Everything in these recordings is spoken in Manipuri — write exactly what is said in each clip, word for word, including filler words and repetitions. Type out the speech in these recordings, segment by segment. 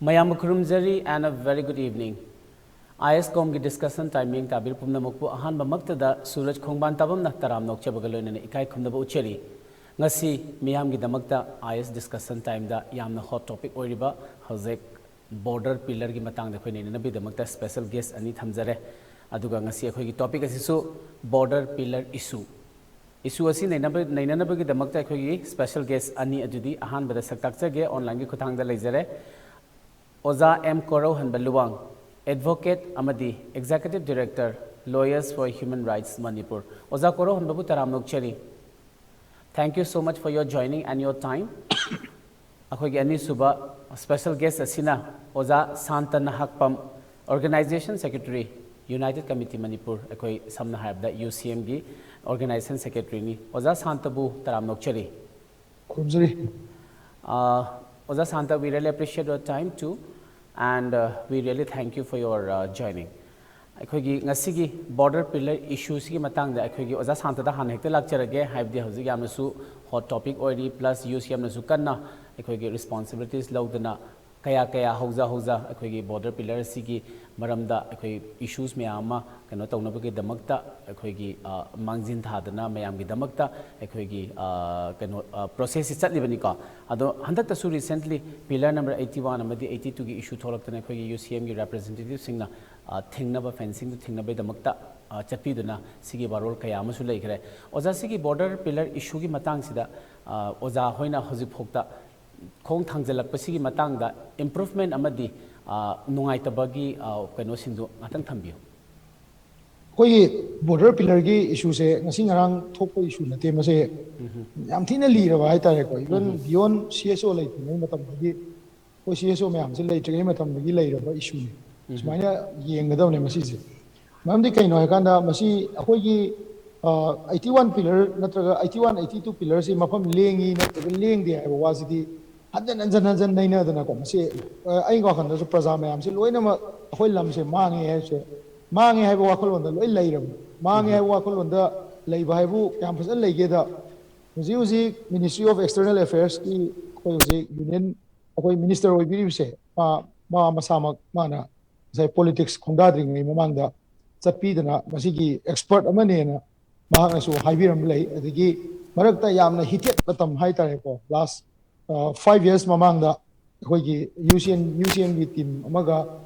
ꯃꯌꯥꯝꯕꯨ ꯈꯨꯔꯨꯝꯖꯔꯤ and a very good evening. IAS ꯀꯣꯝꯒꯤ discussion time ꯌꯦꯡ ꯇꯥꯕꯤꯔ ꯄꯨꯝꯅꯃꯛꯄꯨ ꯑꯍꯥꯟꯕꯃꯛꯇꯗ ꯁꯨꯔꯖ ꯈꯣꯡꯕꯥꯟ ꯇꯥꯕꯝꯅ ꯇꯔꯥꯝ ꯅꯣꯛꯆꯕꯒ ꯂꯣꯏꯅꯅ ꯏꯀꯥꯏ ꯈꯨꯝꯅꯕ ꯎꯠꯆꯔꯤ꯫ ꯉꯁꯤ ꯃꯤꯌꯥꯝꯒꯤꯗꯃꯛꯇ IAS discussion timeꯗ ꯌꯥꯝꯅ hot topic ꯑꯣꯏꯔꯤꯕ ꯍꯧꯖꯤꯛ border pillarꯒꯤ ꯃꯇꯥꯡꯗ ꯑꯩꯈꯣꯏ ꯅꯩꯅꯅꯕꯒꯤꯗꯃꯛꯇ special guest ꯑꯅꯤ ꯊꯝꯖꯔꯦ꯫ ꯑꯗꯨꯒ ꯉꯁꯤ ꯑꯩꯈꯣꯏꯒꯤ topic ꯑꯁꯤꯁꯨ border pillar issue꯫ Issue ꯑꯁꯤ ꯅꯩꯅꯕ-, ꯅꯩꯅꯅꯕꯒꯤꯗꯃꯛꯇ ꯑꯩꯈꯣꯏꯒꯤ special guest ꯑꯅꯤ ꯑꯗꯨꯗꯤ ꯑꯍꯥꯟꯕꯗ ꯁꯛ ꯇꯥꯛꯆꯒꯦ, onlineꯒꯤ ꯈꯨꯠꯊꯥꯡꯗ ꯂꯩꯖꯔꯦ꯫ ꯑꯣꯖꯥ ꯑꯦꯝ ꯀꯣꯔꯧꯍꯟꯕ ꯂꯨꯋꯥꯡ, advocate ꯑꯃꯗꯤ Executive Director, Lawyers for Human Rights Manipur꯫ ꯑꯣꯖꯥ ꯀꯣꯔꯧꯍꯟꯕꯕꯨ ꯇꯔꯥꯝꯅ ꯑꯣꯛꯆꯔꯤ꯫ Thank you so much for your joining and your time. ꯑꯩꯈꯣꯏꯒꯤ ꯑꯅꯤꯁꯨꯕ special guest ꯑꯁꯤꯅ ꯑꯣꯖꯥ Santa Nahakpam, Organization Secretary, United Committee Manipur, ꯑꯩꯈꯣꯏ ꯁꯝꯅ ꯍꯥꯏꯔꯕꯗ UCMꯒꯤ Organization Secretaryꯅꯤ꯫ ꯑꯣꯖꯥ ꯁꯥꯟꯇꯕꯨ ꯇꯔꯥꯝꯅ ꯑꯣꯛꯆꯔꯤ꯫ ꯈꯨꯔꯨꯝꯖꯔꯤ꯫ ꯑꯣꯖꯥ Santa, we really appreciate your time too, and we really thank you for your joining. ꯑꯩꯈꯣꯏꯒꯤ ꯉꯁꯤꯒꯤ border pillar issueꯁꯤꯒꯤ ꯃꯇꯥꯡꯗ ꯑꯩꯈꯣꯏꯒꯤ ꯑꯣꯖꯥ ꯁꯥꯟꯇꯗ ꯍꯥꯟꯅ ꯍꯦꯛꯇ ꯂꯥꯛꯆꯔꯒꯦ, ꯍꯥꯏꯕꯗꯤ ꯍꯧꯖꯤꯛ ꯌꯥꯝꯅꯁꯨ hot topic ꯑꯣꯏꯔꯤ, plus UCMꯅꯁꯨ ꯀꯟꯅ ꯑꯩꯈꯣꯏꯒꯤ responsibilities ꯂꯧꯗꯨꯅ ꯀꯌꯥ ꯀꯌꯥ ꯍꯧꯖ ꯍꯧꯖ ꯑꯩꯈꯣꯏꯒꯤ border pillar ꯑꯁꯤꯒꯤ ꯃꯔꯝꯗ ꯑꯩꯈꯣꯏ issues ꯃꯌꯥꯝ ꯑꯃ ꯀꯩꯅꯣ ꯇꯧꯅꯕꯒꯤꯗꯃꯛꯇ ꯑꯩꯈꯣꯏꯒꯤ, ꯑ, ꯃꯥꯡꯖꯤꯟ ꯊꯥꯗꯅ ꯃꯌꯥꯝꯒꯤꯗꯃꯛꯇ ꯑꯩꯈꯣꯏꯒꯤ, ꯑ, ꯀꯩꯅꯣ, ꯑ, processꯁꯤ ꯆꯠꯂꯤꯕꯅꯤꯀꯣ꯫ ꯑꯗꯣ ꯍꯟꯗꯛꯇꯁꯨ recently pillar number eighty one ꯑꯃꯗꯤ eighty twoꯒꯤ issue ꯊꯣꯛꯂꯛꯇꯅ ꯑꯩꯈꯣꯏꯒꯤ UCMꯒꯤ representativeꯁꯤꯡꯅ, ꯑ, ꯊꯤꯡꯅꯕ, fencingꯗꯨ ꯊꯤꯡꯅꯕꯒꯤꯗꯃꯛꯇ, ꯑ, ꯆꯠꯄꯤꯗꯨꯅ ꯁꯤꯒꯤ ꯋꯥꯔꯣꯜ ꯀꯌꯥ ꯑꯃꯁꯨ ꯂꯩꯈ꯭ꯔꯦ꯫ ꯑꯣꯖꯥ, ꯁꯤꯒꯤ border pillar issueꯒꯤ ꯃꯇꯥꯡꯁꯤꯗ, ꯑ, ꯑꯣꯖꯥ ꯍꯣꯏꯅ ꯍꯧꯖꯤꯛꯐꯥꯎꯗ ꯈꯣꯡ ꯊꯥꯡꯖꯤꯜꯂꯛꯄꯁꯤꯒꯤ ꯃꯇꯥꯡꯗ improvement ꯑꯃꯗꯤ, ꯑ, ꯅꯨꯡꯉꯥꯏꯇꯕꯒꯤ, ꯑ, ꯀꯩꯅꯣꯁꯤꯡꯗꯨ ꯉꯥꯛꯇꯪ ꯊꯝꯕꯤꯌꯨ꯫ ꯑꯩꯈꯣꯏꯒꯤ border pillarꯒꯤ issueꯁꯦ ꯉꯁꯤ ꯉꯔꯥꯡ ꯊꯣꯛꯄ issue ꯅꯠꯇꯦ꯫ ꯃꯁꯦ ꯌꯥꯝ ꯊꯤꯅ ꯂꯤꯔꯕ ꯍꯥꯏꯇꯥꯔꯦꯀꯣ꯫ Even beyond CSO ꯂꯩꯇ꯭ꯔꯤꯉꯩ ꯃꯇꯝꯗꯒꯤ, ꯑꯩꯈꯣꯏ CSO ꯃꯌꯥꯝꯁꯦ ꯂꯩꯇ꯭ꯔꯤꯉꯩ ꯃꯇꯝꯗꯒꯤ ꯂꯩꯔꯕ issueꯅꯤ꯫ ꯁꯨꯃꯥꯏꯅ ꯌꯦꯡꯒꯗꯕꯅꯦ ꯃꯁꯤꯁꯦ꯫ ꯃꯔꯝꯗꯤ ꯀꯩꯅꯣ ꯍꯥꯏꯀꯥꯟꯗ ꯃꯁꯤ ꯑꯩꯈꯣꯏꯒꯤ, ꯑ, eighty one pillar ꯅꯠꯇ꯭ꯔꯒ eighty one, eighty two pillarꯁꯤ ꯃꯐꯝ ꯂꯦꯡꯉꯤ ꯅꯠꯇ꯭ꯔꯒ ꯂꯦꯡꯗꯦ ꯍꯥꯏꯕ ꯋꯥꯁꯤꯗꯤ ꯍꯟꯖꯟ ꯍꯟꯖꯟ ꯍꯟꯖꯟ ꯅꯩꯅꯗꯅꯀꯣ, ꯃꯁꯤ, ꯑ, ꯑꯩ ꯋꯥꯈꯜꯗꯁꯨ ꯄ꯭ꯔꯖꯥ ꯃꯌꯥꯝꯁꯦ ꯂꯣꯏꯅꯃꯛ ꯑꯩꯈꯣꯏ ꯂꯝꯁꯦ ꯃꯥꯡꯉꯦ ꯍꯥꯏꯕꯁꯦ, ꯃꯥꯡꯉꯦ ꯍꯥꯏꯕ ꯋꯥꯈꯜꯂꯣꯟꯗ ꯂꯣꯏ ꯂꯩꯔꯕꯅꯤ꯫ ꯃꯥꯡꯉꯦ ꯍꯥꯏꯕ ꯋꯥꯈꯜꯂꯣꯟꯗ ꯂꯩꯕ ꯍꯥꯏꯕꯨ ꯀꯌꯥꯝ ꯐꯖꯅ ꯂꯩꯒꯦꯗ, ꯍꯧꯖꯤꯛ ꯍꯧꯖꯤꯛ Ministry of External Affairsꯀꯤ ꯑꯩꯈꯣꯏ ꯍꯧꯖꯤꯛ Union, ꯑꯩꯈꯣꯏ minister ꯑꯣꯏꯕꯤꯔꯤꯕꯁꯦ, ꯃꯥ ꯃꯁꯥꯃꯛ ꯃꯥꯅ ꯉꯁꯥꯏ ꯄꯣꯂꯤꯇꯤꯛꯁ ꯈꯣꯡꯗꯥꯗ꯭ꯔꯤꯉꯩ ꯃꯃꯥꯡꯗ ꯆꯠꯄꯤꯗꯅ ꯃꯁꯤꯒꯤ ꯑꯦꯛꯁꯄꯔꯠ ꯑꯃꯅꯦꯅ ꯃꯍꯥꯛꯅꯁꯨ ꯍꯥꯏꯕꯤꯔꯝꯕ ꯂꯩ꯫ ꯑꯗꯒꯤ ꯃꯔꯛꯇ ꯌꯥꯝꯅ ꯍꯤꯇꯦꯠ ꯃꯇꯝ ꯍꯥꯏꯇꯥꯔꯦꯀꯣ, ꯂꯥꯁ ꯐꯥꯏꯚ ꯌꯔꯁ ꯃꯃꯥꯡꯗ ꯑꯩꯈꯣꯏꯒꯤ ꯌꯨ ꯁꯤ ꯑꯦꯟ ꯌꯨ ꯁꯤ ꯑꯦꯟꯒꯤ ꯇꯤꯝ ꯑꯃꯒ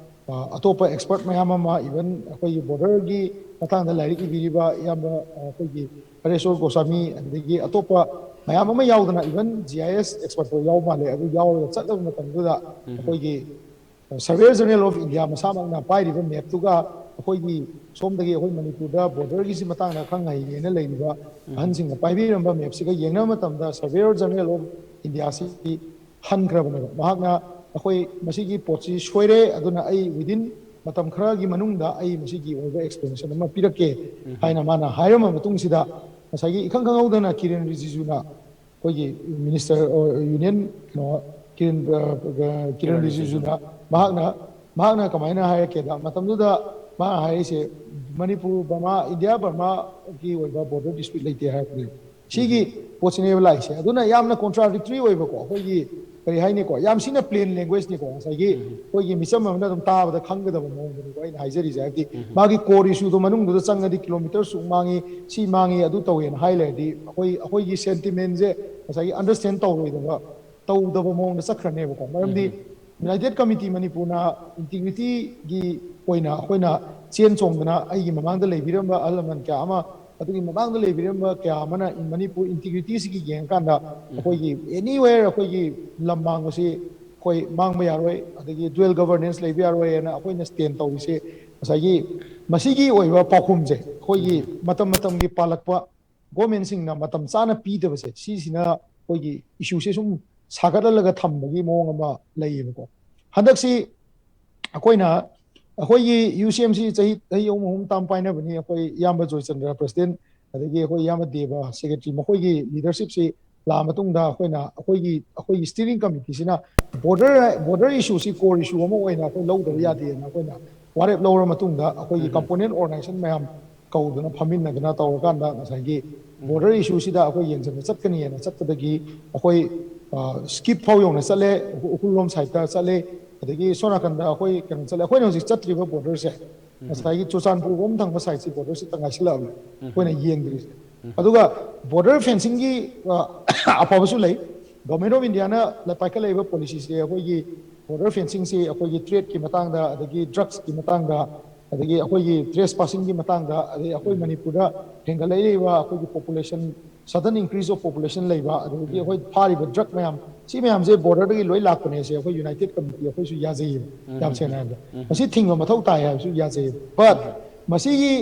ꯑ, ꯑꯇꯣꯞꯄ ꯑꯦꯛꯁꯄꯔꯠ ꯃꯌꯥꯝ ꯑꯃ, ꯏꯚꯟ ꯑꯩꯈꯣꯏꯒꯤ ꯕꯣꯔꯗꯔꯒꯤ ꯃꯇꯥꯡꯗ ꯂꯥꯏꯔꯤꯛ ꯏꯕꯤꯔꯤꯕ ꯏꯌꯥꯝꯕ ꯑ, ꯑꯩꯈꯣꯏꯒꯤ ꯍꯔꯦꯁꯣꯔ ꯒꯣꯁꯥꯃꯤ, ꯑꯗꯒꯤ ꯑꯇꯣꯞꯄ ꯃꯌꯥꯝ ꯑꯃ ꯌꯥꯎꯗꯅ, ꯏꯚꯟ ꯖꯤ ꯑꯥꯏ ꯑꯦꯁ ꯑꯦꯛꯁꯄꯔꯠ ꯐꯥꯎ ꯌꯥꯎ ꯃꯥꯜꯂꯦ꯫ ꯑꯗꯨ ꯌꯥꯎꯔꯒ ꯆꯠꯂꯕ ꯃꯇꯝꯗꯨꯗ ꯑꯩꯈꯣꯏꯒꯤ ꯁꯔꯚꯦꯌꯔ ꯖꯦꯅꯔꯦꯜ ꯑꯣꯐ ꯏꯟꯗꯤꯌꯥ ꯃꯁꯥꯃꯛꯅ ꯄꯥꯏꯔꯤꯕ ꯃꯦꯞꯇꯨꯒ ꯑꯩꯈꯣꯏꯒꯤ ꯁꯣꯝꯗꯒꯤ ꯑꯩꯈꯣꯏ ꯃꯅꯤꯄꯨꯔꯗ ꯕꯣꯔꯗꯔꯒꯤꯁꯤ ꯃꯇꯥꯡꯗ ꯈꯪ ꯍꯩꯔꯦꯅ ꯂꯩꯔꯤꯕ ꯑꯍꯟꯁꯤꯡꯅ ꯄꯥꯏꯕꯤꯔꯝꯕ ꯃꯦꯞꯁꯤꯒ ꯌꯦꯡꯅꯕ ꯃꯇꯝꯗ ꯁꯔꯚꯦꯌꯔ ꯖꯦꯅꯔꯦꯜ ꯑꯣꯐ ꯏꯟꯗꯤꯌꯥꯁꯤ ꯍꯟꯈ꯭ꯔꯕꯅꯦꯕ꯫ ꯃꯍꯥꯛꯅ ꯑꯩꯈꯣꯏ ꯃꯁꯤꯒꯤ ꯄꯣꯠꯁꯤ ꯁꯣꯏꯔꯦ, ꯑꯗꯨꯅ ꯑꯩ ꯋꯤꯗꯤꯟ ꯃꯇꯝ ꯈꯔꯒꯤ ꯃꯅꯨꯡꯗ ꯑꯩ ꯃꯁꯤꯒꯤ ꯑꯣꯏꯕ ꯑꯦꯛꯁꯄ꯭ꯂꯦꯅꯦꯁꯟ ꯑꯃ ꯄꯤꯔꯛꯀꯦ ꯍꯥꯏꯅ ꯃꯥꯅ ꯍꯥꯏꯔꯝꯕ ꯃꯇꯨꯡꯁꯤꯗ, ꯉꯁꯥꯏꯒꯤ ꯏꯈꯪ ꯈꯪꯍꯧꯗꯅ ꯀꯤꯔꯦꯟ ꯔꯤꯖꯤꯖꯨꯅ, ꯑꯩꯈꯣꯏꯒꯤ ꯃꯤꯅꯤꯁꯇꯔ, ꯌꯨꯅꯤꯌꯟ ꯀꯩꯅꯣ, ꯀꯤꯔꯦꯟ, ꯑ, ꯀꯤꯔꯦꯟ ꯔꯤꯖꯤꯖꯨꯅ ꯃꯍꯥꯛꯅ, ꯃꯍꯥꯛꯅ ꯀꯃꯥꯏꯅ ꯍꯥꯏꯔꯛꯀꯦꯗ, ꯃꯇꯝꯗꯨꯗ ꯃꯥꯅ ꯍꯥꯏꯔꯤꯁꯦ, "ꯃꯅꯤꯄꯨꯔ ꯕꯔꯃꯥ, ꯏꯟꯗꯤꯌꯥ ꯕꯔꯃꯥꯒꯤ ꯑꯣꯏꯕ ꯕꯣꯔꯗꯔ ꯗꯤꯁꯄ꯭ꯌꯨꯠ ꯂꯩꯇꯦ" ꯍꯥꯏꯔꯛꯄꯅꯦꯕ꯫ ꯁꯤꯒꯤ ꯄꯣꯠꯁꯤꯅꯦꯕ ꯂꯥꯛꯏꯁꯦ꯫ ꯑꯗꯨꯅ ꯌꯥꯝꯅ ꯀꯣꯟꯇ꯭ꯔꯥꯗꯤꯛꯇꯔꯤ ꯑꯣꯏꯕꯀꯣ, ꯑꯩꯈꯣꯏꯒꯤ ꯀꯔꯤ ꯍꯥꯏꯅꯤꯀꯣ, ꯌꯥꯝ ꯁꯤꯅ ꯄ꯭ꯂꯦꯟ ꯂꯦꯡꯒ꯭ꯋꯦꯖꯅꯤꯀꯣ, ꯉꯁꯥꯏꯒꯤ ꯑꯩꯈꯣꯏꯒꯤ ꯃꯤꯆꯝ ꯑꯃꯅ ꯑꯗꯨꯝ ꯇꯥꯕꯗ ꯈꯪꯒꯗꯕ ꯃꯑꯣꯡꯗꯅꯤꯀꯣ ꯑꯩꯅ ꯍꯥꯏꯖꯔꯤꯁꯦ꯫ ꯍꯥꯏꯕꯗꯤ ꯃꯥꯒꯤ ꯀꯣꯔ ꯏꯁꯨꯗꯣ ꯃꯅꯨꯡꯗꯨꯗ ꯆꯪꯉꯗꯤ ꯀꯤꯂꯣꯃꯤꯇꯔ ꯁꯨꯛ ꯃꯥꯡꯉꯤ, ꯁꯤ ꯃꯥꯡꯉꯤ, ꯑꯗꯨ ꯇꯧꯋꯦꯅ ꯍꯥꯏ ꯂꯩꯔꯗꯤ ꯑꯩꯈꯣꯏ, ꯑꯩꯈꯣꯏꯒꯤ ꯁꯦꯟꯇꯤꯃꯦꯟꯁꯦ ꯉꯁꯥꯏꯒꯤ ꯑꯟꯗꯔꯁꯇꯦꯟ ꯇꯧꯔꯣꯏꯗꯕ, ꯇꯧꯗꯕ ꯃꯑꯣꯡꯗ ꯆꯠꯈ꯭ꯔꯅꯦꯕꯀꯣ꯫ ꯃꯔꯝꯗꯤ ꯌꯨꯅꯥꯏꯇꯦꯠ ꯀꯃꯤꯇꯤ ꯃꯅꯤꯄꯨꯔꯅ ꯏꯟꯇꯤꯒ꯭ꯔꯤꯇꯤꯒꯤ ꯑꯣꯏꯅ ꯑꯩꯈꯣꯏꯅ ꯆꯦꯟ ꯆꯣꯡꯗꯅ ꯑꯩꯒꯤ ꯃꯃꯥꯡꯗ ꯂꯩꯕꯤꯔꯝꯕ ꯑꯍꯜ ꯂꯃꯟ ꯀꯌꯥ ꯑꯃ, ꯑꯗꯨꯒꯤ ꯃꯃꯥꯡꯗ ꯂꯩꯕꯤꯔꯝꯕ ꯀꯌꯥ ꯑꯃꯅ ꯃꯅꯤꯄꯨꯔ ꯏꯟꯇꯤꯒ꯭ꯔꯤꯇꯤꯁꯤꯒꯤ ꯌꯦꯡꯉꯀꯥꯟꯗ ꯑꯩꯈꯣꯏꯒꯤ ꯑꯦꯅꯤꯋꯦꯌꯔ ꯑꯩꯈꯣꯏꯒꯤ ꯂꯝ ꯃꯥꯡꯕꯁꯤ ꯑꯩꯈꯣꯏ ꯃꯥꯡꯕ ꯌꯥꯔꯣꯏ, ꯑꯗꯒꯤ ꯗ꯭ꯋꯦꯜ ꯒꯕꯔꯅꯦꯟꯁ ꯂꯩꯕ ꯌꯥꯔꯣꯏꯅ ꯑꯩꯈꯣꯏꯅ ꯁ꯭ꯇꯦꯟ ꯇꯧꯔꯤꯁꯦ ꯉꯁꯥꯏꯒꯤ ꯃꯁꯤꯒꯤ ꯑꯣꯏꯕ ꯄꯥꯎꯈꯨꯝꯁꯦ ꯑꯩꯈꯣꯏꯒꯤ ꯃꯇꯝ ꯃꯇꯝꯒꯤ ꯄꯥꯜꯂꯛꯄ ꯒꯣꯔꯃꯦꯟꯁꯤꯡꯅ ꯃꯇꯝ ꯆꯥꯅ ꯄꯤꯗꯕꯁꯦ, ꯁꯤꯁꯤꯅ ꯑꯩꯈꯣꯏꯒꯤ ꯏꯁꯨꯁꯦ ꯁꯨꯝ ꯁꯥꯒꯠꯍꯜꯂꯒ ꯊꯝꯕꯒꯤ ꯃꯑꯣꯡ ꯑꯃ ꯂꯩꯌꯦꯕꯀꯣ꯫ ꯍꯟꯗꯛꯁꯤ ꯑꯩꯈꯣꯏꯅ, ꯑꯩꯈꯣꯏꯒꯤ ꯌꯨ ꯁꯤ ꯑꯦꯝꯁꯤ ꯆꯍꯤ, ꯆꯍꯤ ꯑꯍꯨꯝ ꯑꯍꯨꯝ ꯇꯥꯝ ꯄꯥꯏꯅꯕꯅꯤ꯫ ꯑꯩꯈꯣꯏ ꯏꯌꯥꯝꯕ ꯖꯣꯏꯆꯟꯗ꯭ꯔ ꯄ꯭ꯔꯁꯤꯗꯦꯟ, ꯑꯗꯒꯤ ꯑꯩꯈꯣꯏ ꯏꯌꯥꯝꯕ ꯗꯦꯕ ꯁꯦꯀ꯭ꯔꯦꯇꯔꯤ, ꯃꯈꯣꯏꯒꯤ ꯂꯤꯗꯔꯁꯤꯞꯁꯤ ꯂꯥꯛꯑ ꯃꯇꯨꯡꯗ ꯑꯩꯈꯣꯏꯅ, ꯑꯩꯈꯣꯏꯒꯤ, ꯑꯩꯈꯣꯏꯒꯤ ꯁ꯭ꯇꯤꯌꯔꯤꯡ ꯀꯃꯤꯇꯤꯁꯤꯅ ꯕꯣꯔꯗꯔ, ꯕꯣꯔꯗꯔ ꯏꯁꯨꯁꯤ ꯀꯣꯔ ꯏꯁꯨ ꯑꯃ ꯑꯣꯏꯅ ꯑꯩꯈꯣꯏ ꯂꯧꯗꯕ ꯌꯥꯗꯦꯅ ꯑꯩꯈꯣꯏꯅ ꯋꯥꯔꯦꯞ ꯂꯧꯔ ꯃꯇꯨꯡꯗ ꯑꯩꯈꯣꯏꯒꯤ ꯀꯝꯄꯣꯅꯦꯟ ꯑꯣꯔꯒꯅꯥꯏꯖꯦꯁꯟ ꯃꯌꯥꯝ ꯀꯧꯗꯅ ꯐꯝꯃꯤꯟꯅꯗꯅ ꯇꯧꯔꯀꯥꯟꯗ ꯉꯁꯥꯏꯒꯤ ꯕꯣꯔꯗꯔ ꯏꯁꯨꯁꯤꯗ ꯑꯩꯈꯣꯏ ꯌꯦꯡꯁꯤꯟꯕ ꯆꯠꯀꯅꯤꯅ ꯆꯠꯄꯗꯒꯤ ꯑꯩꯈꯣꯏ, ꯑ, ꯁ꯭ꯀꯤꯞ ꯐꯥꯎ ꯌꯧꯅ ꯆꯠꯂꯦ, ꯎꯈ꯭ꯔꯨꯜ ꯂꯣꯝ ꯁꯥꯏꯠꯇ ꯆꯠꯂꯦ, ꯑꯗꯒꯤ ꯁꯣꯝ ꯅꯥꯀꯟꯗ ꯑꯩꯈꯣꯏ ꯀꯩꯅꯣ ꯆꯠꯂꯦ꯫ ꯑꯩꯈꯣꯏꯅ ꯍꯧꯖꯤꯛ ꯆꯠꯇ꯭ꯔꯤꯕ borderꯁꯦ ꯉꯁꯥꯏꯒꯤ ꯆꯨꯔꯆꯥꯟꯄꯨꯔ ꯔꯣꯝ ꯊꯪꯕ sideꯁꯤ borderꯁꯤ ꯇ ꯉꯥꯏꯁꯤꯜꯂꯛꯑꯕꯅꯤ ꯑꯩꯈꯣꯏꯅ ꯌꯦꯡꯗ꯭ꯔꯤꯁꯦ꯫ ꯑꯗꯨꯒ border fencingꯒꯤ ꯑꯐꯕꯁꯨ ꯂꯩ꯫ Government of Indiaꯅ ꯄꯥꯏꯈꯠꯂꯛꯏꯕ policyꯁꯦ ꯑꯩꯈꯣꯏꯒꯤ border fencingꯁꯤ ꯑꯩꯈꯣꯏꯒꯤ tradeꯀꯤ ꯃꯇꯥꯡꯗ, ꯑꯗꯒꯤ drugsꯀꯤ ꯃꯇꯥꯡꯗ, ꯑꯗꯒꯤ ꯑꯩꯈꯣꯏꯒꯤ trespassingꯒꯤ ꯃꯇꯥꯡꯗ, ꯑꯗꯒꯤ ꯑꯩꯈꯣꯏ ꯃꯅꯤꯄꯨꯔꯗ ꯍꯦꯟꯒꯠꯂꯛꯂꯤꯕ ꯑꯩꯈꯣꯏꯒꯤ population, sudden increase of population ꯂꯩꯕ, ꯑꯗꯒꯤ ꯑꯩꯈꯣꯏ ꯐꯥꯔꯤꯕ drug ꯃꯌꯥꯝ, ꯁꯤ ꯃꯌꯥꯝꯁꯦ borderꯗꯒꯤ ꯂꯣꯏ ꯂꯥꯛꯄꯅꯦꯁꯦ ꯑꯩꯈꯣꯏ United Committee ꯑꯩꯈꯣꯏꯁꯨ ꯌꯥꯖꯩꯌꯦꯕ꯫ ꯌꯥꯝ ꯁꯦꯡꯅ ꯍꯥꯏꯔꯕꯗ ꯃꯁꯤ ꯊꯤꯡꯕ ꯃꯊꯧ ꯇꯥꯏ ꯍꯥꯏꯕꯁꯨ ꯌꯥꯖꯩꯌꯦꯕ꯫ But ꯃꯁꯤꯒꯤ,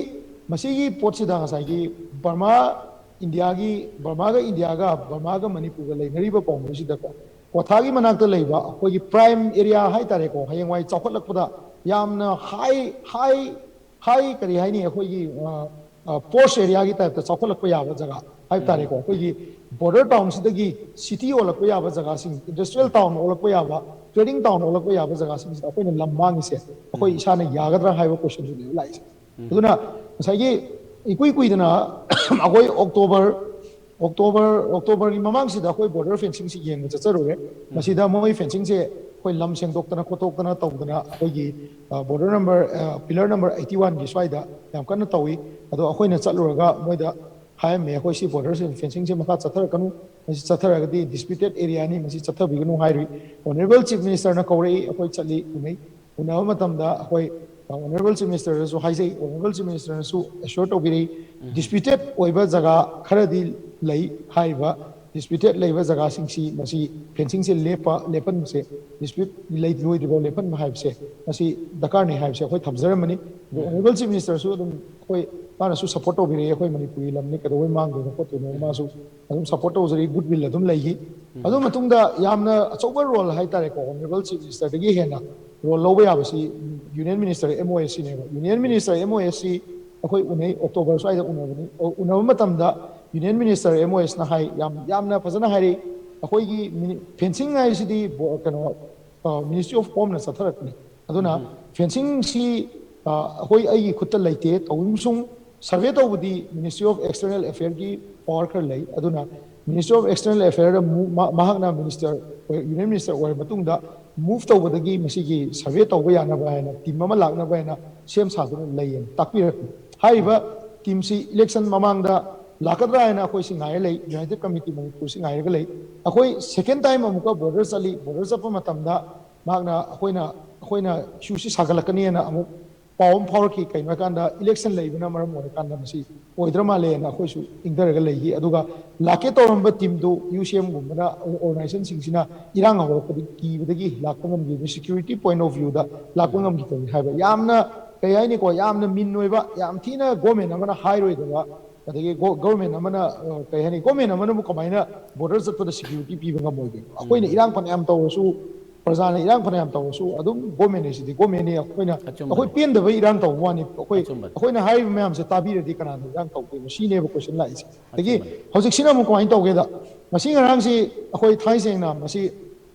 ꯃꯁꯤꯒꯤ ꯄꯣꯠꯁꯤꯗ ꯉꯁꯥꯏꯒꯤ ꯕꯔꯃꯥ, ꯏꯟꯗꯤꯌꯥꯒꯤ, ꯕꯔꯃꯥꯒ ꯏꯟꯗꯤꯌꯥꯒ, ꯕꯔꯃꯥꯒ ꯃꯅꯤꯄꯨꯔꯒ ꯂꯩꯅꯔꯤꯕ boundaryꯁꯤꯗꯀꯣ, ꯀ꯭ꯋꯥꯊꯥꯒꯤ ꯃꯅꯥꯛꯇ ꯂꯩꯕ ꯑꯩꯈꯣꯏꯒꯤ prime area ꯍꯥꯏꯇꯥꯔꯦꯀꯣ, ꯍꯌꯦꯡꯋꯥꯏ ꯆꯥꯎꯈꯠꯂꯛꯄꯗ ꯌꯥꯝꯅ high, high, high, ꯀꯔꯤ ꯍꯥꯏꯅꯤ, ꯑꯩꯈꯣꯏꯒꯤ posh areaꯒꯤ typeꯇ ꯆꯥꯎꯈꯠꯂꯛꯄ ꯌꯥꯕ ꯖꯒꯥ ꯍꯥꯏꯕ ꯇꯥꯔꯦꯀꯣ꯫ ꯑꯩꯈꯣꯏꯒꯤ border townꯁꯤꯗꯒꯤ city ꯑꯣꯜꯂꯛꯄ ꯌꯥꯕ ꯖꯒꯥꯁꯤꯡ, industrial town ꯑꯣꯜꯂꯛꯄ ꯌꯥꯕ, trading town ꯑꯣꯜꯂꯛꯄ ꯌꯥꯕ ꯖꯒꯥꯁꯤꯡꯁꯤꯗ ꯑꯩꯈꯣꯏꯅ ꯂꯝ ꯃꯥꯡꯉꯤꯁꯦ ꯑꯩꯈꯣꯏ ꯏꯁꯥꯅ ꯌꯥꯒꯗ꯭ꯔꯥ ꯍꯥꯏꯕ questionꯁꯤꯅꯦꯕ ꯂꯥꯛꯏꯁꯦ꯫ ꯑꯗꯨꯅ ꯉꯁꯥꯏꯒꯤ ꯏꯀꯨꯏ ꯀꯨꯏꯗꯅ ꯑꯩꯈꯣꯏ October, October, Octoberꯒꯤ ꯃꯃꯥꯡꯁꯤꯗ ꯑꯩꯈꯣꯏ border fencingꯁꯤ ꯌꯦꯡꯕ ꯆꯠꯆꯔꯨꯔꯦ꯫ ꯃꯁꯤꯗ ꯃꯣꯏ fencingꯁꯦ ꯑꯩꯈꯣꯏ ꯂꯝ ꯁꯦꯡꯗꯣꯛꯇꯅ ꯈꯣꯠꯇꯣꯛꯇꯅ ꯇꯧꯗꯅ ꯑꯩꯈꯣꯏꯒꯤ border number, pillar number eighty oneꯒꯤ ꯁ꯭ꯋꯥꯏꯗ ꯌꯥꯝ ꯀꯟꯅ ꯇꯧꯏ꯫ ꯑꯗꯣ ꯑꯩꯈꯣꯏꯅ ꯆꯠꯂꯨꯔꯒ ꯃꯣꯏꯗ ꯍꯥꯏꯔꯝꯃꯦ, "ꯑꯩꯈꯣꯏ ꯁꯤ border fencingꯁꯦ ꯃꯈꯥ ꯆꯠꯊꯔꯛꯀꯅꯨ, ꯃꯁꯤ ꯆꯠꯊꯔꯒꯗꯤ disputed areaꯅꯤ, ꯃꯁꯤ ꯆꯠꯊꯕꯤꯒꯅꯨ" ꯍꯥꯏꯔꯨꯏ꯫ Honourable Chief Ministerꯅ ꯀꯧꯔꯛꯏ, ꯑꯩꯈꯣꯏ ꯆꯠꯂꯤ, ꯎꯅꯩ꯫ ꯎꯅꯕ ꯃꯇꯝꯗ ꯑꯩꯈꯣꯏ Honourable Chief Ministerꯗꯁꯨ ꯍꯥꯏꯖꯩ, Honourable Chief Ministerꯅꯁꯨ assure ꯇꯧꯕꯤꯔꯛꯏ, disputed ꯑꯣꯏꯕ ꯖꯒꯥ ꯈꯔꯗꯤ ꯂꯩ, ꯍꯥꯏꯔꯤꯕ disputed ꯂꯩꯕ ꯖꯒꯥꯁꯤꯡꯁꯤ ꯃꯁꯤ fencingꯁꯦ ꯂꯦꯞꯄ, ꯂꯦꯞꯍꯟꯕꯁꯦ, dispute ꯂꯩ-, ꯂꯣꯏꯗ꯭ꯔꯤꯐꯥꯎ ꯂꯦꯞꯍꯟꯕ ꯍꯥꯏꯕꯁꯦ ꯃꯁꯤ ꯗꯔꯀꯥꯔꯅꯤ ꯍꯥꯏꯕꯁꯦ ꯑꯩꯈꯣꯏ ꯊꯝꯖꯔꯝꯕꯅꯤ꯫ ꯑꯗꯣ Honourable Chief Ministerꯁꯨ ꯑꯗꯨꯝ ꯑꯩꯈꯣꯏ, ꯃꯥꯅꯁꯨ support ꯇꯧꯕꯤꯔꯛꯏ, "ꯑꯩꯈꯣꯏ ꯃꯅꯤꯄꯨꯔꯒꯤ ꯂꯝꯅꯤ, ꯀꯩꯗꯧꯕꯩ ꯃꯥꯡꯗꯣꯏꯅꯣ ꯈꯣꯠꯇꯣꯏꯅꯣ"꯫ ꯃꯥꯁꯨ ꯑꯗꯨꯝ support ꯇꯧꯖꯔꯤ, good will ꯑꯗꯨꯝ ꯂꯩꯈꯤ꯫ ꯑꯗꯨ ꯃꯇꯨꯡꯗ ꯌꯥꯝꯅ ꯑꯆꯧꯕ role ꯍꯥꯏꯇꯥꯔꯦꯀꯣ, Honourable Chief Ministerꯗꯒꯤ ꯍꯦꯟꯅ role ꯂꯧꯕ ꯌꯥꯕꯁꯤ Union Minister MoSꯁꯤꯅꯦꯕ꯫ Union Minister MoSꯁꯤ ꯑꯩꯈꯣꯏ ꯎꯅꯩ, October ꯁ꯭ꯋꯥꯏꯗ ꯎꯅꯕꯅꯤ꯫ ꯎ-, ꯎꯅꯕ ꯃꯇꯝꯗ Union Minister MoSꯅ ꯍꯥꯏ, ꯌꯥꯝ, ꯌꯥꯝꯅ ꯐꯖꯅ ꯍꯥꯏꯔꯛꯏ, "ꯑꯩꯈꯣꯏꯒꯤ ꯃꯤꯅꯤ-, fencing ꯍꯥꯏꯁꯤꯗꯤ ꯕꯣ-, ꯀꯩꯅꯣ, ꯑ, Ministry of Homeꯅ ꯆꯠꯊꯔꯛꯄꯅꯤ꯫ ꯑꯗꯨꯅ fencingꯁꯤ, ꯑ, ꯑꯩꯈꯣꯏ, ꯑꯩꯒꯤ ꯈꯨꯠꯇ ꯂꯩꯇꯦ, ꯇꯧꯕꯝꯁꯨꯡ survey ꯇꯧꯕꯗꯤ Ministry of External Affairꯒꯤ power ꯈꯔ ꯂꯩ꯫ ꯑꯗꯨꯅ Ministry of External Affairꯗ ꯃꯨ-, ꯃ-, ꯃꯍꯥꯛꯅ minister ꯑꯣꯏ-, Union Minister ꯑꯣꯏꯔ ꯃꯇꯨꯡꯗ ꯃꯨꯚ ꯇꯧꯕꯗꯒꯤ ꯃꯁꯤꯒꯤ ꯁꯔꯚꯦ ꯇꯧꯕ ꯌꯥꯅꯕ ꯍꯥꯏꯅ ꯇꯤꯝ ꯑꯃ ꯂꯥꯛꯅꯕ ꯍꯥꯏꯅ ꯁꯦꯝ ꯁꯥꯗꯨꯅ ꯂꯩꯌꯦꯅ ꯇꯥꯛꯄꯤꯔꯛꯄ꯫ ꯍꯥꯏꯔꯤꯕ ꯇꯤꯝꯁꯤ ꯏꯂꯦꯛꯁꯟ ꯃꯃꯥꯡꯗ ꯂꯥꯛꯀꯗ꯭ꯔꯥ ꯍꯥꯏꯅ ꯑꯩꯈꯣꯏꯁꯤ ꯉꯥꯏꯔ ꯂꯩ, ꯌꯨꯅꯥꯏꯇꯦꯗ ꯀꯃꯤꯇꯤ ꯃꯅꯤꯄꯨꯔꯁꯤ ꯉꯥꯏꯔꯒ ꯂꯩ꯫ ꯑꯩꯈꯣꯏ ꯁꯦꯀꯦꯟ ꯇꯥꯏꯝ ꯑꯃꯨꯛꯀ ꯕꯣꯔꯗꯔ ꯆꯠꯂꯤ꯫ ꯕꯣꯔꯗꯔ ꯆꯠꯄ ꯃꯇꯝꯗ ꯃꯍꯥꯛꯅ ꯑꯩꯈꯣꯏꯅ ꯑꯩꯈꯣꯏꯅ ꯏꯁꯨꯁꯤ ꯁꯥꯒꯠꯂꯛꯀꯅꯤꯅ ꯑꯃꯨꯛ ꯄꯥꯎ ꯑꯃ ꯐꯥꯎꯔꯛꯈꯤ꯫ ꯀꯩꯅꯣ ꯍꯥꯏꯀꯥꯟꯗ ꯏꯂꯦꯛꯁꯟ ꯂꯩꯕꯅ ꯃꯔꯝ ꯑꯣꯏꯔꯀꯥꯟꯗ ꯃꯁꯤ ꯑꯣꯏꯗ꯭ꯔ ꯃꯥꯜꯂꯦꯅ ꯑꯩꯈꯣꯏꯁꯨ ꯏꯪꯊꯔꯒ ꯂꯩꯈꯤ꯫ ꯑꯗꯨꯒ ꯂꯥꯛꯀꯦ ꯇꯧꯔꯝꯕ ꯇꯤꯝꯗꯨ ꯌꯨ ꯁꯤ ꯑꯦꯝꯒꯨꯝꯕꯅ ꯑꯣꯔꯒꯅꯥꯏꯖꯦꯁꯟꯁꯤꯡꯁꯤꯅ ꯏꯔꯥꯡ ꯍꯧꯔꯛꯄꯗꯒꯤ ꯀꯤꯕꯗꯒꯤ ꯂꯥꯛꯄ ꯉꯝꯈꯤꯕꯅꯤ, ꯁꯦꯀ꯭ꯌꯨꯔꯤꯇꯤ ꯄꯣꯏꯟ ꯑꯣꯐ ꯚ꯭ꯌꯨꯗ ꯂꯥꯛꯄ ꯉꯝꯈꯤꯗꯕꯅꯤ ꯍꯥꯏꯕ ꯌꯥꯝꯅ, ꯀꯩ ꯍꯥꯏꯅꯤꯀꯣ, ꯌꯥꯝꯅ ꯃꯤꯟ ꯑꯣꯏꯕ, ꯌꯥꯝ ꯊꯤꯅ ꯒꯣꯔꯃꯦꯟ ꯑꯃꯅ ꯍꯥꯏꯔꯣꯏꯗꯕ, ꯑꯗꯒꯤ ꯒꯣ- ꯒꯣꯔꯃꯦꯟ ꯑꯃꯅ, ꯑ, ꯀꯩ ꯍꯥꯏꯅꯤ, ꯒꯣꯔꯃꯦꯟ ꯑꯃꯅꯕꯨ ꯀꯃꯥꯏꯅ ꯕꯣꯔꯗꯔ ꯆꯠꯄꯗ ꯁꯦꯀ꯭ꯌꯨꯔꯤꯇꯤ ꯄꯤꯕ ꯉꯝꯃꯣꯏꯗꯣꯏꯅꯣ? ꯑꯩꯈꯣꯏꯅ ꯏꯔꯥꯡ ꯐꯅꯌꯥꯝ ꯇꯧꯔꯁꯨ, ꯄ꯭ꯔꯖꯥꯅ ꯏꯔꯥꯡ ꯐꯅꯌꯥꯝ ꯇꯧꯔꯁꯨ ꯑꯗꯨꯝ ꯒꯣꯔꯃꯦꯟ ꯍꯥꯏꯁꯤꯗꯤ ꯒꯣꯔꯃꯦꯟꯅꯤ꯫ ꯑꯩꯈꯣꯏꯅ, ꯑꯆꯨꯝꯕꯅꯤ꯫ ꯑꯩꯈꯣꯏ ꯄꯦꯟꯗꯕ ꯏꯔꯥꯡ ꯇꯧꯕ ꯋꯥꯅꯤ, ꯑꯩꯈꯣꯏ, ꯑꯆꯨꯝꯕꯅꯤ꯫ ꯑꯩꯈꯣꯏꯅ ꯍꯥꯏꯔꯤꯕ ꯃꯌꯥꯝꯁꯦ ꯇꯥꯕꯤꯔꯗꯤ ꯀꯅꯥꯅ ꯏꯔꯥꯡ ꯇꯧꯗꯣꯏꯅꯣ? ꯁꯤꯅꯦꯕ ꯀꯣꯏꯁꯟ ꯂꯥꯛꯏꯁꯦ꯫ ꯑꯗꯒꯤ ꯑꯆꯨꯝꯕꯅꯤ꯫ ꯍꯧꯖꯤꯛꯁꯤꯅ ꯑꯃꯨꯛ ꯀꯃꯥꯏꯅ ꯇꯧꯒꯦꯗ, ꯉꯁꯤ ꯉꯔꯥꯡꯁꯤ ꯑꯩꯈꯣꯏ ꯊꯥꯡꯃꯩ ꯁꯦꯡꯅ ꯃꯁꯤ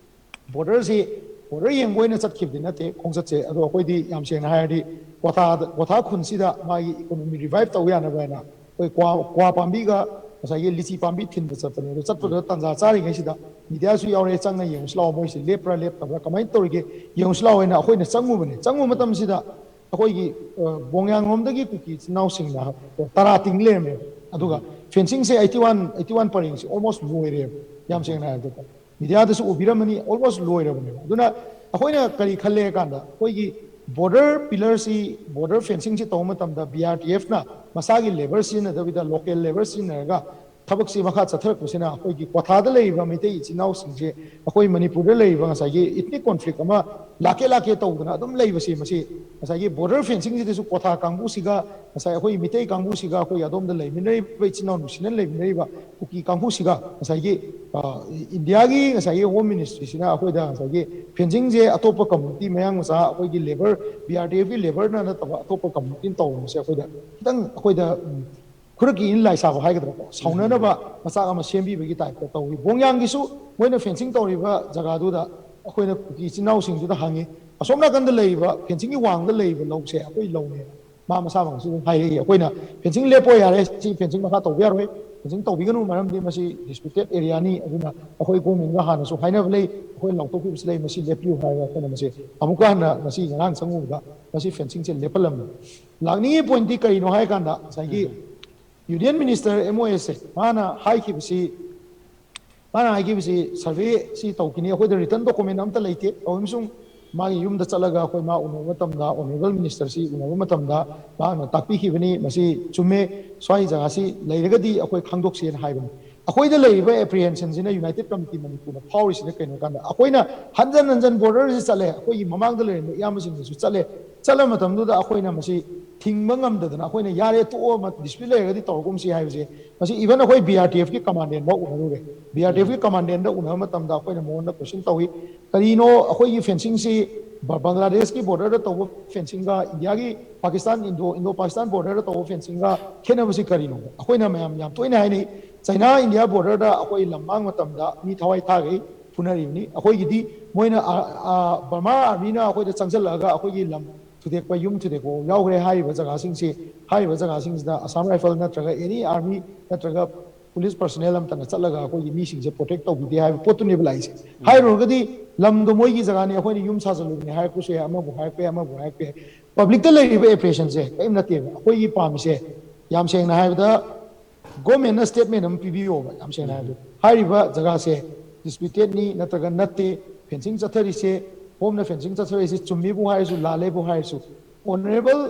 ꯕꯣꯔꯗꯔ ꯌꯦꯡꯕ ꯑꯣꯏꯅ ꯆꯠꯈꯤꯕꯗꯤ ꯅꯠꯇꯦ ꯈꯣꯡꯆꯠꯁꯦ꯫ ꯑꯗꯣ ꯑꯩꯈꯣꯏꯗꯤ ꯌꯥꯝ ꯁꯦꯡꯅ ꯍꯥꯏꯔꯗꯤ ꯀ꯭ꯋꯥꯊꯥꯗ, ꯀ꯭ꯋꯥꯊꯥ ꯈꯨꯟꯁꯤꯗ ꯃꯥꯒꯤ ꯏꯀꯣꯅꯣꯃꯤ ꯔꯤꯚꯥꯏꯚ ꯇꯧꯕ ꯌꯥꯅꯕ ꯍꯥꯏꯅ ꯑꯩꯈꯣꯏ ꯀ꯭ꯋꯥ, ꯀ꯭ꯋꯥ ꯄꯥꯝꯕꯤꯒ ꯉꯁꯥꯏꯒꯤ ꯂꯤꯆꯤ ꯄꯥꯝꯕꯤ ꯊꯤꯟꯕ ꯆꯠꯄꯅꯦ꯫ ꯑꯗꯣ ꯆꯠꯄꯗꯨꯗ ꯇꯥꯟꯖꯥ ꯆꯥꯔꯤꯉꯩꯁꯤꯗ ꯃꯤꯗꯤꯌꯥꯁꯨ ꯌꯥꯎꯔꯦ, ꯆꯪꯅ ꯌꯦꯡꯉꯨꯁꯤ ꯂꯥꯛꯑꯣ, ꯃꯣꯏꯁꯤ ꯂꯦꯞꯄ꯭ꯔꯥ ꯂꯦꯞꯇꯕ꯭ꯔꯥ, ꯀꯃꯥꯏꯅ ꯇꯧꯔꯤꯒꯦ ꯌꯦꯡꯉꯨꯁꯤ ꯂꯥꯛꯑꯣ ꯍꯥꯏꯅ ꯑꯩꯈꯣꯏꯅ ꯆꯪꯉꯨꯕꯅꯦ꯫ ꯆꯪꯉꯨꯕ ꯃꯇꯝꯁꯤꯗ ꯑꯩꯈꯣꯏꯒꯤ, ꯑ, ꯕꯣꯡꯌꯥꯡꯂꯣꯝꯗꯒꯤ ꯀꯨꯀꯤ ꯏꯆꯤꯟ ꯏꯅꯥꯎꯁꯤꯡꯅ ꯇꯔꯥ ꯇꯤꯡ ꯂꯩꯔꯝꯃꯦꯕ꯫ ꯑꯗꯨꯒ ꯐꯦꯟꯁꯤꯡꯁꯦ ꯑꯩꯠꯇꯤ ꯋꯥꯟ, ꯑꯩꯠꯇꯤ ꯋꯥꯟ ꯄꯔꯦꯡꯁꯦ ꯑꯣꯜꯃꯣꯁ ꯂꯣꯏꯔꯦꯕ꯫ ꯌꯥꯝ ꯁꯦꯡꯅ ꯍꯥꯏꯔꯕꯗꯀꯣ, ꯃꯤꯗꯤꯌꯥꯗꯁꯨ ꯎꯕꯤꯔꯝꯃꯅꯤ, ꯑꯣꯜꯃꯣꯁ ꯂꯣꯏꯔꯕꯅꯦꯕ꯫ ꯑꯗꯨꯅ ꯑꯩꯈꯣꯏꯅ ꯀꯔꯤ ꯈꯜꯂꯦ ꯍꯥꯏ ꯀꯥꯟꯗ, ꯑꯩꯈꯣꯏꯒꯤ ꯕꯣꯔꯗꯔ ꯄꯤꯂꯔꯁꯤ, ꯕꯣꯔꯗꯔ ꯐꯦꯟꯁꯤꯡꯁꯤ ꯇꯧꯕ ꯃꯇꯝꯗ ꯕꯤ ꯑꯥꯔ ꯇꯤ ꯑꯦꯐꯅ ꯃꯁꯥꯒꯤ ꯂꯦꯕꯔ ꯁꯤꯖꯤꯟꯅꯗꯕꯤꯗ ꯂꯣꯀꯦꯜ ꯂꯦꯕꯔ ꯁꯤꯖꯤꯟꯅꯔꯒ ꯊꯕꯛꯁꯤ ꯃꯈꯥ ꯆꯠꯊꯔꯛꯄꯁꯤꯅ ꯑꯩꯈꯣꯏꯒꯤ ꯀ꯭ꯋꯥꯊꯥꯗ ꯂꯩꯔꯤꯕ ꯃꯩꯇꯩ ꯏꯆꯤꯟ ꯏꯅꯥꯎꯁꯤꯡꯁꯦ ꯑꯩꯈꯣꯏ ꯃꯅꯤꯄꯨꯔꯗ ꯂꯩꯔꯤꯕ ꯉꯁꯥꯏꯒꯤ ꯏꯊꯅꯤꯛ ꯀꯣꯟꯐ꯭ꯂꯤꯛ ꯑꯃ ꯂꯥꯛꯀꯦ ꯂꯥꯛꯀꯦ ꯇꯧꯗꯅ ꯑꯗꯨꯝ ꯂꯩꯕꯁꯦ, ꯃꯁꯤ ꯉꯁꯥꯏꯒꯤ ꯕꯣꯔꯗꯔ ꯐꯦꯟꯁꯤꯡꯁꯤꯗꯁꯨ ꯀ꯭ꯋꯥꯊꯥ ꯀꯥꯡꯕꯨꯁꯤꯒ ꯉꯁꯥꯏ ꯑꯩꯈꯣꯏ ꯃꯤꯇꯩ ꯀꯥꯡꯕꯨꯁꯤꯒ ꯑꯩꯈꯣꯏ ꯑꯗꯣꯝꯗ ꯂꯩꯃꯤꯟꯅꯔꯤꯕ ꯏꯆꯤꯟ ꯏꯅꯥꯎ ꯅꯨꯡꯁꯤꯅꯅ ꯂꯩꯃꯤꯟꯅꯔꯤꯕ ꯀꯨꯀꯤ ꯀꯥꯡꯕꯨꯁꯤꯒ ꯉꯁꯥꯏꯒꯤ, ꯑ, ꯏꯟꯗꯤꯌꯥꯒꯤ ꯉꯁꯥꯏꯒꯤ ꯍꯣꯝ ꯃꯤꯅꯤꯁꯇ꯭ꯔꯤꯁꯤꯅ ꯑꯩꯈꯣꯏꯗ ꯉꯁꯥꯏꯒꯤ ꯐꯦꯟꯁꯤꯡꯁꯦ ꯑꯇꯣꯞꯄ ꯀꯝꯃꯨꯅꯤꯇꯤ, ꯃꯌꯥꯡ ꯃꯆꯥ, ꯑꯩꯈꯣꯏꯒꯤ ꯂꯦꯕꯔ, ꯕꯤ ꯑꯥꯔ ꯇꯤ ꯑꯦꯐꯀꯤ ꯂꯦꯕꯔꯅ ꯅꯠꯇꯕ ꯑꯇꯣꯞꯄ ꯀꯝꯃꯨꯅꯤꯇꯤꯅ ꯇꯧꯕꯁꯦ ꯑꯩꯈꯣꯏꯗ ꯈꯤꯇꯪ ꯑꯩꯈꯣꯏꯗ, ꯎꯝ, ꯈꯨꯔꯈꯤꯛ ꯏꯟ ꯂꯥꯏ ꯁꯥꯕ ꯍꯥꯏꯒꯗ꯭ꯔꯥꯀꯣ, ꯁꯥꯎꯅꯅꯕ ꯃꯆꯥꯛ ꯑꯃ ꯁꯦꯝꯕꯤꯕꯒꯤ ꯇꯥꯏꯞꯇ ꯇꯧꯏ꯫ ꯕꯣꯡꯌꯥꯡꯒꯤꯁꯨ ꯃꯣꯏꯅ ꯐꯦꯟꯁꯤꯡ ꯇꯧꯔꯤꯕ ꯖꯒꯥꯗꯨꯗ ꯑꯩꯈꯣꯏꯅ ꯀꯨꯀꯤ ꯏꯆꯤꯟ ꯏꯅꯥꯎꯁꯤꯡꯗꯨꯗ ꯍꯪꯉꯤ, "ꯑꯁꯣꯝ ꯅꯥꯀꯟꯗ ꯂꯩꯔꯤꯕ ꯐꯦꯟꯁꯤꯡꯒꯤ ꯋꯥꯡꯗ ꯂꯩꯔꯤꯕ ꯂꯧꯁꯦ ꯑꯩꯈꯣꯏ ꯂꯧꯅꯦ?" ꯃꯥ ꯃꯁꯥꯃꯛꯅꯁꯨ ꯑꯗꯨꯝ ꯍꯥꯏꯔꯛꯏ꯫ ꯑꯩꯈꯣꯏꯅ ꯐꯦꯟꯁꯤꯡ ꯂꯦꯞꯄꯣ ꯌꯥꯔꯦ, ꯁꯤ ꯐꯦꯟꯁꯤꯡ ꯃꯈꯥ ꯇꯧꯕ ꯌꯥꯔꯣꯏ, ꯐꯦꯟꯁꯤꯡ ꯇꯧꯕꯤꯒꯅꯨ, ꯃꯔꯝꯗꯤ ꯃꯁꯤ ꯗꯤꯁꯄ꯭ꯌꯨꯇꯦꯠ ꯑꯦꯔꯤꯌꯥꯅꯤ꯫ ꯑꯗꯨꯅ ꯑꯩꯈꯣꯏ ꯒꯣꯔꯃꯦꯟꯒ ꯍꯥꯟꯅꯁꯨ ꯍꯥꯏꯅꯕ ꯂꯩ, ꯑꯩꯈꯣꯏꯅ ꯂꯥꯎꯊꯣꯛꯈꯤꯕꯁꯨ ꯂꯩ, ꯃꯁꯤ ꯂꯦꯞꯄꯤꯌꯨ ꯍꯥꯏꯔꯒ ꯑꯩꯈꯣꯏꯅ ꯃꯁꯤ ꯑꯃꯨꯛꯀ ꯍꯟꯅ ꯉꯁꯤ ꯉꯔꯥꯡ ꯆꯪꯉꯨꯕꯗ ꯃꯁꯤ ꯐꯦꯟꯁꯤꯡꯁꯦ ꯂꯦꯞꯍꯜꯂꯝꯃꯤ꯫ ꯂꯥꯛꯅꯤꯡꯉꯤ ꯄꯣꯏꯟꯠꯇꯤ ꯀꯔꯤꯅꯣ ꯍꯥꯏ ꯀꯥꯟꯗ ꯉꯁꯥꯏꯒꯤ ꯌꯨꯅꯤꯌꯟ ꯃꯤꯅꯤꯁꯇꯔ ꯑꯦꯝ ꯑꯣ ꯑꯦꯁꯁꯦ ꯃꯥꯅ ꯍꯥꯏꯈꯤꯕꯁꯤ ꯃꯥꯅ ꯍꯥꯏꯈꯤꯕꯁꯤ ꯁꯔꯚꯦꯁꯤ ꯇꯧꯈꯤꯅꯤ, ꯑꯩꯈꯣꯏꯗ ꯔꯤꯇꯟ ꯗꯣꯀꯨꯃꯦꯟ ꯑꯝꯇ ꯂꯩꯇꯦ꯫ ꯑꯃꯁꯨꯡ ꯃꯥꯒꯤ ꯌꯨꯝꯗ ꯆꯠꯂꯒ ꯑꯩꯈꯣꯏ ꯃꯥ ꯎꯅꯕ ꯃꯇꯝꯗ, ꯑꯣꯅꯔꯦꯕꯜ ꯃꯤꯅꯤꯁꯇꯔꯁꯤ ꯎꯅꯕ ꯃꯇꯝꯗ ꯃꯥꯅ ꯇꯥꯛꯄꯤꯈꯤꯕꯅꯤ, ꯃꯁꯤ ꯆꯨꯝꯃꯦ, ꯁ꯭ꯋꯥꯏ ꯖꯒꯥꯁꯤ ꯂꯩꯔꯒꯗꯤ ꯑꯩꯈꯣꯏ ꯈꯪꯗꯣꯛꯁꯦꯅ ꯍꯥꯏꯕꯅꯤ꯫ ꯑꯩꯈꯣꯏꯗ ꯂꯩꯔꯤꯕ ꯑꯦꯄ꯭ꯔꯤꯍꯦꯟꯁꯟꯁꯤꯅ ꯌꯨꯅꯥꯏꯇꯦꯗ ꯀꯃꯤꯇꯤ ꯃꯅꯤꯄꯨꯔꯅ ꯐꯥꯎꯔꯤꯁꯤꯅ ꯀꯩꯅꯣ ꯍꯥꯏ ꯀꯥꯟꯗ, ꯑꯩꯈꯣꯏꯅ ꯍꯟꯖꯟ ꯍꯟꯖꯟ ꯕꯣꯔꯗꯔꯁꯤ ꯆꯠꯂꯦ, ꯑꯩꯈꯣꯏꯒꯤ ꯃꯃꯥꯡꯗ ꯂꯩꯔꯝꯕ ꯏꯌꯥꯝꯕꯁꯤꯡꯗꯁꯨ ꯆꯠꯂꯦ, ꯆꯠꯂ ꯃꯇꯝꯗꯨꯗ ꯑꯩꯈꯣꯏꯅ ꯃꯁꯤ ꯊꯤꯡꯕ ꯉꯝꯗꯗꯅ ꯑꯩꯈꯣꯏꯅ ꯌꯥꯔꯦ ꯇꯣꯛꯑꯣ, ꯗꯤꯁꯄ꯭ꯌꯨꯠ ꯂꯩꯔꯒꯗꯤ ꯇꯧꯔꯒꯨꯝꯁꯤ ꯍꯥꯏꯕꯁꯦ, ꯃꯁꯤ ꯏꯚꯟ ꯑꯩꯈꯣꯏ ꯕꯤ ꯑꯥꯔ ꯇꯤ ꯑꯦꯐꯀꯤ ꯀꯃꯥꯟꯗꯦꯟꯐꯥꯎ ꯎꯅꯔꯨꯔꯦ꯫ ꯕꯤ ꯑꯥꯔ ꯇꯤ ꯑꯦꯐꯀꯤ ꯀꯃꯥꯟꯗꯦꯟꯗ ꯎꯅꯕ ꯃꯇꯝꯗ ꯑꯩꯈꯣꯏꯅ ꯃꯉꯣꯟꯗ ꯀꯣꯏꯁꯟ ꯇꯧꯏ, ꯀꯔꯤꯅꯣ ꯑꯩꯈꯣꯏꯒꯤ ꯐꯦꯟꯁꯤꯡꯁꯤ ꯕ-, ꯕꯪꯒ꯭ꯂꯥꯗꯦꯁꯀꯤ ꯕꯣꯔꯗꯔꯗ ꯇꯧꯕ ꯐꯦꯟꯁꯤꯡꯒ ꯏꯟꯗꯤꯌꯥꯒꯤ ꯄꯥꯀꯤꯁꯇꯥꯟ, ꯏꯟꯗꯣ, ꯏꯟꯗꯣ ꯄꯥꯀꯤꯁꯇꯥꯟ ꯕꯣꯔꯗꯔꯗ ꯇꯧꯕ ꯐꯦꯟꯁꯤꯡꯒ ꯈꯦꯠꯅꯕꯁꯤ ꯀꯔꯤꯅꯣ? ꯑꯩꯈꯣꯏꯅ ꯃꯌꯥꯝ ꯌꯥꯝ ꯇꯣꯏꯅ ꯍꯥꯏꯅꯩ, ꯆꯩꯅꯥ ꯏꯟꯗꯤꯌꯥ ꯕꯣꯔꯗꯔꯗ ꯑꯩꯈꯣꯏ ꯂꯝ ꯃꯥꯡꯕ ꯃꯇꯝꯗ ꯃꯤ ꯊꯋꯥꯏ ꯊꯥꯈꯩ ꯐꯨꯅꯔꯤꯕꯅꯤ꯫ ꯑꯩꯈꯣꯏꯒꯤꯗꯤ ꯃꯣꯏꯅ, ꯑ, ꯑ, ꯕꯔꯃꯥ ꯑꯥꯔꯃꯤꯅ ꯑꯩꯈꯣꯏꯗ ꯆꯪꯁꯤꯜꯂꯛꯑꯒ ꯑꯩꯈꯣꯏꯒꯤ ꯂꯝ ꯊꯨꯗꯦꯛꯄ, ꯌꯨꯝ ꯊꯨꯗꯦꯛꯄ ꯌꯥꯎꯈ꯭ꯔꯦ꯫ ꯍꯥꯏꯔꯤꯕ ꯖꯒꯥꯁꯤꯡꯁꯤ, ꯍꯥꯏꯔꯤꯕ ꯖꯒꯥꯁꯤꯡꯁꯤꯗ ꯑꯁꯥꯝ ꯔꯥꯏꯐꯜ ꯅꯠꯇ꯭ꯔꯒ ꯑꯦꯅꯤ ꯑꯥꯔꯃꯤ ꯅꯠꯇ꯭ꯔꯒ ꯄꯨꯂꯤꯁ ꯄꯔꯁꯣꯅꯦꯜ ꯑꯃꯠꯇꯅ ꯆꯠꯂꯒ ꯑꯩꯈꯣꯏꯒꯤ ꯃꯤꯁꯤꯡꯁꯦ ꯄ꯭ꯔꯣꯇꯦꯛ ꯇꯧꯕꯤꯗꯦ ꯍꯥꯏꯕ ꯄꯣꯠꯇꯨꯅꯦꯕ ꯂꯥꯛꯏꯁꯦ꯫ ꯍꯥꯏꯔꯨꯔꯒꯗꯤ ꯂꯝꯗꯣ ꯃꯣꯏꯒꯤ ꯖꯒꯥꯅꯤ, ꯑꯩꯈꯣꯏꯅ ꯌꯨꯝ ꯁꯥꯖꯜꯂꯨꯕꯅꯦ ꯍꯥꯏꯔꯛꯄꯁꯨ ꯌꯥꯏ, ꯑꯃꯕꯨ ꯍꯥꯏꯔꯛꯄ ꯌꯥꯏ, ꯑꯃꯕꯨ ꯍꯥꯏꯔꯛꯄ ꯌꯥꯏ꯫ ꯄꯕ꯭ꯂꯤꯛꯇ ꯂꯩꯔꯤꯕ ꯑꯦꯄ꯭ꯔꯤꯁꯤꯌꯦꯁꯟꯁꯦ ꯀꯔꯤꯝ ꯅꯠꯇꯦꯕ꯫ ꯑꯩꯈꯣꯏꯒꯤ ꯄꯥꯝꯃꯤꯁꯦ, ꯌꯥꯝ ꯁꯦꯡꯅ ꯍꯥꯏꯔꯕꯗ, ꯒꯣꯔꯃꯦꯟꯅ ꯁ꯭ꯇꯦꯠꯃꯦꯟ ꯑꯃ ꯄꯤꯕꯤꯌꯣꯕ꯫ ꯌꯥꯝ ꯁꯦꯡꯅ ꯍꯥꯏꯔꯕꯗ, ꯍꯥꯏꯔꯤꯕ ꯖꯒꯥꯁꯦ ꯗꯤꯁꯄ꯭ꯌꯨꯇꯦꯠꯅꯤ ꯅꯠꯇ꯭ꯔꯒ ꯅꯠꯇꯦ, ꯐꯦꯟꯁꯤꯡ ꯆꯠꯊꯔꯤꯁꯦ, ꯍꯣꯝꯅ ꯐꯦꯟꯁꯤꯡ ꯆꯠꯊꯔꯤꯁꯦ ꯆꯨꯝꯃꯤꯕꯨ ꯍꯥꯏꯔꯁꯨ, ꯂꯥꯜꯂꯦꯕꯨ ꯍꯥꯏꯔꯁꯨ, ꯑꯣꯅꯔꯦꯕꯜ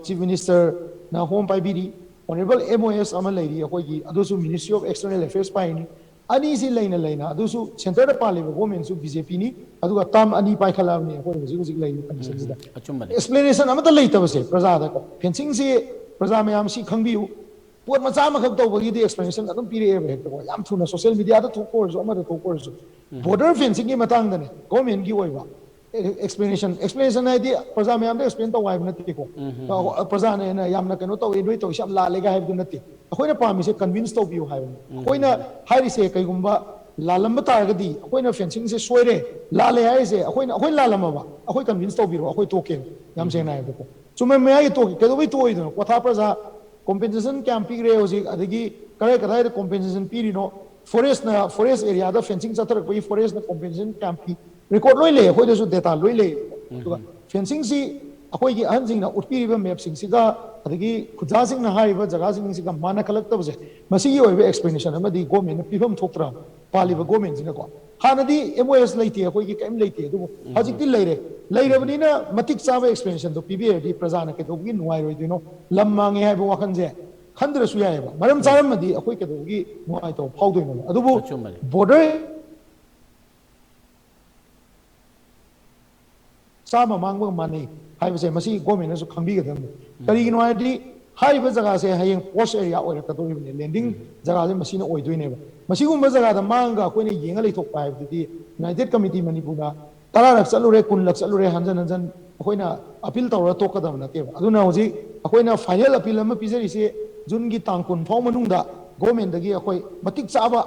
ꯆꯤꯐ ꯃꯤꯅꯤꯁꯇꯔꯅ ꯍꯣꯝ ꯄꯥꯏꯕꯤꯔꯤ, ꯑꯣꯅꯔꯦꯕꯜ ꯑꯦꯝ ꯑꯣ ꯑꯦꯁ ꯑꯃ ꯂꯩꯔꯤ ꯑꯩꯈꯣꯏꯒꯤ, ꯑꯗꯨꯁꯨ ꯃꯤꯅꯤꯁꯇ꯭ꯔꯤ ꯑꯣꯐ ꯑꯦꯛꯁꯇꯔꯅꯦꯜ ꯑꯦꯐꯤꯌꯔꯁ ꯄꯥꯏꯔꯤꯅꯤ꯫ ꯑꯅꯤꯁꯤ ꯂꯩꯅ ꯂꯩꯅ, ꯑꯗꯨꯁꯨ ꯁꯦꯟꯇꯔꯗ ꯄꯥꯜꯂꯤꯕ ꯒꯣꯔꯃꯦꯟꯁꯨ ꯕꯤ ꯖꯦ ꯄꯤꯅꯤ, ꯑꯗꯨꯒ ꯇꯥꯔꯝ ꯑꯅꯤ ꯄꯥꯏꯈꯠꯂꯛꯑꯕꯅꯤ ꯑꯩꯈꯣꯏ ꯍꯧꯖꯤꯛ ꯍꯧꯖꯤꯛ ꯂꯩꯔꯤꯕ ꯀꯟꯗꯤꯁꯟꯁꯤꯗ꯫ ꯑꯆꯨꯝꯕꯅꯤ꯫ ꯑꯦꯛꯁꯄ꯭ꯂꯦꯅꯦꯁꯟ ꯑꯃꯠꯇ ꯂꯩꯇꯕꯁꯦ ꯄ꯭ꯔꯖꯥꯗꯀꯣ, ꯐꯦꯟꯁꯤꯡꯁꯤ ꯄ꯭ꯔꯖꯥ ꯃꯌꯥꯝꯁꯤ ꯈꯪꯕꯤꯌꯨ, ꯄꯣꯠ ꯃꯆꯥ ꯑꯃꯈꯛ ꯇꯧꯕꯒꯤꯗꯤ ꯑꯦꯛꯁꯄ꯭ꯂꯦꯅꯦꯁꯟ ꯑꯗꯨꯝ ꯄꯤꯔꯛꯑꯦꯕ ꯍꯦꯛꯇꯀꯣ, ꯌꯥꯝ ꯊꯨꯅ ꯁꯣꯁꯤꯌꯦꯜ ꯃꯤꯗꯤꯌꯥꯗ ꯊꯣꯛꯄ ꯑꯣꯏꯔꯁꯨ, ꯑꯃꯗ ꯊꯣꯛꯄ ꯑꯣꯏꯔꯁꯨ꯫ ꯕꯣꯔꯗꯔ ꯐꯦꯟꯁꯤꯡꯒꯤ ꯃꯇꯥꯡꯗꯅꯦ, ꯒꯣꯔꯃꯦꯟꯒꯤ ꯑꯣꯏꯕ ꯑꯦꯛꯁꯄ꯭ꯂꯦꯅꯦꯁꯟ, ꯑꯦꯛꯁꯄ꯭ꯂꯦꯅꯦꯁꯟ ꯍꯥꯏꯗꯤ ꯄ꯭ꯔꯖꯥ ꯃꯌꯥꯝꯗ ꯑꯦꯛꯁꯄ꯭ꯂꯦꯟ ꯇꯧ ꯍꯥꯏꯕ ꯅꯠꯇꯦꯀꯣ꯫ ꯑ, ꯄ꯭ꯔꯖꯥꯅ ꯍꯦꯟꯅ ꯌꯥꯝꯅ ꯀꯩꯅꯣ ꯇꯧꯋꯦ, ꯅꯣꯏ ꯇꯧꯔꯤꯁꯦ ꯌꯥꯝ ꯂꯥꯜꯂꯦꯒ ꯍꯥꯏꯕꯗꯨ ꯅꯠꯇꯦ꯫ ꯑꯩꯈꯣꯏꯅ ꯄꯥꯝꯃꯤꯁꯦ ꯀꯟꯚꯤꯟꯁ ꯇꯧꯕꯤꯌꯨ ꯍꯥꯏꯕꯅꯤ꯫ ꯑꯩꯈꯣꯏꯅ ꯍꯥꯏꯔꯤꯁꯦ ꯀꯩꯒꯨꯝꯕ ꯂꯥꯜꯂꯝꯕ ꯇꯥꯔꯒꯗꯤ, ꯑꯩꯈꯣꯏꯅ ꯐꯦꯟꯁꯤꯡꯁꯦ ꯁꯣꯏꯔꯦ, ꯂꯥꯜꯂꯦ ꯍꯥꯏꯔꯤꯁꯦ ꯑꯩꯈꯣꯏꯅ, ꯑꯩꯈꯣꯏ ꯂꯥꯜꯂꯝꯃꯕ, ꯑꯩꯈꯣꯏ ꯀꯟꯚꯤꯟꯁ ꯇꯧꯕꯤꯔꯣ, ꯑꯩꯈꯣꯏ ꯇꯣꯛꯀꯦ꯫ ꯌꯥꯝ ꯁꯦꯡꯅ ꯍꯥꯏꯕꯗꯀꯣ, ꯆꯨꯝꯃꯟ ꯃꯌꯥꯏꯒꯤ ꯇꯣꯛꯀꯦ꯫ ꯀꯩꯗꯧꯕꯩ ꯇꯣꯛꯑꯣꯏꯗꯅꯣ? ꯀ꯭ꯋꯥꯊꯥ ꯄ꯭ꯔꯖꯥ ꯀꯣꯝꯄꯦꯟꯁꯦꯁꯟ ꯀꯌꯥꯝ ꯄꯤꯈ꯭ꯔꯦ ꯍꯧꯖꯤꯛ, ꯑꯗꯒꯤ ꯀꯗꯥꯏ ꯀꯗꯥꯏꯗ ꯀꯣꯝꯄꯦꯟꯁꯦꯁꯟ ꯄꯤꯔꯤꯅꯣ, ꯐꯣꯔꯦꯁꯅ, ꯐꯣꯔꯦꯁ ꯑꯦꯔꯤꯌꯥꯗ ꯐꯦꯟꯁꯤꯡ ꯆꯠꯊꯔꯛꯄꯒꯤ ꯐꯣꯔꯦꯁꯅ ꯀꯣꯝꯄꯦꯟꯁꯦꯁꯟ ꯀꯌꯥꯝ ꯄꯤ, ꯔꯦꯀꯣꯔꯠ ꯂꯣꯏ ꯂꯩ, ꯑꯩꯈꯣꯏꯗꯁꯨ ꯗꯦꯇꯥ ꯂꯣꯏ ꯂꯩ꯫ ꯑꯗꯨꯒ ꯐꯦꯟꯁꯤꯡꯁꯤ ꯑꯩꯈꯣꯏꯒꯤ ꯑꯍꯟꯁꯤꯡꯅ ꯎꯠꯄꯤꯔꯤꯕ ꯃꯦꯞꯁꯤꯡꯁꯤꯒ ꯑꯗꯒꯤ ꯈꯨꯖꯥꯁꯤꯡꯅ ꯍꯥꯏꯔꯤꯕ ꯖꯒꯥꯁꯤꯡꯁꯤꯒ ꯃꯥꯟꯅꯈꯠꯂꯛꯇꯕꯁꯦ, ꯃꯁꯤꯒꯤ ꯑꯣꯏꯕ ꯑꯦꯛꯁꯄ꯭ꯂꯦꯅꯦꯁꯟ ꯑꯃꯗꯤ ꯒꯣꯔꯃꯦꯟꯅ ꯄꯤꯐꯝ ꯊꯣꯛꯇ꯭ꯔꯥ ꯄꯥꯜꯂꯤꯕ ꯒꯣꯔꯃꯦꯟꯁꯤꯅꯀꯣ? ꯍꯥꯟꯅꯗꯤ ꯑꯦꯝ ꯑꯣ ꯑꯦꯁ ꯂꯩꯇꯦ, ꯑꯩꯈꯣꯏꯒꯤ ꯀꯔꯤꯝ ꯂꯩꯇꯦ, ꯑꯗꯨꯕꯨ ꯍꯧꯖꯤꯛꯇꯤ ꯂꯩꯔꯦ꯫ ꯂꯩꯔꯕꯅꯤꯅ ꯃꯇꯤꯛ ꯆꯥꯕ ꯑꯦꯛꯁꯄ꯭ꯂꯦꯅꯦꯁꯟꯗꯣ ꯄꯤꯕꯤꯔꯗꯤ ꯄ꯭ꯔꯖꯥꯅ ꯀꯩꯗꯧꯕꯒꯤ ꯅꯨꯡꯉꯥꯏꯔꯣꯏꯗꯣꯏꯅꯣ? ꯂꯝ ꯃꯥꯡꯉꯦ ꯍꯥꯏꯕ ꯋꯥꯈꯜꯁꯦ ꯈꯟꯗ꯭ꯔꯁꯨ ꯌꯥꯏꯑꯕ꯫ ꯃꯔꯝ ꯆꯥꯔꯝꯃꯗꯤ ꯑꯩꯈꯣꯏ ꯀꯩꯗꯧꯕꯒꯤ ꯅꯨꯡꯉꯥꯏꯇꯕ ꯐꯥꯎꯗꯣꯏꯅꯣꯕ? ꯑꯗꯨꯕꯨ ꯑꯆꯨꯝꯕꯅꯤ꯫ ꯕꯣꯔꯗꯔ ꯆꯥꯝꯃ ꯃꯥꯡꯕꯒ ꯃꯥꯟꯅꯩ ꯍꯥꯏꯕꯁꯦ ꯃꯁꯤ ꯒꯣꯔꯃꯦꯟꯅꯁꯨ ꯈꯪꯕꯤꯒꯗꯕꯅꯤ꯫ ꯀꯔꯤꯒꯤꯅꯣ ꯍꯥꯏꯔꯗꯤ ꯍꯥꯏꯔꯤꯕ ꯖꯒꯥꯁꯦ ꯍꯌꯦꯡ ꯄꯣꯁ ꯑꯦꯔꯤꯌꯥ ꯑꯣꯏꯔꯛꯀꯗꯧꯔꯤꯕꯅꯤ, ꯂꯦꯟꯗꯤꯡ ꯖꯒꯥꯁꯦ ꯃꯁꯤꯅ ꯑꯣꯏꯗꯣꯏꯅꯦꯕ꯫ ꯃꯁꯤꯒꯨꯝꯕ ꯖꯒꯥꯗ ꯃꯥꯡꯉꯒ ꯑꯩꯈꯣꯏꯅ ꯌꯦꯡꯉ ꯂꯩꯊꯣꯛꯄ ꯍꯥꯏꯕꯗꯨꯗꯤ ꯌꯨꯅꯥꯏꯇꯦꯠ ꯀꯃꯤꯇꯤ ꯃꯅꯤꯄꯨꯔꯅ ꯇꯔꯥꯔꯛ ꯆꯠꯂꯨꯔꯦ, ꯀꯨꯟꯂꯛ ꯆꯠꯂꯨꯔꯦ, ꯍꯟꯖꯟ ꯍꯟꯖꯟ ꯑꯩꯈꯣꯏꯅ ꯑꯄꯤꯜ ꯇꯧꯔꯒ ꯇꯣꯛꯀꯗꯕ ꯅꯠꯇꯦꯕ꯫ ꯑꯗꯨꯅ ꯍꯧꯖꯤꯛ ꯑꯩꯈꯣꯏꯅ ꯐꯥꯏꯅꯦꯜ ꯑꯄꯤꯜ ꯑꯃ ꯄꯤꯖꯔꯤꯁꯦ ꯖꯨꯟꯒꯤ ꯇꯥꯡ ꯀꯨꯟ ꯐꯥꯎ ꯃꯅꯨꯡꯗ ꯒꯣꯔꯃꯦꯟꯗꯒꯤ ꯑꯩꯈꯣꯏ ꯃꯇꯤꯛ ꯆꯥꯕ,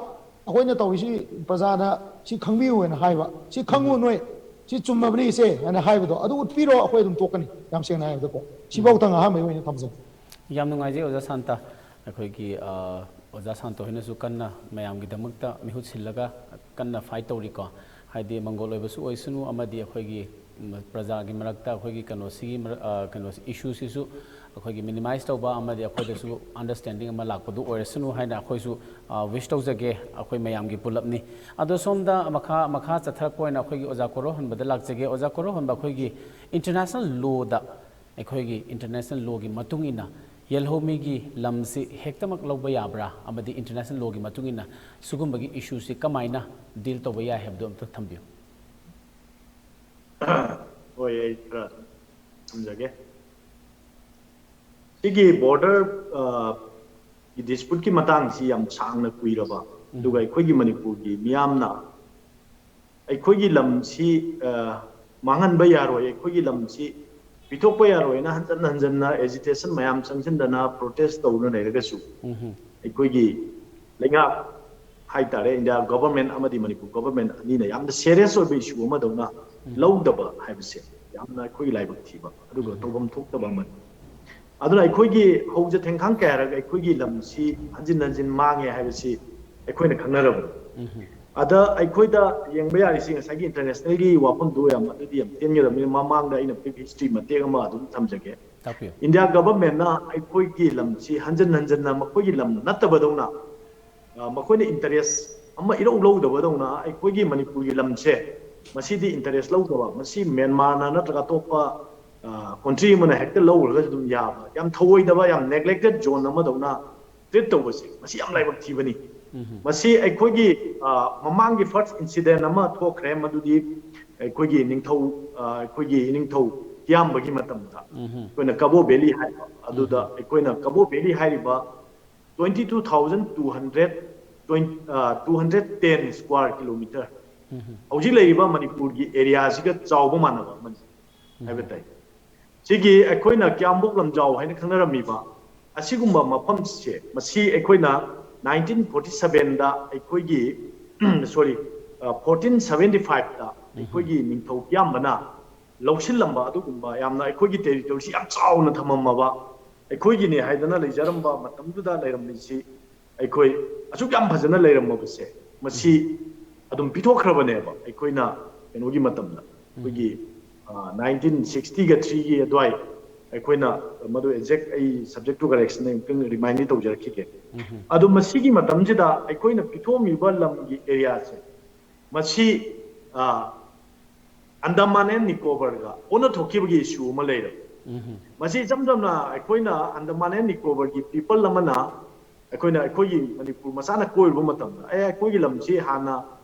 ꯑꯩꯈꯣꯏꯅ ꯇꯧꯔꯤꯁꯤ ꯄ꯭ꯔꯖꯥꯅ ꯁꯤ ꯈꯪꯕꯤꯌꯨ ꯍꯥꯏꯅ ꯍꯥꯏꯕ, ꯁꯤ ꯈꯪꯉꯨ ꯅꯣꯏ, ꯁꯤ ꯆꯨꯝꯃꯕꯅꯤ ꯏꯆꯦ ꯍꯥꯏꯅ ꯍꯥꯏꯕꯗꯣ ꯑꯗꯨ ꯎꯠꯄꯤꯔꯣ, ꯑꯩꯈꯣꯏ ꯑꯗꯨꯝ ꯇꯣꯛꯀꯅꯤ꯫ ꯌꯥꯝ ꯁꯦꯡꯅ ꯍꯥꯏꯔꯕꯗꯀꯣ, ꯁꯤꯐꯥꯎꯇꯪ ꯑꯍꯥꯟꯕꯒꯤ ꯑꯣꯏꯅ ꯊꯝꯖꯒꯦ꯫ ꯌꯥꯝ ꯅꯨꯡꯉꯥꯏꯖꯩ ꯑꯣꯖꯥ ꯁꯥꯟꯇ꯫ ꯑꯩꯈꯣꯏꯒꯤ ꯑ, ꯑꯣꯖꯥ ꯁꯥꯟꯇ ꯍꯣꯏꯅꯁꯨ ꯀꯟꯅ ꯃꯌꯥꯝꯒꯤꯗꯃꯛꯇ ꯃꯤꯍꯨꯠ ꯁꯤꯜꯂꯒ ꯀꯟꯅ ꯐꯥꯏꯠ ꯇꯧꯔꯤꯀꯣ꯫ ꯍꯥꯏꯗꯤ ꯃꯪꯒꯣꯜ ꯑꯣꯏꯕꯁꯨ ꯑꯣꯏꯁꯅꯨ ꯑꯃꯗꯤ ꯑꯩꯈꯣꯏꯒꯤ ꯎꯝ, ꯄ꯭ꯔꯖꯥꯒꯤ ꯃꯔꯛꯇ ꯑꯩꯈꯣꯏꯒꯤ ꯀꯩꯅꯣꯁꯤꯒꯤ ꯃꯔ-, ꯑ, ꯀꯩꯅꯣꯁꯤ, ꯏꯁꯨꯁꯤꯁꯨ ꯑꯩꯈꯣꯏꯒꯤ ꯃꯤꯅꯤꯃꯥꯏꯁ ꯇꯧꯕ ꯑꯃꯗꯤ ꯑꯩꯈꯣꯏꯗꯁꯨ ꯑꯟꯗꯔꯁ꯭ꯇꯦꯟꯗꯤꯡ ꯑꯃ ꯂꯥꯛꯄꯗꯨ ꯑꯣꯏꯔꯁꯅꯨ ꯍꯥꯏꯅ ꯑꯩꯈꯣꯏꯁꯨ ꯑ, ꯋꯤꯁ ꯇꯧꯖꯒꯦ, ꯑꯩꯈꯣꯏ ꯃꯌꯥꯝꯒꯤ ꯄꯨꯂꯞꯅꯤ꯫ ꯑꯗꯣ ꯁꯣꯝꯗ ꯃꯈꯥ, ꯃꯈꯥ ꯆꯠꯊꯔꯛꯄ ꯑꯣꯏꯅ ꯑꯩꯈꯣꯏꯒꯤ ꯑꯣꯖꯥ ꯀꯣꯔꯧꯍꯟꯕꯗ ꯂꯥꯛꯆꯒꯦ꯫ ꯑꯣꯖꯥ ꯀꯣꯔꯧꯍꯟꯕ, ꯑꯩꯈꯣꯏꯒꯤ ꯏꯟꯇꯔꯅꯦꯁꯅꯦꯜ ꯂꯣꯗ, ꯑꯩꯈꯣꯏꯒꯤ ꯏꯟꯇꯔꯅꯦꯁꯅꯦꯜ ꯂꯣꯒꯤ ꯃꯇꯨꯡ ꯏꯟꯅ ꯌꯦꯜꯍꯧꯃꯤꯒꯤ ꯂꯝꯁꯤ ꯍꯦꯛꯇꯃꯛ ꯂꯧꯕ ꯌꯥꯕ꯭ꯔꯥ? ꯑꯃꯗꯤ ꯏꯟꯇꯔꯅꯦꯁꯅꯦꯜ ꯂꯣꯒꯤ ꯃꯇꯨꯡ ꯏꯟꯅ ꯁꯤꯒꯨꯝꯕꯒꯤ ꯏꯁꯨꯁꯤ ꯀꯃꯥꯏꯅ ꯗꯤꯜ ꯇꯧꯕ ꯌꯥꯏ ꯍꯥꯏꯕꯗꯨ ꯑꯝꯇ ꯊꯝꯕꯤꯌꯨ꯫ ꯍꯣꯏ, ꯑꯩ ꯈꯔ ꯊꯝꯖꯒꯦ꯫ ꯁꯤꯒꯤ ꯕꯣꯔꯗꯔ ꯒꯤ ꯗꯤꯁꯄ꯭ꯌꯨꯠꯀꯤ ꯃꯇꯥꯡꯁꯤ ꯌꯥꯝ ꯁꯥꯡꯅ ꯀꯨꯏꯔꯕ, ꯑꯗꯨꯒ ꯑꯩꯈꯣꯏꯒꯤ ꯃꯅꯤꯄꯨꯔꯒꯤ ꯃꯤꯌꯥꯝꯅ ꯑꯩꯈꯣꯏꯒꯤ ꯂꯝꯁꯤ ꯑ, ꯃꯥꯡꯍꯟꯕ ꯌꯥꯔꯣꯏ, ꯑꯩꯈꯣꯏꯒꯤ ꯂꯝꯁꯤ ꯄꯤꯊꯣꯛꯄ ꯌꯥꯔꯣꯏꯅ ꯍꯟꯖꯟ ꯍꯟꯖꯟꯅ ꯑꯦꯖꯤꯇꯦꯁꯟ ꯃꯌꯥꯝ ꯆꯪꯁꯤꯟꯗꯅ ꯄ꯭ꯔꯣꯇꯦꯁ ꯇꯧꯗꯨꯅ ꯂꯩꯔꯒꯁꯨ, ꯑꯩꯈꯣꯏꯒꯤ ꯂꯩꯉꯥꯛ ꯍꯥꯏꯇꯥꯔꯦ, ꯏꯟꯗꯤꯌꯥ ꯒꯣꯚꯔꯟꯃꯦꯟꯠ ꯑꯃꯗꯤ ꯃꯅꯤꯄꯨꯔ ꯒꯣꯚꯔꯟꯃꯦꯟꯠ ꯑꯅꯤꯅ ꯌꯥꯝꯅ ꯁꯦꯔꯤꯌꯁ ꯑꯣꯏꯕ ꯏꯁꯨ ꯑꯃꯗꯧꯅ ꯂꯧꯗꯕ ꯍꯥꯏꯕꯁꯦ ꯌꯥꯝꯅ ꯑꯩꯈꯣꯏꯒꯤ ꯂꯥꯏꯕꯛ ꯊꯤꯕ ꯑꯗꯨꯒ ꯇꯧꯐꯝ ꯊꯣꯛꯇꯕ ꯑꯃꯅꯤ꯫ ꯑꯗꯨꯅ ꯑꯩꯈꯣꯏꯒꯤ ꯍꯧꯖ ꯊꯦꯡꯈꯥꯡ ꯀꯌꯥꯔꯛ ꯑꯩꯈꯣꯏꯒꯤ ꯂꯝꯁꯤ ꯍꯟꯖꯤꯟ ꯍꯟꯖꯤꯟ ꯃꯥꯡꯉꯦ ꯍꯥꯏꯕꯁꯤ ꯑꯩꯈꯣꯏꯅ ꯈꯪꯅꯔꯕꯅꯤ꯫ ꯎꯝ ꯑꯗ ꯑꯩꯈꯣꯏꯗ ꯌꯦꯡꯕ ꯌꯥꯔꯤꯁꯤ ꯉꯁꯥꯏꯒꯤ ꯏꯟꯇꯔꯅꯦꯁꯅꯦꯜꯒꯤ ꯋꯥꯐꯝꯗꯨ ꯌꯥꯝ ꯑꯗꯨꯗꯤ ꯌꯥꯝ ꯇꯦꯟꯒꯗꯕꯅꯤ꯫ ꯃꯃꯥꯡꯗ ꯑꯩꯅ ꯕ꯭ꯔꯤꯐ ꯍꯤꯁꯇ꯭ꯔꯤ ꯃꯇꯦꯛ ꯑꯃ ꯑꯗꯨꯝ ꯊꯝꯖꯒꯦ꯫ ꯇꯥꯛꯄꯤꯌꯨ꯫ ꯏꯟꯗꯤꯌꯥ ꯒꯚꯔꯟꯃꯦꯟꯠꯅ ꯑꯩꯈꯣꯏꯒꯤ ꯂꯝꯁꯤ ꯍꯟꯖꯤꯟ ꯍꯟꯖꯤꯟꯅ ꯃꯈꯣꯏꯒꯤ ꯂꯝ ꯅꯠꯇꯕꯗꯧꯅ ꯃꯈꯣꯏꯅ ꯏꯟꯇꯔꯦꯁ ꯑꯃ ꯏꯔꯧ ꯂꯧꯗꯕꯗꯧꯅ ꯑꯩꯈꯣꯏꯒꯤ ꯃꯅꯤꯄꯨꯔꯒꯤ ꯂꯝꯁꯦ ꯃꯁꯤꯗꯤ ꯏꯟꯇꯔꯦꯁ ꯂꯧꯗꯕ, ꯃꯁꯤ ꯃ꯭ꯌꯥꯟꯃꯥꯔꯅ ꯅꯠꯇ꯭ꯔꯒ ꯑꯇꯣꯞꯄ ꯀꯣꯟꯇ꯭ꯔꯤ ꯑꯃꯅ ꯍꯦꯛꯇ ꯂꯧꯈ꯭ꯔꯒꯁꯨ ꯑꯗꯨꯝ ꯌꯥꯕ, ꯌꯥꯝ ꯊꯧꯑꯣꯏꯗꯕ, ꯌꯥꯝ ꯅꯦꯒ꯭ꯂꯦꯛꯇꯦꯠ ꯖꯣꯟ ꯑꯃꯗꯧꯅ ꯇ꯭ꯔꯤꯠ ꯇꯧꯕꯁꯦ, ꯃꯁꯤ ꯌꯥꯝ ꯂꯥꯏꯕꯛ ꯊꯤꯕꯅꯤ꯫ ꯃꯁꯤ ꯑꯩꯈꯣꯏꯒꯤ ꯃꯃꯥꯡꯒꯤ ꯐꯥꯔꯁ ꯏꯟꯁꯤꯗꯦꯟ ꯑꯃ ꯊꯣꯛꯈ꯭ꯔꯦ, ꯃꯗꯨꯗꯤ ꯑꯩꯈꯣꯏꯒꯤ ꯅꯤꯡꯊꯧ ꯑꯩꯈꯣꯏꯒꯤ ꯏꯅꯤꯡꯊꯧ ꯀꯤꯌꯥꯝꯕꯒꯤ ꯃꯇꯝꯗ ꯑꯩꯈꯣꯏꯅ ꯀꯕꯣ ꯚꯦꯂꯤ ꯍꯥꯏꯕ ꯑꯗꯨꯗ, ꯑꯩꯈꯣꯏꯅ ꯀꯕꯣ ꯚꯦꯂꯤ ꯍꯥꯏꯔꯤꯕ twenty two thousand two hundred, two hundred ten square kilometer, ꯍꯧꯖꯤꯛ ꯂꯩꯔꯤꯕ ꯃꯅꯤꯄꯨꯔꯒꯤ ꯑꯦꯔꯤꯌꯥꯁꯤꯒ ꯆꯥꯎꯕ ꯃꯥꯟꯅꯕ ꯑꯃꯅꯤ ꯍꯥꯏꯕ ꯇꯥꯏ꯫ ꯁꯤꯒꯤ ꯑꯩꯈꯣꯏꯅ ꯀꯤꯌꯥꯝꯕꯣꯛ ꯂꯝꯖꯥꯎ ꯍꯥꯏꯅ ꯈꯪꯅꯔꯝꯃꯤꯕ ꯑꯁꯤꯒꯨꯝꯕ ꯃꯐꯝꯁꯦ, ꯃꯁꯤ ꯑꯩꯈꯣꯏꯅ nineteen forty sevenꯗ ꯑꯩꯈꯣꯏꯒꯤ ꯁꯣꯔꯤ, fourteen seventy fiveꯇ ꯑꯩꯈꯣꯏꯒꯤ ꯅꯤꯡꯊꯧ ꯀꯤꯌꯥꯝꯕꯅ ꯂꯧꯁꯤꯜꯂꯝꯕ ꯑꯗꯨꯒꯨꯝꯕ ꯌꯥꯝꯅ ꯑꯩꯈꯣꯏꯒꯤ ꯇꯦꯔꯤꯇꯣꯔꯤꯁꯤ ꯌꯥꯝ ꯆꯥꯎꯅ ꯊꯝꯃꯝꯃꯕ, ꯑꯩꯈꯣꯏꯒꯤꯅꯤ ꯍꯥꯏꯗꯅ ꯂꯩꯖꯔꯝꯕ ꯃꯇꯝꯗꯨꯗ ꯂꯩꯔꯝꯃꯤꯁꯤ ꯑꯩꯈꯣꯏ ꯑꯁꯨꯛ ꯌꯥꯝ ꯐꯖꯅ ꯂꯩꯔꯝꯃꯕꯁꯦ, ꯃꯁꯤ ꯑꯗꯨꯝ ꯄꯤꯊꯣꯛꯈ꯭ꯔꯕꯅꯦꯕ ꯑꯩꯈꯣꯏꯅ ꯀꯩꯅꯣꯒꯤ ꯃꯇꯝꯗ, ꯑꯩꯈꯣꯏꯒꯤ nineteen sixtyꯒ threeꯒꯤ ꯑꯗꯨꯋꯥꯏ꯫ ꯑꯩꯈꯣꯏꯅ ꯃꯗꯨ ꯑꯦꯛꯖꯦꯛ ꯑꯩ ꯁꯕꯖꯦꯛ ꯇꯨ ꯀꯔꯦꯛꯁꯟ ꯑꯃꯨꯛꯇꯪ ꯔꯤꯃꯥꯏꯟꯗꯤ ꯇꯧꯖꯔꯛꯈꯤꯒꯦ꯫ ꯑꯗꯣ ꯃꯁꯤꯒꯤ ꯃꯇꯝꯁꯤꯗ ꯑꯩꯈꯣꯏꯅ ꯄꯤꯊꯣꯛꯑꯝꯃꯤꯕ ꯂꯝꯒꯤ ꯑꯦꯔꯤꯌꯥꯁꯦ, ꯃꯁꯤ ꯑꯟꯗꯃꯥꯟ ꯑꯦꯟ ꯅꯤꯀꯣꯕꯔꯒ ꯑꯣꯟꯅ ꯊꯣꯛꯈꯤꯕꯒꯤ ꯏꯁꯨ ꯑꯃ ꯂꯩꯔꯦ꯫ ꯃꯁꯤ ꯏꯆꯝ ꯆꯝꯅ ꯑꯩꯈꯣꯏꯅ ꯑꯟꯗꯃꯥꯟ ꯑꯦꯟ ꯅꯤꯀꯣꯕꯔꯒꯤ ꯄꯤꯄꯜ ꯑꯃꯅ ꯑꯩꯈꯣꯏꯅ ꯑꯩꯈꯣꯏꯒꯤ ꯃꯅꯤꯄꯨꯔ ꯃꯆꯥꯅ ꯀꯣꯏꯔꯨꯕ ꯃꯇꯝꯗ, ꯑꯦ, ꯑꯩꯈꯣꯏꯒꯤ ꯂꯝꯁꯤ ꯍꯥꯟꯅ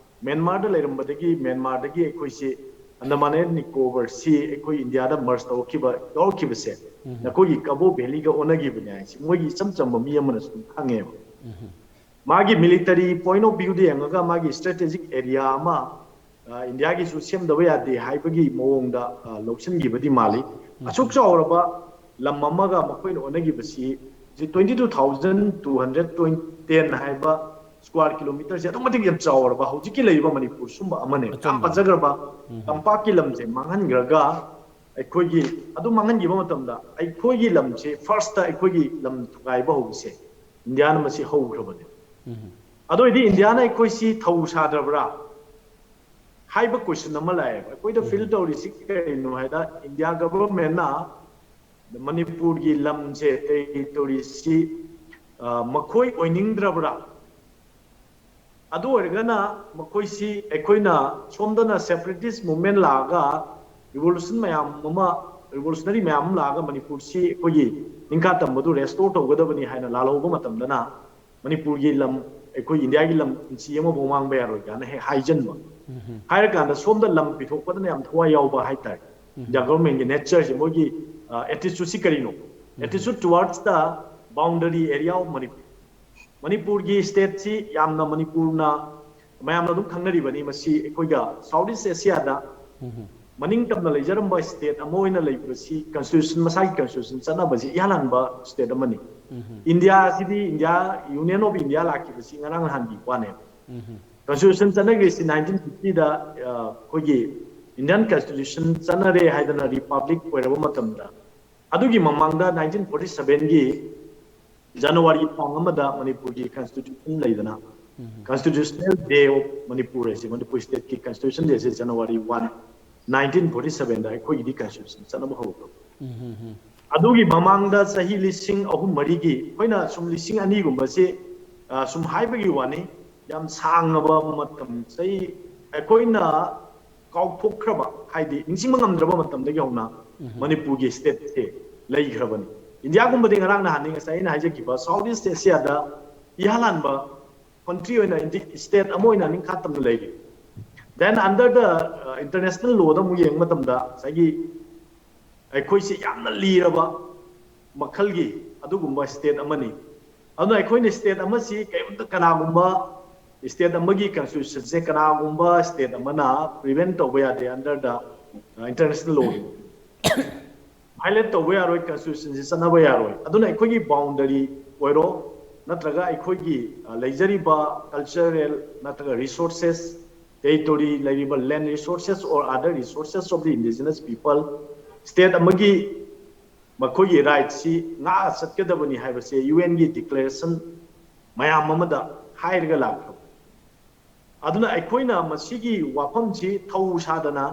ꯃ꯭ꯌꯥꯟꯃꯥꯔꯗ ꯂꯩꯔꯝꯕꯗꯒꯤ ꯃ꯭ꯌꯥꯟꯃꯥꯔꯗꯒꯤ ꯑꯩꯈꯣꯏꯁꯤ ꯑꯟꯗꯃꯥꯟ ꯑꯦꯟ ꯅꯤꯀꯣꯕꯔꯁꯤ ꯑꯩꯈꯣꯏ ꯏꯟꯗꯤꯌꯥꯗ ꯃꯔꯖ ꯇꯧꯔꯛꯈꯤꯕ, ꯌꯥꯎꯔꯛꯈꯤꯕꯁꯦ ꯅꯈꯣꯏꯒꯤ ꯀꯕꯣ ꯚꯦꯂꯤꯒ ꯑꯣꯟꯅꯈꯤꯕꯅꯦ ꯍꯥꯏꯁꯦ ꯃꯣꯏꯒꯤ ꯏꯆꯝ ꯆꯝꯕ ꯃꯤ ꯑꯃꯅꯁꯨ ꯑꯗꯨꯝ ꯈꯪꯉꯦꯕ꯫ ꯃꯥꯒꯤ ꯃꯤꯂꯤꯇꯔꯤ ꯄꯣꯏꯟꯠ ꯑꯣꯐ ꯚ꯭ꯌꯨꯗ ꯌꯦꯡꯉꯒ ꯃꯥꯒꯤ ꯏꯁꯇ꯭ꯔꯦꯇꯦꯖꯤꯛ ꯑꯦꯔꯤꯌꯥ ꯑꯃ ꯏꯟꯗꯤꯌꯥꯒꯤꯁꯨ ꯁꯦꯝꯗꯕ ꯌꯥꯗꯦ ꯍꯥꯏꯕꯒꯤ ꯃꯑꯣꯡꯗ ꯂꯧꯁꯤꯟꯈꯤꯕꯗꯤ ꯃꯥꯜꯂꯤ꯫ ꯑꯁꯨꯛ ꯆꯥꯎꯔꯕ ꯂꯝ ꯑꯃꯒ ꯃꯈꯣꯏꯅ ꯑꯣꯟꯅꯈꯤꯕꯁꯤ, twenty two thousand two hundred ten ꯍꯥꯏꯕ ꯁ꯭ꯀ꯭ꯋꯥꯔ ꯀꯤꯂꯣꯃꯤꯇꯔꯁꯦ ꯑꯗꯨꯛ ꯃꯇꯤꯛ ꯌꯥꯝ ꯆꯥꯎꯔꯕ ꯍꯧꯖꯤꯛꯀꯤ ꯂꯩꯔꯤꯕ ꯃꯅꯤꯄꯨꯔ ꯁꯨꯝꯕ ꯑꯃꯅꯦ꯫ ꯌꯥꯝ ꯐꯖꯈ꯭ꯔꯕ ꯇꯝꯄꯥꯛꯀꯤ ꯂꯝꯁꯦ ꯃꯥꯡꯍꯟꯈ꯭ꯔꯒ ꯑꯩꯈꯣꯏꯒꯤ ꯑꯗꯨ ꯃꯥꯡꯍꯟꯈꯤꯕ ꯃꯇꯝꯗ ꯑꯩꯈꯣꯏꯒꯤ ꯂꯝꯁꯦ first ꯑꯩꯈꯣꯏꯒꯤ ꯂꯝ ꯊꯨꯒꯥꯏꯕ ꯍꯧꯕꯁꯦ ꯏꯟꯗꯤꯌꯥꯅ ꯃꯁꯤ ꯍꯧꯈ꯭ꯔꯕꯅꯦ꯫ ꯑꯗꯨ ꯑꯣꯏꯗꯤ ꯏꯟꯗꯤꯌꯥꯅ ꯑꯩꯈꯣꯏꯁꯤ ꯊꯧ ꯁꯥꯗ꯭ꯔꯕ꯭ꯔꯥ ꯍꯥꯏꯕ question ꯑꯃ ꯂꯥꯛꯑꯦꯕ꯫ ꯑꯩꯈꯣꯏꯗ feel ꯇꯧꯔꯤꯁꯤ ꯀꯔꯤꯅꯣ ꯍꯥꯏꯗ ꯏꯟꯗꯤꯌꯥ governmentꯅ ꯃꯅꯤꯄꯨꯔꯒꯤ ꯂꯝꯁꯦ, territoryꯁꯤ, ꯑ, ꯃꯈꯣꯏ ꯑꯣꯏꯅꯤꯡꯗ꯭ꯔꯕ꯭ꯔꯥ? ꯑꯗꯨ ꯑꯣꯏꯔꯒꯅ ꯃꯈꯣꯏꯁꯤ ꯑꯩꯈꯣꯏꯅ ꯁꯣꯝꯗꯅ separatist movement ꯂꯥꯛꯑꯒ revolution ꯃꯌꯥꯝ ꯑꯃ, revolutionary ꯃꯌꯥꯝ ꯑꯃ ꯂꯥꯛꯑꯒ ꯃꯅꯤꯄꯨꯔꯁꯤ ꯑꯩꯈꯣꯏꯒꯤ ꯅꯤꯡꯈꯥ ꯇꯝꯕꯗꯨ restore ꯇꯧꯒꯗꯕꯅꯤ ꯍꯥꯏꯅ ꯂꯥꯜꯍꯧꯕ ꯃꯇꯝꯗꯅ ꯃꯅꯤꯄꯨꯔꯒꯤ ꯂꯝ, ꯑꯩꯈꯣꯏ ꯏꯟꯗꯤꯌꯥꯒꯤ ꯂꯝ ꯏꯟꯆꯤ ꯑꯃꯐꯥꯎ ꯃꯥꯡꯕ ꯌꯥꯔꯣꯏ ꯀꯥꯏꯅ ꯍꯦꯛ ꯍꯥꯏꯖꯟꯕ꯫ ꯍꯥꯏꯔꯀꯥꯟꯗ ꯁꯣꯝꯗ ꯂꯝ ꯄꯤꯊꯣꯛꯄꯗꯅ ꯌꯥꯝ ꯊꯋꯥꯏ ꯌꯥꯎꯕ ꯍꯥꯏꯇꯥꯔꯦ꯫ India governmentꯀꯤ natureꯁꯦ, ꯃꯣꯏꯒꯤ, ꯑ, attitudeꯁꯤ ꯀꯔꯤꯅꯣ? Attitude towards the boundary area of Manipur꯫ ꯃꯅꯤꯄꯨꯔꯒꯤ stateꯁꯤ ꯌꯥꯝꯅ ꯃꯅꯤꯄꯨꯔꯅ ꯃꯌꯥꯝꯅ ꯑꯗꯨꯝ ꯈꯪꯅꯔꯤꯕꯅꯤ꯫ ꯃꯁꯤ ꯑꯩꯈꯣꯏꯒ South East Asiaꯗ ꯃꯅꯤꯡ ꯇꯝꯅ ꯂꯩꯖꯔꯝꯕ state ꯑꯃ ꯑꯣꯏꯅ ꯂꯩꯕꯁꯤ constitution, ꯃꯁꯥꯒꯤ constitution ꯆꯠꯅꯕꯁꯤ ꯏꯍꯥꯟ ꯍꯥꯟꯕ state ꯑꯃꯅꯤ꯫ ꯏꯟꯗꯤꯌꯥꯁꯤꯗꯤ, India, Union of India ꯂꯥꯛꯈꯤꯕꯁꯤ ꯉꯔꯥꯡ ꯅꯍꯥꯟꯒꯤ ꯋꯥꯅꯦꯕ꯫ Constitution ꯆꯠꯅꯈ꯭ꯔꯤꯁꯤ nineteen fiftyꯗ, ꯑ, ꯑꯩꯈꯣꯏꯒꯤ Indian Constitution ꯆꯠꯅꯔꯦ ꯍꯥꯏꯗꯅ republic ꯑꯣꯏꯔꯕ ꯃꯇꯝꯗ, ꯑꯗꯨꯒꯤ ꯃꯃꯥꯡꯗ nineteen forty sevenꯒꯤ January ꯇꯥꯡ ꯑꯃꯗ ꯃꯅꯤꯄꯨꯔꯒꯤ constitution ꯂꯩꯗꯅ, Constitutional Day of Manipur ꯍꯥꯏꯁꯦ, Manipur stateꯀꯤ constitution dayꯁꯦ January one, nineteen forty sevenꯗ ꯑꯩꯈꯣꯏꯒꯤꯗꯤ constitution ꯆꯠꯅꯕ ꯍꯧꯔꯛꯄ꯫ ꯑꯗꯨꯒꯤ ꯃꯃꯥꯡꯗ ꯆꯍꯤ ꯂꯤꯁꯤꯡ ꯑꯍꯨꯝ ꯃꯔꯤꯒꯤ, ꯑꯩꯈꯣꯏꯅ ꯁꯨꯝ ꯂꯤꯁꯤꯡ ꯑꯅꯤꯒꯨꯝꯕꯁꯤ, ꯑ, ꯁꯨꯝ ꯍꯥꯏꯕꯒꯤ ꯋꯥꯅꯤ, ꯌꯥꯝ ꯁꯥꯡꯉꯕ ꯃꯇꯝ, ꯆꯍꯤ ꯑꯩꯈꯣꯏꯅ ꯀꯥꯎꯊꯣꯛꯈ꯭ꯔꯕ, ꯍꯥꯏꯗꯤ ꯅꯤꯡꯁꯤꯡꯕ ꯉꯝꯗ꯭ꯔꯕ ꯃꯇꯝꯗꯒꯤ ꯍꯧꯅ ꯃꯅꯤꯄꯨꯔꯒꯤ stateꯁꯦ ꯂꯩꯈ꯭ꯔꯕꯅꯤ꯫ ꯏꯟꯗꯤꯌꯥꯒꯨꯝꯕꯗꯤ ꯉꯔꯥꯡ ꯅꯍꯥꯟꯅꯤ, ꯉꯁꯥꯏ ꯑꯩꯅ ꯍꯥꯏꯖꯈꯤꯕ South East Asiaꯗ ꯏꯍꯥꯟ ꯍꯥꯟꯕ country ꯑꯣꯏꯅ, ꯏꯟꯗꯤ-, state ꯑꯃ ꯑꯣꯏꯅ ꯅꯤꯡꯈꯥ ꯇꯝꯅ ꯂꯩꯔꯤ꯫ Then under the, uh, international lawꯗ ꯑꯃꯨꯛ ꯌꯦꯡꯕ ꯃꯇꯝꯗ ꯉꯁꯥꯏꯒꯤ ꯑꯩꯈꯣꯏꯁꯤ ꯌꯥꯝꯅ ꯂꯤꯔꯕ ꯃꯈꯜꯒꯤ ꯑꯗꯨꯒꯨꯝꯕ state ꯑꯃꯅꯤ꯫ ꯑꯗꯨꯅ ꯑꯩꯈꯣꯏꯅ state ꯑꯃꯁꯤ ꯀꯔꯤꯒꯨꯝꯕ ꯀꯅꯥꯒꯨꯝꯕ state ꯑꯃꯒꯤ constitutionꯁꯦ ꯀꯅꯥꯒꯨꯝꯕ state ꯑꯃꯅ prevent ꯇꯧꯕ ꯌꯥꯗꯦ under the, uh, international law꯫ Violate ꯇꯧꯕ ꯌꯥꯔꯣꯏ, constitutionꯁꯦ ꯆꯠꯅꯕ ꯌꯥꯔꯣꯏ꯫ ꯑꯗꯨꯅ ꯑꯩꯈꯣꯏꯒꯤ boundary ꯑꯣꯏꯔꯣ, ꯅꯠꯇ꯭ꯔꯒ ꯑꯩꯈꯣꯏꯒꯤ, ꯑ, ꯂꯩꯖꯔꯤꯕ cultural ꯅꯠꯇ꯭ꯔꯒ resources, territory, ꯂꯩꯔꯤꯕ land resources or other resources of the indigenous people, state ꯑꯃꯒꯤ ꯃꯈꯣꯏꯒꯤ ꯔꯥꯏꯠꯁꯤ ꯉꯥꯛꯑ ꯆꯠꯀꯗꯕꯅꯤ ꯍꯥꯏꯕꯁꯦ ꯌꯨ ꯑꯦꯟꯒꯤ ꯗꯤꯀ꯭ꯂꯦꯔꯦꯁꯟ ꯃꯌꯥꯝ ꯑꯃꯗ ꯍꯥꯏꯔꯒ ꯂꯥꯛꯈ꯭ꯔꯕꯅꯤ꯫ ꯑꯗꯨꯅ ꯑꯩꯈꯣꯏꯅ ꯃꯁꯤꯒꯤ ꯋꯥꯐꯝꯁꯤ ꯊꯧ ꯁꯥꯗꯅ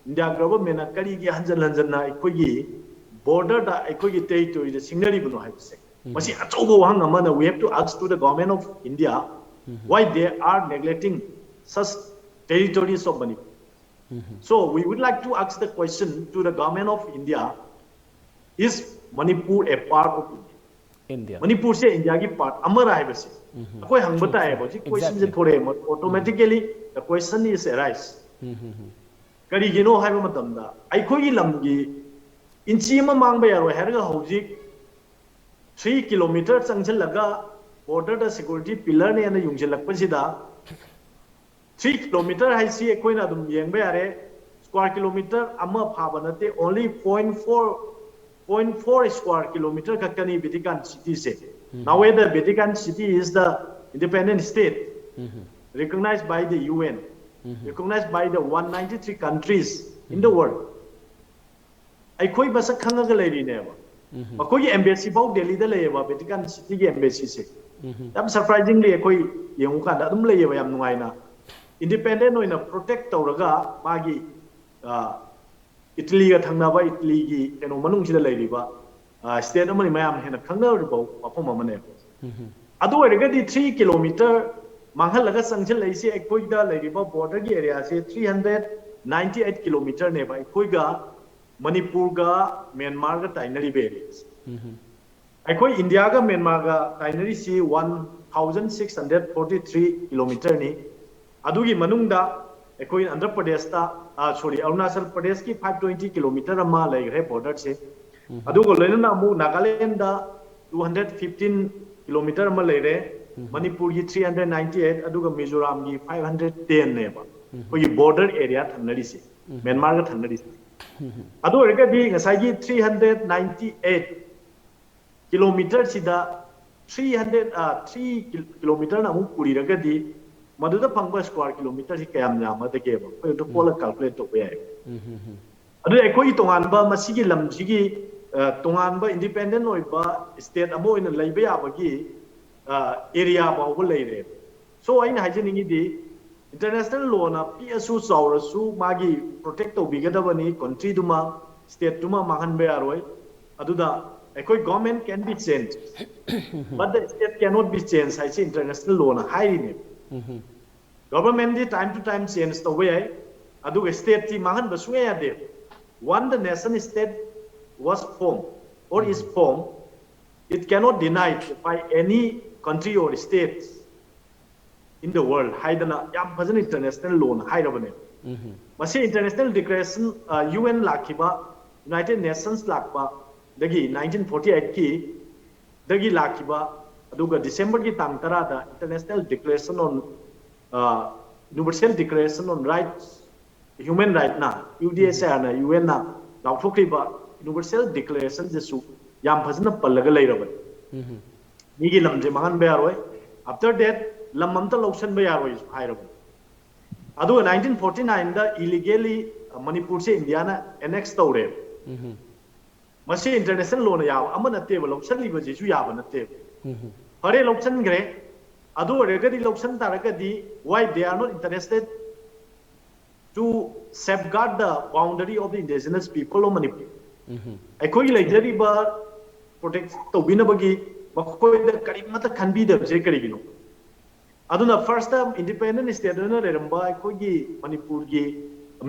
ꯏꯟꯗꯤꯌꯥ ꯒꯚꯔꯟꯃꯦꯟꯅ ꯀꯔꯤꯒꯤ ꯍꯟꯖꯟ ꯍꯟꯖꯟꯅ ꯑꯩꯈꯣꯏꯒꯤ ꯕꯣꯔꯗꯔꯗ, ꯑꯩꯈꯣꯏꯒꯤ ꯇꯦꯔꯤꯇꯣꯔꯤꯗ ꯁꯤꯡꯅꯔꯤꯕꯅꯣ ꯍꯥꯏꯕꯁꯦ, ꯃꯁꯤ ꯑꯆꯧꯕ ꯋꯥꯍꯪ ꯑꯃꯅ, we have to ask to the government of India why they are neglecting such territories of Manipur. So we would like to ask the question to the government of India, is Manipur a part of India? India. ꯃꯅꯤꯄꯨꯔꯁꯦ ꯏꯟꯗꯤꯌꯥꯒꯤ ꯄꯥꯔꯠ ꯑꯃꯔ ꯍꯥꯏꯕꯁꯦ ꯑꯩꯈꯣꯏ ꯍꯪꯕ ꯇꯥꯏꯌꯦꯕ꯫ ꯍꯧꯖꯤꯛ ꯀꯣꯏꯁꯟꯁꯦ Exactly. ꯊꯣꯔꯛꯑꯦ, automatically the question is arise. ꯀꯔꯤꯒꯤꯅꯣ ꯍꯥꯏꯕ ꯃꯇꯝꯗ ꯑꯩꯈꯣꯏꯒꯤ ꯂꯝꯒꯤ ꯏꯟꯆꯤ ꯑꯃ ꯃꯥꯡꯕ ꯌꯥꯔꯣꯏ ꯍꯥꯏꯔꯒ ꯍꯧꯖꯤꯛ ꯊ꯭ꯔꯤ ꯀꯤꯂꯣꯃꯤꯇꯔ ꯆꯪꯁꯤꯜꯂꯒ ꯕꯣꯔꯗꯔꯗ ꯁꯦꯀ꯭ꯌꯨꯔꯤꯇꯤ ꯄꯤꯂꯔꯅꯦꯅ ꯌꯨꯡꯁꯤꯜꯂꯛꯄꯁꯤꯗ, ꯊ꯭ꯔꯤ ꯀꯤꯂꯣꯃꯤꯇꯔ ꯍꯥꯏꯁꯤ ꯑꯩꯈꯣꯏꯅ ꯑꯗꯨꯝ ꯌꯦꯡꯕ ꯌꯥꯔꯦ, ꯁ꯭ꯀ꯭ꯋꯥꯔ ꯀꯤꯂꯣꯃꯤꯇꯔ ꯑꯃ ꯐꯥꯕ ꯅꯠꯇꯦ, only point four point four square kilometer ꯈꯛꯇꯅꯤ ꯚꯦꯇꯤꯀꯥꯟ ꯁꯤꯇꯤꯁꯦ꯫ Now the Vatican City is the independent state recognized by the U N, recognized by the one ninety three countries in the world. ꯑꯩꯈꯣꯏ ꯃꯁꯛ ꯈꯪꯉꯒ ꯂꯩꯔꯤꯅꯦꯕ꯫ ꯃꯈꯣꯏꯒꯤ ꯑꯦꯝꯕꯦꯁꯤ ꯐꯥꯎ ꯗꯦꯜꯂꯤꯗ ꯂꯩꯌꯦꯕ, ꯚꯦꯇꯤꯀꯥꯟ ꯁꯤꯇꯤꯒꯤ ꯑꯦꯝꯕꯦꯁꯤꯁꯦ꯫ ꯌꯥꯝ ꯁꯔꯄ꯭ꯔꯥꯏꯖꯤꯡꯂꯤ ꯑꯩꯈꯣꯏ ꯌꯦꯡꯉꯨꯀꯥꯟꯗ ꯑꯗꯨꯝ ꯂꯩꯌꯦꯕ ꯌꯥꯝ ꯅꯨꯡꯉꯥꯏꯅ꯫ ꯏꯟꯗꯤꯄꯦꯟꯗꯦꯟ ꯑꯣꯏꯅ ꯄ꯭ꯔꯣꯇꯦꯛ ꯇꯧꯔꯒ ꯃꯥꯒꯤ, ꯑ, ꯏꯇꯂꯤꯒ ꯊꯪꯅꯕ ꯏꯇꯂꯤꯒꯤ ꯀꯩꯅꯣ ꯃꯅꯨꯡꯁꯤꯗ ꯂꯩꯔꯤꯕ, ꯑ, ꯁ꯭ꯇꯦꯠ ꯑꯃꯅꯤ, ꯃꯌꯥꯝ ꯍꯦꯟꯅ ꯈꯪꯅꯔꯤꯕ ꯋꯥꯐꯝ ꯑꯃꯅꯦꯕ꯫ ꯑꯗꯨ ꯑꯣꯏꯔꯒꯗꯤ ꯊ꯭ꯔꯤ ꯀꯤꯂꯣꯃꯤꯇꯔ ꯃꯥꯡꯍꯜꯂꯒ ꯆꯪꯁꯤꯜꯂꯛꯏꯁꯦ ꯑꯩꯈꯣꯏꯗ ꯂꯩꯔꯤꯕ ꯕꯣꯔꯗꯔꯒꯤ ꯑꯦꯔꯤꯌꯥꯁꯦ ꯊ꯭ꯔꯤ ꯍꯟꯗ꯭ꯔꯦꯠ ꯅꯥꯏꯟꯇꯤ ꯑꯩꯠ ꯀꯤꯂꯣꯃꯤꯇꯔꯅꯦꯕ, ꯑꯩꯈꯣꯏꯒ ꯃꯅꯤꯄꯨꯔꯒ ꯃ꯭ꯌꯥꯟꯃꯥꯔꯒ ꯇꯥꯏꯅꯔꯤꯕ ꯑꯦꯔꯤꯌꯥꯁꯦ꯫ ꯑꯩꯈꯣꯏ ꯏꯟꯗꯤꯌꯥꯒ ꯃ꯭ꯌꯥꯟꯃꯥꯔꯒ ꯇꯥꯏꯅꯔꯤꯁꯤ one thousand six hundred forty three ꯀꯤꯂꯣꯃꯤꯇꯔꯅꯤ꯫ ꯑꯗꯨꯒꯤ ꯃꯅꯨꯡꯗ ꯑꯩꯈꯣꯏ ꯑꯟꯙ꯭ꯔ ꯄ꯭ꯔꯗꯦꯁꯇ, ꯁꯣꯔꯤ, ꯑꯔꯨꯅꯥꯆꯜ ꯄ꯭ꯔꯗꯦꯁꯀꯤ ꯐꯥꯏꯚ ꯇ꯭ꯋꯦꯟꯇꯤ ꯀꯤꯂꯣꯃꯤꯇꯔ ꯑꯃ ꯂꯩꯈ꯭ꯔꯦ ꯕꯣꯔꯗꯔꯁꯦ꯫ ꯑꯗꯨꯒ ꯂꯣꯏꯅꯅ ꯑꯃꯨꯛ Nagaland two hundred fifteen kilometre ꯑꯃ ꯂꯩꯔꯦ, ꯃꯅꯤꯄꯨꯔꯒꯤ ꯊ꯭ꯔꯤ ꯍꯟꯗ꯭ꯔꯦꯠ ꯅꯥꯏꯟꯇꯤ ꯑꯩꯠ, ꯑꯗꯨꯒ ꯃꯤꯖꯣꯔꯥꯝꯒꯤ ꯐꯥꯏꯚ ꯍꯟꯗ꯭ꯔꯦꯠ ꯇꯦꯟꯅꯦꯕ ꯑꯩꯈꯣꯏꯒꯤ ꯕꯣꯔꯗꯔ ꯑꯦꯔꯤꯌꯥ ꯊꯪꯅꯔꯤꯁꯦ, ꯃ꯭ꯌꯥꯟꯃꯥꯔꯒ ꯊꯪꯅꯔꯤꯁꯦ꯫ ꯑꯗꯨ ꯑꯣꯏꯔꯒꯗꯤ ꯉꯁꯥꯏꯒꯤ ꯊ꯭ꯔꯤ ꯍꯟꯗ꯭ꯔꯦꯠ ꯅꯥꯏꯟꯇꯤ ꯑꯩꯠ ꯀꯤꯂꯣꯃꯤꯇꯔꯁꯤꯗ ꯊ꯭ꯔꯤ ꯍꯟꯗ꯭ꯔꯦꯠ, ꯊ꯭ꯔꯤ ꯀꯤꯂꯣꯃꯤꯇꯔꯅ ꯑꯃꯨꯛ ꯄꯨꯔꯤꯔꯒꯗꯤ ꯃꯗꯨꯗ ꯐꯪꯕ ꯁ꯭ꯀ꯭ꯋꯥꯔ ꯀꯤꯂꯣꯃꯤꯇꯔꯁꯤ ꯀꯌꯥꯝ ꯌꯥꯝꯃꯗꯒꯦꯕ ꯑꯩꯈꯣꯏ ꯑꯗꯨꯝ ꯄꯣꯠꯂ ꯀꯥꯜꯀꯨꯂꯦꯠ ꯇꯧꯕ ꯌꯥꯏ꯫ ꯑꯗꯨꯗꯤ ꯑꯩꯈꯣꯏꯒꯤ ꯇꯣꯉꯥꯟꯕ ꯃꯁꯤꯒꯤ ꯂꯝꯁꯤꯒꯤ ꯑ, ꯇꯣꯉꯥꯟꯕ ꯏꯟꯗꯤꯄꯦꯟꯗꯦꯟ ꯑꯣꯏꯕ ꯁ꯭ꯇꯦꯠ ꯑꯃ ꯑꯣꯏꯅ ꯂꯩꯕ ꯌꯥꯕꯒꯤ ꯑꯦꯔꯤꯌꯥ ꯐꯥꯎꯕ ꯂꯩꯔꯦ꯫ ꯁꯣ ꯑꯩꯅ ꯍꯥꯏꯖꯅꯤꯡꯉꯤꯗꯤ, ꯏꯟꯇꯔꯅꯦꯁꯅꯦꯜ ꯂꯣꯅ ꯄꯤꯛꯑꯁꯨ ꯆꯥꯎꯔꯁꯨ ꯃꯥꯒꯤ ꯄ꯭ꯔꯣꯇꯦꯛ ꯇꯧꯕꯤꯒꯗꯕꯅꯤ ꯀꯟꯇ꯭ꯔꯤꯗꯨꯃ, ꯁ꯭ꯇꯦꯠꯇꯨꯃ ꯃꯥꯡꯍꯟꯕ ꯌꯥꯔꯣꯏ꯫ ꯑꯗꯨꯗ ꯑꯩꯈꯣꯏ government can be changed, but the state cannot be changed ꯍꯥꯏꯁꯦ ꯏꯟꯇꯔꯅꯦꯁꯅꯦꯜ ꯂꯣꯅ ꯍꯥꯏꯔꯤꯅꯦ꯫ Government D time to time change ꯇꯧꯕ ꯌꯥꯏ, ꯑꯗꯨꯒ ꯁ꯭ꯇꯦꯠꯇꯤ ꯃꯥꯡꯍꯟꯕ ꯁꯨꯡꯌꯥ ꯌꯥꯗꯦ꯫ Once the nation state was formed or is formed, it cannot denied by any country or states in the world ꯍꯥꯏꯗꯅ ꯌꯥꯝ ꯐꯖꯅ ꯏꯟꯇꯔꯅꯦꯁꯅꯦꯜ ꯂꯣꯅ ꯍꯥꯏꯔꯕꯅꯦ꯫ ꯃꯁꯤ ꯏꯟꯇꯔꯅꯦꯁꯅꯦꯜ ꯗꯤꯀ꯭ꯂꯦꯔꯦꯁꯟ, ꯌꯨ ꯑꯦꯟ ꯂꯥꯛꯈꯤꯕ, ꯌꯨꯅꯥꯏꯇꯦꯗ ꯅꯦꯁꯟꯁ ꯂꯥꯛꯄꯗꯒꯤ ꯅꯥꯏꯟꯇꯤꯟ ꯐꯣꯔꯇꯤ ꯑꯩꯠꯀꯤ ꯗꯒꯤ ꯂꯥꯛꯈꯤꯕ, ꯑꯗꯨꯒ ꯗꯤꯁꯦꯝꯕꯔꯒꯤ ꯇꯥꯡ ꯇꯔꯥꯗ International Declaration on, Universal Declaration on Rights, Human Rightꯅ, ꯌꯨ ꯗꯤ ꯑꯦꯁ ꯑꯥꯔꯅ, ꯌꯨ ꯑꯦꯟꯅ ꯂꯥꯎꯊꯣꯛꯈ꯭ꯔꯤꯕ ꯌꯨꯅꯤꯚꯔꯁꯦꯜ ꯗꯤꯀ꯭ꯂꯦꯔꯦꯁꯟꯁꯤꯁꯨ ꯌꯥꯝ ꯐꯖꯅ ꯄꯜꯂꯒ ꯂꯩꯔꯕꯅꯤ꯫ ꯃꯤꯒꯤ ꯂꯝꯁꯦ ꯃꯥꯡꯍꯟꯕ ꯌꯥꯔꯣꯏ, after that ꯂꯝ ꯑꯝꯇ ꯂꯧꯁꯟꯕ ꯌꯥꯔꯣꯏꯁꯨ ꯍꯥꯏꯔꯕꯅꯤ꯫ ꯑꯗꯨꯒ ꯅꯥꯏꯟꯇꯤꯟ ꯐꯣꯔꯇꯤ ꯅꯥꯏꯟꯗ ꯏꯂꯤꯒꯦꯂꯤ ꯃꯅꯤꯄꯨꯔꯁꯦ ꯏꯟꯗꯤꯌꯥꯅ ꯑꯦꯅꯦꯛꯁ ꯇꯧꯔꯦ꯫ ꯃꯁꯤ ꯏꯟꯇꯔꯅꯦꯁꯅꯦꯜ ꯂꯣꯅ ꯌꯥꯕ ꯑꯃ ꯅꯠꯇꯦꯕ, ꯂꯧꯁꯜꯂꯤꯕꯁꯤꯁꯨ ꯌꯥꯕ ꯅꯠꯇꯦꯕ꯫ ꯐꯔꯦ, ꯂꯧꯁꯟꯈ꯭ꯔꯦ꯫ ꯑꯗꯨ ꯑꯣꯏꯔꯒꯗꯤ, ꯂꯧꯁꯟ ꯇꯥꯔꯒꯗꯤ, why they are not interested to safeguard the boundary of the indigenous people of Manipur? ꯑꯩꯈꯣꯏꯒꯤ ꯂꯩꯖꯔꯤꯕ ꯄ꯭ꯔꯣꯇꯦꯛ ꯇꯧꯕꯤꯅꯕꯒꯤ ꯃꯈꯣꯏꯗ ꯀꯔꯤꯃꯠꯇ ꯈꯟꯕꯤꯗꯕꯁꯦ ꯀꯔꯤꯒꯤꯅꯣ? ꯑꯗꯨꯅ ꯐꯥꯔꯁꯇ ꯏꯟꯗꯤꯄꯦꯟꯗꯦꯟ ꯁ꯭ꯇꯦꯠ ꯑꯣꯏꯅ ꯂꯩꯔꯝꯕ ꯑꯩꯈꯣꯏꯒꯤ ꯃꯅꯤꯄꯨꯔꯒꯤ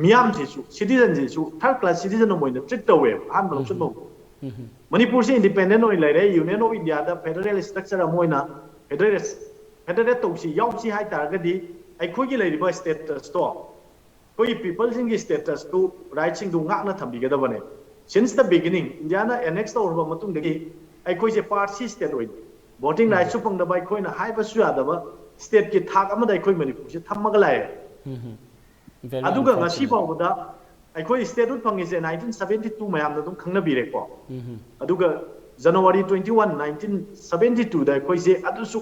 ꯃꯤꯌꯥꯝꯁꯤꯁꯨ, ꯁꯤꯇꯤꯖꯟꯁꯤꯁꯨ ꯊꯥꯔꯗ ꯀ꯭ꯂꯥꯁ ꯁꯤꯇꯤꯖꯟ ꯑꯃ ꯑꯣꯏꯅ ꯇ꯭ꯔꯤꯠ ꯇꯧꯋꯦꯕ ꯑꯍꯥꯟꯕ ꯂꯧꯁꯤꯟꯕ ꯍꯧꯕꯗ꯫ ꯃꯅꯤꯄꯨꯔꯁꯤ ꯏꯟꯗꯤꯄꯦꯟꯗꯦꯟ ꯑꯣꯏꯅ ꯂꯩꯔꯦ, ꯌꯨꯅꯤꯌꯟ ꯑꯣꯐ ꯏꯟꯗꯤꯌꯥꯗ ꯐꯦꯗꯔꯦꯜ ꯁ꯭ꯇ꯭ꯔꯛꯆꯔ ꯑꯃ ꯑꯣꯏꯅ ꯐꯦꯗꯔꯦꯠ ꯐꯦꯗꯔꯦꯠ ꯇꯧꯁꯤ, ꯌꯥꯎꯁꯤ ꯍꯥꯏ ꯇꯥꯔꯒꯗꯤ ꯑꯩꯈꯣꯏꯒꯤ ꯂꯩꯔꯤꯕ ꯁ꯭ꯇꯦꯇꯁꯇꯣ, ꯑꯩꯈꯣꯏꯒꯤ ꯄꯤꯄꯜꯁꯤꯡꯒꯤ ꯁ꯭ꯇꯦꯇꯁꯇꯨ, ꯔꯥꯏꯠꯁꯤꯡꯗꯨ ꯉꯥꯛꯅ ꯊꯝꯕꯤꯒꯗꯕꯅꯦ꯫ ꯁꯤꯟꯁ ꯗ ꯕꯤꯒꯤꯅꯤꯡ, ꯏꯟꯗꯤꯌꯥꯅ ꯑꯦꯅꯦꯛꯁ ꯇꯧꯔꯕ ꯃꯇꯨꯡꯗꯒꯤ ꯑꯩꯈꯣꯏꯁꯦ ꯄꯥꯔꯠ ꯁꯤ ꯁ꯭ꯇꯦꯠ ꯑꯣꯏꯅ ꯚꯣꯇꯤꯡ ꯔꯥꯏꯠꯁꯨ ꯐꯪꯗꯕ, ꯑꯩꯈꯣꯏꯅ ꯍꯥꯏꯕꯁꯨ ꯌꯥꯗꯕ ꯁ꯭ꯇꯦꯠꯀꯤ ꯊꯥꯛ ꯑꯃꯗ ꯑꯩꯈꯣꯏ ꯃꯅꯤꯄꯨꯔꯁꯦ ꯊꯝꯃꯒ ꯂꯥꯛꯑꯦ꯫ Very ꯑꯗꯨꯒ ꯉꯁꯤ unfortunate. ꯐꯥꯎꯕꯗ ꯑꯩꯈꯣꯏ ꯁ꯭ꯇꯦꯠꯍꯨꯗ ꯐꯪꯉꯤꯁꯦ ꯅꯥꯏꯟꯇꯤꯟ ꯁꯕꯦꯟꯇꯤ ꯇꯨ ꯃꯌꯥꯝꯅ ꯑꯗꯨꯝ ꯈꯪꯅꯕꯤꯔꯦꯀꯣ꯫ ꯑꯗꯨꯒ January twenty one, nineteen seventy ꯇꯨꯗ ꯑꯩꯈꯣꯏꯁꯦ ꯑꯗꯨꯁꯨ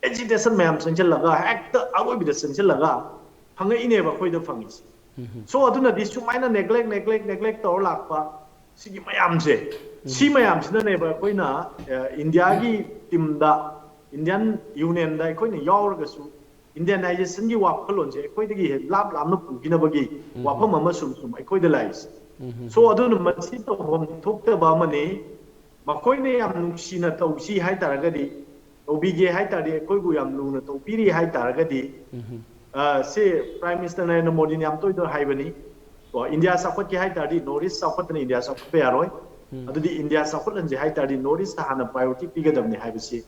ꯑꯦꯖꯤꯇꯦꯁꯟ ꯃꯌꯥꯝ ꯆꯪꯁꯤꯜꯂꯒ, ꯍꯦꯛꯇ ꯑꯔꯣꯏꯕꯗ ꯆꯪꯁꯤꯜꯂꯒ ꯐꯪꯉꯛꯏꯅꯦꯕ ꯑꯩꯈꯣꯏꯗ ꯐꯪꯉꯤꯁꯦ꯫ So ꯑꯗꯨꯅꯗꯤ ꯁꯨꯃꯥꯏꯅ neglect neglect neglect ꯇꯧꯔ ꯂꯥꯛꯄ ꯁꯤꯒꯤ ꯃꯌꯥꯝꯁꯦ, ꯁꯤ ꯃꯌꯥꯝꯁꯤꯅꯅꯦꯕ ꯑꯩꯈꯣꯏꯅ ꯏꯟꯗꯤꯌꯥꯒꯤ ꯇꯤꯝꯗ, ꯏꯟꯗꯤꯌꯥꯟ ꯌꯨꯅꯤꯌꯟꯗ ꯑꯩꯈꯣꯏꯅ ꯌꯥꯎꯔꯒꯁꯨ ꯏꯟꯗꯤꯌꯥꯅꯥꯏꯖꯦꯁꯟꯒꯤ ꯋꯥꯈꯜꯂꯣꯟꯁꯦ ꯑꯩꯈꯣꯏꯗꯒꯤ ꯍꯦꯛ ꯂꯥꯞ ꯂꯥꯞꯅ ꯄꯨꯈꯤꯅꯕꯒꯤ ꯋꯥꯐꯝ ꯑꯃ ꯁꯨꯝ ꯁꯨꯝ ꯑꯩꯈꯣꯏꯗ ꯂꯥꯛꯏꯁꯦ꯫ So ꯑꯗꯨꯅ ꯃꯁꯤ ꯇꯧꯐꯝ ꯊꯣꯛꯇꯕ ꯑꯃꯅꯤ꯫ ꯃꯈꯣꯏꯅ ꯌꯥꯝ ꯅꯨꯡꯁꯤꯅ ꯇꯧꯁꯤ ꯍꯥꯏꯇꯥꯔꯒꯗꯤ, ꯇꯧꯕꯤꯒꯦ ꯍꯥꯏꯇꯥꯔꯗꯤ, ꯑꯩꯈꯣꯏꯕꯨ ꯌꯥꯝ ꯂꯨꯅ ꯇꯧꯕꯤꯔꯤ ꯍꯥꯏꯇꯥꯔꯒꯗꯤ, ꯑ, ꯁꯤ Prime Minister ꯅꯔꯦꯟꯗ꯭ꯔ ꯃꯣꯗꯤꯅ ꯌꯥꯝ ꯇꯣꯏ ꯇꯣꯏ ꯍꯥꯏꯕꯅꯤ꯫ ꯀꯣ, ꯏꯟꯗꯤꯌꯥ ꯆꯥꯎꯈꯠꯀꯦ ꯍꯥꯏꯇꯥꯔꯗꯤ North East ꯆꯥꯎꯈꯠꯇꯅ ꯏꯟꯗꯤꯌꯥ ꯆꯥꯎꯈꯠꯄ ꯌꯥꯔꯣꯏ꯫ ꯑꯗꯨꯗꯤ ꯏꯟꯗꯤꯌꯥ ꯆꯥꯎꯈꯠꯍꯟꯁꯦ ꯍꯥꯏꯇꯥꯔꯗꯤ North East ꯇ ꯍꯥꯟꯅ priority ꯄꯤꯒꯗꯕꯅꯤ ꯍꯥꯏꯕꯁꯤ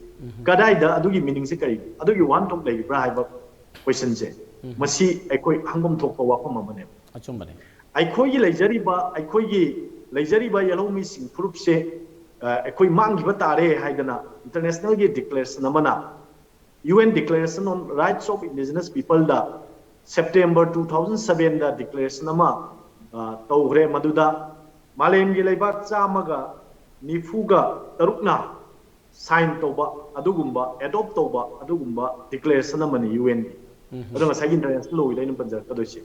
ꯀꯗꯥꯏꯗ, ꯑꯗꯨꯒꯤ meaning ꯁꯦ ꯀꯔꯤ, ꯑꯗꯨꯒꯤ ꯋꯥꯍꯟꯊꯣꯛ ꯂꯩꯔꯤꯕ꯭ꯔꯥ ꯍꯥꯏꯕ question ꯁꯦ, ꯃꯁꯤ ꯑꯩꯈꯣꯏ ꯍꯪꯐꯝ ꯊꯣꯛꯄ ꯋꯥꯐꯝ ꯑꯃꯅꯦꯕ꯫ ꯑꯆꯨꯝꯕꯅꯤ꯫ ꯑꯩꯈꯣꯏꯒꯤ ꯂꯩꯖꯔꯤꯕ, ꯑꯩꯈꯣꯏꯒꯤ ꯂꯩꯖꯔꯤꯕ ꯌꯦꯜꯍꯧꯃꯤꯁꯤꯡ ꯐꯨꯔꯨꯞꯁꯦ, ꯑ, ꯑꯩꯈꯣꯏ ꯃꯥꯡꯈꯤꯕ ꯇꯥꯔꯦ ꯍꯥꯏꯗꯅ international ꯒꯤ declaration ꯑꯃꯅ, UN Declaration on Rights of Indigenous People the September two thousand seven the declaration ꯑꯃ, ꯑ, ꯇꯧꯈ꯭ꯔꯦ꯫ ꯃꯗꯨꯗ ꯃꯥꯂꯦꯝꯒꯤ ꯂꯩꯕꯥꯛ ꯆꯥꯝꯃꯒ ꯅꯤꯐꯨꯒ ꯇꯔꯨꯛꯅ sign ꯇꯧꯕ ꯑꯗꯨꯒꯨꯝꯕ, adopt ꯇꯧꯕ ꯑꯗꯨꯒꯨꯝꯕ declaration ꯑꯃꯅꯤ UN ꯒꯤ꯫ ꯑꯗꯣ ꯉꯁꯥꯏꯒꯤ international law ꯒꯤꯗ ꯑꯩꯅ ꯄꯟꯖꯔꯛꯀꯗꯣꯏꯁꯦ,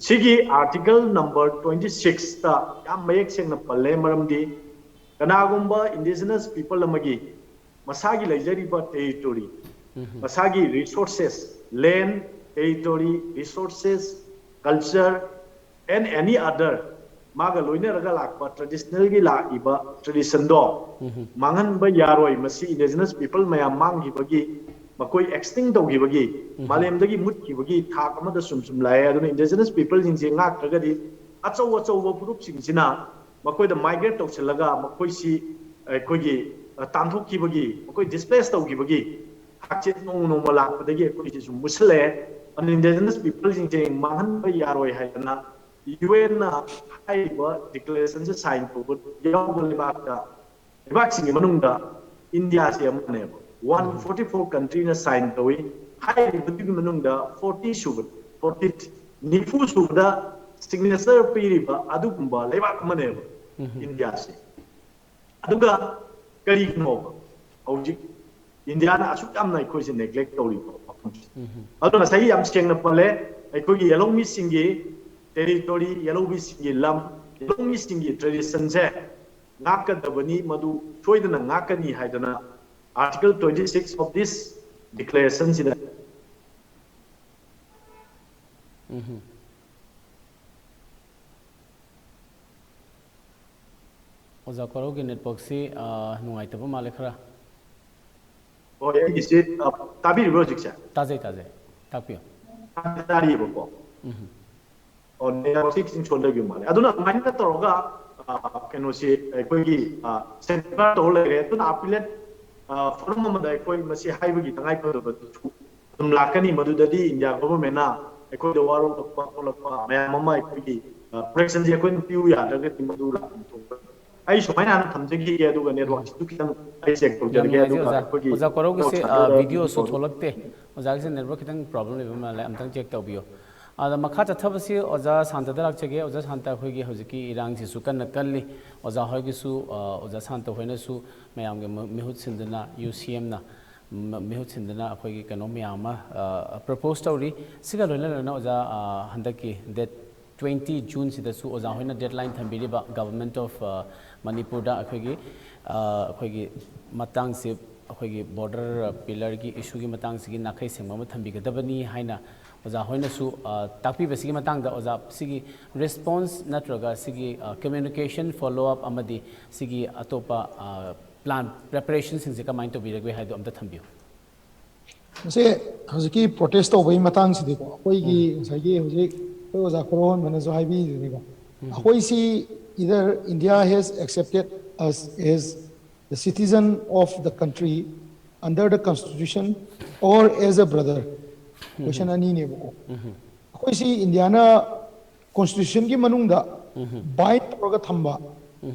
ꯁꯤꯒꯤ article number twenty six ꯇ ꯌꯥꯝ ꯃꯌꯦꯛ ꯁꯦꯡꯅ ꯄꯜꯂꯦ꯫ ꯃꯔꯝꯗꯤ ꯀꯅꯥꯒꯨꯝꯕ indigenous people ꯑꯃꯒꯤ ꯃꯁꯥꯒꯤ ꯂꯩꯖꯔꯤꯕ territory, ꯃꯁꯥꯒꯤ resources, land, territory, resources, culture, and any other ꯃꯥꯒ ꯂꯣꯏꯅꯔꯒ ꯂꯥꯛꯄ traditional ꯒꯤ ꯂꯥꯛꯏꯕ tradition ꯗꯣ ꯃꯥꯡꯍꯟꯕ ꯌꯥꯔꯣꯏ꯫ ꯃꯁꯤ indigenous people ꯃꯌꯥꯝ ꯃꯥꯡꯈꯤꯕꯒꯤ, ꯃꯈꯣꯏ extinct ꯇꯧꯈꯤꯕꯒꯤ, ꯃꯥꯂꯦꯝꯗꯒꯤ ꯃꯨꯠꯈꯤꯕꯒꯤ ꯊꯥꯛ ꯑꯃꯗ ꯁꯨꯝ ꯁꯨꯝ ꯂꯥꯛꯑꯦ꯫ ꯑꯗꯨꯅ indigenous people ꯁꯤꯡꯁꯦ ꯉꯥꯛꯇ꯭ꯔꯒꯗꯤ ꯑꯆꯧ ꯑꯆꯧꯕ ꯐꯨꯔꯨꯞꯁꯤꯡꯁꯤꯅ ꯃꯈꯣꯏꯗ migrate ꯇꯧꯁꯤꯜꯂꯒ ꯃꯈꯣꯏꯁꯤ ꯑꯩꯈꯣꯏꯒꯤ, ꯑ, ꯇꯥꯟꯊꯣꯛꯈꯤꯕꯒꯤ, ꯃꯈꯣꯏ displace ꯇꯧꯈꯤꯕꯒꯤ ꯍꯥꯛꯆꯤꯟ ꯅꯣꯡꯃ ꯅꯣꯡꯃ ꯂꯥꯛꯄꯗꯒꯤ ꯑꯩꯈꯣꯏꯁꯦ ꯁꯨꯝ ꯃꯨꯠꯁꯤꯜꯂꯛꯑꯦ꯫ ꯑꯗꯨꯅ indigenous people ꯁꯤꯡꯁꯦ ꯃꯥꯡꯍꯟꯕ ꯌꯥꯔꯣꯏ ꯍꯥꯏꯗꯅ UN ꯅ ꯍꯥꯏꯔꯤꯕ declaration ꯁꯦ sign ꯇꯧꯕ ꯌꯥꯎꯕ ꯂꯩꯕꯥꯛꯇ, ꯂꯩꯕꯥꯛꯁꯤꯡꯒꯤ ꯃꯅꯨꯡꯗ ꯏꯟꯗꯤꯌꯥꯁꯦ ꯑꯃꯅꯦꯕ꯫ One forty four country ꯅ sign ꯇꯧꯏ꯫ ꯍꯥꯏꯔꯤꯕꯗꯨꯒꯤ ꯃꯅꯨꯡꯗ forty ꯁꯨꯕ, forty, ꯅꯤꯐꯨ ꯁꯨꯕꯗ signature ꯄꯤꯔꯤꯕ ꯑꯗꯨꯒꯨꯝꯕ ꯂꯩꯕꯥꯛ ꯑꯃꯅꯦꯕ ꯏꯟꯗꯤꯌꯥꯁꯦ꯫ ꯑꯗꯨꯒ ꯀꯔꯤꯒꯤꯅꯣꯕ ꯍꯧꯖꯤꯛ ꯏꯟꯗꯤꯌꯥꯅ ꯑꯁꯨꯛ ꯌꯥꯝꯅ ꯑꯩꯈꯣꯏꯁꯦ neglect ꯇꯧꯔꯤꯕ ꯃꯐꯝꯁꯦ? ꯑꯗꯨꯅ ꯉꯁꯥꯏꯒꯤ ꯌꯥꯝ ꯁꯦꯡꯅ ꯄꯜꯂꯦ, ꯑꯩꯈꯣꯏꯒꯤ ꯌꯦꯜꯍꯧꯃꯤꯁꯤꯡꯒꯤ territory, ꯌꯦꯜꯍꯧꯃꯤꯁꯤꯡꯒꯤ ꯂꯝ, ꯌꯦꯜꯍꯧꯃꯤꯁꯤꯡꯒꯤ traditionꯁꯦ ꯉꯥꯛꯀꯗꯕꯅꯤ, ꯃꯗꯨ ꯁꯣꯏꯗꯅ ꯉꯥꯛꯀꯅꯤ ꯍꯥꯏꯗꯅ Article twenty six of this declarationꯁꯤꯗ ꯎꯝ꯫ ꯑꯣꯖꯥ ꯀꯣꯔꯧꯒꯤ networkꯁꯤ ꯑ, ꯅꯨꯡꯉꯥꯏꯇꯕ ꯃꯥꯜꯂꯦ ꯈꯔ꯫ ꯍꯣꯏ, ꯑꯩꯒꯤꯁꯤ ꯑ, ꯇꯥꯕꯤꯔꯤꯕ꯭ꯔꯣ ꯍꯧꯖꯤꯛꯁꯦ? ꯇꯥꯖꯩ ꯇꯥꯖꯩ꯫ ꯇꯥꯛꯄꯤꯌꯨ꯫ ꯇꯥꯗꯤ ꯇꯥꯔꯤꯕꯀꯣ꯫ ꯎꯝ꯫ ꯑꯣ, networkꯁꯤ ꯈꯤꯇꯪ ꯁꯣꯟꯊꯈꯤꯕ ꯃꯥꯜꯂꯦ꯫ ꯑꯗꯨꯅ ꯑꯗꯨꯃꯥꯏꯅ ꯇꯧꯔꯒ ꯑ, ꯀꯩꯅꯣꯁꯤ ꯑꯩꯈꯣꯏꯒꯤ ꯑ, centre ꯇꯧꯔ ꯂꯩꯔꯦ꯫ ꯑꯗꯨꯅ appellate ꯑ, forum ꯑꯃꯗ ꯑꯩꯈꯣꯏ ꯃꯁꯤ ꯍꯥꯏꯕꯒꯤ ꯇꯉꯥꯏꯐꯗꯕꯗꯨꯁꯨ ꯑꯗꯨꯝ ꯂꯥꯛꯀꯅꯤ꯫ ꯃꯗꯨꯗꯗꯤ India governmentꯅ ꯑꯩꯈꯣꯏꯗ ꯋꯥꯔꯧꯔꯛꯄ ꯈꯣꯠꯂꯛꯄ ꯃꯌꯥꯝ ꯑꯃ ꯑꯩꯈꯣꯏꯒꯤ ꯑ, protectionꯁꯤ ꯑꯩꯈꯣꯏꯅ ꯄꯤꯌꯨ ꯌꯥꯗ꯭ꯔꯒꯗꯤ ꯃꯗꯨ ꯂꯥꯛꯐꯝ ꯊꯣꯛꯄ꯫ ꯑꯩ ꯁꯨꯃꯥꯏꯅ ꯍꯥꯟꯅ ꯊꯝꯖꯈꯤꯒꯦ, ꯑꯗꯨꯒ networkꯁꯤꯁꯨ ꯈꯤꯇꯪ ꯑꯩ check ꯌꯥꯝ ꯇꯧꯖꯔꯒꯦ, ꯅꯨꯡꯉꯥꯏꯖꯩ ꯑꯗꯨꯒ ꯑꯣꯖꯥ꯫ ꯑꯩꯈꯣꯏꯒꯤ ꯑꯣꯖꯥ ꯀꯣꯔꯧꯒꯤꯁꯦ ꯁꯥꯟꯅꯒꯗꯕ videoꯁꯨ ꯃꯤꯗꯣ ꯊꯣꯛꯂꯛꯇꯦ꯫ ꯑꯣꯖꯥꯒꯤꯁꯦ network ꯈꯤꯇꯪ problem ꯂꯩꯕ ꯃꯥꯜꯂꯦ, ꯑꯝꯇꯪ check ꯇꯧꯕꯤꯌꯨ꯫ ꯑꯗ ꯃꯈꯥ ꯆꯠꯊꯕꯁꯤ ꯑꯣꯖꯥ ꯁꯥꯟꯇꯗ ꯂꯥꯛꯆꯒꯦ꯫ ꯑꯣꯖꯥ ꯁꯥꯟꯇ, ꯑꯩꯈꯣꯏꯒꯤ ꯍꯧꯖꯤꯛꯀꯤ ꯏꯔꯥꯡꯁꯤꯁꯨ ꯀꯟꯅ ꯀꯜꯂꯤ꯫ ꯑꯣꯖꯥ ꯍꯣꯏꯒꯤꯁꯨ ꯑ, ꯑꯣꯖꯥ ꯁꯥꯟꯇ ꯍꯣꯏꯅꯁꯨ ꯃꯌꯥꯝꯒꯤ ꯃ- ꯃꯤꯍꯨꯠ ꯁꯤꯟꯗꯨꯅ, UCMꯅ ꯃ- ꯃꯤꯍꯨꯠ ꯁꯤꯟꯗꯨꯅ ꯑꯩꯈꯣꯏꯒꯤ ꯀꯩꯅꯣ ꯃꯌꯥꯝ ꯑꯃ ꯑ, propose ꯇꯧꯔꯤ꯫ ꯁꯤꯒ ꯂꯣꯏꯅꯅ ꯑꯣꯖꯥ ꯑ, ꯍꯟꯗꯛꯀꯤ date twenty Juneꯁꯤꯗꯁꯨ ꯑꯣꯖꯥ ꯍꯣꯏꯅ deadline ꯊꯝꯕꯤꯔꯤꯕ Government of ꯑ, ꯃꯅꯤꯄꯨꯔꯗ ꯑꯩꯈꯣꯏꯒꯤ ꯑ, ꯑꯩꯈꯣꯏꯒꯤ ꯃꯇꯥꯡꯁꯤ, ꯑꯩꯈꯣꯏꯒꯤ border pillarꯒꯤ issueꯒꯤ ꯃꯇꯥꯡꯁꯤꯒꯤ ꯅꯥꯈꯩ ꯁꯦꯡꯕ ꯑꯃ ꯊꯝꯕꯤꯒꯗꯕꯅꯤ ꯍꯥꯏꯅ ꯑꯣꯖꯥ ꯍꯣꯏꯅꯁꯨ ꯑ, ꯇꯥꯛꯄꯤꯕꯁꯤꯒꯤ ꯃꯇꯥꯡꯗ ꯑꯣꯖꯥ ꯁꯤꯒꯤ response ꯅꯠꯇ꯭ꯔꯒ ꯁꯤꯒꯤ ꯑ, communication follow up ꯑꯃꯗꯤ ꯁꯤꯒꯤ ꯑꯇꯣꯞꯄ ꯑ, plan preparationꯁꯤꯡꯁꯦ ꯀꯃꯥꯏꯅ ꯇꯧꯕꯤꯔꯒꯦ ꯍꯥꯏꯗꯣ ꯑꯝꯇ ꯊꯝꯕꯤꯌꯨ꯫ ꯃꯁꯦ ꯍꯧꯖꯤꯛꯀꯤ protest ꯇꯧꯕꯒꯤ ꯃꯇꯥꯡꯁꯤꯗꯤꯀꯣ, ꯑꯩꯈꯣꯏꯒꯤ ꯉꯁꯥꯏꯒꯤ ꯍꯧꯖꯤꯛ ꯑꯩꯈꯣꯏ ꯑꯣꯖꯥ ꯀꯣꯔꯧꯍꯟꯕꯅꯁꯨ ꯍꯥꯏꯕꯤꯔꯤꯗꯨꯅꯤꯀꯣ, ꯑꯩꯈꯣꯏꯁꯤ either India has accepted us as the citizen of the country under the constitution or as a brother, question ꯑꯅꯤꯅꯦꯕꯀꯣ꯫ ꯑꯩꯈꯣꯏꯁꯤ ꯏꯟꯗꯤꯌꯥꯅ constitutionꯒꯤ ꯃꯅꯨꯡꯗ bind ꯇꯧꯔꯒ ꯊꯝꯕ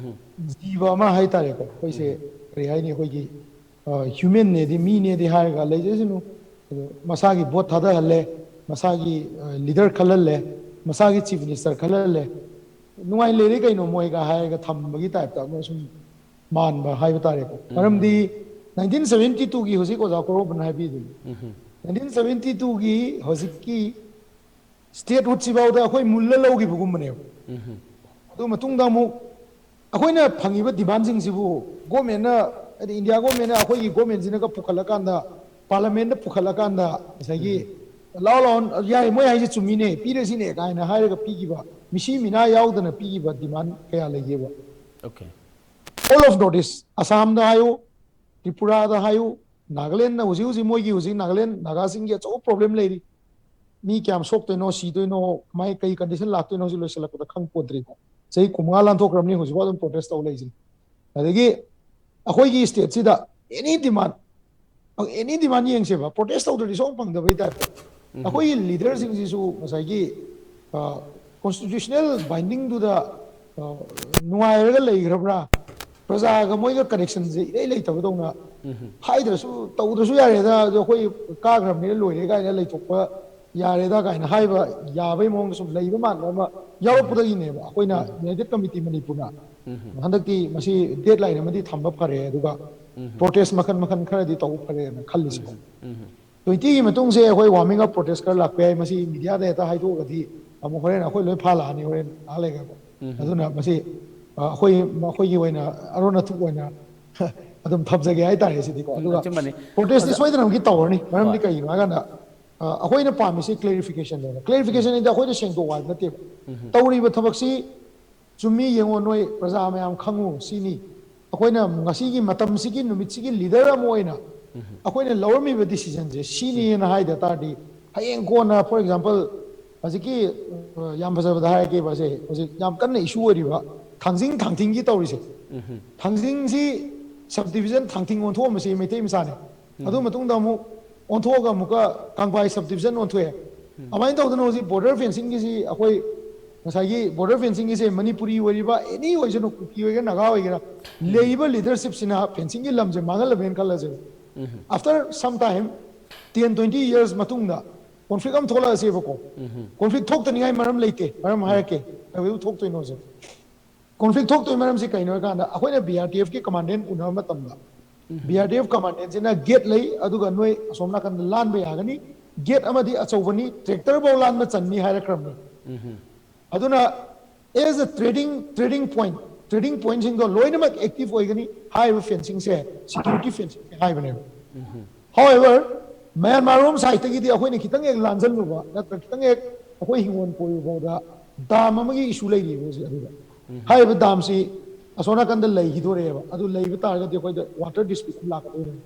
ꯖꯤꯕ ꯑꯃ ꯍꯥꯏꯇꯥꯔꯦꯀꯣ꯫ ꯑꯩꯈꯣꯏꯁꯦ ꯀꯔꯤ ꯍꯥꯏꯅꯤ, ꯑꯩꯈꯣꯏꯒꯤ humanꯅꯦꯗꯤ, ꯃꯤꯅꯦꯗꯤ ꯍꯥꯏꯔꯒ ꯂꯩꯖꯁꯅꯨ, ꯑꯗꯣ ꯃꯁꯥꯒꯤ vote ꯊꯥꯗꯍꯜꯂꯦ, ꯃꯁꯥꯒꯤ leader ꯈꯜꯍꯜꯂꯦ, ꯃꯁꯥꯒꯤ chief minister ꯈꯜꯍꯜꯂꯦ, ꯅꯨꯡꯉꯥꯏ ꯂꯩꯔꯦ ꯀꯩꯅꯣ ꯃꯣꯏꯒ ꯍꯥꯏꯔꯒ ꯊꯝꯕꯒꯤ typeꯇ ꯑꯃ ꯁꯨꯝ ꯃꯥꯟꯕ ꯍꯥꯏꯕ ꯇꯥꯔꯦꯀꯣ꯫ ꯃꯔꯝꯗꯤ nineteen seventy twoꯒꯤ, ꯍꯧꯖꯤꯛ ꯑꯣꯖꯥ ꯀꯣꯔꯧꯕꯅ ꯍꯥꯏꯕꯤꯗꯨꯅꯤ, nineteen seventy twoꯒꯤ ꯍꯧꯖꯤꯛꯀꯤ ꯁ꯭ꯇꯦꯠꯍꯨꯗꯁꯤꯐꯥꯎꯗ ꯑꯩꯈꯣꯏ ꯃꯨꯜꯂ ꯂꯧꯈꯤꯕꯒꯨꯝꯕꯅꯦꯕ꯫ ꯑꯗꯨ ꯃꯇꯨꯡꯗ ꯑꯃꯨꯛ ꯑꯩꯈꯣꯏꯅ ꯐꯪꯉꯤꯕ ꯗꯤꯃꯥꯟꯁꯤꯡꯁꯤꯕꯨ ꯒꯣꯔꯃꯦꯟꯅ, ꯍꯥꯏꯗꯤ ꯏꯟꯗꯤꯌꯥ ꯒꯣꯔꯃꯦꯟꯅ ꯑꯩꯈꯣꯏꯒꯤ ꯒꯣꯔꯃꯦꯟꯁꯤꯅꯒ ꯄꯨꯈꯠꯂꯀꯥꯟꯗ, ꯄꯥꯔꯂꯥꯃꯦꯟꯗ ꯄꯨꯈꯠꯂꯀꯥꯟꯗ ꯉꯁꯥꯏꯒꯤ ꯂꯥꯎ ꯂꯥꯎ, ꯌꯥꯏ, ꯃꯣꯏ ꯍꯥꯏꯁꯦ ꯆꯨꯝꯃꯤꯅꯦ, ꯄꯤꯔꯁꯤꯅꯦ ꯀꯥꯏꯅ ꯍꯥꯏꯔꯒ ꯄꯤꯈꯤꯕ, ꯃꯤꯁꯤ ꯃꯤꯅꯥ ꯌꯥꯎꯗꯅ ꯄꯤꯈꯤꯕ ꯗꯤꯃꯥꯟ ꯀꯌꯥ ꯂꯩꯒꯦꯕ? Okay. All of North East, ꯑꯁꯥꯝꯗ ꯍꯥꯏꯌꯨ, ꯇ꯭ꯔꯤꯄꯨꯔꯥꯗ ꯍꯥꯏꯌꯨ, ꯅꯥꯒꯥꯂꯦꯟꯗ ꯍꯧꯖꯤꯛ ꯍꯧꯖꯤꯛ ꯃꯣꯏꯒꯤ ꯍꯧꯖꯤꯛ ꯅꯥꯒꯥꯂꯦꯟ ꯅꯥꯒꯥꯁꯤꯡꯒꯤ ꯑꯆꯧꯕ ꯄ꯭ꯔꯣꯕ꯭ꯂꯦꯝ ꯂꯩꯔꯤ꯫ ꯃꯤ ꯀꯌꯥꯝ ꯁꯣꯛꯇꯣꯏꯅꯣ, ꯁꯤꯗꯣꯏꯅꯣ, ꯀꯃꯥꯏ ꯀꯩ ꯀꯟꯗꯤꯁꯟ ꯂꯥꯛꯇꯣꯏꯅꯣ ꯍꯧꯖꯤꯛ ꯂꯣꯏꯁꯤꯜꯂꯛꯄꯗ ꯈꯪ ꯄꯣꯟꯗ꯭ꯔꯤꯀꯣ꯫ ꯆꯍꯤ ꯀꯨꯟꯃꯉꯥ ꯂꯥꯟꯊꯣꯛꯈ꯭ꯔꯕꯅꯤ, ꯍꯧꯖꯤꯛꯐꯥꯎ ꯑꯗꯨꯝ ꯄ꯭ꯔꯣꯇꯦꯁ ꯇꯧ ꯂꯩꯁꯤꯅꯤ꯫ ꯑꯗꯒꯤ ꯑꯩꯈꯣꯏꯒꯤ ꯁ꯭ꯇꯦꯠꯁꯤꯗ ꯑꯦꯅꯤ ꯗꯤꯃꯥꯟ, ꯑꯦꯅꯤ ꯗꯤꯃꯥꯟ ꯌꯦꯡꯁꯦꯕ, ꯄ꯭ꯔꯣꯇꯦꯁ ꯇꯧꯗ꯭ꯔꯗꯤ ꯁꯨꯡꯐꯪ ꯐꯪꯗꯕꯩ ꯇꯥꯏꯞꯇ꯫ ꯑꯩꯈꯣꯏꯒꯤ ꯂꯤꯗꯔꯁꯤꯡꯁꯤꯁꯨ ꯉꯁꯥꯏꯒꯤ ꯀꯣꯟꯁꯇꯤꯇ꯭ꯌꯨꯁꯅꯦꯜ ꯕꯥꯏꯟꯗꯤꯡꯗꯨꯗ ꯅꯨꯡꯉꯥꯏꯔꯒ ꯂꯩꯈ꯭ꯔꯕ꯭ꯔꯥ? ꯄ꯭ꯔꯖꯥꯒ ꯃꯣꯏꯒ ꯀꯅꯦꯛꯁꯟꯁꯦ ꯏꯔꯩ ꯂꯩꯇꯕꯗꯧꯅ, ꯍꯥꯏꯗ꯭ꯔꯁꯨ ꯇꯧꯗ꯭ꯔꯁꯨ ꯌꯥꯔꯦꯗ, ꯑꯗꯣ ꯑꯩꯈꯣꯏ ꯀꯥꯈ꯭ꯔꯕꯅꯤꯅ ꯂꯣꯏꯔꯦ ꯀꯥꯏꯅ ꯂꯩꯊꯣꯛꯄ ꯌꯥꯔꯦꯗ ꯀꯥꯏꯅ ꯍꯥꯏꯕ ꯌꯥꯕꯒꯤ ꯃꯑꯣꯡꯗ ꯁꯨꯝ ꯂꯩꯕ ꯃꯥꯟꯕ ꯑꯃ ꯌꯥꯎꯔꯛꯄꯗꯒꯤꯅꯦꯕ ꯑꯩꯈꯣꯏꯅ ꯌꯨꯅꯥꯏꯇꯦꯗ ꯀꯃꯤꯇꯤ ꯃꯅꯤꯄꯨꯔꯅ ꯍꯟꯗꯛꯇꯤ ꯃꯁꯤ ꯗꯦꯗ ꯂꯥꯏꯟ ꯑꯃꯗꯤ ꯊꯝꯕ ꯐꯔꯦ, ꯑꯗꯨꯒ ꯄ꯭ꯔꯣꯇꯦꯁ ꯃꯈꯜ ꯃꯈꯜ ꯈꯔꯗꯤ ꯇꯧꯕ ꯐꯔꯦꯅ ꯈꯜꯂꯤꯁꯦ꯫ ꯇ꯭ꯋꯦꯟꯇꯤꯒꯤ ꯃꯇꯨꯡꯁꯦ ꯑꯩꯈꯣꯏ ꯋꯥꯔꯃꯤꯡ ꯑꯞ ꯄ꯭ꯔꯣꯇꯦꯁ ꯈꯔ ꯂꯥꯛꯄ ꯌꯥꯏ꯫ ꯃꯁꯤ ꯃꯤꯗꯤꯌꯥꯗ ꯍꯦꯛꯇ ꯍꯥꯏꯗꯣꯛꯑꯒꯗꯤ ꯑꯃꯨꯛ ꯍꯣꯔꯦꯟ ꯑꯩꯈꯣꯏ ꯂꯣꯏ ꯐꯥ ꯂꯥꯛꯑꯅꯤ ꯍꯣꯔꯦꯟ ꯉꯥꯏꯍꯥꯛ ꯂꯩꯔꯒ꯫ ꯑꯗꯨꯅ ꯃꯁꯤ, ꯑ, ꯑꯩꯈꯣꯏ, ꯑꯩꯈꯣꯏꯒꯤ ꯑꯣꯏꯅ ꯑꯔꯣꯟ ꯑꯊꯨꯞ ꯑꯣꯏꯅ ꯑꯗꯨꯝ ꯊꯝꯖꯒꯦ ꯍꯥꯏꯇꯥꯔꯦ ꯁꯤꯗꯤꯀꯣ꯫ ꯑꯗꯨꯒ ꯑꯆꯨꯝꯕꯅꯤ꯫ ꯄ꯭ꯔꯣꯇꯦꯁꯇꯤ ꯑꯗ- ꯁꯣꯏꯗꯅꯃꯛꯀꯤ ꯇꯧꯔꯅꯤ꯫ ꯃꯔꯝꯗꯤ ꯍꯣꯏ꯫ ꯀꯩꯒꯤꯅꯣ ꯍꯥꯏꯀꯥꯟꯗ, ꯑ, ꯑꯩꯈꯣꯏꯅ ꯄꯥꯝꯃꯤꯁꯤ ꯀ꯭ꯂꯦꯔꯤꯐꯤꯀꯦꯁꯟꯅꯦꯕ꯫ ꯀ꯭ꯂꯦꯔꯤꯐꯤꯀꯦꯁꯟ ꯍꯥꯏꯗꯤ ꯑꯩꯈꯣꯏꯅ ꯁꯦꯡꯗꯣꯛꯄ ꯍꯥꯏꯕ ꯅꯠꯇꯦꯕ꯫ ꯇꯧꯔꯤꯕ ꯊꯕꯛꯁꯤ ꯆꯨꯝꯃꯤ ꯌꯦꯡꯉꯣ, ꯅꯣꯏ ꯄ꯭ꯔꯖꯥ ꯃꯌꯥꯝ ꯈꯪꯉꯨ ꯁꯤꯅꯤ꯫ ꯑꯩꯈꯣꯏꯅ ꯉꯁꯤꯒꯤ ꯃꯇꯝꯁꯤꯒꯤ ꯅꯨꯃꯤꯠꯁꯤꯒꯤ ꯂꯤꯗꯔ ꯑꯃ ꯑꯣꯏꯅ ꯑꯩꯈꯣꯏꯅ ꯂꯧꯔꯝꯃꯤꯕ ꯗꯤꯁꯤꯖꯟꯁꯦ ꯁꯤꯅꯦꯅ ꯍꯥꯏꯗ ꯇꯥꯔꯗꯤ, ꯍꯌꯦꯡ ꯀꯣꯟꯅ, for example, ꯍꯧꯖꯤꯛꯀꯤ, ꯑ, ꯌꯥꯝ ꯐꯖꯕꯗ ꯍꯥꯏꯔꯒꯦꯕ, ꯁꯦ ꯍꯧꯖꯤꯛ ꯌꯥꯝ ꯀꯟꯅ ꯏꯁꯨ ꯑꯣꯏꯔꯤꯕ ꯊꯥꯡꯖꯤꯡ ꯊꯥꯡꯊꯤꯡꯒꯤ ꯇꯧꯔꯤꯁꯦ꯫ ꯊꯥꯡꯖꯤꯡꯁꯤ ꯁꯕ ꯗꯤꯕꯤꯖꯟ ꯊꯥꯡꯊꯤꯡ ꯑꯣꯟꯊꯣꯛꯑꯝꯕꯁꯤ ꯃꯩꯇꯩ ꯃꯆꯥꯅꯦ꯫ ꯑꯗꯨ ꯃꯇꯨꯡꯗ ꯑꯃꯨꯛ ꯑꯣꯟꯊꯣꯛꯑꯒ ꯑꯃꯨꯛꯀ ꯀꯥꯡꯄꯥꯏ ꯁꯕ ꯗꯤꯕꯤꯖꯟ ꯑꯣꯟꯊꯣꯛꯑꯦ꯫ ꯑꯗꯨꯃꯥꯏꯅ ꯇꯧꯗꯅ ꯍꯧꯖꯤꯛ ꯕꯣꯔꯗꯔ ꯐꯦꯟꯁꯤꯡꯒꯤꯁꯤ ꯑꯩꯈꯣꯏ ꯉꯁꯥꯏꯒꯤ ꯕꯣꯔꯗꯔ ꯐꯦꯟꯁꯤꯡꯒꯤꯁꯦ ꯃꯅꯤꯄꯨꯔꯤ ꯑꯣꯏꯔꯤꯕ, ꯑꯦꯅꯤ ꯑꯣꯏꯁꯅꯨ, ꯀꯨꯀꯤ ꯑꯣꯏꯒꯦꯔꯥ, ꯅꯥꯒꯥ ꯑꯣꯏꯒꯦꯔꯥ, ꯂꯩꯔꯤꯕ ꯂꯤꯗꯔꯁꯤꯞꯁꯤꯅ ꯐꯦꯟꯁꯤꯡꯒꯤ ꯂꯝꯁꯦ ꯃꯥꯡꯍꯜꯂꯝꯃꯦꯅ ꯈꯜꯂꯁꯦꯕ꯫ After some time, ten twenty years ꯃꯇꯨꯡꯗ ꯀꯣꯟꯐ꯭ꯂꯤꯛ ꯑꯃ ꯊꯣꯛꯂꯛꯑꯁꯦꯕꯀꯣ꯫ ꯀꯣꯟꯐ꯭ꯂꯤꯛ ꯊꯣꯛꯇꯅꯤꯡꯉꯥꯏ ꯃꯔꯝ ꯂꯩꯇꯦ꯫ ꯃꯔꯝ ꯍꯥꯏꯔꯛꯀꯦ꯫ ꯀꯩꯗꯧꯕꯩ ꯊꯣꯛꯇꯣꯏꯅꯣꯁꯦ꯫ ꯀꯣꯟꯐ꯭ꯂꯤꯛ ꯊꯣꯛꯇꯣꯏ ꯃꯔꯝꯁꯤ ꯀꯩꯅꯣ ꯍꯥꯏꯀꯥꯟꯗ, ꯑꯩꯈꯣꯏꯅ ꯕꯤ ꯑꯥꯔ ꯇꯤ ꯑꯦꯐꯀꯤ ꯀꯃꯥꯟꯗꯦꯟ ꯎꯅꯕ ꯃꯇꯝꯗ, ꯕꯤ ꯑꯥꯔ ꯇꯤ ꯑꯦꯐ ꯀꯃꯥꯟꯗꯦꯟꯁꯤꯅ ꯒꯦꯠ ꯂꯩ, ꯑꯗꯨꯒ ꯅꯣꯏ ꯑꯁꯣꯝ ꯅꯥꯀꯟꯗ ꯂꯥꯟꯕ ꯌꯥꯒꯅꯤ, ꯒꯦꯠ ꯑꯃꯗꯤ ꯑꯆꯧꯕꯅꯤ, ꯇ꯭ꯔꯦꯛꯇꯔ ꯐꯥꯎ ꯂꯥꯟꯕ ꯆꯟꯅꯤ ꯍꯥꯏꯔꯛꯈ꯭ꯔꯕꯅꯤ꯫ ꯑꯗꯨꯅ as a trading trading point, trading pointꯁꯤꯡꯗꯣ ꯂꯣꯏꯅꯃꯛ ꯑꯦꯛꯇꯤꯚ ꯑꯣꯏꯒꯅꯤ ꯍꯥꯏꯔꯤꯕ ꯐꯦꯟꯁꯤꯡꯁꯦ, ꯁꯦꯀ꯭ꯌꯨꯔꯤꯇꯤ ꯐꯦꯟꯁꯤꯡ ꯍꯥꯏꯕꯅꯦꯕ꯫ However, ꯃꯌꯥꯟꯃꯥꯔ ꯔꯣꯝ ꯁꯥꯏꯠꯇꯒꯤꯗꯤ ꯑꯩꯈꯣꯏꯅ ꯈꯤꯇꯪ ꯍꯦꯛ ꯂꯥꯟꯖꯜꯂꯨꯕ ꯅꯠꯇ꯭ꯔꯒ ꯈꯤꯇꯪ ꯍꯦꯛ ꯑꯩꯈꯣꯏ ꯍꯤꯡꯒꯣꯜ ꯀꯣꯏꯔꯨ ꯐꯥꯎꯗ ꯗꯥꯝ ꯑꯃꯒꯤ ꯏꯁꯨ ꯂꯩꯔꯤꯕ ꯍꯧꯖꯤꯛ꯫ ꯑꯗꯨꯗ ꯍꯥꯏꯔꯤꯕ ꯗꯥꯝꯁꯤ ꯑꯁꯣꯝ ꯅꯥꯀꯟꯗ ꯂꯩꯈꯤꯗꯣꯔꯦꯕ꯫ ꯑꯗꯨ ꯂꯩꯕ ꯇꯥꯔꯒꯗꯤ ꯑꯩꯈꯣꯏꯗ ꯋꯥꯇꯔ ꯗꯤꯁꯄ꯭ꯌꯨꯠ ꯂꯥꯛꯀꯗꯣꯏꯅꯦ꯫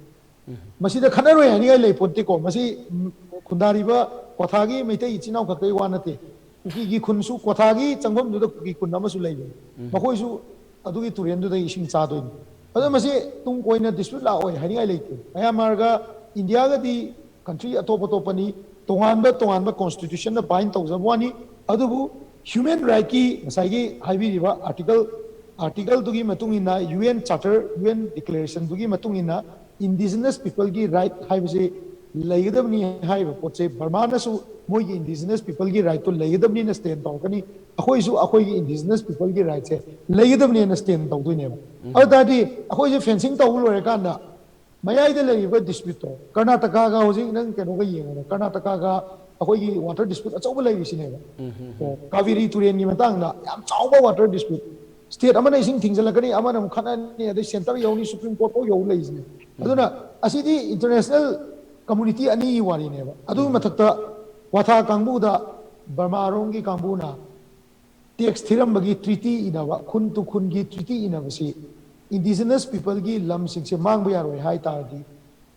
ꯃꯁꯤꯗ ꯈꯠꯅꯔꯣꯏ ꯍꯥꯏꯅꯤꯡꯉꯥꯏ ꯂꯩ ꯄꯣꯠꯇꯦꯀꯣ꯫ ꯃꯁꯤ ꯈꯨꯟꯗꯥꯔꯤꯕ ꯀ꯭ꯋꯥꯊꯥꯒꯤ ꯃꯩꯇꯩ ꯏꯆꯤꯟ ꯏꯅꯥꯎ ꯈꯛꯇꯒꯤ ꯋꯥ ꯅꯠꯇꯦ꯫ ꯀꯨꯀꯤꯒꯤ ꯈꯨꯟꯁꯨ, ꯀ꯭ꯋꯥꯊꯥꯒꯤ ꯆꯪꯐꯝꯗꯨꯗ ꯀꯨꯀꯤ ꯈꯨꯟ ꯑꯃꯁꯨ ꯂꯩꯕꯅꯤ꯫ ꯃꯈꯣꯏꯁꯨ ꯑꯗꯨꯒꯤ ꯇꯨꯔꯦꯟꯗꯨꯗꯒꯤ ꯏꯁꯤꯡ ꯆꯥꯗꯣꯏꯅꯤ꯫ ꯑꯗꯨꯅ ꯃꯁꯤ ꯇꯨꯡ ꯀꯣꯏꯅ ꯗꯤꯁꯄ꯭ꯌꯨꯠ ꯂꯥꯛꯑꯣꯏ ꯍꯥꯏꯅꯤꯡꯉꯥꯏ ꯂꯩꯇꯦ꯫ ꯃꯌꯥꯟꯃꯥꯔꯒ ꯏꯟꯗꯤꯌꯥꯒꯗꯤ ꯀꯟꯇ꯭ꯔꯤ ꯑꯇꯣꯞ ꯑꯇꯣꯞꯄꯅꯤ, ꯇꯣꯉꯥꯟꯕ ꯇꯣꯉꯥꯟꯕ ꯀꯣꯟꯁꯇꯤꯇ꯭ꯌꯨꯁꯟꯗ ꯕꯥꯏꯟ ꯇꯧꯖꯕ ꯋꯥꯅꯤ꯫ ꯑꯗꯨꯕꯨ ꯍ꯭ꯌꯨꯃꯦꯟ ꯔꯥꯏꯠꯀꯤ ꯉꯁꯥꯏꯒꯤ ꯍꯥꯏꯕꯤꯔꯤꯕ ꯑꯥꯔꯇꯤꯀꯜ ꯑꯥꯔꯇꯤꯀꯜꯗꯨꯒꯤ ꯃꯇꯨꯡ ꯏꯟꯅ, U N charter, U N ꯗꯤꯀ꯭ꯂꯦꯔꯦꯁꯟꯗꯨꯒꯤ ꯃꯇꯨꯡ ꯏꯟꯅ ꯏꯟꯗꯤꯖꯤꯅꯁ ꯄꯤꯄꯜꯒꯤ ꯔꯥꯏꯠ ꯍꯥꯏꯕꯁꯤ ꯂꯩꯒꯗꯕꯅꯤ ꯍꯥꯏꯔꯤꯕ ꯄꯣꯠꯁꯦ ꯕꯔꯃꯥꯅꯁꯨ ꯃꯣꯏꯒꯤ ꯏꯟꯗꯤꯖꯤꯅꯁ ꯄꯤꯄꯜꯒꯤ ꯔꯥꯏꯠꯇꯨ ꯂꯩꯒꯗꯕꯅꯤꯅ ꯁ꯭ꯇꯦꯟ ꯇꯧꯔꯛꯀꯅꯤ꯫ ꯑꯩꯈꯣꯏꯁꯨ ꯑꯩꯈꯣꯏꯒꯤ ꯏꯟꯗꯤꯖꯤꯅꯁ ꯄꯤꯄꯜꯒꯤ ꯔꯥꯏꯠꯁꯦ ꯂꯩꯒꯗꯕꯅꯦꯅ ꯁ꯭ꯇꯦꯟ ꯇꯧꯗꯣꯏꯅꯦꯕ꯫ ꯑꯗꯨ ꯇꯥꯔꯗꯤ ꯑꯩꯈꯣꯏꯁꯦ ꯐꯦꯟꯁꯤꯡ ꯇꯧꯕ ꯂꯣꯏꯔꯀꯥꯟꯗ ꯃꯌꯥꯏꯗ ꯂꯩꯔꯤꯕ ꯗꯤꯁꯄ꯭ꯌꯨꯠꯇꯣ, ꯀꯔꯅꯥꯇꯀꯥꯒ ꯍꯧꯖꯤꯛ ꯅꯪ ꯀꯩꯅꯣꯒ ꯌꯦꯡꯉꯣꯅꯦ, ꯀꯔꯅꯥꯇꯀꯥꯒ ꯑꯩꯈꯣꯏꯒꯤ ꯋꯥꯇꯔ ꯗꯤꯁꯄ꯭ꯌꯨꯠ ꯑꯆꯧꯕ ꯂꯩꯔꯤꯁꯤꯅꯦꯕ꯫ ꯀꯣ, ꯀꯥꯕꯦꯔꯤ ꯇꯨꯔꯦꯟꯒꯤ ꯃꯇꯥꯡꯗ ꯌꯥꯝ ꯆꯥꯎꯕ ꯋꯥꯇꯔ ꯗꯤꯁꯄ꯭ꯌꯨꯠ꯫ ꯁ꯭ꯇꯦꯠ ꯑꯃꯅ ꯏꯁꯤꯡ ꯊꯤꯡꯖꯤꯜꯂꯛꯀꯅꯤ, ꯑꯃꯅ ꯑꯃꯨꯛ ꯈꯠꯅꯅꯤ, ꯑꯗꯩ ꯁꯦꯟꯇꯔ ꯌꯧꯅꯤ, ꯁꯨꯄ꯭ꯔꯤꯝ ꯀꯣꯔꯠ ꯐꯥꯎ ꯌꯧ ꯂꯩꯔꯤꯁꯤꯅꯦ꯫ ꯑꯗꯨꯅ ꯑꯁꯤꯗꯤ ꯏꯟꯇꯔꯅꯦꯁꯅꯦꯜ ꯀꯝꯃꯨꯅꯤꯇꯤ ꯑꯅꯤꯒꯤ ꯋꯥꯔꯤꯅꯦꯕ꯫ ꯑꯗꯨꯒꯤ ꯃꯊꯛꯇ ꯀ꯭ꯋꯥꯊꯥ ꯀꯥꯡꯕꯨꯗ ꯕꯔꯃꯥꯔꯣꯝꯒꯤ ꯀꯥꯡꯕꯨꯅ ꯇꯦꯛꯁ ꯊꯤꯔꯝꯕꯒꯤ ꯇ꯭ꯔꯤꯇꯤ ꯏꯅꯕ, ꯈꯨꯟ ꯇꯨ ꯈꯨꯟꯒꯤ ꯇ꯭ꯔꯤꯇꯤ ꯏꯅꯕꯁꯤ ꯏꯟꯗꯤꯖꯤꯅꯁ ꯄꯤꯄꯜꯒꯤ ꯂꯝꯁꯤꯡꯁꯦ ꯃꯥꯡꯕ ꯌꯥꯔꯣꯏ ꯍꯥꯏ ꯇꯥꯔꯗꯤ,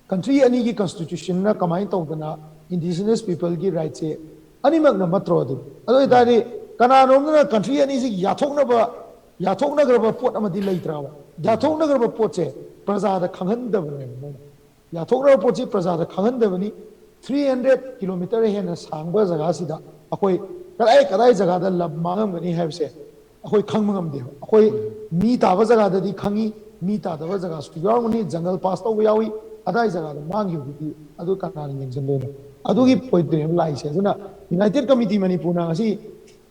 ꯀꯟꯇ꯭ꯔꯤ ꯑꯅꯤꯒꯤ ꯀꯟꯁꯇꯤꯇ꯭ꯌꯨꯁꯟꯅ ꯀꯃꯥꯏꯅ ꯇꯧꯗꯅ ꯏꯟꯗꯤꯖꯤꯅꯁ ꯄꯤꯄꯜꯒꯤ ꯔꯥꯏꯠꯁꯦ ꯑꯅꯤꯃꯛꯅ ꯃꯠꯇ꯭ꯔꯣ? ꯑꯗꯨ, ꯑꯗꯨ ꯑꯣꯏꯇꯥꯔꯗꯤ ꯀꯅꯥꯅꯣꯝꯗꯅ ꯀꯟꯇ꯭ꯔꯤ ꯑꯅꯤꯁꯤ ꯌꯥꯊꯣꯛꯅꯕ, ꯌꯥꯊꯣꯛꯅꯈ꯭ꯔꯕ ꯄꯣꯠ ꯑꯃꯗꯤ ꯂꯩꯇ꯭ꯔꯕ? ꯌꯥꯊꯣꯛꯅꯈ꯭ꯔꯕ ꯄꯣꯠꯁꯦ ꯄ꯭ꯔꯖꯥꯗ ꯈꯪꯍꯟꯗꯕꯅꯦꯕ ꯃꯣꯏꯅ꯫ ꯌꯥꯊꯣꯛꯅꯕ ꯄꯣꯠꯁꯤ ꯄ꯭ꯔꯖꯥꯗ ꯈꯪꯍꯟꯗꯕꯅꯤ꯫ ꯊ꯭ꯔꯤ ꯍꯟꯗ꯭ꯔꯦꯠ ꯀꯤꯂꯣꯃꯤꯇꯔ ꯍꯦꯟꯅ ꯁꯥꯡꯕ ꯖꯒꯥꯁꯤꯗ ꯑꯩꯈꯣꯏ ꯀꯗꯥꯏ ꯀꯗꯥꯏ ꯖꯒꯥꯗ ꯂꯝ ꯃꯥꯡꯉꯝꯒꯅꯤ ꯍꯥꯏꯕꯁꯦ ꯑꯩꯈꯣꯏ ꯈꯪꯕ ꯉꯝꯗꯦꯕ꯫ ꯑꯩꯈꯣꯏ ꯃꯤ ꯇꯥꯕ ꯖꯒꯥꯗꯗꯤ ꯈꯪꯉꯤ, ꯃꯤ ꯇꯥꯗꯕ ꯖꯒꯥꯁꯨ ꯌꯥꯎꯔꯝꯒꯅꯤ, ꯖꯪꯒꯜ ꯄꯥꯁ ꯇꯧꯕ ꯌꯥꯎꯏ, ꯑꯗꯥꯏ ꯖꯒꯥꯗ ꯃꯥꯡꯈꯤꯕꯗꯨꯗꯤ ꯑꯗꯨ ꯀꯅꯥꯅ ꯌꯦꯡꯁꯤꯟꯗꯣꯏꯅꯣ? ꯑꯗꯨꯒꯤ ꯄꯣꯏꯟꯠꯇꯨꯅꯦꯕ ꯂꯥꯛꯏꯁꯦ꯫ ꯑꯗꯨꯅ ꯌꯨꯅꯥꯏꯇꯦꯠ ꯀꯃꯤꯇꯤ ꯃꯅꯤꯄꯨꯔꯅ ꯉꯁꯤ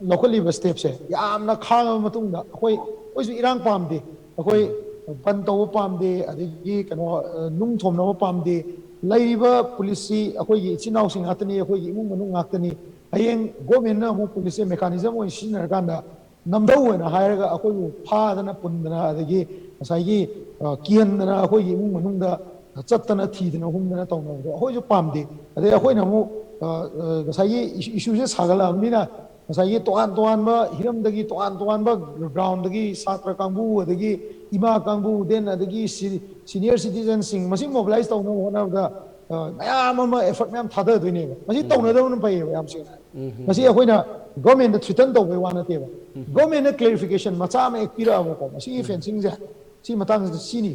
ꯂꯧꯈꯠꯂꯤꯕ ꯁ꯭ꯇꯦꯞꯁꯦ ꯌꯥꯝꯅ ꯈꯥꯡꯉꯕ ꯃꯇꯨꯡꯗ, ꯑꯩꯈꯣꯏ, ꯑꯩꯈꯣꯏꯁꯨ ꯏꯔꯥꯡ ꯄꯥꯝꯗꯦ, ꯑꯩꯈꯣꯏ ꯕꯟ ꯇꯧꯕ ꯄꯥꯝꯗꯦ, ꯑꯗꯒꯤ ꯀꯩꯅꯣ, ꯑ, ꯅꯨꯡ ꯊꯣꯝꯅꯕ ꯄꯥꯝꯗꯦ, ꯂꯩꯔꯤꯕ ꯄꯨꯂꯤꯁꯁꯤ ꯑꯩꯈꯣꯏꯒꯤ ꯏꯆꯤꯟ ꯏꯅꯥꯎꯁꯤꯡ ꯉꯥꯛꯇꯅꯤ, ꯑꯩꯈꯣꯏꯒꯤ ꯏꯃꯨꯡ ꯃꯅꯨꯡ ꯉꯥꯛꯇꯅꯤ꯫ ꯍꯌꯦꯡ ꯒꯣꯔꯃꯦꯟꯅ ꯑꯃꯨꯛ ꯄꯨꯂꯤꯁꯁꯦ ꯃꯦꯀꯥꯅꯤꯖꯝ ꯑꯣꯏꯅ ꯁꯤꯖꯤꯟꯅꯔꯀꯥꯟꯗ ꯅꯝꯗꯧ ꯑꯣꯏꯅ ꯍꯥꯏꯔꯒ ꯑꯩꯈꯣꯏꯕꯨ ꯐꯥꯗꯅ ꯄꯨꯟꯗꯅ, ꯑꯗꯒꯤ ꯉꯁꯥꯏꯒꯤ, ꯑ, ꯀꯤꯍꯟꯗꯅ ꯑꯩꯈꯣꯏꯒꯤ ꯏꯃꯨꯡ ꯃꯅꯨꯡꯗ ꯆꯠꯇꯅ ꯊꯤꯗꯅ ꯍꯨꯝꯗꯅ ꯇꯧꯅꯕꯗꯣ ꯑꯩꯈꯣꯏꯁꯨ ꯄꯥꯝꯗꯦ꯫ ꯑꯗꯩ ꯑꯩꯈꯣꯏꯅ ꯑꯃꯨꯛ, ꯑ, ꯑ, ꯉꯁꯥꯏꯒꯤ ꯏꯁꯨ-, ꯏꯁꯨꯁꯦ ꯁꯥꯒꯠꯂꯛꯑꯕꯅꯤꯅ ꯉꯁꯥꯏꯒꯤ ꯇꯣꯉꯥꯟ ꯇꯣꯉꯥꯟꯕ ꯍꯤꯔꯝꯗꯒꯤ, ꯇꯣꯉꯥꯟ ꯇꯣꯉꯥꯟꯕ ꯒ꯭ꯔꯥꯎꯟꯗꯒꯤ ꯁꯥꯇ꯭ꯔ ꯀꯥꯡꯕꯨ, ꯑꯗꯒꯤ ꯏꯃꯥ ꯀꯥꯡꯕꯨ, then ꯑꯗꯒꯤ ꯁꯤ-, ꯁꯤꯅꯤꯌꯔ ꯁꯤꯇꯤꯖꯟꯁꯤꯡ ꯃꯁꯤ ꯃꯣꯕꯤꯂꯥꯏꯁ ꯇꯧꯅꯕ ꯍꯣꯠꯅꯕꯗ, ꯑ, ꯃꯌꯥꯝ ꯑꯃ ꯑꯦꯐꯔꯠ ꯃꯌꯥꯝ ꯊꯥꯗꯗꯣꯏꯅꯦꯕ꯫ ꯃꯁꯤ ꯇꯧꯅꯗꯕꯅ ꯐꯩꯌꯦꯕ ꯌꯥꯝ ꯁꯦꯡꯅ꯫ ꯃꯁꯤ ꯑꯩꯈꯣꯏꯅ ꯒꯣꯔꯃꯦꯟꯗ ꯊ꯭ꯔꯤꯇꯟ ꯇꯧꯕꯩ ꯋꯥ ꯅꯠꯇꯦꯕ꯫ ꯒꯣꯔꯃꯦꯟꯅ ꯀ꯭ꯂꯦꯔꯤꯐꯤꯀꯦꯁꯟ ꯃꯆꯥ ꯑꯃ ꯍꯦꯛ ꯄꯤꯔꯛꯑꯕꯀꯣ, ꯃꯁꯤꯒꯤ ꯐꯦꯟꯁꯤꯡꯁꯦ ꯁꯤ ꯃꯇꯥꯡꯁꯤꯗ ꯁꯤꯅꯤ,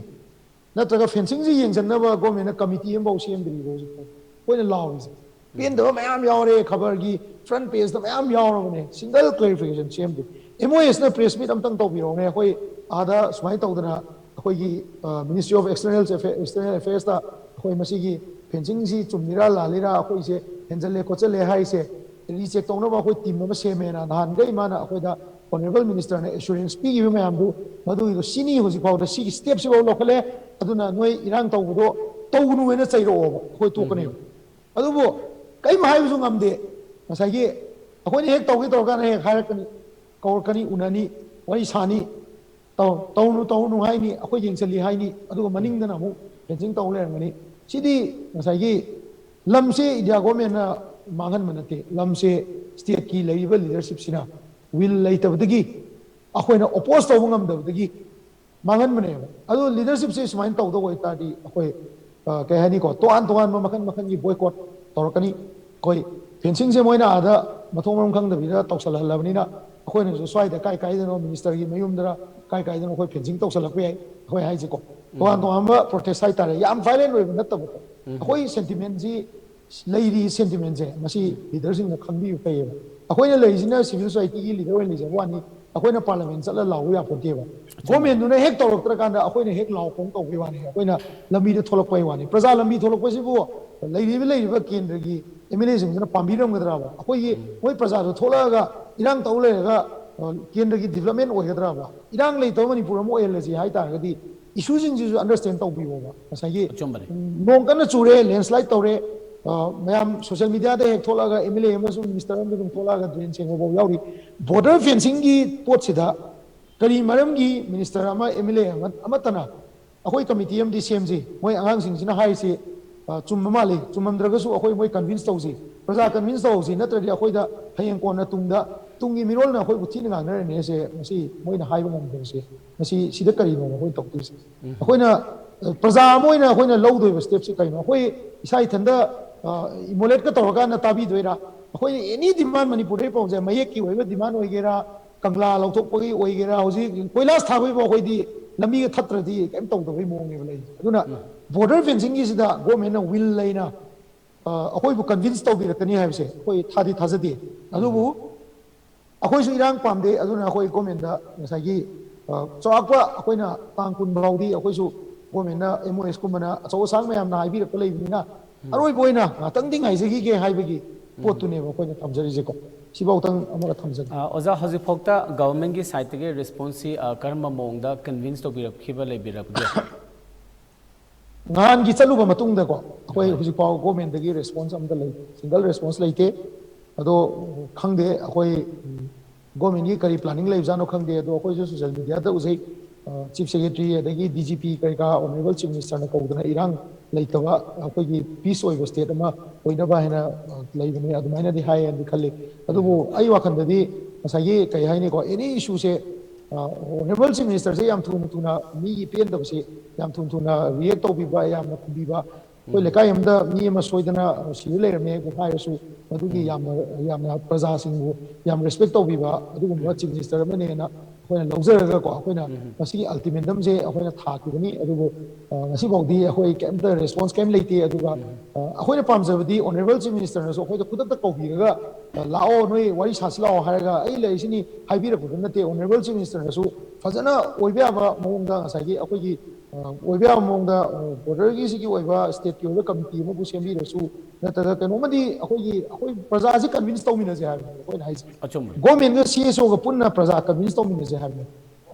ꯅꯠꯇ꯭ꯔꯒ ꯐꯦꯟꯁꯤꯡꯁꯤ ꯌꯦꯡꯁꯤꯟꯅꯕ ꯒꯣꯔꯃꯦꯟꯅ ꯀꯃꯤꯇꯤ ꯑꯃꯐꯥꯎ ꯁꯦꯝꯗ꯭ꯔꯤꯕ ꯍꯧꯖꯤꯛ ꯐꯥꯎ꯫ ꯑꯩꯈꯣꯏꯅ ꯂꯥꯎꯔꯤꯁꯦ ꯄꯦꯟꯗꯕ ꯃꯌꯥꯝ ꯌꯥꯎꯔꯦ, ꯈꯕꯔꯒꯤ ꯐ꯭ꯔꯟ ꯄꯦꯖꯇ ꯃꯌꯥꯝ ꯌꯥꯎꯔꯕꯅꯦ, single clarification ꯁꯦꯝꯗꯦ꯫ M O ꯑꯦꯁꯅ press ꯃꯤꯠ ꯑꯝꯇꯪ ꯇꯧꯕꯤꯔꯛꯎꯅꯦ, ꯑꯩꯈꯣꯏ ꯑꯥꯗ ꯁꯨꯃꯥꯏꯅ ꯇꯧꯗꯅ ꯑꯩꯈꯣꯏꯒꯤ, ꯑ, ꯃꯤꯅꯤꯁꯇ꯭ꯔꯤ ꯑꯣꯐ ꯑꯦꯛꯁꯇꯔꯅꯦꯜ ꯑꯦꯐꯦ-, ꯑꯦꯛꯁꯇꯔꯅꯦꯜ ꯑꯦꯐꯦꯌꯔꯁꯇ ꯑꯩꯈꯣꯏ ꯃꯁꯤꯒꯤ ꯐꯦꯟꯁꯤꯡꯁꯤ ꯆꯨꯝꯃꯤꯔꯥ ꯂꯥꯜꯂꯤꯔꯥ, ꯑꯩꯈꯣꯏꯁꯦ ꯍꯦꯟꯖꯜꯂꯦ ꯈꯣꯠꯆꯜꯂꯦ ꯍꯥꯏꯁꯦ ꯔꯤꯆꯦꯛ ꯇꯧꯅꯕ ꯑꯩꯈꯣꯏ ꯇꯤꯝ ꯑꯃ ꯁꯦꯝꯃꯦꯅ ꯅꯍꯥꯟꯈꯩ ꯃꯥꯅ ꯑꯩꯈꯣꯏꯗ ꯑꯣꯅꯔꯦꯕꯜ ꯃꯤꯅꯤꯁꯇꯔꯅ ꯑꯦꯁꯨꯔꯦꯟꯁ ꯄꯤꯈꯤꯕ ꯃꯌꯥꯝꯗꯨ, ꯃꯗꯨꯒꯤꯗꯣ ꯁꯤꯅꯤ ꯍꯧꯖꯤꯛ ꯐꯥꯎꯗ ꯁꯤꯒꯤ ꯁ꯭ꯇꯦꯞꯁꯤꯐꯥꯎ ꯂꯧꯈꯠꯂꯦ꯫ ꯑꯗꯨꯅ ꯅꯣꯏ ꯏꯔꯥꯡ ꯇꯧꯕꯗꯣ ꯇꯧꯒꯅꯨ ꯍꯥꯏꯅ ꯆꯩꯔꯛꯑꯣꯕ, ꯑꯩꯈꯣꯏ ꯇꯣꯛꯀꯅꯦꯕ꯫ ꯑꯗꯨꯕꯨ ꯀꯔꯤꯝ ꯍꯥꯏꯕꯁꯨ ꯉꯝꯗꯦ꯫ ꯉꯁꯥꯏꯒꯤ ꯑꯩꯈꯣꯏꯅ ꯍꯦꯛ ꯇꯧꯒꯦ ꯇꯧꯔꯀꯥꯟꯗ ꯍꯦꯛ ꯍꯥꯏꯔꯛꯀꯅꯤ, ꯀꯧꯔꯛꯀꯅꯤ, ꯎꯅꯅꯤ, ꯋꯥꯔꯤ ꯁꯥꯅꯤ, ꯇꯧ-, ꯇꯧꯔꯨꯅꯨ, ꯇꯧꯔꯨꯅꯨ ꯍꯥꯏꯅꯤ, ꯑꯩꯈꯣꯏ ꯌꯦꯡꯁꯤꯜꯂꯤ ꯍꯥꯏꯅꯤ, ꯑꯗꯨꯒ ꯃꯅꯤꯡꯗꯅ ꯑꯃꯨꯛ ꯐꯦꯟꯁꯤꯡ ꯇꯧ ꯂꯩꯔꯝꯒꯅꯤ꯫ ꯁꯤꯗꯤ ꯉꯁꯥꯏꯒꯤ ꯂꯝꯁꯦ ꯏꯟꯗꯤꯌꯥ ꯒꯣꯔꯃꯦꯟꯅ ꯃꯥꯡꯍꯟꯕ ꯅꯠꯇꯦ, ꯂꯝꯁꯦ ꯁ꯭ꯇꯦꯠꯀꯤ ꯂꯩꯔꯤꯕ ꯂꯤꯗꯔꯁꯤꯞꯁꯤꯅ ꯋꯤꯜ ꯂꯩꯇꯕꯗꯒꯤ, ꯑꯩꯈꯣꯏꯅ ꯑꯣꯄꯣꯁ ꯇꯧꯕ ꯉꯝꯗꯕꯗꯒꯤ ꯃꯥꯡꯍꯟꯕꯅꯦꯕ꯫ ꯑꯗꯣ ꯂꯤꯗꯔꯁꯤꯞꯁꯦ ꯁꯨꯃꯥꯏꯅ ꯇꯧꯗꯧꯕ ꯑꯣꯏꯇꯥꯔꯗꯤ ꯑꯩꯈꯣꯏ, ꯑ, ꯀꯩ ꯍꯥꯏꯅꯤꯀꯣ, ꯇꯣꯉꯥꯟ ꯇꯣꯉꯥꯟꯕ ꯃꯈꯜ ꯃꯈꯜꯒꯤ ꯕꯣꯏꯀꯣꯠ ꯇꯧꯔꯛꯀꯅꯤ꯫ ꯑꯩꯈꯣꯏ ꯐꯦꯟꯁꯤꯡꯁꯦ ꯃꯣꯏꯅ ꯑꯥꯗ ꯃꯊꯣꯡ ꯃꯔꯝ ꯈꯪꯗꯕꯤꯗ ꯇꯧꯁꯜꯍꯜꯂꯕꯅꯤꯅ ꯑꯩꯈꯣꯏꯅꯁꯨ ꯁ꯭ꯋꯥꯏꯗ ꯀꯥꯏ ꯀꯥꯏꯗꯅꯣ ꯃꯤꯅꯤꯁꯇꯔꯒꯤ ꯃꯌꯨꯝꯗꯔ ꯀꯥꯏ ꯀꯥꯏꯗꯅꯣ ꯑꯩꯈꯣꯏ ꯐꯦꯟꯁꯤꯡ ꯇꯧꯁꯜꯂꯛꯄ ꯌꯥꯏ꯫ ꯑꯩꯈꯣꯏ ꯍꯥꯏꯁꯦꯀꯣ, ꯇꯣꯉꯥꯟ ꯇꯣꯉꯥꯟꯕ ꯄ꯭ꯔꯣꯇꯦꯁ ꯍꯥꯏꯇꯥꯔꯦ, ꯌꯥꯝ ꯚꯥꯏꯂꯦꯟ ꯑꯣꯏꯕ ꯅꯠꯇꯕꯀꯣ, ꯑꯩꯈꯣꯏ ꯁꯦꯟꯇꯤꯃꯦꯟꯁꯤ, ꯂꯩꯔꯤ ꯁꯦꯟꯇꯤꯃꯦꯟꯁꯦ ꯃꯁꯤ ꯂꯤꯗꯔꯁꯤꯡꯅ ꯈꯪꯕꯤꯕ ꯐꯩꯌꯦꯕ꯫ ꯑꯩꯈꯣꯏꯅ ꯂꯩꯔꯤꯁꯤꯅ ꯁꯤꯚꯤꯜ ꯁꯣꯁꯥꯏꯇꯤꯒꯤ ꯂꯤꯗꯔ ꯑꯣꯏꯅ ꯂꯩꯖꯕ ꯋꯥꯅꯤ, ꯑꯩꯈꯣꯏꯅ ꯄꯥꯔꯂꯤꯌꯥꯃꯦꯟ ꯆꯠꯂ ꯂꯥꯎꯕ ꯌꯥꯄꯣꯟꯇꯦꯕ꯫ ꯒꯣꯔꯃꯦꯟꯗꯨꯅ ꯍꯦꯛ ꯇꯧꯔꯛꯇ꯭ꯔꯀꯥꯟꯗ ꯑꯩꯈꯣꯏꯅ ꯍꯦꯛ ꯂꯥꯎ ꯈꯣꯡ ꯇꯧꯕꯩ ꯋꯥꯅꯤ, ꯑꯩꯈꯣꯏꯅ ꯂꯝꯕꯤꯗ ꯊꯣꯛꯂꯛꯄꯩ ꯋꯥꯅꯤ꯫ ꯄ꯭ꯔꯖꯥ ꯂꯝꯕꯤ ꯊꯣꯛꯂꯛꯄꯁꯤꯕꯨ ꯂꯩꯔꯤꯕ, ꯂꯩꯔꯤꯕ ꯀꯦꯟꯗ꯭ꯔꯒꯤ ꯑꯦꯝ ꯑꯦꯜ ꯑꯦꯁꯤꯡꯗꯨꯅ ꯄꯥꯝꯕꯤꯔꯝꯒꯗ꯭ꯔꯕ? ꯑꯩꯈꯣꯏꯒꯤ, ꯃꯣꯏ ꯄ꯭ꯔꯖꯥꯗꯣ ꯊꯣꯛꯂꯛꯑꯒ ꯏꯔꯥꯡ ꯇꯧ ꯂꯩꯔꯒ, ꯑ, ꯀꯦꯟꯗ꯭ꯔꯒꯤ ꯗꯤꯕꯂꯞꯃꯦꯟ ꯑꯣꯏꯒꯗ꯭ꯔꯕ? ꯏꯔꯥꯡ ꯂꯩꯇꯕ ꯃꯅꯤꯄꯨꯔ ꯑꯃ ꯑꯣꯏꯍꯜꯂꯁꯤ ꯍꯥꯏ ꯇꯥꯔꯒꯗꯤ ꯏꯁꯨꯁꯤꯡꯁꯤꯁꯨ ꯑꯟꯗꯔꯁꯇꯦꯟ ꯇꯧꯕꯤꯌꯣꯕ꯫ ꯉꯁꯥꯏꯒꯤ ꯑꯆꯨꯝꯕꯅꯤ꯫ ꯎꯝ, ꯅꯣꯡ ꯀꯟꯅ ꯆꯨꯔꯦ, ꯂꯦꯟꯁ꯭ꯂꯥꯏꯠ ꯇꯧꯔꯦ, ꯑ, ꯃꯌꯥꯝ ꯁꯣꯁꯤꯌꯦꯜ ꯃꯤꯗꯤꯌꯥꯗ ꯍꯦꯛ ꯊꯣꯛꯂꯛꯑꯒ ꯑꯦꯝ ꯑꯦꯜ ꯑꯦ ꯑꯃꯁꯨꯡ ꯃꯤꯅꯤꯁꯇꯔ ꯑꯃꯁꯨ ꯑꯗꯨꯝ ꯊꯣꯛꯂꯛꯑꯒ ꯗ꯭ꯔꯦꯟ ꯁꯦꯡꯕ ꯐꯥꯎ ꯌꯥꯎꯔꯤ꯫ ꯕꯣꯔꯗꯔ ꯐꯦꯟꯁꯤꯡꯒꯤ ꯄꯣꯠꯁꯤꯗ ꯀꯔꯤ ꯃꯔꯝꯒꯤ ꯃꯤꯅꯤꯁꯇꯔ ꯑꯃ, ꯑꯦꯝ ꯑꯦꯜ ꯑꯦ ꯑꯃ, ꯑꯃꯠꯇꯅ ꯑꯩꯈꯣꯏ ꯀꯃꯤꯇꯤ ꯑꯃꯗꯤ ꯁꯦꯝꯁꯤ, ꯃꯣꯏ ꯑꯉꯥꯡꯁꯤꯡꯁꯤꯅ ꯍꯥꯏꯔꯤꯁꯤ, ꯑ, ꯆꯨꯝꯕ ꯃꯥꯜꯂꯤ, ꯆꯨꯝꯃꯝꯗ꯭ꯔꯒꯁꯨ ꯑꯩꯈꯣꯏ ꯃꯣꯏ ꯀꯟꯚꯤꯟꯁ ꯇꯧꯁꯤ, ꯄ꯭ꯔꯖꯥ ꯀꯟꯚꯤꯟꯁ ꯇꯧꯍꯧꯁꯤ, ꯅꯠꯇ꯭ꯔꯗꯤ ꯑꯩꯈꯣꯏꯗ ꯍꯌꯦꯡ ꯀꯣꯟꯅ ꯇꯨꯡꯗ ꯇꯨꯡꯒꯤ ꯃꯤꯔꯣꯜꯅ ꯑꯩꯈꯣꯏꯕꯨ ꯊꯤꯅ ꯉꯥꯡꯅꯔꯅꯤ ꯍꯥꯏꯁꯦ꯫ ꯃꯁꯤ ꯃꯣꯏꯅ ꯍꯥꯏꯕ ꯉꯝꯗꯕꯁꯦ, ꯃꯁꯤ ꯁꯤꯗ ꯀꯔꯤꯅꯣ ꯑꯩꯈꯣꯏ ꯇꯧꯗꯣꯏꯁꯦ? ꯑꯩꯈꯣꯏꯅ, ꯑ, ꯄ꯭ꯔꯖꯥ ꯑꯃ ꯑꯣꯏꯅ ꯑꯩꯈꯣꯏꯅ ꯂꯧꯗꯣꯏꯕ ꯁ꯭ꯇꯦꯞꯁꯤ ꯀꯩꯅꯣ? ꯑꯩꯈꯣꯏ ꯏꯁꯥ ꯏꯊꯟꯗ, ꯑ, ꯏꯃꯣꯂꯦꯠꯀ ꯇꯧꯔꯀꯥꯟꯗ ꯇꯥꯕꯤꯗꯣꯏꯔꯥ? ꯑꯩꯈꯣꯏꯅ ꯑꯦꯅꯤ ꯗꯤꯃꯥꯟ, ꯃꯅꯤꯄꯨꯔꯗꯒꯤ ꯄꯥꯎꯁꯦ, ꯃꯌꯦꯛꯀꯤ ꯑꯣꯏꯕ ꯗꯤꯃꯥꯟ ꯑꯣꯏꯒꯦꯔꯥ, ꯀꯪꯂꯥ ꯂꯧꯊꯣꯛꯄꯒꯤ ꯑꯣꯏꯒꯦꯔꯥ, ꯍꯧꯖꯤꯛ ꯀꯣꯏꯂꯥꯁ ꯊꯥꯕꯒꯤꯐꯥꯎ ꯑꯩꯈꯣꯏꯗꯤ ꯂꯝꯕꯤꯒ ꯊꯠꯇ꯭ꯔꯗꯤ ꯀꯩꯝ ꯇꯧꯗꯕꯒꯤ ꯃꯑꯣꯡꯅꯦꯕ ꯂꯩꯔꯤꯁꯦ꯫ ꯑꯗꯨꯅ ꯕꯣꯔꯗꯔ ꯐꯦꯟꯁꯤꯡꯒꯤꯁꯤꯗ ꯒꯣꯔꯃꯦꯟꯅ ꯋꯤꯜ ꯂꯩꯅ, ꯑ, ꯑꯩꯈꯣꯏꯕꯨ ꯀꯟꯚꯤꯟꯁ ꯇꯧꯕꯤꯔꯛꯀꯅꯤ ꯍꯥꯏꯕꯁꯦ ꯑꯩꯈꯣꯏ ꯊꯥꯗꯤ ꯊꯥꯖꯗꯦ꯫ ꯑꯗꯨꯕꯨ ꯑꯩꯈꯣꯏꯁꯨ ꯏꯔꯥꯡ ꯄꯥꯝꯗꯦ, ꯑꯗꯨꯅ ꯑꯩꯈꯣꯏ ꯒꯣꯔꯃꯦꯟꯗ ꯉꯁꯥꯏꯒꯤ, ꯑ, ꯆꯥꯎꯔꯥꯛꯄ ꯑꯩꯈꯣꯏꯅ ꯇꯥꯡ ꯀꯨꯟ ꯐꯥꯎꯗꯤ ꯑꯩꯈꯣꯏꯁꯨ ꯒꯣꯔꯃꯦꯟꯅ, ꯑꯦꯝ ꯑꯣ ꯑꯦꯁ ꯀꯨꯝꯕꯅ ꯑꯆꯧ ꯑꯁꯥꯡ ꯃꯌꯥꯝꯅ ꯍꯥꯏꯕꯤꯔꯛꯄ ꯂꯩꯕꯅꯤꯅ, ꯑꯔꯣꯏꯕ ꯑꯣꯏꯅ ꯉꯥꯛꯇꯪꯗꯤ ꯉꯥꯏꯖꯈꯤꯒꯦ ꯍꯥꯏꯕꯒꯤ ꯄꯣꯠꯇꯨꯅꯦꯕ ꯑꯩꯈꯣꯏꯅ ꯊꯝꯖꯔꯤꯁꯦꯀꯣ꯫ ꯁꯤꯐꯥꯎꯇꯪ ꯑꯃꯒ ꯊꯝꯖꯒꯦ꯫ ꯑ, ꯑꯣꯖꯥ, ꯍꯧꯖꯤꯛꯐꯥꯎꯗ ꯒꯚꯔꯟꯃꯦꯟꯒꯤ ꯁꯥꯏꯠꯇꯒꯤ ꯔꯦꯁꯄꯣꯟꯁꯁꯤ, ꯑ, ꯀꯔꯝꯕ ꯃꯑꯣꯡꯗ ꯀꯟꯚꯤꯟꯁ ꯇꯧꯕꯤꯔꯛꯈꯤꯕ ꯂꯩꯕꯤꯔꯕꯒꯦ? ꯅꯍꯥꯟꯒꯤ ꯆꯠꯂꯨꯕ ꯃꯇꯨꯡꯗꯀꯣ, ꯑꯩꯈꯣꯏ ꯍꯧꯖꯤꯛꯐꯥꯎ ꯒꯣꯔꯃꯦꯟꯗꯒꯤ ꯔꯦꯁꯄꯣꯟꯁ ꯑꯝꯇ ꯂꯩ, ꯁꯤꯡꯒꯜ ꯔꯦꯁꯄꯣꯟꯁ ꯂꯩꯇꯦ꯫ ꯑꯗꯣ ꯈꯪꯗꯦ, ꯑꯩꯈꯣꯏ, ꯎꯝ, ꯒꯣꯔꯃꯦꯟꯒꯤ ꯀꯔꯤ ꯄ꯭ꯂꯥꯅꯤꯡ ꯂꯩꯕꯖꯥꯠꯅꯣ ꯈꯪꯗꯦ꯫ ꯑꯗꯣ ꯑꯩꯈꯣꯏꯁꯨ ꯁꯣꯁꯤꯌꯦꯜ ꯃꯤꯗꯤꯌꯥꯗ ꯎꯖꯩ, ꯑ, ꯆꯤꯐ ꯁꯦꯀ꯭ꯔꯦꯇꯔꯤ ꯑꯗꯒꯤ ꯗꯤ ꯖꯤ ꯄꯤ ꯀꯔꯤ ꯀꯔꯥ ꯑꯣꯅꯔꯦꯕꯜ ꯆꯤꯐ ꯃꯤꯅꯤꯁꯇꯔꯅ ꯀꯧꯗꯅ ꯏꯔꯥꯡ ꯂꯩꯇꯕ ꯑꯩꯈꯣꯏꯒꯤ ꯄꯤꯁ ꯑꯣꯏꯕ ꯁ꯭ꯇꯦꯠ ꯑꯃ ꯑꯣꯏꯅꯕ ꯍꯥꯏꯅ, ꯑ, ꯂꯩꯕꯅꯤ, ꯑꯗꯨꯃꯥꯏꯅꯗꯤ ꯍꯥꯏꯌꯦꯅꯗꯤ ꯈꯜꯂꯤ꯫ ꯑꯗꯨꯕꯨ ꯑꯩ ꯋꯥꯈꯜꯗꯗꯤ ꯉꯁꯥꯏꯒꯤ ꯀꯩ ꯍꯥꯏꯅꯤꯀꯣ, ꯑꯦꯅꯤ ꯏꯁꯨꯁꯦ, ꯑ, ꯑꯣꯅꯔꯦꯕꯜ ꯆꯤꯐ ꯃꯤꯅꯤꯁꯇꯔꯁꯦ ꯌꯥꯝ ꯊꯨꯅ ꯊꯨꯅ ꯃꯤꯒꯤ ꯄꯦꯟꯗꯕꯁꯦ ꯌꯥꯝ ꯊꯨꯅ ꯊꯨꯅ ꯔꯤꯌꯦꯛ ꯇꯧꯕꯤꯕ, ꯌꯥꯝꯅ ꯈꯨꯝꯕꯤꯕ, ꯑꯩꯈꯣꯏ ꯂꯩꯀꯥꯏ ꯑꯃꯗ ꯃꯤ ꯑꯃ ꯁꯣꯏꯗꯅ ꯁꯤꯕ ꯂꯩꯔꯝꯃꯦ ꯍꯥꯏꯔꯁꯨ, ꯃꯗꯨꯒꯤ ꯌꯥꯝꯅ, ꯌꯥꯝꯅ ꯄ꯭ꯔꯖꯥꯁꯤꯡꯕꯨ ꯌꯥꯝ ꯔꯦꯁꯄꯦꯛ ꯇꯧꯕꯤꯕ ꯑꯗꯨꯒꯨꯝꯕ ꯆꯤꯐ ꯃꯤꯅꯤꯁꯇꯔ ꯑꯃꯅꯦꯅ ꯑꯩꯈꯣꯏꯅ ꯂꯧꯖꯔꯒꯀꯣ, ꯑꯩꯈꯣꯏꯅ ꯃꯁꯤꯒꯤ ꯑꯜꯇꯤꯃꯦꯟꯗꯝꯁꯦ ꯑꯩꯈꯣꯏꯅ ꯊꯥꯈꯤꯕꯅꯤ꯫ ꯑꯗꯨꯕꯨ, ꯑ, ꯉꯁꯤꯐꯥꯎꯗꯤ ꯑꯩꯈꯣꯏ ꯀꯩꯝꯇ ꯔꯦꯁꯄꯣꯟꯁ ꯀꯩꯝ ꯂꯩꯇꯦ꯫ ꯑꯗꯨꯒ, ꯑ, ꯑꯩꯈꯣꯏꯅ ꯄꯥꯝꯖꯕꯗꯤ ꯑꯣꯅꯔꯦꯕꯜ ꯆꯤꯐ ꯃꯤꯅꯤꯁꯇꯔꯅꯁꯨ ꯑꯩꯈꯣꯏꯗ ꯈꯨꯗꯛꯇ ꯀꯧꯕꯤꯔꯒ, ꯑ, "ꯂꯥꯛꯑꯣ, ꯅꯣꯏ ꯋꯥꯔꯤ ꯁꯥꯁꯤ ꯂꯥꯛꯑꯣ" ꯍꯥꯏꯔꯒ, "ꯑꯩ ꯂꯩꯔꯤꯁꯤꯅꯤ" ꯍꯥꯏꯕꯤꯔꯛꯄꯗꯨ ꯅꯠꯇꯦ꯫ ꯑꯣꯅꯔꯦꯕꯜ ꯆꯤꯐ ꯃꯤꯅꯤꯁꯇꯔꯅꯁꯨ ꯐꯖꯅ ꯑꯣꯏꯕ ꯌꯥꯕ ꯃꯑꯣꯡꯗ, ꯉꯁꯥꯏꯒꯤ ꯑꯩꯈꯣꯏꯒꯤ, ꯑ, ꯑꯣꯏꯕ ꯌꯥꯕ ꯃꯑꯣꯡꯗ, ꯑ, ꯕꯣꯔꯗꯔꯒꯤ ꯁꯤꯒꯤ ꯑꯣꯏꯕ ꯁ꯭ꯇꯦꯠꯀꯤ ꯑꯣꯏꯕ ꯀꯃꯤꯇꯤ ꯑꯃꯕꯨ ꯁꯦꯝꯕꯤꯔꯁꯨ, ꯅꯠꯇ꯭ꯔꯒ ꯀꯩꯅꯣꯝꯃꯗꯤ ꯑꯩꯈꯣꯏꯒꯤ, ꯑꯩꯈꯣꯏ ꯄ꯭ꯔꯖꯥꯁꯤ ꯀꯟꯚꯤꯟꯁ ꯇꯧꯃꯤꯟꯅꯁꯦ ꯍꯥꯏꯕꯅꯦ ꯑꯩꯈꯣꯏꯅ ꯍꯥꯏꯁꯦ꯫ ꯑꯆꯨꯝꯕꯅꯤ꯫ ꯒꯣꯔꯃꯦꯟꯒ ꯁꯤ ꯑꯦꯁ ꯑꯣꯒ ꯄꯨꯟꯅ ꯄ꯭ꯔꯖꯥ ꯀꯟꯚꯤꯟꯁ ꯇꯧꯃꯤꯟꯅꯁꯦ ꯍꯥꯏꯕꯅꯦ꯫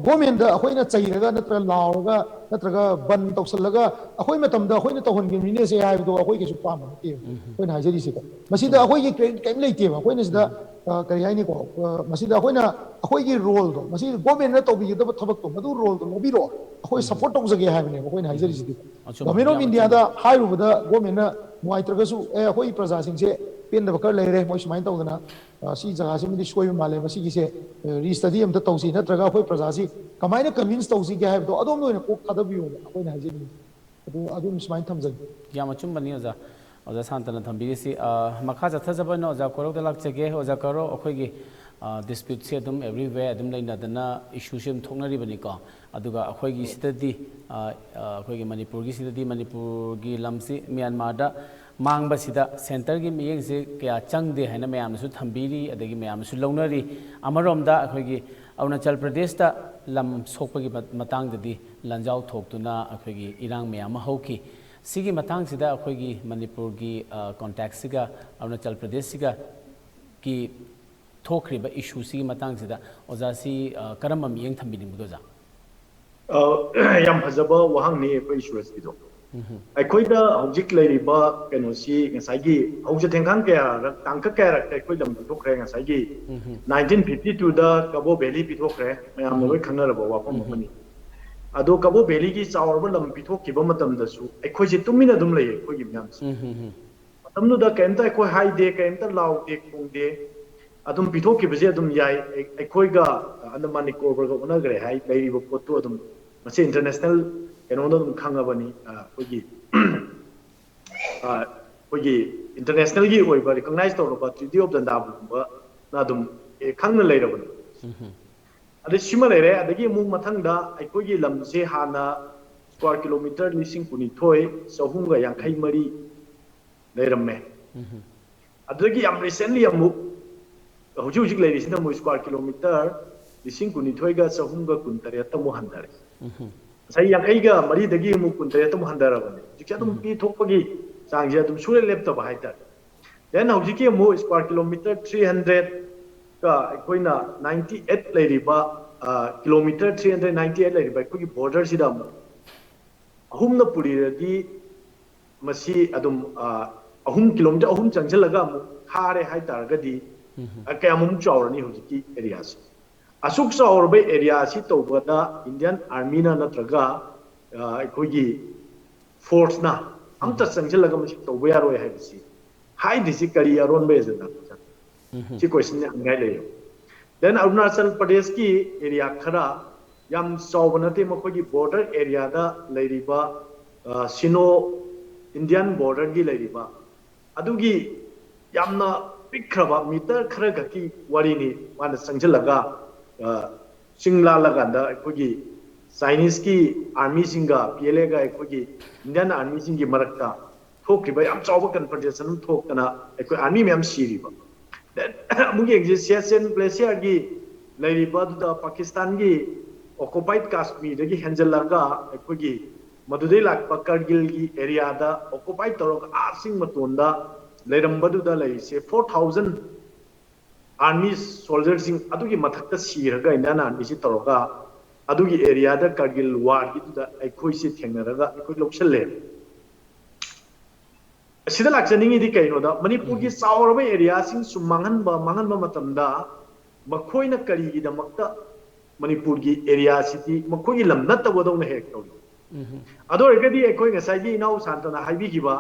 ꯒꯣꯔꯃꯦꯟꯗ ꯑꯩꯈꯣꯏꯅ ꯆꯩꯔꯒ ꯅꯠꯇ꯭ꯔꯒ ꯂꯥꯎꯔꯒ ꯅꯠꯇ꯭ꯔꯒ ꯕꯟ ꯇꯧꯁꯜꯂꯒ ꯑꯩꯈꯣꯏ ꯃꯇꯝꯗ ꯑꯩꯈꯣꯏꯅ ꯇꯧꯍꯟꯈꯤꯕꯅꯤꯅꯦꯁꯦ ꯍꯥꯏꯕꯗꯣ ꯑꯩꯈꯣꯏ ꯀꯩꯁꯨ ꯄꯥꯝꯕ ꯅꯠꯇꯦꯕ꯫ ꯑꯩꯈꯣꯏꯅ ꯍꯥꯏꯖꯔꯤꯁꯤꯀꯣ, ꯃꯁꯤꯗ ꯑꯩꯈꯣꯏꯒꯤ ꯀꯔꯤꯝ ꯀꯔꯤꯝ ꯂꯩꯇꯦꯕ꯫ ꯑꯩꯈꯣꯏꯅ ꯁꯤꯗ ꯑ, ꯀꯔꯤ ꯍꯥꯏꯅꯤꯀꯣ, ꯑ, ꯃꯁꯤꯗ ꯑꯩꯈꯣꯏꯅ ꯑꯩꯈꯣꯏꯒꯤ ꯔꯣꯜꯗꯣ, ꯃꯁꯤ ꯒꯣꯔꯃꯦꯟꯅ ꯇꯧꯕꯤꯒꯗꯕ ꯊꯕꯛꯇꯣ, ꯃꯗꯨ ꯔꯣꯜꯗꯣ ꯂꯧꯕꯤꯔꯛꯑꯣ, ꯑꯩꯈꯣꯏ ꯁꯄꯣꯔꯠ ꯇꯧꯖꯒꯦ ꯍꯥꯏꯕꯅꯦꯕ ꯑꯩꯈꯣꯏꯅ ꯍꯥꯏꯖꯔꯤꯁꯤꯗꯤ꯫ ꯑꯆꯨꯝꯕ, ꯒꯣꯔꯃꯦꯟ ꯑꯣꯐ ꯌꯥꯝ ꯏꯟꯗꯤꯌꯥꯗ ꯍꯥꯏꯔꯨꯕꯗ ꯒꯣꯔꯃꯦꯟꯅ ꯅꯨꯡꯉꯥꯏꯇ꯭ꯔꯒꯁꯨ, ꯑꯦ, ꯑꯩꯈꯣꯏ ꯄ꯭ꯔꯖꯥꯁꯤꯡꯁꯦ ꯄꯦꯟꯗꯕ ꯈꯔ ꯂꯩꯔꯦ, ꯃꯣꯏ ꯁꯨꯃꯥꯏꯅ ꯇꯧꯗꯅ, ꯑ, ꯁꯤ ꯖꯒꯥꯁꯤꯃꯗꯤ ꯁꯣꯏꯕ ꯃꯥꯜꯂꯦ, ꯃꯁꯤꯒꯤꯁꯦ ꯔꯤꯁꯇꯗꯤ ꯑꯝꯇ ꯇꯧꯁꯤ, ꯅꯠꯇ꯭ꯔꯒ ꯑꯩꯈꯣꯏ ꯄ꯭ꯔꯖꯥꯁꯤ ꯀꯃꯥꯏꯅ ꯀꯟꯚꯤꯟꯁ ꯇꯧꯁꯤꯒꯦ ꯍꯥꯏꯕꯗꯣ ꯑꯗꯣꯝꯗ ꯑꯣꯏꯅ ꯀꯣꯛ ꯊꯥꯗꯕꯤꯌꯣꯅ ꯑꯩꯈꯣꯏꯅ ꯍꯥꯏꯖꯅꯤꯡꯉꯤ꯫ ꯑꯗꯨ ꯑꯗꯨꯝ ꯁꯨꯃꯥꯏꯅ ꯊꯝꯖꯒꯦ꯫ ꯌꯥꯝ ꯑꯆꯨꯝꯕꯅꯤ ꯑꯣꯖꯥ, ꯑꯣꯖꯥ ꯁꯥꯟꯇꯅ ꯊꯝꯕꯤꯔꯤꯁꯤ꯫ ꯑ, ꯃꯈꯥ ꯆꯠꯊꯖꯕ ꯑꯣꯏꯅ ꯑꯣꯖꯥ ꯀꯣꯔꯧꯗ ꯂꯥꯛꯆꯒꯦ꯫ ꯑꯣꯖꯥ ꯀꯣꯔꯧ, ꯑꯩꯈꯣꯏꯒꯤ ꯗꯤꯁꯄ꯭ꯌꯨꯠꯁꯦ ꯑꯗꯨꯝ ꯑꯦꯕ꯭ꯔꯤꯋꯦꯌꯔ ꯑꯗꯨꯝ ꯂꯩꯅꯗꯅ ꯏꯁꯨꯁꯦ ꯑꯗꯨꯝ ꯊꯣꯛꯅꯔꯤꯕꯅꯤꯀꯣ꯫ ꯑꯗꯨꯒ ꯑꯩꯈꯣꯏꯒꯤ ꯁꯤꯗꯗꯤ, ꯑ, ꯑ, ꯑꯩꯈꯣꯏꯒꯤ ꯃꯅꯤꯄꯨꯔꯒꯤ ꯁꯤꯗꯗꯤ ꯃꯅꯤꯄꯨꯔꯒꯤ ꯂꯝꯁꯤ ꯃ꯭ꯌꯥꯟꯃꯥꯔꯗ ꯃꯥꯡꯕꯁꯤꯗ ꯁꯦꯟꯇꯔꯒꯤ ꯃꯤꯠꯌꯦꯡꯁꯦ ꯀꯌꯥ ꯆꯪꯗꯦ ꯍꯥꯏꯅ ꯃꯌꯥꯝꯅꯁꯨ ꯊꯝꯕꯤꯔꯤ, ꯑꯗꯒꯤ ꯃꯌꯥꯝꯅꯁꯨ ꯂꯧꯅꯔꯤ꯫ ꯑꯃꯔꯣꯝꯗ ꯑꯩꯈꯣꯏꯒꯤ ꯑꯔꯨꯅꯥꯆꯜ ꯄ꯭ꯔꯗꯦꯁꯇ ꯂꯝ ꯁꯣꯛꯄꯒꯤ ꯃ-, ꯃꯇꯥꯡꯗꯗꯤ ꯂꯥꯟꯖꯥꯎ ꯊꯣꯛꯇꯨꯅ ꯑꯩꯈꯣꯏꯒꯤ ꯏꯔꯥꯡ ꯃꯌꯥꯝ ꯑꯃ ꯍꯧꯈꯤ꯫ ꯁꯤꯒꯤ ꯃꯇꯥꯡꯁꯤꯗ ꯑꯩꯈꯣꯏꯒꯤ ꯃꯅꯤꯄꯨꯔꯒꯤ, ꯑ, ꯀꯣꯟꯇꯦꯛꯁꯁꯤꯒ ꯑꯔꯨꯅꯥꯆꯜ ꯄ꯭ꯔꯗꯦꯁꯁꯤꯒ ꯀꯤ ꯊꯣꯛꯈ꯭ꯔꯤꯕ ꯏꯁꯨꯁꯤꯒꯤ ꯃꯇꯥꯡꯁꯤꯗ ꯑꯣꯖꯥꯁꯤ, ꯑ, ꯀꯔꯝꯕ ꯃꯤꯠꯌꯦꯡ ꯊꯝꯕꯤꯅꯤꯡꯕꯒꯦ ꯑꯣꯖꯥ? ꯑ, ꯌꯥꯝ ꯐꯖꯕ ꯋꯥꯍꯪꯅꯤ ꯑꯩꯈꯣꯏ ꯁꯨꯔꯖꯀꯤꯗꯣ꯫ ꯑꯩꯈꯣꯏꯗ ꯍꯧꯖꯤꯛ ꯂꯩꯔꯤꯕ ꯀꯩꯅꯣꯁꯤ ꯉꯁꯥꯏꯒꯤ ꯍꯧꯖ ꯊꯦꯡꯈꯥꯡ ꯀꯌꯥꯔꯛ, ꯇꯥꯡꯀꯛ ꯀꯌꯥꯔꯛꯇ ꯑꯩꯈꯣꯏ ꯂꯝ ꯄꯤꯊꯣꯛꯈ꯭ꯔꯦ꯫ ꯉꯁꯥꯏꯒꯤ nineteen fifty twoꯗ ꯀꯕꯣ ꯚꯦꯂꯤ ꯄꯤꯊꯣꯛꯈ꯭ꯔꯦ, ꯃꯌꯥꯝꯅ ꯂꯣꯏ ꯈꯪꯅꯔꯕ ꯋꯥꯐꯝ ꯑꯃꯅꯤ꯫ ꯑꯗꯣ ꯀꯕꯣ ꯚꯦꯂꯤꯒꯤ ꯆꯥꯎꯔꯕ ꯂꯝ ꯄꯤꯊꯣꯛꯈꯤꯕ ꯃꯇꯝꯗꯁꯨ ꯑꯩꯈꯣꯏꯁꯦ ꯇꯨꯃꯤꯟꯅ ꯑꯗꯨꯝ ꯂꯩꯌꯦ, ꯑꯩꯈꯣꯏꯒꯤ ꯃꯌꯥꯝꯁꯦ꯫ ꯃꯇꯝꯗꯨꯗ ꯀꯩꯝꯇ ꯑꯩꯈꯣꯏ ꯍꯥꯏꯗꯦ, ꯀꯩꯝꯇ ꯂꯥꯎꯗꯦ ꯈꯣꯡꯗꯦ꯫ ꯑꯗꯨꯝ ꯄꯤꯊꯣꯛꯈꯤꯕꯁꯦ ꯑꯗꯨꯝ ꯌꯥꯏ꯫ ꯑꯩ-, ꯑꯩꯈꯣꯏꯒ ꯑꯟꯗꯃꯥꯟ ꯅꯤꯀꯣꯕꯔꯒ ꯑꯣꯟꯅꯈ꯭ꯔꯦ ꯍꯥꯏ ꯂꯩꯔꯤꯕ ꯄꯣꯠꯇꯨ ꯑꯗꯨꯝ, ꯃꯁꯤ ꯏꯟꯇꯔꯅꯦꯁꯅꯦꯜ ꯀꯩꯅꯣꯗ ꯑꯗꯨꯝ ꯈꯪꯉꯕꯅꯤ꯫ ꯑ, ꯑꯩꯈꯣꯏꯒꯤ, ꯑ, ꯑꯩꯈꯣꯏꯒꯤ ꯏꯟꯇꯔꯅꯦꯁꯅꯦꯜꯒꯤ ꯑꯣꯏꯕ ꯔꯤꯀꯣꯛꯅꯥꯏꯁ ꯇꯧꯔꯕ ꯇ꯭ꯔꯤꯇꯤ ꯑꯣꯐ ꯗꯟꯗꯥꯕꯨꯒꯨꯝꯕꯅ ꯑꯗꯨꯝ, ꯑꯦ, ꯈꯪꯅ ꯂꯩꯔꯕꯅꯤ꯫ ꯑꯗꯩ ꯁꯤꯃ ꯂꯩꯔꯦ꯫ ꯑꯗꯒꯤ ꯑꯃꯨꯛ ꯃꯊꯪꯗ ꯑꯩꯈꯣꯏꯒꯤ ꯂꯝꯁꯦ ꯍꯥꯟꯅ ꯁ꯭ꯀ꯭ꯋꯥꯔ ꯀꯤꯂꯣꯃꯤꯇꯔ ꯂꯤꯁꯤꯡ ꯀꯨꯟꯅꯤꯊꯣꯏ ꯆꯍꯨꯝꯒ ꯌꯥꯡꯈꯩ ꯃꯔꯤ ꯂꯩꯔꯝꯃꯦ꯫ ꯑꯗꯨꯗꯒꯤ ꯌꯥꯝ ꯔꯤꯁꯦꯟꯂꯤ ꯑꯃꯨꯛ ꯍꯧꯖꯤꯛ ꯍꯧꯖꯤꯛ ꯂꯩꯔꯤꯁꯤꯅ ꯑꯃꯨꯛ ꯁ꯭ꯀ꯭ꯋꯥꯔ ꯀꯤꯂꯣꯃꯤꯇꯔ ꯂꯤꯁꯤꯡ ꯀꯨꯟꯅꯤꯊꯣꯏꯒ ꯆꯍꯨꯝꯒ ꯀꯨꯟꯇꯔꯦꯠꯇ ꯑꯃꯨꯛ ꯍꯟꯊꯔꯦ꯫ ꯉꯁꯥꯏ ꯌꯥꯡꯈꯩꯒ ꯃꯔꯤꯗꯒꯤ ꯑꯃꯨꯛ ꯀꯨꯟꯇꯔꯦꯠꯇ ꯑꯃꯨꯛ ꯍꯟꯊꯔꯕꯅꯦ꯫ ꯍꯧꯖꯤꯛꯁꯦ ꯑꯗꯨꯝ ꯄꯤꯊꯣꯛꯄꯒꯤ ꯆꯥꯡꯁꯦ ꯑꯗꯨꯝ ꯁꯨꯡꯂꯦꯞ ꯂꯦꯞꯇꯕ ꯍꯥꯏꯇꯥꯔꯦ꯫ ꯗꯦꯟ ꯍꯧꯖꯤꯛꯀꯤ ꯑꯃꯨꯛ ꯁ꯭ꯀ꯭ꯋꯥꯔ ꯀꯤꯂꯣꯃꯤꯇꯔ ꯊ꯭ꯔꯤ ꯍꯟꯗ꯭ꯔꯦꯠꯀ ꯑꯩꯈꯣꯏꯅ ꯅꯥꯏꯟꯇꯤ ꯑꯩꯠ ꯂꯩꯔꯤꯕ kilometre three hundred ninety eight ꯂꯩꯔꯤꯕ ꯑꯩꯈꯣꯏꯒꯤ ꯕꯣꯔꯗꯔꯁꯤꯗ ꯑꯃꯨꯛ ꯑꯍꯨꯝꯅ ꯄꯨꯔꯤꯔꯗꯤ ꯃꯁꯤ ꯑꯗꯨꯝ ꯑꯍꯨꯝ, ꯀꯤꯂꯣꯃꯤꯇꯔ ꯑꯍꯨꯝ ꯆꯪꯁꯤꯜꯂꯒ ꯑꯃꯨꯛ ꯊꯥꯔꯦ ꯍꯥꯏꯇꯥꯔꯒꯗꯤ ꯀꯌꯥꯃꯨꯛ ꯆꯥꯎꯔꯅꯤ ꯍꯧꯖꯤꯛꯀꯤ ꯑꯦꯔꯤꯌꯥꯁꯤ? ꯑꯁꯨꯛ ꯆꯥꯎꯔꯕ ꯑꯦꯔꯤꯌꯥ ꯑꯁꯤ ꯇꯧꯕꯗ ꯏꯟꯗꯤꯌꯥꯟ ꯑꯥꯔꯃꯤꯅ ꯅꯠꯇ꯭ꯔꯒ ꯑꯩꯈꯣꯏꯒꯤ ꯐꯣꯔꯁꯅ ꯑꯝꯇ ꯆꯪꯁꯤꯜꯂꯒ ꯃꯁꯤ ꯇꯧꯕ ꯌꯥꯔꯣꯏ ꯍꯥꯏꯕꯁꯤ ꯍꯥꯏꯗ꯭ꯔꯤꯁꯤ ꯀꯔꯤ ꯑꯔꯣꯟꯕ ꯑꯦꯖꯦꯟꯗꯥ? ꯁꯤ ꯀꯣꯏꯁꯟ ꯍꯪꯅꯤꯡꯉꯥꯏ ꯂꯩꯌꯦ꯫ ꯗꯦꯟ ꯑꯔꯨꯅꯥꯆꯜ ꯄ꯭ꯔꯗꯦꯁꯀꯤ ꯑꯦꯔꯤꯌꯥ ꯈꯔ ꯌꯥꯝ ꯆꯥꯎꯕ ꯅꯠꯇꯦ, ꯃꯈꯣꯏꯒꯤ ꯕꯣꯔꯗꯔ ꯑꯦꯔꯤꯌꯥꯗ ꯂꯩꯔꯤꯕ ꯁꯤꯅꯣ ꯏꯟꯗꯤꯌꯥꯟ ꯕꯣꯔꯗꯔꯒꯤ ꯂꯩꯔꯤꯕ ꯑꯗꯨꯒꯤ ꯌꯥꯝꯅ ꯄꯤꯛꯈ꯭ꯔꯕ ꯃꯤꯇꯔ ꯈꯔ ꯈꯛꯀꯤ ꯋꯥꯔꯤꯅꯤ꯫ ꯃꯥꯅ ꯆꯪꯁꯤꯜꯂꯒ ꯆꯤꯡ ꯂꯥꯜꯂꯀꯥꯟꯗ ꯑꯩꯈꯣꯏꯒꯤ ꯆꯥꯏꯅꯤꯁꯀꯤ ꯑꯥꯔꯃꯤꯁꯤꯡꯒ ꯄꯤ ꯑꯦꯜ ꯑꯦꯒ ꯑꯩꯈꯣꯏꯒꯤ ꯏꯟꯗꯤꯌꯥꯟ ꯑꯥꯔꯃꯤꯁꯤꯡꯒꯤ ꯃꯔꯛꯇ ꯊꯣꯛꯈꯤꯕ ꯌꯥꯝ ꯆꯥꯎꯕ ꯀꯟꯐ꯭ꯔꯟꯇꯦꯁꯟ ꯑꯃ ꯊꯣꯛꯇꯅ ꯑꯩꯈꯣꯏ ꯑꯥꯔꯃꯤ ꯃꯌꯥꯝ ꯁꯤꯔꯤꯕ꯫ ꯑꯃꯨꯛ ꯌꯦꯡꯁꯤ, ꯁꯤꯌꯥꯆꯦꯟ ꯒ꯭ꯂꯦꯁꯤꯌꯔꯒꯤ ꯂꯩꯔꯤꯕ ꯑꯗꯨꯗ ꯄꯥꯀꯤꯁꯇꯥꯟꯒꯤ ꯑꯣꯀꯨꯄꯥꯏꯠ ꯀꯥꯁꯃꯤꯔꯗꯒꯤ ꯍꯦꯟꯖꯜꯂꯒ ꯑꯩꯈꯣꯏꯒꯤ ꯃꯗꯨꯗꯩ ꯂꯥꯛꯄ ꯀꯔꯒꯤꯜꯒꯤ ꯑꯦꯔꯤꯌꯥꯗ ꯑꯣꯀꯨꯄꯥꯏꯠ ꯇꯧꯔꯒ ꯑꯥ ꯆꯤꯡ ꯃꯇꯣꯟꯗ ꯂꯩꯔꯝꯕꯗꯨꯗ ꯂꯩꯔꯤꯁꯦ ꯐꯣꯔ ꯊꯥꯎꯖꯟ ꯑꯥꯔꯃꯤ ꯁꯣꯜꯖꯔꯁꯤꯡ ꯑꯗꯨꯒꯤ ꯃꯊꯛꯇ ꯁꯤꯔꯒ ꯏꯟꯗꯤꯌꯥꯟ ꯑꯥꯔꯃꯤꯁꯤ ꯇꯧꯔꯒ ꯑꯗꯨꯒꯤ ꯑꯦꯔꯤꯌꯥꯗ ꯀꯥꯔꯒꯤꯜ ꯋꯥꯔꯒꯤꯗꯨꯗ ꯑꯩꯈꯣꯏꯁꯦ ꯊꯦꯡꯅꯔꯒ ꯑꯩꯈꯣꯏ ꯂꯧꯁꯜꯂꯦ꯫ ꯑꯁꯤꯗ ꯂꯥꯛꯆꯅꯤꯡꯉꯤꯗꯤ ꯀꯩꯅꯣꯗ, ꯃꯅꯤꯄꯨꯔꯒꯤ ꯆꯥꯎꯔꯕ ꯑꯦꯔꯤꯌꯥꯁꯤꯡ ꯁꯨꯝ ꯃꯥꯡꯍꯟꯕ ꯃꯥꯡꯍꯟꯕ ꯃꯇꯝꯗ ꯃꯈꯣꯏꯅ ꯀꯔꯤꯒꯤꯗꯃꯛꯇ ꯃꯅꯤꯄꯨꯔꯒꯤ ꯑꯦꯔꯤꯌꯥꯁꯤꯗꯤ ꯃꯈꯣꯏꯒꯤ ꯂꯝ ꯅꯠꯇꯕꯗꯧꯅ ꯍꯦꯛ ꯇꯧꯏ? ꯑꯗꯨ ꯑꯣꯏꯔꯒꯗꯤ ꯑꯩꯈꯣꯏ ꯉꯁꯥꯏꯒꯤ ꯏꯅꯥꯎ ꯁꯥꯟꯇꯅ ꯍꯥꯏꯕꯤꯈꯤꯕ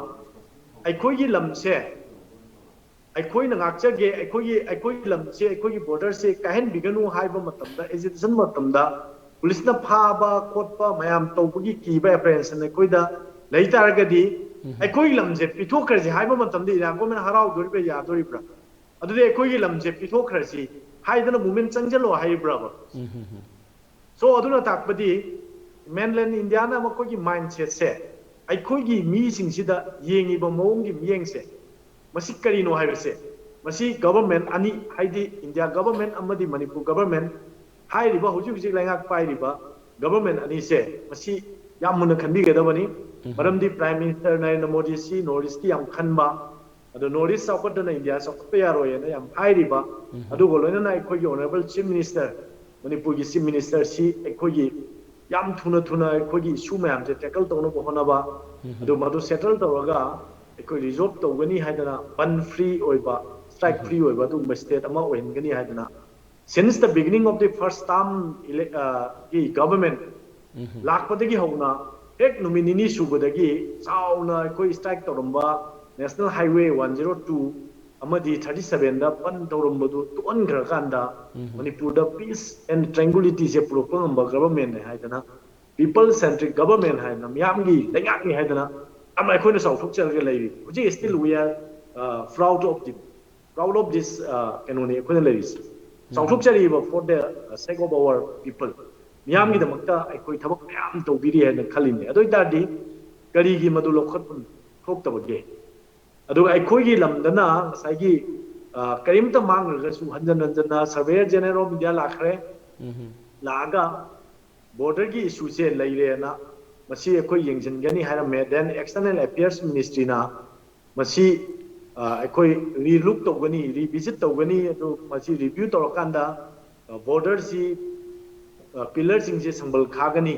ꯑꯩꯈꯣꯏꯒꯤ ꯂꯝꯁꯦ, ꯑꯩꯈꯣꯏꯅ ꯉꯥꯛꯆꯒꯦ, ꯑꯩꯈꯣꯏꯒꯤ ꯑꯩꯈꯣꯏꯒꯤ ꯂꯝꯁꯦ, ꯑꯩꯈꯣꯏꯒꯤ ꯕꯣꯔꯗꯔꯁꯦ ꯀꯥꯏꯍꯟꯕꯤꯒꯅꯨ ꯍꯥꯏꯕ ꯃꯇꯝꯗ, ꯑꯦꯖꯤꯇꯦꯁꯟ ꯃꯇꯝꯗ ꯄꯨꯂꯤꯁꯅ ꯐꯥꯕ ꯈꯣꯠꯄ ꯃꯌꯥꯝ ꯇꯧꯕꯒꯤ ꯀꯤꯕ ꯑꯦꯄ꯭ꯔꯦꯍꯦꯟꯁꯟ ꯑꯩꯈꯣꯏꯗ ꯂꯩ ꯇꯥꯔꯒꯗꯤ, ꯑꯩꯈꯣꯏꯒꯤ ꯂꯝꯁꯦ ꯄꯤꯊꯣꯛꯈ꯭ꯔꯁꯦ ꯍꯥꯏꯕ ꯃꯇꯝꯗ ꯏꯟꯗꯤꯌꯥ ꯒꯣꯔꯃꯦꯟ ꯍꯔꯥꯎꯗꯣꯔꯤꯕ꯭ꯔꯥ, ꯌꯥꯗꯣꯔꯤꯕ꯭ꯔꯥ? ꯑꯗꯨꯗꯤ ꯑꯩꯈꯣꯏꯒꯤ ꯂꯝꯁꯦ ꯄꯤꯊꯣꯛꯈ꯭ꯔꯁꯤ ꯍꯥꯏꯗꯅ ꯃꯨꯚꯃꯦꯟ ꯆꯪꯁꯤꯜꯂꯣ ꯍꯥꯏꯔꯤꯕ꯭ꯔꯕ? ꯁꯣ ꯑꯗꯨꯅ ꯇꯥꯛꯄꯗꯤ ꯃꯦꯟꯂꯦꯟ ꯏꯟꯗꯤꯌꯥꯅ ꯃꯈꯣꯏꯒꯤ ꯃꯥꯏꯟꯁꯦꯠꯁꯦ, ꯑꯩꯈꯣꯏꯒꯤ ꯃꯤꯁꯤꯡꯁꯤꯗ ꯌꯦꯡꯉꯤꯕ ꯃꯑꯣꯡꯒꯤ ꯃꯤꯠꯌꯦꯡꯁꯦ, ꯃꯁꯤ ꯀꯔꯤꯅꯣ ꯍꯥꯏꯕꯁꯦ, ꯃꯁꯤ ꯒꯚꯔꯟꯃꯦꯟ ꯑꯅꯤ, ꯍꯥꯏꯗꯤ ꯏꯟꯗꯤꯌꯥ ꯒꯚꯔꯟꯃꯦꯟ ꯑꯃꯗꯤ ꯃꯅꯤꯄꯨꯔ ꯒꯚꯔꯟꯃꯦꯟ ꯍꯥꯏꯔꯤꯕ ꯍꯧꯖꯤꯛ ꯍꯧꯖꯤꯛ ꯂꯩꯉꯥꯛ ꯄꯥꯏꯔꯤꯕ ꯒꯚꯔꯟꯃꯦꯟ ꯑꯅꯤꯁꯦ, ꯃꯁꯤ ꯌꯥꯝ ꯃꯨꯟꯅ ꯈꯟꯕꯤꯒꯗꯕꯅꯤ꯫ ꯃꯔꯝꯗꯤ ꯄ꯭ꯔꯥꯏꯝ ꯃꯤꯅꯤꯁꯇꯔ ꯅꯔꯦꯟꯗ꯭ꯔ ꯃꯣꯗꯤꯁꯤ ꯅꯣꯔꯠ ꯏꯁꯀꯤ ꯌꯥꯝ ꯈꯟꯕ, ꯑꯗꯣ ꯅꯣꯔꯠ ꯏꯁ ꯆꯥꯎꯈꯠꯇꯅ ꯏꯟꯗꯤꯌꯥ ꯆꯥꯎꯈꯠꯄ ꯌꯥꯔꯣꯏꯅ ꯌꯥꯝ ꯍꯥꯏꯔꯤꯕ, ꯑꯗꯨꯒ ꯂꯣꯏꯅꯅ ꯑꯩꯈꯣꯏꯒꯤ ꯑꯣꯅꯔꯦꯕꯜ ꯆꯤꯐ ꯃꯤꯅꯤꯁꯇꯔ ꯃꯅꯤꯄꯨꯔꯒꯤ ꯆꯤꯐ ꯃꯤꯅꯤꯁꯇꯔꯁꯤ ꯑꯩꯈꯣꯏꯒꯤ ꯌꯥꯝ ꯊꯨꯅ ꯊꯨꯅ ꯑꯩꯈꯣꯏꯒꯤ ꯏꯁꯨ ꯃꯌꯥꯝꯁꯦ ꯇꯦꯀꯜ ꯇꯧꯅꯕ ꯍꯣꯠꯅꯕ, ꯑꯗꯨ ꯃꯗꯨ ꯁꯦꯇꯜ ꯇꯧꯔꯒ ꯑꯩꯈꯣꯏ ꯔꯤꯖꯣꯜꯕ ꯇꯧꯒꯅꯤ ꯍꯥꯏꯗꯅ, ꯕꯟ ꯐ꯭ꯔꯤ ꯑꯣꯏꯕ, ꯁ꯭ꯇ꯭ꯔꯥꯏꯛ ꯐ꯭ꯔꯤ ꯑꯣꯏꯕ ꯑꯗꯨꯒꯨꯝꯕ ꯁ꯭ꯇꯦꯠ ꯑꯃ ꯑꯣꯏꯍꯟꯒꯅꯤ ꯍꯥꯏꯗꯅ, since the beginning of the first term ꯒꯤ ꯒꯚꯔꯟꯃꯦꯟꯠ ꯂꯥꯛꯄꯗꯒꯤ ꯍꯧꯅ ꯍꯦꯛ ꯅꯨꯃꯤꯠ ꯅꯤꯅꯤ ꯁꯨꯕꯗꯒꯤ ꯆꯥꯎꯅ ꯑꯩꯈꯣꯏ ꯁ꯭ꯇ꯭ꯔꯥꯏꯛ ꯇꯧꯔꯝꯕ national highway one zero two ꯑꯃꯗꯤ ꯊꯥꯔꯇꯤ ꯁꯚꯦꯟꯗ ꯕꯟ ꯇꯧꯔꯝꯕꯗꯨ ꯇꯣꯛꯍꯟꯈ꯭ꯔꯀꯥꯟꯗ ꯃꯅꯤꯄꯨꯔꯗ ꯄꯤꯁ ꯑꯦꯟ ꯇ꯭ꯔꯦꯡꯒꯨꯂꯤꯇꯤꯁꯦ ꯄꯨꯔꯛꯄ ꯉꯝꯕ ꯒꯚꯔꯟꯃꯦꯟꯠꯅꯦ ꯍꯥꯏꯗꯅ, ꯄꯤꯄꯜ ꯁꯦꯟꯇ꯭ꯔꯤꯛ ꯒꯚꯔꯟꯃꯦꯟꯠ ꯍꯥꯏꯗꯅ, ꯃꯤꯌꯥꯝꯒꯤ ꯂꯩꯉꯥꯛꯅꯤ ꯍꯥꯏꯗꯅ ꯌꯥꯝꯅ ꯑꯩꯈꯣꯏꯅ ꯆꯥꯎꯊꯣꯛꯆꯔꯒ ꯂꯩꯔꯤ꯫ ꯍꯧꯖꯤꯛ still we are proud of the proud of this ꯀꯩꯅꯣꯅꯤ ꯑꯩꯈꯣꯏꯅ ꯂꯩꯔꯤꯁꯦ꯫ ꯆꯥꯎꯊꯣꯛꯆꯔꯤꯕ for the sake of our people, ꯃꯤꯌꯥꯝꯒꯤꯗꯃꯛꯇ ꯑꯩꯈꯣꯏ ꯊꯕꯛ ꯃꯌꯥꯝ ꯇꯧꯕꯤꯔꯤ ꯍꯥꯏꯅ ꯈꯜꯂꯤꯅꯦ꯫ ꯑꯗꯨ ꯑꯣꯏꯇꯥꯔꯗꯤ ꯀꯔꯤꯒꯤ ꯃꯗꯨ ꯂꯧꯈꯠꯐꯝ ꯊꯣꯛꯇꯕꯒꯦ? ꯑꯗꯨꯒ ꯑꯩꯈꯣꯏꯒꯤ ꯂꯝꯗꯅ ꯉꯁꯥꯏꯒꯤ ꯀꯔꯤꯝꯇ ꯃꯥꯡꯗ꯭ꯔꯒꯁꯨ ꯍꯟꯖꯟ ꯍꯟꯖꯟꯅ ꯁꯔꯚꯦꯌꯔ ꯖꯦꯅꯦꯔꯦꯜ ꯑꯣꯐ ꯏꯟꯗꯤꯌꯥ ꯂꯥꯛꯈ꯭ꯔꯦ, ꯂꯥꯛꯑꯒ ꯕꯣꯔꯗꯔꯒꯤ ꯏꯁꯨꯁꯦ ꯂꯩꯔꯦꯅ ꯃꯁꯤ ꯑꯩꯈꯣꯏ ꯌꯦꯡꯁꯤꯟꯒꯅꯤ ꯍꯥꯏꯔꯝꯃꯦ꯫ Then external affairs ministryꯅ ꯃꯁꯤ ꯑꯩꯈꯣꯏ ꯔꯤꯂꯨꯛ ꯇꯧꯒꯅꯤ, ꯔꯤꯚꯤꯖꯤꯠ ꯇꯧꯒꯅꯤ, ꯑꯗꯨ ꯃꯁꯤ ꯔꯤꯚ꯭ꯌꯨ ꯇꯧꯔꯀꯥꯟꯗ ꯕꯣꯔꯗꯔꯁꯤ ꯄꯤꯂꯔꯁꯤꯡꯁꯦ ꯁꯝꯕꯜ ꯈꯥꯒꯅꯤ꯫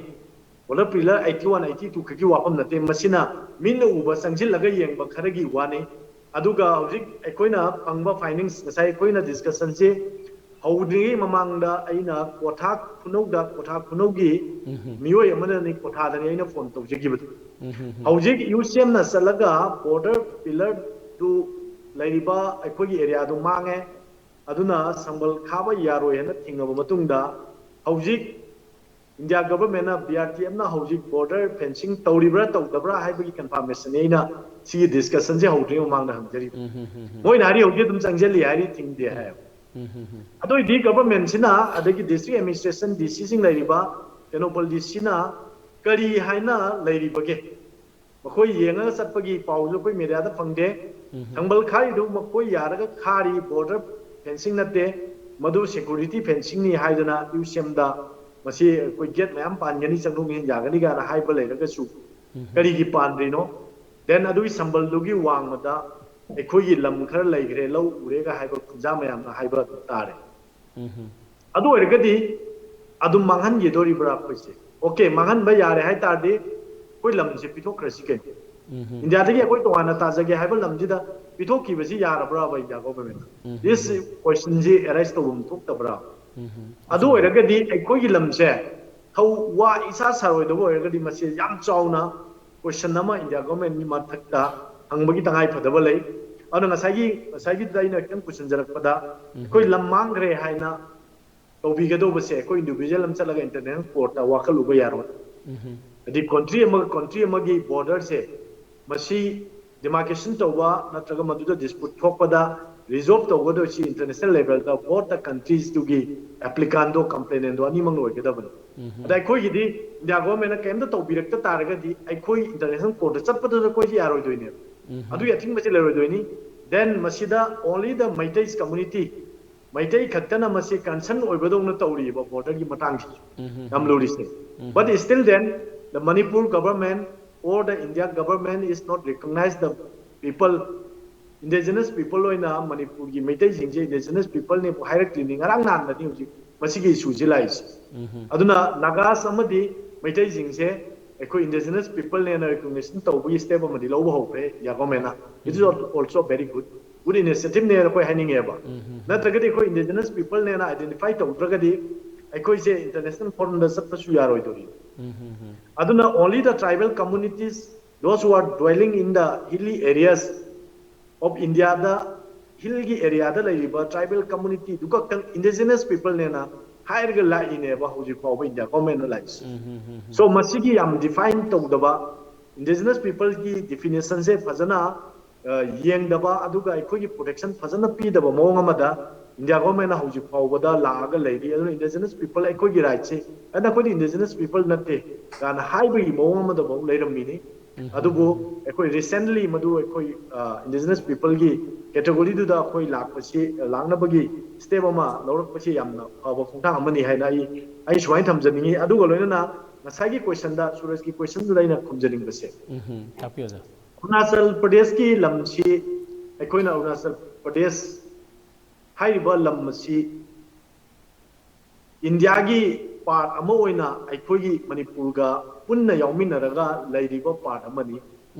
Border pillar eighty one eighty two ꯈꯛꯀꯤ ꯋꯥꯐꯝ ꯅꯠꯇꯦ, ꯃꯁꯤꯅ ꯃꯤꯠꯅ ꯎꯕ ꯆꯪꯁꯤꯜꯂꯒ ꯌꯦꯡꯕ ꯈꯔꯒꯤ ꯋꯥꯅꯤ꯫ ꯑꯗꯨꯒ ꯍꯧꯖꯤꯛ ꯑꯩꯈꯣꯏꯅ ꯐꯪꯕ ꯐꯥꯏꯟꯗꯤꯡꯁ, ꯉꯁꯥꯏ ꯑꯩꯈꯣꯏꯅ ꯗꯤꯁꯀꯁꯟꯁꯦ ꯍꯧꯗ꯭ꯔꯤꯉꯩ ꯃꯃꯥꯡꯗ ꯑꯩꯅ ꯀ꯭ꯋꯥꯊꯥ ꯈꯨꯅꯧꯗ, ꯀ꯭ꯋꯥꯊꯥ ꯈꯨꯅꯧꯒꯤ ꯃꯤꯑꯣꯏ ꯑꯃꯅꯅꯤ, ꯀ꯭ꯋꯥꯊꯥꯗꯅꯤ ꯑꯩꯅ ꯐꯣꯟ ꯇꯧꯖꯈꯤꯕꯗꯨ꯫ ꯍꯧꯖꯤꯛ ꯌꯨ ꯁꯤ ꯑꯦꯝꯅ ꯆꯠꯂꯒ ꯕꯣꯔꯗꯔ ꯄꯤꯂꯔꯗꯨ ꯂꯩꯔꯤꯕ ꯑꯩꯈꯣꯏꯒꯤ ꯑꯦꯔꯤꯌꯥꯗꯨ ꯃꯥꯡꯉꯦ, ꯑꯗꯨꯅ ꯁꯝꯕꯜ ꯈꯥꯕ ꯌꯥꯔꯣꯏ ꯍꯥꯏꯅ ꯊꯤꯡꯉꯕ ꯃꯇꯨꯡꯗ ꯍꯧꯖꯤꯛ ꯏꯟꯗꯤꯌꯥ ꯒꯚꯔꯟꯃꯦꯟꯠꯅ, ꯕꯤ ꯑꯥꯔ ꯇꯤ ꯑꯦꯐꯅ ꯍꯧꯖꯤꯛ ꯕꯣꯔꯗꯔ ꯐꯦꯟꯁꯤꯡ ꯇꯧꯔꯤꯕ꯭ꯔꯥ ꯇꯧꯗꯕ꯭ꯔꯥ ꯍꯥꯏꯕꯒꯤ ꯀꯟꯐꯥꯔꯃꯦꯁꯟꯅꯤ ꯑꯩꯅ ꯁꯤꯒꯤ ꯗꯤꯁꯀꯁꯟꯁꯦ ꯍꯧꯗ꯭ꯔꯤꯉꯩ ꯃꯃꯥꯡꯗ ꯍꯪꯖꯔꯤꯕ꯫ ꯃꯣꯏꯅ ꯍꯥꯏꯔꯤ ꯍꯧꯖꯤꯛ ꯑꯗꯨꯝ ꯆꯪꯁꯤꯜꯂꯤ ꯍꯥꯏꯔꯤ, ꯊꯤꯡꯗꯦ ꯍꯥꯏ꯫ ꯑꯗꯨ ꯑꯣꯏꯗꯤ ꯒꯚꯔꯟꯃꯦꯟꯠꯁꯤꯅ ꯑꯗꯒꯤ ꯗꯤꯁꯇ꯭ꯔꯤꯛ ꯑꯦꯗꯃꯤꯅꯤꯁꯇ꯭ꯔꯦꯁꯟ ꯗꯤ ꯁꯤꯁꯤꯡ ꯂꯩꯔꯤꯕ, ꯇꯦꯡꯅꯧꯄꯜ ꯗꯤ ꯁꯤꯅ ꯀꯔꯤ ꯍꯥꯏꯅ ꯂꯩꯔꯤꯕꯒꯦ? ꯃꯈꯣꯏ ꯌꯦꯡꯉꯒ ꯆꯠꯄꯒꯤ ꯄꯥꯎꯁꯨ ꯑꯩꯈꯣꯏ ꯃꯦꯗꯤꯌꯥꯗ ꯐꯪꯗꯦ꯫ ꯁꯝꯕꯜ ꯈꯥꯔꯤꯗꯨ ꯃꯈꯣꯏ ꯌꯥꯔꯒ ꯈꯥꯔꯤ, ꯕꯣꯔꯗꯔ ꯐꯦꯟꯁꯤꯡ ꯅꯠꯇꯦ, ꯃꯗꯨ ꯁꯦꯀ꯭ꯌꯨꯔꯤꯇꯤ ꯐꯦꯟꯁꯤꯡꯅꯤ ꯍꯥꯏꯗꯅ ꯌꯨ ꯁꯤ ꯑꯦꯝꯗ ꯃꯁꯤ ꯑꯩꯈꯣꯏ ꯒꯦꯠ ꯃꯌꯥꯝ ꯄꯥꯟꯒꯅꯤ, ꯆꯪꯊꯣꯛ ꯆꯪꯁꯤꯟ ꯌꯥꯒꯅꯤ ꯀꯥꯏꯅ ꯍꯥꯏꯕ ꯂꯩꯔꯒꯁꯨ ꯀꯔꯤꯒꯤ ꯄꯥꯟꯗ꯭ꯔꯤꯅꯣ? Then ꯑꯗꯨꯒꯤ ꯁꯝꯕꯜꯗꯨꯒꯤ ꯋꯥꯡꯃꯗ ꯑꯩꯈꯣꯏꯒꯤ ꯂꯝ ꯈꯔ ꯂꯩꯈ꯭ꯔꯦ, ꯂꯧ ꯎꯔꯦꯒ ꯍꯥꯏꯕ ꯈꯨꯟꯖꯥ ꯃꯌꯥꯝꯅ ꯍꯥꯏꯕ ꯑꯗꯨ ꯇꯥꯔꯦ꯫ ꯑꯗꯨ ꯑꯣꯏꯔꯒꯗꯤ ꯑꯗꯨꯝ ꯃꯥꯡꯍꯟꯈꯤꯗꯣꯔꯤꯕ꯭ꯔꯥ ꯑꯩꯈꯣꯏꯁꯦ? ꯑꯣꯀꯦ, ꯃꯥꯡꯍꯟꯕ ꯌꯥꯔꯦ ꯍꯥꯏ ꯇꯥꯔꯗꯤ ꯑꯩꯈꯣꯏ ꯂꯝꯁꯦ ꯄꯤꯊꯣꯛꯈ꯭ꯔꯁꯤ ꯀꯩꯅꯣ? ꯏꯟꯗꯤꯌꯥꯗꯒꯤ ꯑꯩꯈꯣꯏ ꯇꯣꯉꯥꯟꯅ ꯇꯥꯖꯒꯦ ꯍꯥꯏꯕ ꯂꯝꯁꯤꯗ ꯄꯤꯊꯣꯛꯈꯤꯕꯁꯤ ꯌꯥꯔꯕ꯭ꯔꯥꯕ ꯏꯟꯗꯤꯌꯥ ꯒꯣꯚꯔꯟꯃꯦꯟꯠꯅ? ꯗꯤꯁ ꯀꯣꯏꯁꯟꯁꯤ ꯑꯦꯔꯥꯏꯁ ꯇꯧꯐꯝ ꯊꯣꯛꯇꯕ꯭ꯔꯥ? ꯑꯗꯨ ꯑꯣꯏꯔꯒꯗꯤ ꯑꯩꯈꯣꯏꯒꯤ ꯂꯝꯁꯦ ꯊꯧ ꯋꯥ ꯏꯁꯥ ꯁꯥꯔꯣꯏꯗꯕ ꯑꯣꯏꯔꯒꯗꯤ ꯃꯁꯤ ꯌꯥꯝ ꯆꯥꯎꯅ ꯀꯣꯏꯁꯟ ꯑꯃ ꯏꯟꯗꯤꯌꯥ ꯒꯣꯚꯔꯟꯃꯦꯟꯠꯀꯤ ꯃꯊꯛꯇ ꯍꯪꯕꯒꯤ ꯇꯉꯥꯏ ꯐꯗꯕ ꯂꯩ꯫ ꯑꯗꯨꯅ ꯉꯁꯥꯏꯒꯤ ꯉꯁꯥꯏꯒꯤꯗꯨꯗ ꯑꯩꯅ ꯈꯤꯇꯪ ꯄꯨꯁꯤꯟꯖꯔꯛꯄꯗ ꯑꯩꯈꯣꯏ ꯂꯝ ꯃꯥꯡꯈ꯭ꯔꯦ ꯍꯥꯏꯅ ꯇꯧꯕꯤꯒꯗꯧꯕꯁꯦ ꯑꯩꯈꯣꯏ ꯏꯟꯗꯤꯚꯤꯖꯨꯋꯦꯜ ꯑꯃ ꯆꯠꯂꯒ ꯏꯟꯇꯔꯅꯦꯁꯅꯦꯜ ꯀꯣꯔꯠꯇ ꯋꯥꯀꯠꯂꯨꯕ ꯌꯥꯔꯣꯏ꯫ ꯍꯥꯏꯗꯤ ꯀꯣꯟꯇ꯭ꯔꯤ ꯑꯃꯒ ꯀꯣꯟꯇ꯭ꯔꯤ ꯑꯃꯒꯤ ꯕꯣꯔꯗꯔꯁꯦ ꯃꯁꯤ ꯗꯤꯃꯥꯔꯀꯦꯁꯟ ꯇꯧꯕ ꯅꯠꯇ꯭ꯔꯒ ꯃꯗꯨꯗ ꯗꯤꯁꯄ꯭ꯌꯨꯠ ꯊꯣꯛꯄꯗ ꯔꯤꯖꯣꯜꯕ ꯇꯧꯒꯗꯣꯏꯁꯤ ꯏꯟꯇꯔꯅꯦꯁꯅꯦꯜ ꯂꯦꯚꯦꯜꯗ ꯕꯣꯠ ꯗ ꯀꯟꯇ꯭ꯔꯤꯁꯇꯨꯒꯤ ꯑꯦꯄ꯭ꯂꯤꯀꯥꯟꯗꯣ ꯀꯝꯄ꯭ꯂꯦꯅꯦꯟꯗꯣ ꯑꯅꯤꯃꯛꯅ ꯑꯣꯏꯒꯗꯕꯅꯤ꯫ ꯑꯗ ꯑꯩꯈꯣꯏꯒꯤꯗꯤ ꯏꯟꯗꯤꯌꯥ ꯒꯣꯚꯔꯟꯃꯦꯟꯠꯅ ꯀꯔꯤꯝꯇ ꯇꯧꯕꯤꯔꯛꯇ ꯇꯥꯔꯒꯗꯤ ꯑꯩꯈꯣꯏ ꯏꯟꯇꯔꯅꯦꯁꯅꯦꯜ ꯀꯣꯔꯠꯇ ꯆꯠꯄꯗꯨꯗ ꯑꯩꯈꯣꯏꯁꯦ ꯌꯥꯔꯣꯏꯗꯣꯏꯅꯦꯕ꯫ ꯑꯗꯨꯒꯤ ꯑꯊꯤꯡꯕꯁꯦ ꯂꯩꯔꯣꯏꯗꯣꯏꯅꯤ꯫ ꯗꯦꯟ ꯃꯁꯤꯗ only the Meiteis community, Meitei ꯈꯛꯇꯅ ꯃꯁꯤ ꯀꯟꯁꯔꯟ ꯑꯣꯏꯕꯗꯧꯅ ꯇꯧꯔꯤꯕ ꯕꯣꯔꯗꯔꯒꯤ ꯃꯇꯥꯡꯁꯤꯁꯨ ꯌꯥꯝ ꯂꯨꯔꯤꯁꯦ꯫ But still then, the Manipur government or the India government is not recognize the people, indigenous people ꯑꯣꯏꯅ ꯃꯅꯤꯄꯨꯔꯒꯤ ꯃꯩꯇꯩꯁꯤꯡꯁꯦ indigenous peopleꯅꯦꯕꯨ ꯍꯥꯏꯔꯛꯇ꯭ꯔꯤꯅꯤ꯫ ꯉꯔꯥꯡ ꯅꯍꯥꯟꯗꯅꯤ ꯍꯧꯖꯤꯛ ꯃꯁꯤꯒꯤ ꯏꯁꯨꯁꯤ ꯂꯥꯛꯏꯁꯦ꯫ ꯑꯗꯨꯅ ꯅꯥꯒꯥꯁ ꯑꯃꯗꯤ ꯃꯩꯇꯩꯁꯤꯡꯁꯦ ꯑꯩꯈꯣꯏ indigenous peopleꯅꯦꯅ ꯔꯤꯀꯣꯒꯅꯤꯁꯟ ꯇꯧꯕꯒꯤ ꯁ꯭ꯇꯦꯞ ꯑꯃꯗꯤ ꯂꯧꯕ ꯍꯧꯈ꯭ꯔꯦ ꯏꯟꯗꯤꯌꯥ ꯒꯣꯔꯃꯦꯟꯅ꯫ It is also very good, good initiativeꯅꯦꯅ ꯑꯩꯈꯣꯏ ꯍꯥꯏꯅꯤꯡꯉꯦꯕ꯫ ꯅꯠꯇ꯭ꯔꯒꯗꯤ ꯑꯩꯈꯣꯏ indigenous peopleꯅꯦꯅ identify ꯇꯧꯗ꯭ꯔꯒꯗꯤ ꯑꯩꯈꯣꯏꯁꯦ international forumꯗ ꯆꯠꯄꯁꯨ ꯌꯥꯔꯣꯏꯗꯣꯔꯤ꯫ ꯑꯗꯨꯅ only the tribal communities, those who are dwelling in the hilly areas of Indiaꯗ, hillꯒꯤ areaꯗ ꯂꯩꯔꯤꯕ tribal communityꯗꯨ ꯈꯛꯇꯪ indigenous peopleꯅꯦꯅ ꯍꯥꯏꯔꯒ ꯂꯥꯛꯏꯅꯦꯕ ꯍꯧꯖꯤꯛ ꯐꯥꯎꯕ ꯏꯟꯗꯤꯌꯥ ꯒꯣꯔꯃꯦꯟꯅ ꯂꯥꯛꯏꯁꯦ꯫ So ꯃꯁꯤꯒꯤ ꯌꯥꯝ define ꯇꯧꯗꯕ, indigenous peopleꯒꯤ definitionꯁꯦ ꯐꯖꯅ ꯌꯦꯡꯗꯕ, ꯑꯗꯨꯒ ꯑꯩꯈꯣꯏꯒꯤ protection ꯐꯖꯅ ꯄꯤꯗꯕ ꯃꯑꯣꯡ ꯑꯃꯗ ꯏꯟꯗꯤꯌꯥ ꯒꯣꯔꯃꯦꯟꯅ ꯍꯧꯖꯤꯛ ꯐꯥꯎꯕꯗ ꯂꯥꯛꯑꯒ ꯂꯩꯔꯤ꯫ ꯑꯗꯨꯅ indigenous people ꯑꯩꯈꯣꯏꯒꯤ rightꯁꯦ, ꯑꯗꯨꯅ ꯑꯩꯈꯣꯏꯗꯤ indigenous people ꯅꯠꯇꯦ ꯀꯥꯏꯅ ꯍꯥꯏꯕꯒꯤ ꯃꯑꯣꯡ ꯑꯃꯗꯐꯥꯎ ꯂꯩꯔꯝꯃꯤꯅꯤ꯫ ꯑꯗꯨꯕꯨ ꯑꯩꯈꯣꯏ recently ꯃꯗꯨ ꯑꯩꯈꯣꯏ indigenous peopleꯒꯤ categoryꯗꯨꯗ ꯑꯩꯈꯣꯏ ꯂꯥꯛꯄꯁꯤ, ꯂꯥꯛꯅꯕꯒꯤ step ꯑꯃ ꯂꯧꯔꯛꯄꯁꯤ ꯌꯥꯝꯅ ꯐꯕ ꯈꯣꯡꯊꯥꯡ ꯑꯃꯅꯤ ꯍꯥꯏꯅ ꯑꯩ, ꯑꯩ ꯁꯨꯃꯥꯏꯅ ꯊꯝꯖꯅꯤꯡꯉꯤ꯫ ꯑꯗꯨꯒ ꯂꯣꯏꯅꯅ ꯉꯁꯥꯏꯒꯤ questionꯗ, ꯁꯨꯔꯖꯀꯤ questionꯗꯨꯗ ꯑꯩꯅ ꯈꯨꯝꯖꯅꯤꯡꯕꯁꯦ, ꯎꯝ ꯍꯝ, ꯇꯥꯛꯄꯤꯌꯨ ꯑꯣꯖꯥ꯫ ꯑꯔꯨꯅꯥꯆꯜ ꯄ꯭ꯔꯗꯦꯁꯀꯤ ꯂꯝꯁꯤ, ꯑꯩꯈꯣꯏꯅ ꯑꯔꯨꯅꯥꯆꯜ ꯄ꯭ꯔꯗꯦꯁ ꯍꯥꯏꯔꯤꯕ ꯂꯝ ꯑꯁꯤ ꯏꯟꯗꯤꯌꯥꯒꯤ ꯄꯥꯔꯠ ꯑꯃ ꯑꯣꯏꯅ ꯑꯩꯈꯣꯏꯒꯤ ꯃꯅꯤꯄꯨꯔꯒ ꯄꯨꯟꯅ ꯌꯥꯎꯃꯤꯟꯅꯔꯒ ꯂꯩꯔꯤꯕ ꯄꯥꯔꯠ ꯑꯃꯅꯤ꯫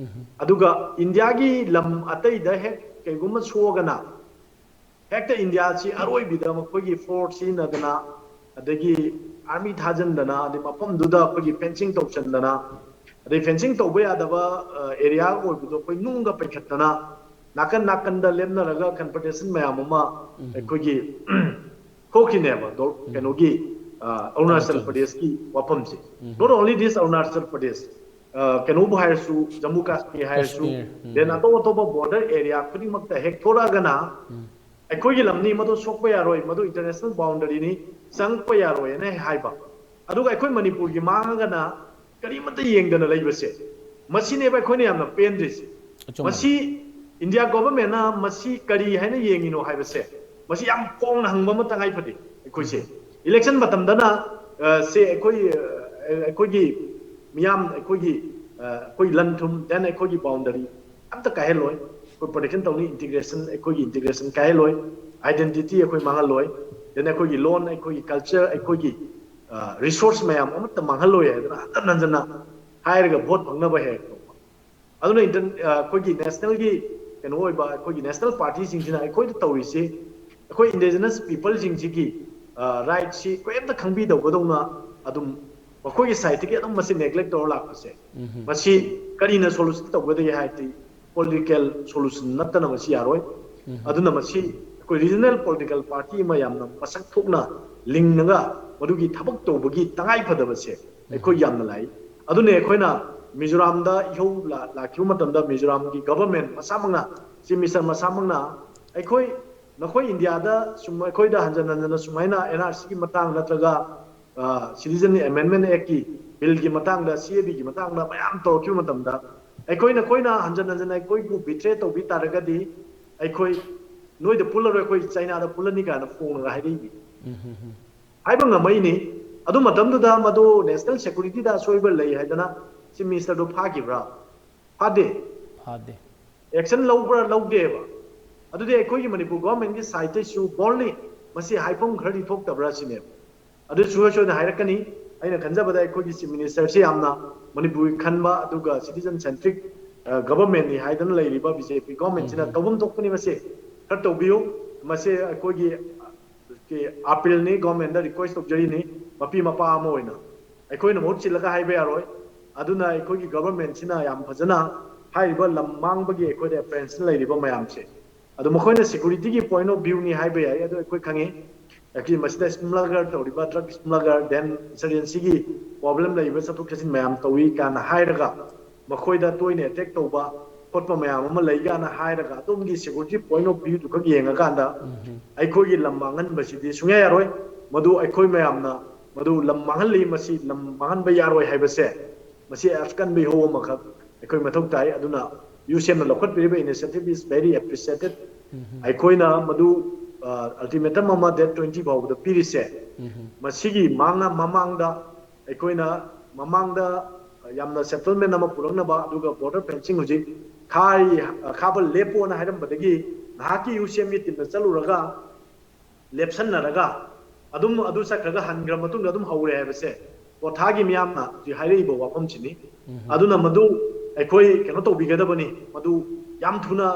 ꯑꯗꯨꯒ ꯏꯟꯗꯤꯌꯥꯒꯤ ꯂꯝ ꯑꯇꯩꯗ ꯍꯦꯛ ꯀꯩꯒꯨꯝꯕ ꯁꯣꯛꯑꯒꯅ ꯍꯦꯛꯇ ꯏꯟꯗꯤꯌꯥꯁꯤ ꯑꯔꯣꯏꯕꯤꯗ ꯃꯈꯣꯏꯒꯤ ꯐꯣꯔꯁ ꯁꯤꯖꯤꯟꯅꯗꯅ, ꯑꯗꯒꯤ ꯑꯥꯔꯃꯤ ꯊꯥꯖꯤꯟꯗꯅ, ꯑꯗꯩ ꯃꯐꯝꯗꯨꯗ ꯑꯩꯈꯣꯏꯒꯤ ꯐꯦꯟꯁꯤꯡ ꯇꯧꯁꯟꯗꯅ, ꯑꯗꯩ ꯐꯦꯟꯁꯤꯡ ꯇꯧꯕ ꯌꯥꯗꯕ ꯑꯦꯔꯤꯌꯥ ꯑꯣꯏꯕꯗꯣ ꯑꯩꯈꯣꯏ ꯅꯨꯡꯒ ꯄꯩꯈꯠꯇꯅ ꯅꯥꯀꯟ ꯅꯥꯀꯟꯗ ꯂꯦꯞꯅꯔꯒ ꯀꯟꯐ꯭ꯔꯟꯇꯦꯁꯟ ꯃꯌꯥꯝ ꯑꯃ ꯑꯩꯈꯣꯏꯒꯤ ꯊꯣꯛꯈꯤꯅꯦꯕ꯫ ꯀꯩꯅꯣꯒꯤ ꯑꯔꯨꯅꯥꯆꯜ ꯄ꯭ꯔꯗꯦꯁꯀꯤ ꯋꯥꯐꯝꯁꯦ, not only this Arunachal Pradesh, ꯀꯩꯅꯣꯕꯨ ꯍꯥꯏꯔꯁꯨ, ꯖꯝꯃꯨ ꯀꯥꯁꯃꯤꯔ ꯍꯥꯏꯔꯁꯨ, ꯀꯥꯁꯃꯤꯔ, ꯎꯝ꯫ Then ꯑꯇꯣꯞ ꯑꯇꯣꯞꯄ ꯕꯣꯔꯗꯔ ꯑꯦꯔꯤꯌꯥ ꯈꯨꯗꯤꯡꯃꯛꯇ ꯍꯦꯛ ꯊꯣꯛꯂꯛꯑꯒꯅ ꯑꯩꯈꯣꯏꯒꯤ ꯂꯝꯅꯤ, ꯃꯗꯨ ꯁꯣꯛꯄ ꯌꯥꯔꯣꯏ, ꯃꯗꯨ ꯏꯟꯇꯔꯅꯦꯁꯅꯦꯜ ꯕꯥꯎꯟꯗꯔꯤꯅꯤ, ꯆꯪꯉꯛꯄ ꯌꯥꯔꯣꯏꯅ ꯍꯦꯛ ꯍꯥꯏꯕ꯫ ꯑꯗꯨꯒ ꯑꯩꯈꯣꯏ ꯃꯅꯤꯄꯨꯔꯒꯤ ꯃꯥꯡꯉꯒꯅ ꯀꯔꯤꯃꯠꯇ ꯌꯦꯡꯗꯅ ꯂꯩꯕꯁꯦ, ꯃꯁꯤꯅꯦꯕ ꯑꯩꯈꯣꯏꯅ ꯌꯥꯝꯅ ꯄꯦꯟꯗ꯭ꯔꯤꯁꯦ꯫ ꯑꯆꯨꯝꯕꯅꯤ꯫ ꯃꯁꯤ ꯏꯟꯗꯤꯌꯥ ꯒꯣꯚꯔꯟꯃꯦꯟꯅ ꯃꯁꯤ ꯀꯔꯤ ꯍꯥꯏꯅ ꯌꯦꯡꯉꯤꯅꯣ ꯍꯥꯏꯕꯁꯦ, ꯃꯁꯤ ꯌꯥꯝ ꯐꯣꯡꯅ ꯍꯪꯕ ꯑꯃ ꯇꯉꯥꯏ ꯐꯗꯦ ꯑꯩꯈꯣꯏꯁꯦ꯫ ꯏꯂꯦꯛꯁꯟ ꯃꯇꯝꯗꯅ, ꯑ, ꯁꯦ ꯑꯩꯈꯣꯏ, ꯑ, ꯑꯩꯈꯣꯏꯒꯤ ꯃꯤꯌꯥꯝ, ꯑꯩꯈꯣꯏꯒꯤ, ꯑ, ꯑꯩꯈꯣꯏ ꯂꯟ ꯊꯨꯝ, then ꯑꯩꯈꯣꯏꯒꯤ ꯕꯥꯎꯟꯗꯔꯤ ꯑꯝꯇ ꯀꯥꯏꯍꯜꯂꯣꯏ꯫ ꯑꯩꯈꯣꯏ ꯄ꯭ꯔꯣꯇꯦꯛꯁꯟ ꯇꯧꯅꯤ, ꯏꯟꯇꯤꯒ꯭ꯔꯦꯁꯟ, ꯑꯩꯈꯣꯏꯒꯤ ꯏꯟꯇꯤꯒ꯭ꯔꯦꯁꯟ ꯀꯥꯏꯍꯜꯂꯣꯏ, ꯑꯥꯏꯗꯦꯟꯇꯤꯇꯤ ꯑꯩꯈꯣꯏ ꯃꯥꯡꯍꯜꯂꯣꯏ, then ꯑꯩꯈꯣꯏꯒꯤ ꯂꯣꯟ, ꯑꯩꯈꯣꯏꯒꯤ ꯀꯜꯆꯔ, ꯑꯩꯈꯣꯏꯒꯤ, ꯑ, ꯔꯤꯁꯣꯔꯁ ꯃꯌꯥꯝ ꯑꯃꯠꯇ ꯃꯥꯡꯍꯜꯂꯣꯏ ꯍꯥꯏꯗꯅ ꯍꯟꯖꯟ ꯍꯟꯖꯟꯅ ꯍꯥꯏꯔꯒ ꯚꯣꯠ ꯐꯪꯅꯕ ꯍꯦꯛ ꯇꯧꯕ꯫ ꯑꯗꯨꯅ ꯏꯟꯇꯔ-, ꯑ, ꯑꯩꯈꯣꯏꯒꯤ ꯅꯦꯁꯅꯦꯜꯒꯤ ꯀꯩꯅꯣ ꯑꯣꯏꯕ ꯑꯩꯈꯣꯏꯒꯤ ꯅꯦꯁꯅꯦꯜ ꯄꯥꯔꯇꯤꯁꯤꯡꯁꯤꯅ ꯑꯩꯈꯣꯏꯗ ꯇꯧꯔꯤꯁꯤ, ꯑꯩꯈꯣꯏ ꯏꯟꯗꯤꯖꯤꯅꯁ ꯄꯤꯄꯜꯁꯤꯡꯁꯤꯒꯤ, ꯑ, ꯔꯥꯏꯠꯁꯤ ꯀꯔꯤꯝꯇ ꯈꯪꯕꯤꯗꯕꯗꯧꯅ ꯑꯗꯨꯝ ꯃꯈꯣꯏꯒꯤ ꯁꯥꯏꯠꯇꯒꯤ ꯑꯗꯨꯝ ꯃꯁꯤ ꯅꯦꯒ꯭ꯂꯦꯛ ꯇꯧꯔ ꯂꯥꯛꯄꯁꯦ, ꯃꯁꯤ ꯀꯔꯤꯅ ꯁꯣꯂꯨꯁꯟ ꯇꯧꯒꯗꯒꯦ ꯍꯥꯏꯔꯗꯤ, ꯄꯣꯂꯤꯇꯤꯀꯦꯜ ꯁꯣꯂꯨꯁꯟ ꯅꯠꯇꯅ ꯃꯁꯤ ꯌꯥꯔꯣꯏ꯫ ꯑꯗꯨꯅ ꯃꯁꯤ ꯑꯩꯈꯣꯏ ꯔꯤꯖꯅꯦꯜ ꯄꯣꯂꯤꯇꯤꯀꯦꯜ ꯄꯥꯔꯇꯤ ꯑꯃ ꯌꯥꯝꯅ ꯃꯁꯛ ꯊꯣꯛꯅ ꯂꯤꯡꯉꯒ ꯃꯗꯨꯒꯤ ꯊꯕꯛ ꯇꯧꯕꯒꯤ ꯇꯉꯥꯏ ꯐꯗꯕꯁꯦ ꯑꯩꯈꯣꯏ ꯌꯥꯝꯅ ꯂꯥꯛꯏ꯫ ꯑꯗꯨꯅ ꯑꯩꯈꯣꯏꯅ ꯃꯤꯖꯣꯔꯥꯝꯗ ꯏꯍꯧ ꯂꯥ-, ꯂꯥꯛꯈꯤꯕ ꯃꯇꯝꯗ ꯃꯤꯖꯣꯔꯥꯝꯒꯤ ꯒꯚꯔꯟꯃꯦꯟ ꯃꯁꯥꯃꯛꯅ, ꯆꯤꯐ ꯃꯤꯅꯤꯁꯇꯔ ꯃꯁꯥꯃꯛꯅ ꯑꯩꯈꯣꯏ, ꯅꯈꯣꯏ ꯏꯟꯗꯤꯌꯥꯗ ꯁꯨꯝ ꯑꯩꯈꯣꯏꯗ ꯍꯟꯖꯟ ꯍꯟꯖꯟꯅ ꯁꯨꯃꯥꯏꯅ ꯑꯦꯟ ꯑꯥꯔ ꯁꯤꯒꯤ ꯃꯇꯥꯡ ꯅꯠꯇ꯭ꯔꯒ, ꯑ, ꯁꯤꯇꯤꯖꯟ ꯑꯦꯃꯦꯟꯗꯃꯦꯟ ꯑꯦꯛꯀꯤ ꯕꯤꯜꯒꯤ ꯃꯇꯥꯡꯗ, ꯁꯤ ꯑꯦ ꯕꯤꯒꯤ ꯃꯇꯥꯡꯗ ꯃꯌꯥꯝ ꯇꯧꯔꯛꯈꯤꯕ ꯃꯇꯝꯗ, ꯑꯩꯈꯣꯏ, ꯅꯈꯣꯏꯅ ꯍꯟꯖꯟ ꯍꯟꯖꯟꯅ ꯑꯩꯈꯣꯏꯕꯨ ꯕꯤꯇ꯭ꯔꯦ ꯇꯧꯕꯤ ꯇꯥꯔꯒꯗꯤ ꯑꯩꯈꯣꯏ ꯅꯣꯏꯗ ꯄꯨꯜꯂꯔꯣꯏ, ꯑꯩꯈꯣꯏ ꯆꯩꯅꯥꯗ ꯄꯨꯜꯂꯅꯤ ꯀꯥꯏꯅ ꯐꯣꯡꯉꯒ ꯍꯥꯏꯔꯛꯏꯅꯤ꯫ ꯍꯥꯏꯕ ꯉꯝꯃꯛꯏꯅꯤ꯫ ꯑꯗꯨ ꯃꯇꯝꯗꯨꯗ ꯃꯗꯨ ꯅꯦꯁꯅꯦꯜ ꯁꯦꯀ꯭ꯌꯨꯔꯤꯇꯤꯗ ꯑꯁꯣꯏꯕ ꯂꯩ ꯍꯥꯏꯗꯅ ꯆꯤꯐ ꯃꯤꯅꯤꯁꯇꯔꯗꯨ ꯐꯥꯈꯤꯕ꯭ꯔꯥ? ꯐꯥꯗꯦ꯫ ꯐꯥꯗꯦ꯫ ꯑꯦꯛꯁꯟ ꯂꯧꯕ꯭ꯔꯥ? ꯂꯧꯗꯦꯕ꯫ ꯑꯗꯨꯗꯤ ꯑꯩꯈꯣꯏꯒꯤ ꯃꯅꯤꯄꯨꯔ ꯒꯣꯚꯔꯟꯃꯦꯟꯒꯤ ꯁꯥꯏꯠꯇꯩꯁꯨ ꯕꯣꯜꯂꯤ ꯃꯁꯤ ꯍꯥꯏꯐꯝ ꯈꯔꯗꯤ ꯊꯣꯛꯇꯕ꯭ꯔꯥ ꯁꯤꯅꯦꯕ꯫ ꯑꯗꯨ ꯁꯨꯡꯁꯣꯏ ꯁꯣꯏꯗꯅ ꯍꯥꯏꯔꯛꯀꯅꯤ꯫ ꯑꯩꯅ ꯈꯟꯖꯕꯗ ꯑꯩꯈꯣꯏꯒꯤ Chief Minister ꯁꯤ ꯌꯥꯝꯅ ꯃꯅꯤꯄꯨꯔꯒꯤ ꯈꯟꯕ ꯑꯗꯨꯒ citizen centric government ꯅꯤ ꯍꯥꯏꯗꯅ ꯂꯩꯔꯤꯕ BJP government ꯁꯤꯅ ꯇꯧꯐꯝ ꯊꯣꯛꯄꯅꯤ꯫ ꯃꯁꯤ ꯈꯔ ꯇꯧꯕꯤꯌꯨ꯫ ꯃꯁꯤ ꯑꯩꯈꯣꯏꯒꯤ appeal ꯅꯤ, government ꯗ request ꯇꯧꯖꯔꯤꯅꯤ꯫ ꯃꯄꯤ ꯃꯄꯥ ꯑꯃ ꯑꯣꯏꯅ ꯑꯩꯈꯣꯏꯅ ꯃꯍꯨꯠ ꯁꯤꯜꯂꯒ ꯍꯥꯏꯕ ꯌꯥꯔꯣꯏ꯫ ꯑꯗꯨꯅ ꯑꯩꯈꯣꯏꯒꯤ government ꯁꯤꯅ ꯌꯥꯝ ꯐꯖꯅ ꯍꯥꯏꯔꯤꯕ ꯂꯝ ꯃꯥꯡꯕꯒꯤ ꯑꯩꯈꯣꯏꯗ apprehension ꯂꯩꯔꯤꯕ ꯃꯌꯥꯝꯁꯦ, ꯑꯗꯣ ꯃꯈꯣꯏꯅ security ꯒꯤ point of view ꯅꯤ ꯍꯥꯏꯕ ꯌꯥꯏ, ꯑꯗꯣ ꯑꯩꯈꯣꯏ ꯈꯪꯉꯤ꯫ ꯑꯩꯈꯣꯏ ꯃꯁꯤꯗ smuggler ꯇꯧꯔꯤꯕ, drug smuggler, then insurgency ꯒꯤ problem ꯂꯩꯕ, ꯆꯠꯊꯣꯛ ꯆꯠꯁꯤꯟ ꯃꯌꯥꯝ ꯇꯧꯏ ꯀꯥꯏꯅ ꯍꯥꯏꯔꯒ ꯃꯈꯣꯏꯗ ꯇꯣꯏꯅ attack ꯇꯧꯕ ꯈꯣꯠꯄ ꯃꯌꯥꯝ ꯑꯃ ꯂꯩ ꯀꯥꯏꯅ ꯍꯥꯏꯔꯒ ꯑꯗꯣꯝꯒꯤ security point of view ꯗꯨ ꯈꯛ ꯌꯦꯡꯉꯀꯥꯟꯗ ꯑꯩꯈꯣꯏꯒꯤ ꯂꯝ ꯃꯥꯡꯍꯟꯕꯁꯤꯗꯤ ꯁꯨꯡꯌꯥ ꯌꯥꯔꯣꯏ꯫ ꯃꯗꯨ ꯑꯩꯈꯣꯏ ꯃꯌꯥꯝꯅ ꯃꯗꯨ ꯂꯝ ꯃꯥꯡꯍꯜꯂꯤ, ꯃꯁꯤ ꯂꯝ ꯃꯥꯡꯍꯟꯕ ꯌꯥꯔꯣꯏ ꯍꯥꯏꯕꯁꯦ, ꯃꯁꯤ ꯑꯀꯟꯕ ꯏꯍꯧ ꯑꯃꯈꯛ ꯑꯩꯈꯣꯏ ꯃꯊꯧ ꯇꯥꯏ꯫ ꯑꯗꯨꯅ UCM ꯅ ꯂꯧꯈꯠꯄꯤꯔꯤꯕ initiative is very appreciated꯫ ꯑꯩꯈꯣꯏꯅ ꯃꯗꯨ ultimatum ꯑꯃ date twenty ꯐꯥꯎꯕꯗ ꯄꯤꯔꯤꯁꯦ, ꯃꯁꯤꯒꯤ ꯃꯥꯡꯅ ꯃꯃꯥꯡꯗ ꯑꯩꯈꯣꯏꯅ ꯃꯃꯥꯡꯗ ꯌꯥꯝꯅ settlement ꯑꯃ ꯄꯨꯔꯛꯅꯕ, ꯑꯗꯨꯒ border fencing ꯍꯧꯖꯤꯛ ꯈꯥꯔꯤ, ꯈꯥꯕ ꯂꯦꯞꯄꯣꯅ ꯍꯥꯏꯔꯝꯕꯗꯒꯤ ꯅꯍꯥꯛꯀꯤ UCM ꯒꯤ team ꯅ ꯆꯠꯂꯨꯔꯒ ꯂꯦꯞꯁꯟꯅꯔꯒ ꯑꯗꯨꯝ ꯑꯗꯨ ꯆꯠꯈ꯭ꯔꯒ ꯍꯟꯈ꯭ꯔ ꯃꯇꯨꯡꯗ ꯑꯗꯨꯝ ꯍꯧꯔꯦ ꯍꯥꯏꯕꯁꯦ ꯀ꯭ꯋꯥꯊꯥꯒꯤ ꯃꯤꯌꯥꯝꯅ ꯍꯧꯖꯤꯛ ꯍꯥꯏꯔꯛꯏꯕ ꯋꯥꯐꯝꯁꯤꯅꯤ꯫ ꯑꯗꯨꯅ ꯃꯗꯨ ꯑꯩꯈꯣꯏ ꯀꯩꯅꯣ ꯇꯧꯕꯤꯒꯗꯕꯅꯤ꯫ ꯃꯗꯨ ꯌꯥꯝ ꯊꯨꯅ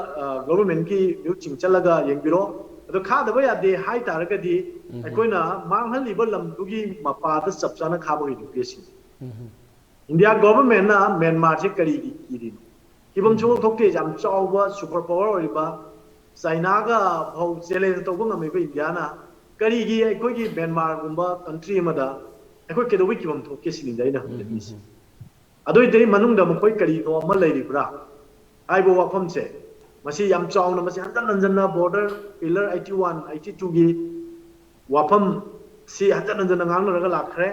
government ꯀꯤ ꯃꯤꯍꯨꯠꯁꯤꯡ ꯆꯠꯂꯒ ꯌꯦꯡꯕꯤꯔꯣ꯫ ꯑꯗꯣ ꯈꯥꯗꯕ ꯌꯥꯗꯦ ꯍꯥꯏ ꯇꯥꯔꯒꯗꯤ ꯑꯩꯈꯣꯏꯅ ꯃꯥꯡꯍꯜꯂꯤꯕ ꯂꯝꯗꯨꯒꯤ ꯃꯄꯥꯗ ꯆꯞ ꯆꯥꯅ ꯈꯥꯕꯒꯤ ꯅꯨꯄꯤ ꯑꯁꯤꯅꯤ꯫ India government ꯅ Myanmar ꯁꯦ ꯀꯔꯤꯒꯤ ꯀꯤꯔꯤꯅꯣ? ꯀꯤꯐꯝ ꯁꯨꯡꯊꯣꯛ ꯊꯣꯛꯇꯦ꯫ ꯌꯥꯝ ꯆꯥꯎꯕ super power ꯑꯣꯏꯔꯤꯕ China ꯒ ꯐꯥꯎ challenge ꯇꯧꯕ ꯉꯝꯃꯤꯕ India ꯅ ꯀꯔꯤꯒꯤ ꯑꯩꯈꯣꯏꯒꯤ Myanmar ꯒꯨꯝꯕ country ꯑꯃꯗ ꯑꯩꯈꯣꯏ ꯀꯩꯗꯧꯕꯩ ꯀꯤꯐꯝ ꯊꯣꯛꯀꯦ ꯁꯤꯅꯤꯗ ꯑꯩꯅ ꯍꯪꯖꯅꯤꯡꯉꯤꯁꯦ꯫ ꯑꯗꯨ ꯑꯣꯏꯇꯥꯔꯗꯤ ꯃꯅꯨꯡꯗ ꯃꯈꯣꯏ ꯀꯔꯤꯅꯣ ꯑꯃ ꯂꯩꯔꯤꯕ꯭ꯔꯥ ꯍꯥꯏꯕ ꯋꯥꯐꯝꯁꯦ, ꯃꯁꯤ ꯌꯥꯝ ꯆꯥꯎꯅ, ꯃꯁꯤ ꯍꯟꯖꯟ ꯍꯟꯖꯟꯅ border pillar eighty one, eighty two ꯒꯤ ꯋꯥꯐꯝ ꯁꯤ ꯍꯟꯖꯟ ꯍꯟꯖꯟꯅ ꯉꯥꯡꯅꯔꯒ ꯂꯥꯛꯈ꯭ꯔꯦ꯫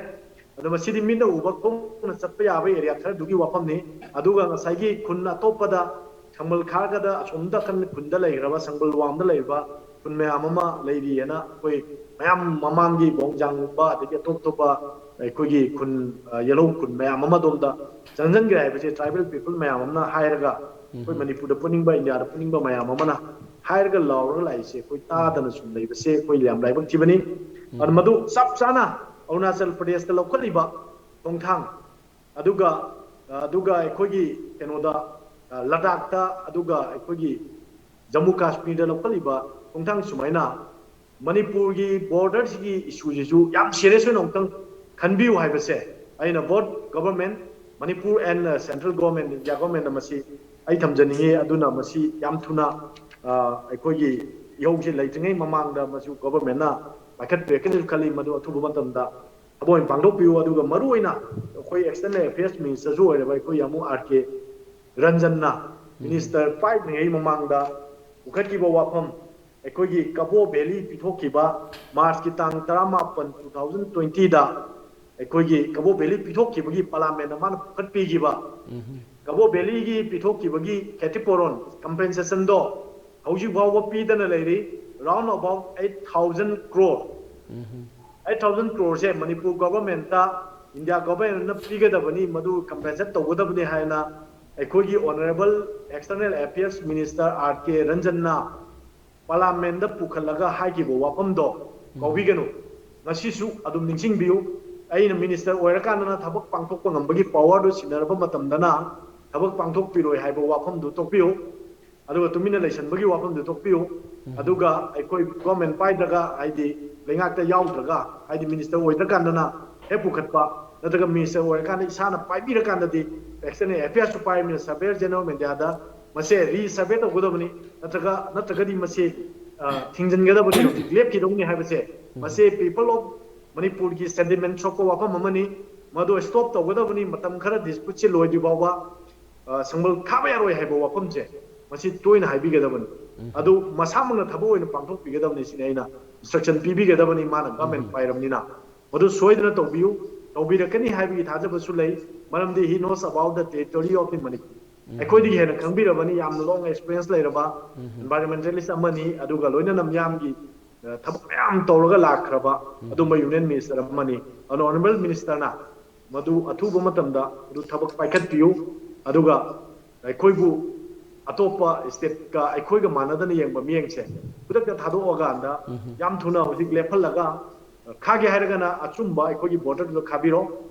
ꯑꯗꯣ ꯃꯁꯤꯗꯤ ꯃꯤꯠꯅ ꯎꯕ, ꯈꯣꯡꯅ ꯆꯠꯄ ꯌꯥꯕ area ꯈꯔꯗꯨꯒꯤ ꯋꯥꯐꯝꯅꯤ꯫ ꯑꯗꯨꯒ ꯉꯁꯥꯏꯒꯤ ꯈꯨꯟ ꯑꯇꯣꯞꯄꯗ, ꯁꯝꯕꯜ ꯈꯥꯔꯒꯗ ꯑꯁꯣꯝꯗ ꯀꯟ ꯈꯨꯟꯗ ꯂꯩꯈ꯭ꯔꯕ, ꯁꯝꯕꯜ ꯋꯥꯡꯗ ꯂꯩꯔꯤꯕ ꯈꯨꯟ ꯃꯌꯥꯝ ꯑꯃ ꯂꯩꯔꯤꯑꯅ ꯑꯩꯈꯣꯏ ꯃꯌꯥꯝ ꯃꯃꯥꯡꯒꯤ ꯕꯣꯡꯖꯥꯡꯒꯨꯝꯕ, ꯑꯗꯒꯤ ꯑꯇꯣꯞ ꯑꯇꯣꯞꯄ ꯑꯩꯈꯣꯏꯒꯤ ꯈꯨꯟ, ꯑ, ꯌꯦꯜꯍꯧ ꯈꯨꯟ ꯃꯌꯥꯝ ꯑꯃ ꯑꯗꯣꯝꯗ ꯆꯪꯁꯤꯟꯈ꯭ꯔꯦ ꯍꯥꯏꯕꯁꯦ tribal people ꯃꯌꯥꯝ ꯑꯃꯅ ꯍꯥꯏꯔꯒ, ꯑꯩꯈꯣꯏ ꯃꯅꯤꯄꯨꯔꯗ ꯄꯨꯅꯤꯡꯕ, ꯏꯟꯗꯤꯌꯥꯗ ꯄꯨꯅꯤꯡꯕ ꯃꯌꯥꯝ ꯑꯃꯅ ꯍꯥꯏꯔꯒ ꯂꯥꯎꯔꯒ ꯂꯥꯛꯏꯁꯦ ꯑꯩꯈꯣꯏ ꯇꯥꯗꯅ ꯁꯨꯝ ꯂꯩꯕꯁꯦ ꯑꯩꯈꯣꯏ ꯌꯥꯝ ꯂꯥꯏꯕꯛ ꯊꯤꯕꯅꯤ꯫ ꯑꯗꯨ ꯃꯗꯨ ꯆꯞ ꯆꯥꯅ ꯑꯔꯨꯅꯥꯆꯜ ꯄ꯭ꯔꯗꯦꯁꯇ ꯂꯧꯈꯠꯂꯤꯕ ꯈꯣꯡꯊꯥꯡ, ꯑꯗꯨꯒ ꯑꯗꯨꯒ ꯑꯩꯈꯣꯏꯒꯤ ꯀꯩꯅꯣꯗ, ꯂꯗꯥꯛꯇ, ꯑꯗꯨꯒ ꯑꯩꯈꯣꯏꯒꯤ ꯖꯝꯃꯨ ꯀꯥꯁꯃꯤꯔꯗ ꯂꯧꯈꯠꯂꯤꯕ ꯈꯣꯡꯊꯥꯡ ꯁꯨꯃꯥꯏꯅ ꯃꯅꯤꯄꯨꯔꯒꯤ ꯕꯣꯔꯗꯔꯁꯤꯒꯤ ꯏꯁꯨꯁꯤꯁꯨ ꯌꯥꯝ ꯁꯤꯔꯤꯌꯁ ꯑꯣꯏꯅ ꯑꯃꯨꯛꯇꯪ ꯈꯟꯕꯤꯌꯨ ꯍꯥꯏꯕꯁꯦ ꯑꯩꯅ both government, Manipur and central government, India ꯒꯣꯔꯃꯦꯟꯗ ꯃꯁꯤ ꯑꯩ ꯊꯝꯖꯅꯤꯡꯉꯤ꯫ ꯑꯗꯨꯅ ꯃꯁꯤ ꯌꯥꯝ ꯊꯨꯅ ꯑꯩꯈꯣꯏꯒꯤ ꯏꯍꯧꯁꯦ ꯂꯩꯇ꯭ꯔꯤꯉꯩ ꯃꯃꯥꯡꯗ ꯃꯁꯤ ꯒꯣꯕꯔꯃꯦꯟꯅ ꯄꯥꯏꯈꯠꯄꯤꯔꯛꯀꯅꯤꯁꯨ ꯈꯜꯂꯤ꯫ ꯃꯗꯨ ꯑꯊꯨꯕ ꯃꯇꯝꯗ ꯊꯕꯛ ꯑꯣꯏꯅ ꯄꯥꯡꯊꯣꯛꯄꯤꯌꯨ꯫ ꯑꯗꯨꯒ ꯃꯔꯨ ꯑꯣꯏꯅ ꯑꯩꯈꯣꯏ ꯑꯦꯛꯁꯇꯔꯅꯦꯜ ꯑꯦꯐꯤꯌꯔꯁ ꯃꯤꯅꯤꯁꯇꯔꯁꯨ ꯑꯣꯏꯔꯕ ꯑꯩꯈꯣꯏ ꯌꯥꯃꯨ ꯑꯥꯔ ꯀꯦ ꯔꯟꯖꯟꯅ ꯃꯤꯅꯤꯁꯇꯔ ꯄꯥꯏꯗ꯭ꯔꯤꯉꯩ ꯃꯃꯥꯡꯗ ꯄꯨꯈꯠꯈꯤꯕ ꯋꯥꯐꯝ, ꯑꯩꯈꯣꯏꯒꯤ ꯀꯕꯣ ꯚꯦꯂꯤ ꯄꯤꯊꯣꯛꯈꯤꯕ ꯃꯥꯔꯆꯀꯤ ꯇꯥꯡ ꯇꯔꯥꯃꯥꯄꯟ, two thousand twenty ꯗ ꯑꯩꯈꯣꯏꯒꯤ ꯀꯕꯣ ꯚꯦꯂꯤ ꯄꯤꯊꯣꯛꯈꯤꯕꯒꯤ ꯄꯥꯔꯂꯥꯃꯦꯟꯗ ꯃꯥꯅ ꯄꯨꯈꯠꯄꯤꯈꯤꯕ ꯀꯕꯣ ꯚꯦꯂꯤꯒꯤ ꯄꯤꯊꯣꯛꯈꯤꯕꯒꯤ ꯈꯦꯇꯤꯄꯨꯔꯣꯟ ꯀꯝꯄꯦꯟꯁꯦꯁꯟꯗꯣ ꯍꯧꯖꯤꯛ ꯐꯥꯎꯕ ꯄꯤꯗꯅ ꯂꯩꯔꯤ꯫ Round about eight thousand crore꯫ Eight thousand crore ꯁꯦ ꯃꯅꯤꯄꯨꯔ ꯒꯣꯕꯔꯃꯦꯟꯇ, ꯏꯟꯗꯤꯌꯥ ꯒꯣꯕꯔꯃꯦꯟꯅ ꯄꯤꯒꯗꯕꯅꯤ, ꯃꯗꯨ ꯀꯝꯄꯦꯟꯁꯦꯠ ꯇꯧꯒꯗꯕꯅꯤ ꯍꯥꯏꯅ ꯑꯩꯈꯣꯏꯒꯤ honourable external affairs minister R K ꯔꯟꯖꯟꯅ ꯄꯥꯔꯂꯥꯃꯦꯟꯗ ꯄꯨꯈꯠꯂꯒ ꯍꯥꯏꯈꯤꯕ ꯋꯥꯐꯝꯗꯣ ꯀꯥꯎꯕꯤꯒꯅꯨ꯫ ꯉꯁꯤꯁꯨ ꯑꯗꯨꯝ ꯅꯤꯡꯁꯤꯡꯕꯤꯌꯨ꯫ ꯑꯩꯅ ꯃꯤꯅꯤꯁꯇꯔ ꯑꯣꯏꯔꯀꯥꯟꯗꯅ ꯊꯕꯛ ꯄꯥꯡꯊꯣꯛꯄ ꯉꯝꯕꯒꯤ ꯄꯋꯥꯔꯗꯨ ꯁꯤꯟꯅꯔꯕ ꯃꯇꯝꯗꯅ ꯊꯕꯛ ꯄꯥꯡꯊꯣꯛꯄꯤꯔꯣꯏ ꯍꯥꯏꯕ ꯋꯥꯐꯝꯗꯨ ꯇꯣꯛꯄꯤꯌꯨ꯫ ꯑꯗꯨꯒ ꯇꯨꯃꯤꯟꯅ ꯂꯩꯁꯟꯕꯒꯤ ꯋꯥꯐꯝꯗꯨ ꯇꯣꯛꯄꯤꯌꯨ꯫ ꯑꯗꯨꯒ ꯑꯩꯈꯣꯏ ꯒꯣꯔꯃꯦꯟ ꯄꯥꯏꯗ꯭ꯔꯒ, ꯍꯥꯏꯗꯤ ꯂꯩꯉꯥꯛꯇ ꯌꯥꯎꯗ꯭ꯔꯒ, ꯍꯥꯏꯗꯤ ꯃꯤꯅꯤꯁꯇꯔ ꯑꯣꯏꯗ꯭ꯔꯀꯥꯟꯗꯅ ꯍꯦꯛ ꯄꯨꯈꯠꯄ, ꯅꯠꯇ꯭ꯔꯒ ꯃꯤꯅꯤꯁꯇꯔ ꯑꯣꯏꯔꯀꯥꯟꯗ ꯏꯁꯥꯅ ꯄꯥꯏꯕꯤꯔꯀꯥꯟꯗꯗꯤ ꯑꯦꯛꯁꯇꯔꯅꯦꯜ ꯑꯦꯐꯤꯌꯔꯁꯨ ꯄꯥꯏꯔꯕꯅꯤꯅ Surveyor General of India ꯗ ꯃꯁꯦ ꯔꯤꯁꯔꯚꯦ ꯇꯧꯒꯗꯕꯅꯤ꯫ ꯅꯠꯇ꯭ꯔꯒ, ꯅꯠꯇ꯭ꯔꯒꯗꯤ ꯃꯁꯤ, ꯑ, ꯊꯤꯡꯖꯤꯟꯒꯗꯕꯅꯤ, ꯍꯧꯖꯤꯛ ꯂꯦꯞꯈꯤꯗꯧꯅꯤ ꯍꯥꯏꯕꯁꯦ, ꯃꯁꯤ ꯄꯤꯄꯜ ꯑꯣꯐ ꯃꯅꯤꯄꯨꯔꯒꯤ ꯁꯦꯟꯇꯤꯃꯦꯟ ꯁꯣꯛꯄ ꯋꯥꯐꯝ ꯑꯃꯅꯤ꯫ ꯃꯗꯨ ꯁ꯭ꯇꯣꯞ ꯇꯧꯒꯗꯕꯅꯤ꯫ ꯃꯇꯝ ꯈꯔ ꯗꯤꯁꯄ꯭ꯌꯨꯠꯁꯦ ꯂꯣꯏꯗ꯭ꯔꯤ ꯐꯥꯎꯕ, ꯑ, ꯁꯪꯕꯜ ꯊꯥꯕ ꯌꯥꯔꯣꯏ ꯍꯥꯏꯕ ꯋꯥꯐꯝꯁꯦ ꯃꯁꯤ ꯇꯣꯏꯅ ꯍꯥꯏꯕꯤꯒꯗꯕꯅꯤ꯫ ꯑꯗꯨ ꯃꯁꯥꯃꯛꯅ ꯊꯕꯛ ꯑꯣꯏꯅ ꯄꯥꯡꯊꯣꯛꯄꯤꯒꯗꯕꯅꯤ ꯁꯤꯅꯤ ꯑꯩꯅ ꯏꯟꯁꯇ꯭ꯔꯛꯁꯟ ꯄꯤꯕꯤꯒꯗꯕꯅꯤ, ꯃꯥꯅ ꯒꯚꯔꯟꯃꯦꯟ ꯄꯥꯏꯔꯕꯅꯤꯅ꯫ ꯃꯗꯨ ꯁꯣꯏꯗꯅ ꯇꯧꯕꯤꯌꯨ꯫ ꯇꯧꯕꯤꯔꯛꯀꯅꯤ ꯍꯥꯏꯕꯒꯤ ꯊꯥꯖꯕꯁꯨ ꯂꯩ꯫ ꯃꯔꯝꯗꯤ he knows about the territory of the Manipur꯫ ꯑꯩꯈꯣꯏꯗꯒꯤ ꯍꯦꯟꯅ ꯈꯪꯕꯤꯔꯕꯅꯤ, ꯌꯥꯝꯅ ꯂꯣꯡ ꯑꯦꯛꯁꯄꯤꯔꯤꯌꯦꯟꯁ ꯂꯩꯔꯕ ꯏꯟꯚꯥꯏꯔꯣꯟꯃꯦꯟꯇꯦꯂꯤꯁ ꯑꯃꯅꯤ, ꯑꯗꯨꯒ ꯂꯣꯏꯅꯅ ꯃꯤꯌꯥꯝꯒꯤ, ꯑ, ꯊꯕꯛ ꯃꯌꯥꯝ ꯇꯧꯔꯒ ꯂꯥꯛꯈ꯭ꯔꯕ ꯑꯗꯨꯝꯕ ꯌꯨꯅꯤꯌꯟ ꯃꯤꯅꯤꯁꯇꯔ ꯑꯃꯅꯤ꯫ ꯑꯗꯨꯅ ꯑꯣꯅꯔꯦꯕꯜ ꯃꯤꯅꯤꯁꯇꯔꯅ ꯃꯗꯨ ꯑꯊꯨꯕ ꯃꯇꯝꯗ ꯑꯗꯨ ꯊꯕꯛ ꯄꯥꯏꯈꯠꯄꯤꯌꯨ꯫ ꯑꯗꯨꯒ ꯑꯩꯈꯣꯏꯕꯨ ꯑꯇꯣꯞꯄ ꯁ꯭ꯇꯦꯠꯀ ꯑꯩꯈꯣꯏꯒ ꯃꯥꯟꯅꯗꯅ ꯌꯦꯡꯕ ꯃꯤꯠꯌꯦꯡꯁꯦ ꯈꯨꯗꯛꯇ ꯊꯥꯗꯣꯛꯑꯀꯥꯟꯗ ꯌꯥꯝ ꯊꯨꯅ ꯍꯧꯖꯤꯛ ꯂꯦꯞꯍꯜꯂꯒ ꯈꯥꯒꯦ ꯍꯥꯏꯔꯒꯅ ꯑꯆꯨꯝꯕ ꯑꯩꯈꯣꯏꯒꯤ borderꯗꯨꯗ ꯈꯥꯕꯤꯔꯣ,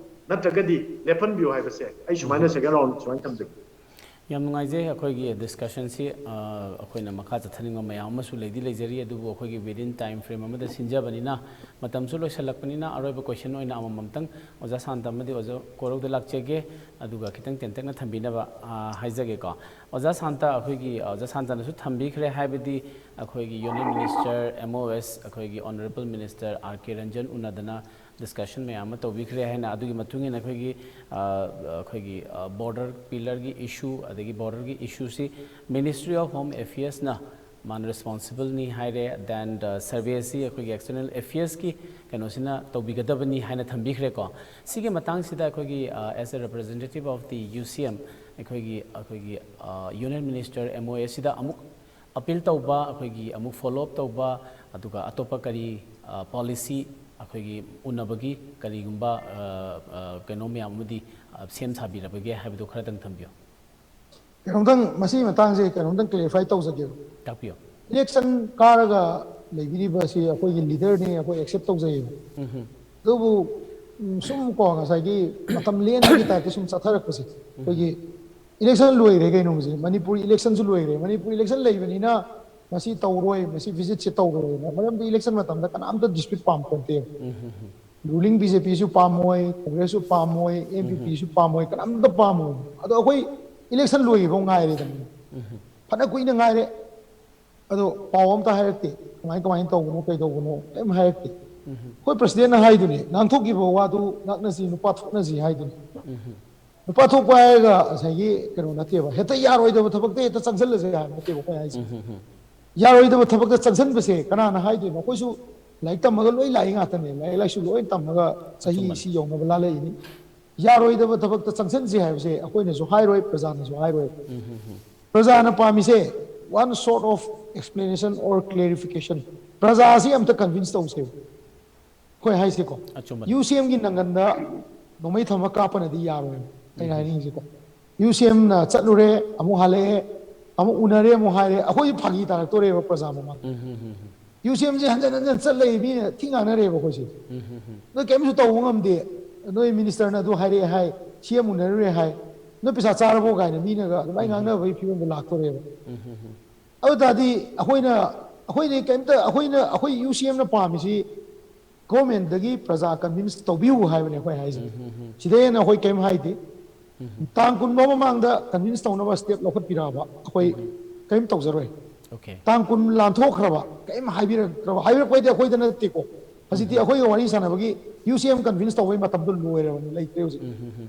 ꯅꯠꯇ꯭ꯔꯒꯗꯤ ꯂꯦꯞꯍꯟꯕꯤꯌꯨ ꯍꯥꯏꯕꯁꯦ ꯑꯩ ꯁꯨꯃꯥꯏꯅ second round ꯁꯨꯃꯥꯏꯅ ꯊꯝꯖꯒꯦ꯫ ꯌꯥꯝ ꯅꯨꯡꯉꯥꯏꯖꯩ꯫ ꯑꯩꯈꯣꯏꯒꯤ discussionꯁꯤ ꯑꯩꯈꯣꯏꯅ ꯃꯈꯥ ꯆꯠꯊꯅꯤꯡꯕ ꯃꯌꯥꯝ ꯑꯃꯁꯨ ꯂꯩꯗꯤ ꯂꯩꯖꯔꯤ, ꯑꯗꯨꯕꯨ ꯑꯩꯈꯣꯏꯒꯤ within time frame ꯑꯃꯗ ꯁꯤꯟꯖꯕꯅꯤꯅ ꯃꯇꯝꯁꯨ ꯂꯣꯏꯁꯤꯜꯂꯛꯄꯅꯤꯅ ꯑꯔꯣꯏꯕ question ꯑꯣꯏꯅ ꯑꯃꯃꯝꯇꯪ ꯑꯣꯖꯥ ꯁꯥꯟꯇ ꯑꯃꯗꯤ ꯑꯣꯖꯥ ꯀꯣꯔꯧꯗ ꯂꯥꯛꯆꯒꯦ꯫ ꯑꯗꯨꯒ ꯈꯤꯇꯪ ꯇꯦꯟꯇꯛꯅ ꯊꯝꯕꯤꯅꯕ ꯍꯥꯏꯖꯒꯦꯀꯣ꯫ ꯑꯣꯖꯥ ꯁꯥꯟꯇ, ꯑꯩꯈꯣꯏꯒꯤ ꯑꯣꯖꯥ ꯁꯥꯟꯇꯅꯁꯨ ꯊꯝꯕꯤꯈ꯭ꯔꯦ, ꯍꯥꯏꯕꯗꯤ ꯑꯩꯈꯣꯏꯒꯤ Union Minister, M O S, ꯑꯩꯈꯣꯏꯒꯤ Honourable Minister R K Ranjan ꯎꯅꯗꯅ discussion ꯃꯌꯥꯝ ꯑꯃ ꯇꯧꯕꯤꯈ꯭ꯔꯦ ꯍꯥꯏꯅ꯫ ꯑꯗꯨꯒꯤ ꯃꯇꯨꯡ ꯏꯟꯅ ꯑꯩꯈꯣꯏꯒꯤ ꯑꯩꯈꯣꯏꯒꯤ border pillarꯒꯤ issue, ꯑꯗꯒꯤ borderꯒꯤ issueꯁꯤ Ministry of Home Affairsꯅ ꯃꯥꯅ responsibleꯅꯤ ꯍꯥꯏꯔꯦ꯫ Then surveyꯁꯤ ꯑꯩꯈꯣꯏꯒꯤ External Affairsꯀꯤ ꯀꯩꯅꯣꯁꯤꯅ ꯇꯧꯕꯤꯒꯗꯕꯅꯤ ꯍꯥꯏꯅ ꯊꯝꯕꯤꯈ꯭ꯔꯦꯀꯣ꯫ ꯁꯤꯒꯤ ꯃꯇꯥꯡꯁꯤꯗ ꯑꯩꯈꯣꯏꯒꯤ as a representative of the U C M, ꯑꯩꯈꯣꯏꯒꯤ ꯑꯩꯈꯣꯏꯒꯤ Union Minister, M O S ꯁꯤꯗ ꯑꯃꯨꯛ appeal ꯇꯧꯕ, ꯑꯩꯈꯣꯏꯒꯤ ꯑꯃꯨꯛ follow up ꯇꯧꯕ, ꯑꯗꯨꯒ ꯑꯇꯣꯞꯄ ꯀꯔꯤ policy ꯑꯩꯈꯣꯏꯒꯤ ꯎꯅꯕꯒꯤ ꯀꯔꯤꯒꯨꯝꯕ ꯀꯩꯅꯣ ꯃꯌꯥꯝ ꯑꯃꯗꯤ ꯁꯦꯝ ꯁꯥꯕꯤꯔꯕꯒꯦ ꯍꯥꯏꯕꯗꯨ ꯈꯔꯗꯪ ꯊꯝꯕꯤꯌꯨ꯫ ꯀꯩꯅꯣꯝꯇꯪ ꯃꯁꯤꯒꯤ ꯃꯇꯥꯡꯁꯦ ꯀꯩꯅꯣꯝꯇꯪ clarify ꯇꯧꯖꯒꯦꯕ꯫ ꯇꯥꯛꯄꯤꯌꯨ꯫ Election ꯀꯥꯔꯒ ꯂꯩꯕꯤꯔꯤꯕ ꯑꯁꯤ ꯑꯩꯈꯣꯏꯒꯤ leaderꯅꯤ, ꯑꯩꯈꯣꯏ accept ꯇꯧꯖꯩꯌꯦꯕ꯫ ꯑꯗꯨꯕꯨ ꯁꯨꯝ ꯀꯣ ꯉꯁꯥꯏꯒꯤ ꯃꯇꯝ ꯂꯦꯟꯕꯒꯤ typeꯇ ꯁꯨꯝ ꯆꯠꯊꯔꯛꯄꯁꯦ ꯑꯩꯈꯣꯏꯒꯤ election ꯂꯣꯏꯈ꯭ꯔꯦ ꯀꯩꯅꯣ ꯍꯧꯖꯤꯛ꯫ ꯃꯅꯤꯄꯨꯔ electionꯁꯨ ꯂꯣꯏꯈ꯭ꯔꯦ꯫ ꯃꯅꯤꯄꯨꯔ election ꯂꯩꯕꯅꯤꯅ ꯃꯁꯤ ꯇꯧꯔꯣꯏ, ꯃꯁꯤ visitꯁꯦ ꯇꯧꯔꯣꯏꯅ꯫ ꯃꯔꯝꯗꯤ election ꯃꯇꯝꯗ ꯀꯅꯥꯝꯇ dispute ꯄꯥꯝꯄꯣꯟꯇꯦꯕ꯫ Ruling BJPꯁꯨ ꯄꯥꯝꯃꯣꯏ, Congressꯁꯨ ꯄꯥꯝꯃꯣꯏ, NPPꯁꯨ ꯄꯥꯝꯃꯣꯏ, ꯀꯅꯥꯝꯇ ꯄꯥꯝꯃꯣꯏ꯫ ꯑꯗꯣ ꯑꯩꯈꯣꯏ election ꯂꯣꯏꯈꯤꯕ ꯉꯥꯏꯔꯦꯗꯅ꯫ ꯐꯅ ꯀꯨꯏꯅ ꯉꯥꯏꯔꯦ꯫ ꯑꯗꯣ ꯄꯥꯎ ꯑꯝꯇ ꯍꯥꯏꯔꯛꯇꯦ꯫ ꯀꯃꯥꯏ ꯀꯃꯥꯏꯅ ꯇꯧꯕꯅꯣ, ꯀꯩꯗꯧꯕꯅꯣ ꯀꯩꯝ ꯍꯥꯏꯔꯛꯇꯦ꯫ ꯑꯩꯈꯣꯏ presidentꯅ ꯍꯥꯏꯗꯨꯅꯤ, "ꯉꯥꯡꯊꯣꯛꯈꯤꯕ ꯋꯥꯗꯨ ꯉꯥꯛꯅꯁꯤ, ꯅꯨꯄꯥ ꯊꯣꯛꯅꯁꯤ" ꯍꯥꯏꯗꯨꯅꯤ꯫ ꯅꯨꯄꯥ ꯊꯣꯛꯄ ꯍꯥꯏꯔꯒ ꯉꯁꯥꯏꯒꯤ ꯀꯩꯅꯣ ꯅꯠꯇꯦꯕ, ꯍꯦꯛꯇ ꯌꯥꯔꯣꯏꯗꯕ ꯊꯕꯛꯇ ꯍꯦꯛꯇ ꯆꯪꯁꯤꯜꯂꯁꯦ ꯍꯥꯏꯕ ꯅꯠꯇꯦꯕ ꯑꯩꯈꯣꯏ ꯍꯥꯏꯁꯦ꯫ ꯌꯥꯔꯣꯏꯗꯕ ꯊꯕꯛꯇ ꯆꯪꯁꯤꯟꯕꯁꯦ ꯀꯅꯥꯅ ꯍꯥꯏꯗꯣꯏꯅꯣ? ꯑꯩꯈꯣꯏꯁꯨ ꯂꯥꯏꯔꯤꯛ ꯇꯝꯃꯒ ꯂꯣꯏ ꯂꯥꯛꯏ ꯉꯥꯛꯇꯅꯦ, ꯂꯥꯏꯔꯤꯛ ꯂꯥꯏꯁꯨ ꯂꯣꯏ ꯇꯝꯃꯒ ꯆꯍꯤ ꯁꯤ ꯌꯧꯅꯕ ꯂꯥꯜꯂꯛꯏꯅꯤ꯫ ꯌꯥꯔꯣꯏꯗꯕ ꯊꯕꯛꯇ ꯆꯪꯁꯤꯟꯁꯦ ꯍꯥꯏꯕꯁꯦ ꯑꯩꯈꯣꯏꯅꯁꯨ ꯍꯥꯏꯔꯣꯏ, ꯄ꯭ꯔꯖꯥꯅꯁꯨ ꯍꯥꯏꯔꯣꯏ꯫ ꯄ꯭ꯔꯖꯥꯅ ꯄꯥꯝꯃꯤꯁꯦ one sort of explanation or clarification꯫ ꯄ꯭ꯔꯖꯥꯁꯤ ꯑꯝꯇ convince ꯇꯧꯁꯦꯕ꯫ ꯑꯩꯈꯣꯏ ꯍꯥꯏꯁꯦꯀꯣ, ꯑꯆꯨꯝꯕꯅꯤ꯫ UCMꯒꯤ ꯅꯪꯒꯟꯗ ꯅꯣꯡꯃꯩ ꯊꯝꯃ ꯀꯥꯞꯄꯅꯗꯤ ꯌꯥꯔꯣꯏꯕ꯫ ꯑꯩꯅ ꯍꯥꯏꯅꯤꯡꯉꯤꯁꯦꯀꯣ, UCMꯅ ꯆꯠꯂꯨꯔꯦ, ꯑꯃꯨꯛ ꯍꯜꯂꯛꯑꯦ, ꯑꯃꯨꯛ ꯎꯅꯔꯦ, ꯑꯃꯨꯛ ꯍꯥꯏꯔꯦ, ꯑꯩꯈꯣꯏꯁꯨ ꯐꯥꯒꯤ ꯇꯥꯔꯛꯇꯣꯔꯦꯕ ꯄ꯭ꯔꯖꯥ ꯃꯃꯥꯡꯗ꯫ ꯌꯨ ꯁꯤ ꯑꯦꯝꯁꯦ ꯍꯟꯖꯟ ꯍꯟꯖꯟ ꯆꯠ ꯂꯩ, ꯃꯤꯅ ꯊꯤ ꯉꯥꯡꯅꯔꯦꯕ ꯑꯩꯈꯣꯏꯁꯦ꯫ ꯅꯣꯏ ꯀꯔꯤꯝꯁꯨ ꯇꯧꯕ ꯉꯝꯗꯦ, ꯅꯣꯏ ꯃꯤꯅꯤꯁꯇꯔꯅ ꯑꯗꯨ ꯍꯥꯏꯔꯛꯑꯦ ꯍꯥꯏ, ꯁꯤ ꯑꯦꯝ ꯎꯅꯔꯨꯔꯦ ꯍꯥꯏ, ꯅꯣꯏ ꯄꯩꯁꯥ ꯆꯥꯔꯕꯣ ꯀꯥꯏꯅ ꯃꯤꯅꯒ ꯑꯗꯨꯃꯥꯏꯅ ꯉꯥꯡꯅꯕꯒꯤ ꯐꯤꯕꯝꯗꯣ ꯂꯥꯛꯇꯣꯔꯦꯕ꯫ ꯑꯗꯨ ꯇꯥꯔꯗꯤ ꯑꯩꯈꯣꯏꯅ, ꯑꯩꯈꯣꯏꯗꯤ ꯀꯩꯝꯇ, ꯑꯩꯈꯣꯏꯅ, ꯑꯩꯈꯣꯏ ꯌꯨ ꯁꯤ ꯑꯦꯝꯅ ꯄꯥꯝꯃꯤꯁꯤ ꯒꯣꯔꯃꯦꯟꯗꯒꯤ ꯄ꯭ꯔꯖꯥ ꯀꯟꯚꯤꯟꯁ ꯇꯧꯕꯤꯌꯨ ꯍꯥꯏꯕꯅꯦ ꯑꯩꯈꯣꯏ ꯍꯥꯏꯁꯦ꯫ ꯁꯤꯗꯩ ꯍꯦꯟꯅ ꯑꯩꯈꯣꯏ ꯀꯔꯤꯝ ꯍꯥꯏꯗꯦ꯫ ꯇꯥꯡ ꯀꯨꯟ ꯐꯥꯎ ꯃꯃꯥꯡꯗ ꯀꯟꯚꯤꯟꯁ ꯇꯧꯅꯕ ꯁ꯭ꯇꯦꯞ ꯂꯧꯈꯠꯄꯤꯔꯛꯑꯕ ꯑꯩꯈꯣꯏ ꯀꯔꯤꯝ ꯇꯧꯖꯔꯣꯏ꯫ Okay. ꯇꯥꯡ ꯀꯨꯟ ꯂꯥꯟꯊꯣꯛꯈ꯭ꯔꯕ, ꯀꯔꯤꯝ ꯍꯥꯏꯕꯤꯔꯛꯇ꯭ꯔꯕ, ꯍꯥꯏꯕꯤꯔꯛꯄ ꯍꯥꯏꯗꯤ ꯑꯩꯈꯣꯏꯗ ꯅꯠꯇꯦꯀꯣ, ꯍꯧꯖꯤꯛꯇꯤ ꯑꯩꯈꯣꯏꯒ ꯋꯥꯔꯤ ꯁꯥꯟꯅꯕꯒꯤ ꯌꯨ ꯁꯤ ꯑꯦꯝ ꯀꯟꯚꯤꯟꯁ ꯇꯧꯕꯒꯤ ꯃꯇꯝꯗꯣ ꯂꯣꯏꯔꯕꯅꯤ, ꯂꯩꯇ꯭ꯔꯦ ꯍꯧꯖꯤꯛ꯫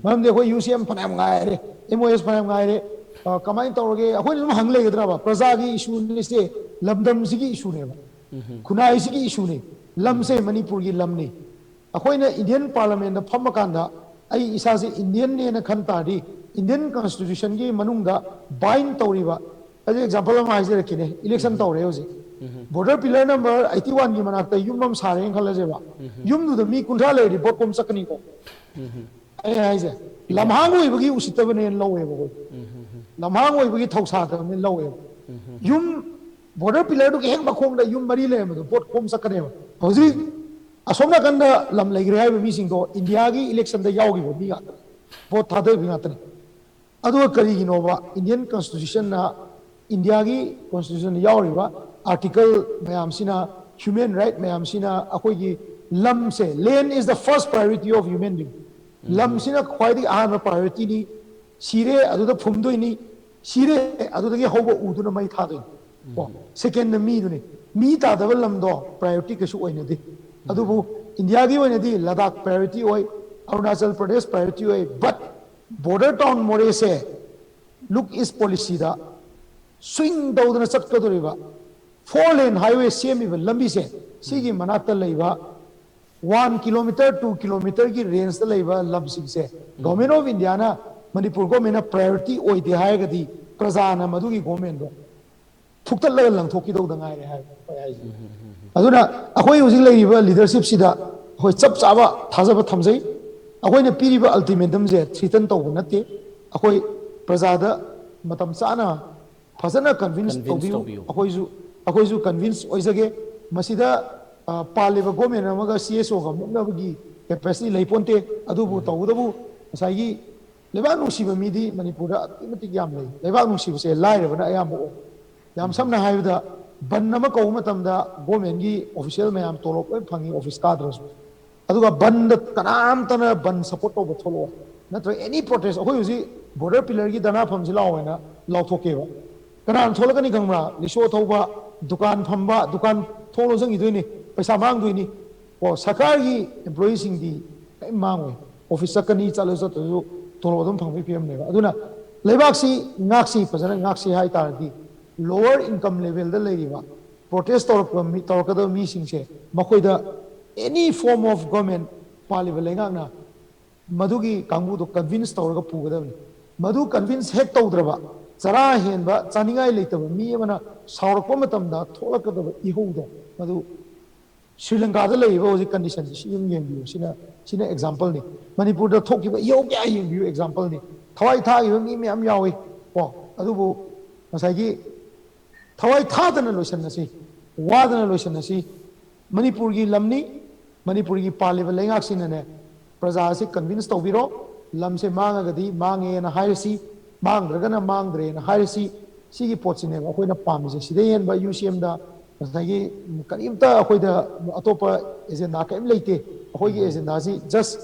ꯃꯔꯝꯗꯤ ꯑꯩꯈꯣꯏ ꯌꯨ ꯁꯤ ꯑꯦꯝ ꯐꯅꯌꯥꯝ ꯉꯥꯏꯔꯦ, ꯑꯦꯝ ꯑꯣ ꯑꯦꯁ ꯐꯅꯌꯥꯝ ꯉꯥꯏꯔꯦ, ꯑ, ꯀꯃꯥꯏꯅ ꯇꯧꯔꯒꯦ? ꯑꯩꯈꯣꯏꯅ ꯑꯗꯨꯝ ꯍꯪ ꯂꯩꯒꯗ꯭ꯔꯕ? ꯄ꯭ꯔꯖꯥꯒꯤ ꯏꯁꯨꯅꯤꯁꯦ, ꯂꯝꯗꯝꯁꯤꯒꯤ ꯏꯁꯨꯅꯦꯕ, ꯈꯨꯟꯅꯥꯏꯁꯤꯒꯤ ꯏꯁꯨꯅꯤ, ꯂꯝꯁꯦ ꯃꯅꯤꯄꯨꯔꯒꯤ ꯂꯝꯅꯤ꯫ ꯑꯩꯈꯣꯏꯅ ꯏꯟꯗꯤꯌꯟ ꯄꯥꯔꯂꯃꯦꯟꯗ ꯐꯝꯃꯀꯥꯟꯗ ꯑꯩ ꯏꯁꯥꯁꯦ ꯏꯟꯗꯤꯌꯟꯅꯦꯅ ꯈꯟ ꯇꯥꯔꯗꯤ, ꯏꯟꯗꯤꯌꯟ ꯀꯟꯁꯇꯤꯇ꯭ꯌꯨꯁꯟꯒꯤ ꯃꯅꯨꯡꯗ ꯕꯥꯏꯟ ꯇꯧꯔꯤꯕ, ꯑꯩ ꯑꯦꯛꯖꯥꯝꯄꯜ ꯑꯃ ꯍꯥꯏꯖꯔꯛꯀꯦꯅꯦ, ꯏꯂꯦꯛꯁꯟ ꯇꯧꯔꯦ ꯍꯧꯖꯤꯛ, ꯕꯣꯔꯗꯔ ꯄꯤꯂꯔ ꯅꯝꯕꯔ ꯑꯩꯠꯇꯤ ꯋꯥꯟꯒꯤ ꯃꯅꯥꯛꯇ ꯌꯨꯝ ꯑꯃ ꯁꯥꯔꯦꯅ ꯈꯜꯂꯁꯦꯕ, ꯌꯨꯝꯗꯨꯗ ꯃꯤ ꯀꯨꯟꯊ꯭ꯔꯥ ꯂꯩꯔꯗꯤ ꯚꯣꯠ ꯈꯣꯝ ꯆꯠꯀꯅꯤꯀꯣ꯫ ꯑꯩ ꯍꯥꯏꯁꯦ ꯂꯝꯍꯥꯡ ꯑꯣꯏꯕꯒꯤ ꯎꯁꯤꯠꯇꯕꯅꯦꯅ ꯂꯧꯋꯦꯕ ꯑꯩꯈꯣꯏ꯫ ꯂꯝꯍꯥꯡ ꯑꯣꯏꯕꯒꯤ ꯊꯧꯁꯥꯗꯕꯅꯦꯅ ꯂꯧꯋꯦꯕ꯫ ꯌꯨꯝ ꯕꯣꯔꯗꯔ ꯄꯤꯂꯔꯗꯨꯒꯤ ꯍꯦꯛ ꯃꯈꯣꯡꯗ ꯌꯨꯝ ꯃꯔꯤ ꯂꯩꯔꯝꯕꯗꯣ ꯚꯣꯠ ꯈꯣꯝ ꯆꯠꯀꯅꯦꯕ꯫ ꯍꯧꯖꯤꯛ ꯑꯁꯣꯝ ꯅꯥꯀꯟꯗ ꯂꯝ ꯂꯩꯈ꯭ꯔꯦ ꯍꯥꯏꯕ ꯃꯤꯁꯤꯡꯗꯣ ꯏꯟꯗꯤꯌꯥꯒꯤ ꯏꯂꯦꯛꯁꯟꯗ ꯌꯥꯎꯈꯤꯕ ꯃꯤ ꯉꯥꯛꯇꯅꯤ, ꯚꯣꯠ ꯊꯥꯗꯔꯤꯕ ꯉꯥꯛꯇꯅꯤ꯫ ꯑꯗꯨꯒ ꯀꯔꯤꯒꯤꯅꯣꯕ ꯏꯟꯗꯤꯌꯟ ꯀꯟꯁꯇꯤꯇ꯭ꯌꯨꯁꯟꯅ, ꯏꯟꯗꯤꯌꯥꯒꯤ ꯀꯣꯟꯁꯇꯤꯇ꯭ꯌꯨꯁꯟꯗ ꯌꯥꯎꯔꯤꯕ ꯑꯥꯔꯇꯤꯀꯜ ꯃꯌꯥꯝꯁꯤꯅ, ꯍ꯭ꯌꯨꯃꯦꯟ ꯔꯥꯏꯠ ꯃꯌꯥꯝꯁꯤꯅ ꯑꯩꯈꯣꯏꯒꯤ ꯂꯝꯁꯦ, land is the first priority of human being, ꯂꯝꯁꯤꯅ ꯈ꯭ꯋꯥꯏꯗꯒꯤ ꯑꯍꯥꯟꯕ ꯄ꯭ꯔꯥꯏꯌꯣꯔꯤꯇꯤꯅꯤ, ꯁꯤꯔꯦ ꯑꯗꯨꯗ ꯐꯨꯝꯗꯣꯏꯅꯤ, ꯁꯤꯔꯦ ꯑꯗꯨꯗꯒꯤ ꯍꯧꯕ ꯎꯗꯨꯅ ꯃꯩ ꯊꯥꯗꯣꯏꯅꯤ꯫ ꯀꯣ, ꯁꯦꯀꯦꯟꯗ ꯃꯤꯗꯨꯅꯤ꯫ ꯃꯤ ꯇꯥꯗꯕ ꯂꯝꯗꯣ ꯄ꯭ꯔꯥꯏꯌꯣꯔꯤꯇꯤ ꯀꯩꯁꯨ ꯑꯣꯏꯅꯗꯦ꯫ ꯑꯗꯨꯕꯨ ꯏꯟꯗꯤꯌꯥꯒꯤ ꯑꯣꯏꯅꯗꯤ ꯂꯗꯥꯛ ꯄ꯭ꯔꯥꯏꯌꯣꯔꯤꯇꯤ ꯑꯣꯏ, ꯑꯔꯨꯅꯥꯆꯜ ꯄ꯭ꯔꯗꯦꯁ ꯄ꯭ꯔꯥꯏꯌꯣꯔꯤꯇꯤ ꯑꯣꯏ, ꯕꯠ ꯕꯣꯔꯗꯔ ꯇꯥꯎꯟ ꯃꯣꯔꯦꯁꯦ ꯂꯨꯛ ꯏꯁ ꯄꯣꯂꯤꯁꯤꯗ ꯁ꯭ꯋꯤꯡ ꯇꯧꯗꯅ ꯆꯠꯀꯗꯧꯔꯤꯕ ꯐꯣꯔ ꯂꯦꯟ ꯍꯥꯏꯋꯦ ꯁꯦꯝꯃꯤꯕ ꯂꯝꯕꯤꯁꯦ, ꯁꯤꯒꯤ ꯃꯅꯥꯛꯇ ꯂꯩꯕ ꯋꯥꯟ ꯀꯤꯂꯣꯃꯤꯇꯔ, ꯇꯨ ꯀꯤꯂꯣꯃꯤꯇꯔꯒꯤ ꯔꯦꯟꯖꯇ ꯂꯩꯕ ꯂꯝꯁꯤꯡꯁꯦ ꯒꯣꯔꯃꯦꯟ ꯑꯣꯐ ꯏꯟꯗꯤꯌꯥꯅ, ꯃꯅꯤꯄꯨꯔ ꯒꯣꯔꯃꯦꯟꯅ ꯄ꯭ꯔꯥꯏꯌꯣꯔꯤꯇꯤ ꯑꯣꯏꯗꯦ ꯍꯥꯏꯔꯒꯗꯤ ꯄ꯭ꯔꯖꯥꯅ ꯃꯗꯨꯒꯤ ꯒꯣꯔꯃꯦꯟꯗꯣ ꯐꯨꯛꯇꯠꯂꯒ ꯂꯪꯊꯣꯛꯈꯤꯗꯧꯗ ꯉꯥꯏꯔꯦ ꯍꯥꯏꯕ ꯑꯩꯈꯣꯏ ꯍꯥꯏꯁꯦ꯫ ꯑꯗꯨꯅ ꯑꯩꯈꯣꯏ ꯍꯧꯖꯤꯛ ꯂꯩꯔꯤꯕ ꯂꯤꯗꯔꯁꯤꯞꯁꯤꯗ ꯑꯩꯈꯣꯏ ꯆꯞ ꯆꯥꯕ ꯊꯥꯖꯕ ꯊꯝꯖꯩ꯫ ꯑꯩꯈꯣꯏꯅ ꯄꯤꯔꯤꯕ ꯑꯜꯇꯤꯃꯦꯇꯝꯁꯦ ꯊ꯭ꯔꯤꯇꯟ ꯇꯧꯕ ꯅꯠꯇꯦ꯫ ꯑꯩꯈꯣꯏ ꯄ꯭ꯔꯖꯥꯗ ꯃꯇꯝ ꯆꯥꯅ ꯐꯖꯅ ꯀꯟꯚꯤꯟꯁ Convince ꯇꯧꯕꯤꯌꯨ꯫ ꯇꯧꯕꯤꯌꯨ꯫ ꯑꯩꯈꯣꯏꯁꯨ, ꯑꯩꯈꯣꯏꯁꯨ ꯀꯟꯚꯤꯟꯁ ꯑꯣꯏꯖꯒꯦ꯫ ꯃꯁꯤꯗ ꯑ, ꯄꯥꯜꯂꯤꯕ ꯒꯣꯔꯃꯦꯟ ꯑꯃꯒ ꯁꯤ ꯑꯦꯁ ꯑꯣꯒ ꯃꯨꯛꯅꯕꯒꯤ ꯀꯦꯄꯦꯁꯤꯇꯤ ꯂꯩꯄꯣꯟꯇꯦ꯫ ꯑꯗꯨꯕꯨ ꯇꯧꯕꯇꯕꯨ ꯉꯁꯥꯏꯒꯤ ꯂꯩꯕꯥꯛ ꯅꯨꯡꯁꯤꯕ ꯃꯤꯗꯤ ꯃꯅꯤꯄꯨꯔꯗ ꯑꯗꯨꯛꯀꯤ ꯃꯇꯤꯛ ꯌꯥꯝ ꯂꯩ꯫ ꯂꯩꯕꯥꯛ ꯅꯨꯡꯁꯤꯕꯁꯦ ꯂꯥꯏꯔꯕꯅ ꯑꯌꯥꯝꯕ ꯑꯣꯏ꯫ ꯌꯥꯝ ꯁꯝꯅ ꯍꯥꯏꯔꯕꯗ, ꯕꯟ ꯑꯃ ꯀꯧꯕ ꯃꯇꯝꯗ ꯒꯣꯔꯃꯦꯟꯒꯤ ꯑꯣꯐꯤꯁꯤꯌꯦꯜ ꯃꯌꯥꯝ ꯇꯣꯂꯣꯞ ꯂꯣꯏ ꯐꯪꯉꯤ, ꯑꯣꯐꯤꯁ ꯀꯥꯗ꯭ꯔꯁꯨ꯫ ꯑꯗꯨꯒ ꯕꯟꯗ ꯀꯅꯥꯝꯇꯅ ꯕꯟ ꯁꯞꯄꯣꯔꯠ ꯇꯧꯕ ꯊꯣꯛꯂꯛꯑꯣ, ꯅꯠꯇ꯭ꯔꯒ ꯑꯦꯅꯤ ꯄ꯭ꯔꯣꯇꯦꯁ, ꯑꯩꯈꯣꯏ ꯍꯧꯖꯤꯛ ꯕꯣꯔꯗꯔ ꯄꯤꯂꯔꯒꯤ ꯙꯔꯅꯥ ꯐꯝꯁꯤ ꯂꯥꯛꯑꯣ ꯍꯥꯏꯅ ꯂꯥꯎꯊꯣꯛꯀꯦꯕ꯫ ꯀꯅꯥꯅ ꯊꯣꯛꯂꯛꯀꯅꯤ ꯈꯪꯕ꯭ꯔꯥ? ꯔꯤꯛꯁꯣ ꯊꯧꯕ, ꯗꯨꯀꯥꯟ ꯐꯝꯕ, ꯗꯨꯀꯥꯟ ꯊꯣꯡ ꯂꯣꯟꯁꯤꯟꯈꯤꯗꯣꯏꯅꯤ, ꯄꯩꯁꯥ ꯃꯥꯡꯗꯣꯏꯅꯤ꯫ ꯀꯣ, ꯁꯔꯀꯥꯔꯒꯤ ꯑꯦꯝꯄ꯭ꯂꯣꯌꯤꯁꯤꯡꯗꯤ ꯀꯔꯤꯝ ꯃꯥꯡꯉꯣꯏ, ꯑꯣꯐꯤꯁ ꯆꯠꯀꯅꯤ, ꯆꯠꯂꯁꯨ ꯆꯠꯇ꯭ꯔꯁꯨ ꯇꯣꯂꯣꯞ ꯑꯗꯨꯝ ꯐꯪꯕꯒꯤ ꯐꯤꯕꯝꯅꯦꯕ꯫ ꯑꯗꯨꯅ ꯂꯩꯕꯥꯛꯁꯤ ꯉꯥꯛꯁꯤ, ꯐꯖꯅ ꯉꯥꯛꯁꯤ ꯍꯥꯏ ꯇꯥꯔꯗꯤ, ꯂꯣꯋꯔ ꯏꯟꯀꯝ ꯂꯦꯚꯦꯜꯗ ꯂꯩꯔꯤꯕ ꯄ꯭ꯔꯣꯇꯦꯁ ꯇꯧꯔꯛꯄ ꯃꯤ, ꯇꯧꯔꯛꯀꯗꯕ ꯃꯤꯁꯤꯡꯁꯦ, ꯃꯈꯣꯏꯗ ꯑꯦꯅꯤ ꯐꯣꯔꯝ ꯑꯣꯐ ꯒꯣꯔꯃꯦꯟ, ꯄꯥꯜꯂꯤꯕ ꯂꯩꯉꯥꯛꯅ ꯃꯗꯨꯒꯤ ꯀꯥꯡꯕꯨꯗꯣ ꯀꯟꯚꯤꯟꯁ ꯇꯧꯔꯒ ꯄꯨꯒꯗꯕꯅꯤ꯫ ꯃꯗꯨ ꯀꯟꯚꯤꯟꯁ ꯍꯦꯛ ꯇꯧꯗ꯭ꯔꯕ, ꯆꯔꯥ ꯍꯦꯟꯕ, ꯆꯥꯅꯤꯡꯉꯥꯏ ꯂꯩꯇꯕ ꯃꯤ ꯑꯃꯅ ꯁꯥꯎꯔꯛꯄ ꯃꯇꯝꯗ ꯊꯣꯛꯂꯛꯀꯗꯕ ꯏꯍꯧꯗꯣ, ꯃꯗꯨ ꯁ꯭ꯔꯤ ꯂꯪꯀꯥꯗ ꯂꯩꯔꯤꯕ ꯍꯧꯖꯤꯛ ꯀꯟꯗꯤꯁꯟꯁꯤ ꯁꯤ ꯑꯗꯨꯝ ꯌꯦꯡꯕꯤꯌꯨ꯫ ꯁꯤꯅ, ꯁꯤꯅ ꯑꯦꯛꯖꯥꯝꯄꯜꯅꯤ꯫ ꯃꯅꯤꯄꯨꯔꯗ ꯊꯣꯛꯈꯤꯕ ꯏꯍꯧ ꯀꯌꯥ ꯌꯦꯡꯕꯤꯌꯨ, ꯑꯦꯛꯖꯥꯝꯄꯜꯅꯤ꯫ ꯊꯋꯥꯏ ꯊꯥꯈꯤꯕ ꯃꯤ ꯃꯌꯥꯝ ꯌꯥꯎꯏ ꯀꯣ꯫ ꯑꯗꯨꯕꯨ ꯉꯁꯥꯏꯒꯤ ꯊꯋꯥꯏ ꯊꯥꯗꯅ ꯂꯣꯏꯁꯤꯟꯅꯁꯤ, ꯋꯥꯗꯅ ꯂꯣꯏꯁꯤꯟꯅꯁꯤ꯫ ꯃꯅꯤꯄꯨꯔꯒꯤ ꯂꯝꯅꯤ, ꯃꯅꯤꯄꯨꯔꯒꯤ ꯄꯥꯜꯂꯤꯕ ꯂꯩꯉꯥꯛꯁꯤꯅꯅꯦ, ꯄ꯭ꯔꯖꯥ ꯑꯁꯤ ꯀꯟꯚꯤꯟꯁ ꯇꯧꯕꯤꯔꯣ꯫ ꯂꯝꯁꯦ ꯃꯥꯡꯉꯒꯗꯤ ꯃꯥꯡꯉꯦꯅ ꯍꯥꯏꯔꯁꯤ, ꯃꯥꯡꯗ꯭ꯔꯒꯅ ꯃꯥꯡꯗ꯭ꯔꯦꯅ ꯍꯥꯏꯔꯁꯤ꯫ ꯁꯤꯒꯤ ꯄꯣꯠꯁꯤꯅꯦꯕ ꯑꯩꯈꯣꯏꯅ ꯄꯥꯝꯃꯤꯁꯦ꯫ ꯁꯤꯗꯩ ꯍꯦꯟꯕ ꯌꯨ ꯁꯤ ꯑꯦꯝꯗ ꯉꯁꯥꯏꯒꯤ ꯀꯔꯤꯝꯇ ꯑꯩꯈꯣꯏꯗ ꯑꯇꯣꯞꯄ ꯑꯦꯖꯦꯟꯗꯥ ꯀꯔꯤꯝ ꯂꯩꯇꯦ꯫ ꯑꯩꯈꯣꯏꯒꯤ ꯑꯦꯖꯦꯟꯗꯥꯁꯤ ꯖꯁ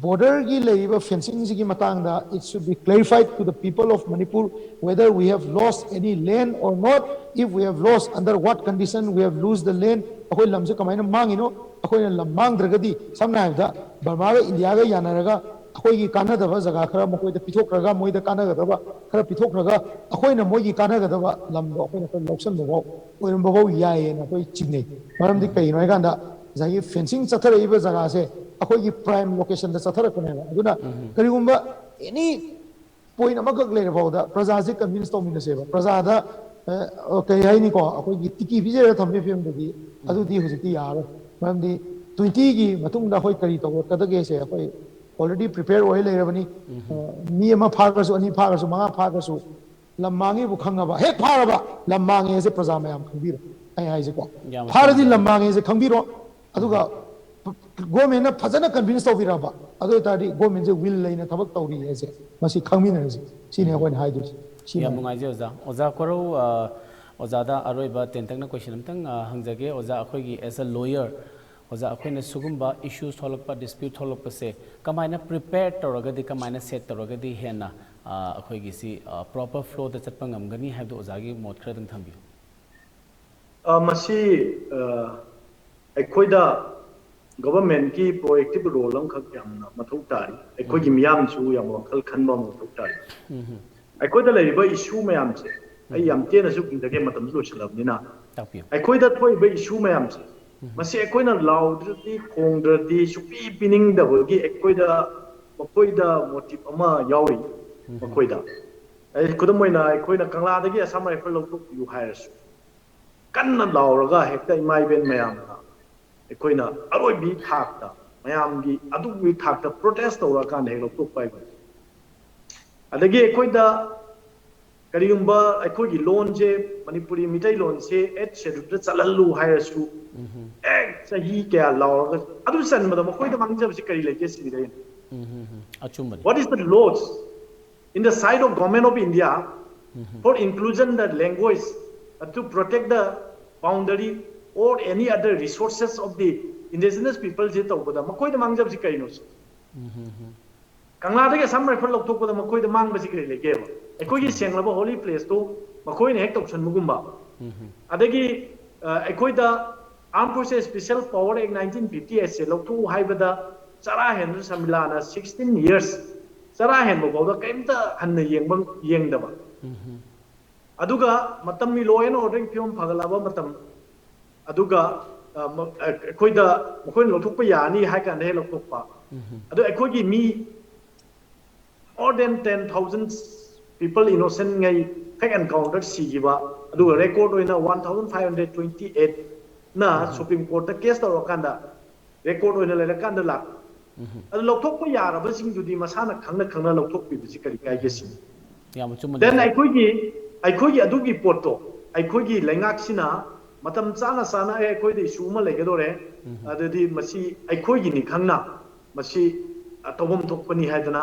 ꯕꯣꯔꯗꯔꯒꯤ ꯂꯩꯔꯤꯕ ꯐꯦꯟꯁꯤꯡꯁꯤꯒꯤ ꯃꯇꯥꯡꯗ, it should be clarified to the people of Manipur whether we have lost any land or not, if we have lost, under what condition we have lose the land, ꯑꯩꯈꯣꯏ ꯂꯝꯁꯦ ꯀꯃꯥꯏꯅ ꯃꯥꯡꯉꯤꯅꯣ꯫ ꯑꯩꯈꯣꯏꯅ ꯂꯝ ꯃꯥꯡꯗ꯭ꯔꯒꯗꯤ, ꯁꯝꯅ ꯍꯥꯏꯔꯕꯗ, ꯕꯔꯃꯥꯒ ꯏꯟꯗꯤꯌꯥꯒ ꯌꯥꯅꯔꯒ ꯑꯩꯈꯣꯏꯒꯤ ꯀꯥꯟꯅꯗꯕ ꯖꯒꯥ ꯈꯔ ꯃꯈꯣꯏꯗ ꯄꯤꯊꯣꯛꯈ꯭ꯔꯒ, ꯃꯣꯏꯗ ꯀꯥꯟꯅꯒꯗꯕ ꯈꯔ ꯄꯤꯊꯣꯛꯈ꯭ꯔꯒ, ꯑꯩꯈꯣꯏꯅ ꯃꯣꯏꯒꯤ ꯀꯥꯟꯅꯒꯗꯕ ꯂꯝꯗꯣ ꯑꯩꯈꯣꯏꯅ ꯈꯔ ꯂꯧꯁꯟꯕ ꯐꯥꯎ, ꯑꯣꯏꯔꯝꯕ ꯐꯥꯎ ꯌꯥꯏꯌꯦꯅ ꯑꯩꯈꯣꯏ ꯆꯤꯡꯅꯩ꯫ ꯃꯔꯝꯗꯤ ꯀꯩꯒꯤꯅꯣ ꯍꯥꯏꯀꯥꯟꯗ, ꯉꯁꯥꯏꯒꯤ ꯐꯦꯟꯁꯤꯡ ꯆꯠꯊꯔꯛꯏꯕ ꯖꯒꯥꯁꯦ ꯑꯩꯈꯣꯏꯒꯤ ꯄ꯭ꯔꯥꯏꯝ ꯂꯣꯀꯦꯁꯟꯗ ꯆꯠꯊꯔꯛꯄꯅꯦꯕ꯫ ꯑꯗꯨꯅ ꯀꯔꯤꯒꯨꯝꯕ ꯑꯦꯅꯤ ꯄꯣꯏꯟ ꯑꯃꯈꯛ ꯂꯩꯔ ꯐꯥꯎꯗ ꯄ꯭ꯔꯖꯥꯁꯦ ꯀꯟꯚꯤꯟꯁ ꯇꯧꯃꯤꯟꯅꯁꯦꯕ꯫ ꯄ꯭ꯔꯖꯥꯗ, ꯑ, ꯀꯩ ꯍꯥꯏꯅꯤꯀꯣ, ꯑꯩꯈꯣꯏꯒꯤ ꯇꯤꯀꯤ ꯄꯤꯖꯔꯒ ꯊꯝꯕꯒꯤ ꯐꯤꯕꯝꯗꯗꯤ ꯑꯗꯨꯗꯤ ꯍꯧꯖꯤꯛꯇꯤ ꯌꯥꯔꯔꯣꯏ꯫ ꯃꯔꯝꯗꯤ ꯇ꯭ꯋꯦꯟꯇꯤꯒꯤ ꯃꯇꯨꯡꯗ ꯑꯩꯈꯣꯏ ꯀꯔꯤ ꯇꯧꯔꯛꯀꯗꯒꯦꯁꯦ, ꯑꯩꯈꯣꯏ already prepare ꯑꯣꯏ ꯂꯩꯔꯕꯅꯤ꯫ ꯑ, ꯃꯤ ꯑꯃ ꯐꯥꯈ꯭ꯔꯁꯨ, ꯑꯅꯤ ꯐꯥꯈ꯭ꯔꯁꯨ, ꯃꯉꯥ ꯐꯥꯈ꯭ꯔꯁꯨ, ꯂꯝ ꯃꯥꯡꯉꯤꯕꯨ ꯈꯪꯉꯕ, ꯍꯦꯛ ꯐꯥꯔꯕ ꯂꯝ ꯃꯥꯡꯉꯦ ꯍꯥꯏꯁꯦ ꯄ꯭ꯔꯖꯥ ꯃꯌꯥꯝ ꯈꯪꯕꯤꯔꯣ꯫ ꯑꯩ ꯍꯥꯏꯁꯦꯀꯣ꯫ ꯌꯥꯝ ꯐꯥꯔꯗꯤ ꯆꯨꯝꯃꯦ꯫ ꯂꯝ ꯃꯥꯡꯉꯦꯁꯦ ꯈꯪꯕꯤꯔꯣ꯫ ꯑꯗꯨꯒ ꯒꯣꯔꯃꯦꯟꯅ ꯐꯖꯅ ꯀꯟꯚꯤꯟꯁ ꯇꯧꯕꯤꯔꯕ, ꯑꯗꯨ ꯑꯣꯏꯇꯥꯔꯗꯤ ꯒꯣꯔꯃꯦꯟꯁꯦ ꯋꯤꯜ ꯂꯩꯅ ꯊꯕꯛ ꯇꯧꯔꯤ ꯍꯥꯏꯁꯦ ꯃꯁꯤ ꯈꯪꯃꯤꯟꯅꯔꯁꯤ꯫ ꯁꯤꯅꯤ ꯑꯩꯈꯣꯏꯅ ꯍꯥꯏꯗꯣꯏꯁꯦ꯫ ꯁꯤꯅꯤ꯫ ꯌꯥꯝ ꯅꯨꯡꯉꯥꯏꯖꯩ ꯑꯣꯖꯥ꯫ ꯑꯣꯖꯥ ꯀꯣꯔꯧ, ꯑ, ꯑꯣꯖꯥꯗ ꯑꯔꯣꯏꯕ ꯇꯦꯟꯇꯛꯅ ꯀꯣꯏꯁꯟ ꯑꯝꯇꯪ, ꯑ, ꯍꯪꯖꯒꯦ꯫ ꯑꯣꯖꯥ, ꯑꯩꯈꯣꯏꯒꯤ as a lawyer, ꯑꯣꯖꯥ, ꯑꯩꯈꯣꯏꯅ ꯁꯤꯒꯨꯝꯕ ꯏꯁꯨꯁ ꯊꯣꯛꯂꯛꯄ, ꯗꯤꯁꯄ꯭ꯌꯨꯠ ꯊꯣꯛꯂꯛꯄꯁꯦ ꯀꯃꯥꯏꯅ ꯄ꯭ꯔꯤꯄꯦꯌꯔ ꯇꯧꯔꯒꯗꯤ, ꯀꯃꯥꯏꯅ ꯁꯦꯠ ꯇꯧꯔꯒꯗꯤ ꯍꯦꯟꯅ, ꯑ, ꯑꯩꯈꯣꯏꯒꯤ ꯁꯤ, ꯑ, ꯄ꯭ꯔꯣꯄꯔ ꯐ꯭ꯂꯣꯗ ꯆꯠꯄ ꯉꯝꯒꯅꯤ ꯍꯥꯏꯕꯗꯨ ꯑꯣꯖꯥꯒꯤ ꯃꯣꯠ ꯈꯔꯗꯪ ꯊꯝꯕꯤꯌꯨ꯫ ꯑ, ꯃꯁꯤ, ꯑ, ꯑꯩꯈꯣꯏꯗ ꯒꯣꯚꯔꯟꯃꯦꯟꯠꯀꯤ ꯄ꯭ꯔꯣꯑꯦꯛꯇꯤꯚ ꯔꯣꯜ ꯑꯃꯈꯛ ꯌꯥꯝꯅ ꯃꯊꯧ ꯇꯥꯔꯤ꯫ ꯑꯩꯈꯣꯏꯒꯤ ꯃꯤꯌꯥꯝꯁꯨ ꯌꯥꯝ ꯋꯥꯈꯜ ꯈꯟꯕ ꯑꯃ ꯃꯊꯧ ꯇꯥꯔꯤ꯫ ꯑꯩꯈꯣꯏꯗ ꯂꯩꯔꯤꯕ ꯏꯁꯨ ꯃꯌꯥꯝꯁꯦ ꯑꯩ ꯌꯥꯝ ꯇꯦꯟꯅꯁꯨ ꯈꯨꯝꯖꯒꯦ, ꯃꯇꯝꯁꯨ ꯂꯣꯏꯁꯤꯜꯂꯕꯅꯤꯅ꯫ ꯇꯥꯛꯄꯤꯌꯨ꯫ ꯑꯩꯈꯣꯏꯗ ꯊꯣꯛꯏꯕ ꯏꯁꯨ ꯃꯌꯥꯝꯁꯦ, ꯃꯁꯤ ꯑꯩꯈꯣꯏꯅ ꯂꯥꯎꯗ꯭ꯔꯗꯤ, ꯈꯣꯡꯗ꯭ꯔꯗꯤ ꯁꯨꯛꯄꯤ ꯄꯤꯅꯤꯡꯗꯕꯒꯤ ꯑꯩꯈꯣꯏꯗ, ꯃꯈꯣꯏꯗ ꯃꯣꯇꯤꯚ ꯑꯃ ꯌꯥꯎꯔꯤ꯫ ꯃꯈꯣꯏꯗ, ꯑꯩ ꯈꯨꯗꯝ ꯑꯣꯏꯅ, ꯑꯩꯈꯣꯏꯅ ꯀꯪꯂꯥꯗꯒꯤ ꯑꯁꯥꯝ ꯔꯥꯏꯐꯜ ꯂꯧꯊꯣꯛꯄꯤꯌꯨ ꯍꯥꯏꯔꯁꯨ, ꯀꯟꯅ ꯂꯥꯎꯔꯒ ꯍꯦꯛꯇ ꯏꯃꯥ ꯏꯕꯦꯟ ꯃꯌꯥꯝꯅ ꯑꯩꯈꯣꯏꯅ ꯑꯔꯣꯏꯕꯤ ꯊꯥꯛꯇ, ꯃꯌꯥꯝꯒꯤ ꯑꯗꯨꯒꯤ ꯊꯥꯛꯇ ꯄ꯭ꯔꯣꯇꯦꯁ ꯇꯧꯔꯛꯑꯀꯥꯟꯗ ꯍꯦꯛ ꯂꯧꯊꯣꯛꯄ ꯍꯥꯏꯕꯅꯤ꯫ ꯑꯗꯒꯤ ꯑꯩꯈꯣꯏꯗ ꯀꯔꯤꯒꯨꯝꯕ ꯑꯩꯈꯣꯏꯒꯤ ꯂꯣꯟꯁꯦ, ꯃꯅꯤꯄꯨꯔꯤ ꯃꯤꯇꯩ ꯂꯣꯟꯁꯦ ꯑꯦꯠ ꯁꯦꯗꯨꯜꯗ ꯆꯠꯍꯜꯂꯨ ꯍꯥꯏꯔꯁꯨ, ꯑꯦ, ꯆꯍꯤ ꯀꯌꯥ ꯂꯥꯎꯔꯒ ꯑꯗꯨ ꯆꯟꯕꯗ ꯃꯈꯣꯏꯗ ꯃꯥꯡꯖꯕꯁꯤ ꯀꯔꯤ ꯂꯩꯒꯦ ꯁꯤꯅꯤꯗ ꯑꯩꯅ꯫ ꯑꯆꯨꯝꯕꯅꯤ꯫ What is the loss in the side of Government of India for inclusion the language, uh, to protect the boundary or any other resources of the indigenous people ꯁꯤ ꯇꯧꯕꯗ ꯃꯈꯣꯏꯗ ꯃꯥꯡꯖꯕꯁꯤ ꯀꯩꯅꯣ ꯁꯤ? ꯀꯪꯂꯥꯗꯒꯤ ꯑꯁꯥꯝ ꯔꯥꯏꯐꯜ ꯂꯧꯊꯣꯛꯄꯗ ꯃꯈꯣꯏꯗ ꯃꯥꯡꯕꯁꯤ ꯀꯔꯤ ꯂꯩꯒꯦꯕ? ꯑꯩꯈꯣꯏꯒꯤ ꯁꯦꯡꯂꯕ ꯍꯣꯂꯤ ꯄ꯭ꯂꯦꯁꯇꯨ ꯃꯈꯣꯏꯅ ꯍꯦꯛ ꯇꯧꯁꯟꯕꯒꯨꯝꯕ꯫ ꯑꯗꯒꯤ, ꯑ, ꯑꯩꯈꯣꯏꯗ Armed Forces Special Power Act nineteen fifty eight ꯁꯦ ꯂꯧꯊꯣꯛꯎ ꯍꯥꯏꯕꯗ ꯆꯔꯥ ꯍꯦꯟꯕ ꯁꯃꯤꯂꯥꯅ sixteen years, ꯆꯔꯥ ꯍꯦꯟꯕ ꯐꯥꯎꯗ ꯀꯔꯤꯝꯇ ꯍꯟꯅ ꯌꯦꯡꯕ, ꯌꯦꯡꯗꯕ꯫ ꯑꯗꯨꯒ ꯃꯇꯝꯒꯤ law and order ꯒꯤ ꯐꯤꯕꯝ ꯐꯒꯠꯂꯛꯑꯕ ꯃꯇꯝ, ꯑꯗꯨꯒ, ꯑ, ꯃ-, ꯑ, ꯑꯩꯈꯣꯏꯗ ꯃꯈꯣꯏꯅ ꯂꯧꯊꯣꯛꯄ ꯌꯥꯅꯤ ꯍꯥꯏ ꯀꯥꯟꯗ ꯍꯦꯛ ꯂꯧꯊꯣꯛꯄ꯫ ꯑꯗꯣ ꯑꯩꯈꯣꯏꯒꯤ ꯃꯤ more than ten thousand people innocent ꯉꯩ fake encounter ꯁꯤꯈꯤꯕ, ꯑꯗꯨꯒ record ꯑꯣꯏꯅ one thousand five hundred twenty eight ꯅ Supreme Court ꯇ case ꯇꯧꯔꯀꯥꯟꯗ record ꯑꯣꯏꯅ ꯂꯩꯔꯀꯥꯟꯗ ꯂꯥꯛꯄ꯫ ꯑꯗꯨ ꯂꯧꯊꯣꯛꯄ ꯌꯥꯔꯕꯁꯤꯡꯗꯨꯗꯤ ꯃꯁꯥꯅ ꯈꯪꯅ ꯈꯪꯅ ꯂꯧꯊꯣꯛꯄꯤꯕꯁꯤ ꯀꯔꯤ ꯀꯥꯏꯒꯦ ꯁꯤꯅꯤ꯫ ꯌꯥꯝ ꯑꯆꯨꯝꯕ Then ꯂꯩꯔꯦ꯫ ꯑꯩꯈꯣꯏꯒꯤ, ꯑꯩꯈꯣꯏꯒꯤ ꯑꯗꯨꯒꯤ ꯄꯣꯠꯇꯣ ꯑꯩꯈꯣꯏꯒꯤ ꯂꯩꯉꯥꯛꯁꯤꯅ ꯃꯇꯝ ꯆꯥꯅ ꯆꯥꯅ ꯑꯦ ꯑꯩꯈꯣꯏꯗ ꯏꯁꯨ ꯑꯃ ꯂꯩꯒꯗꯧꯔꯦ, ꯑꯗꯨꯗꯤ ꯃꯁꯤ ꯑꯩꯈꯣꯏꯒꯤꯅꯤ ꯈꯪꯅ ꯃꯁꯤ ꯇꯧꯐꯝ ꯊꯣꯛꯄꯅꯤ ꯍꯥꯏꯗꯅ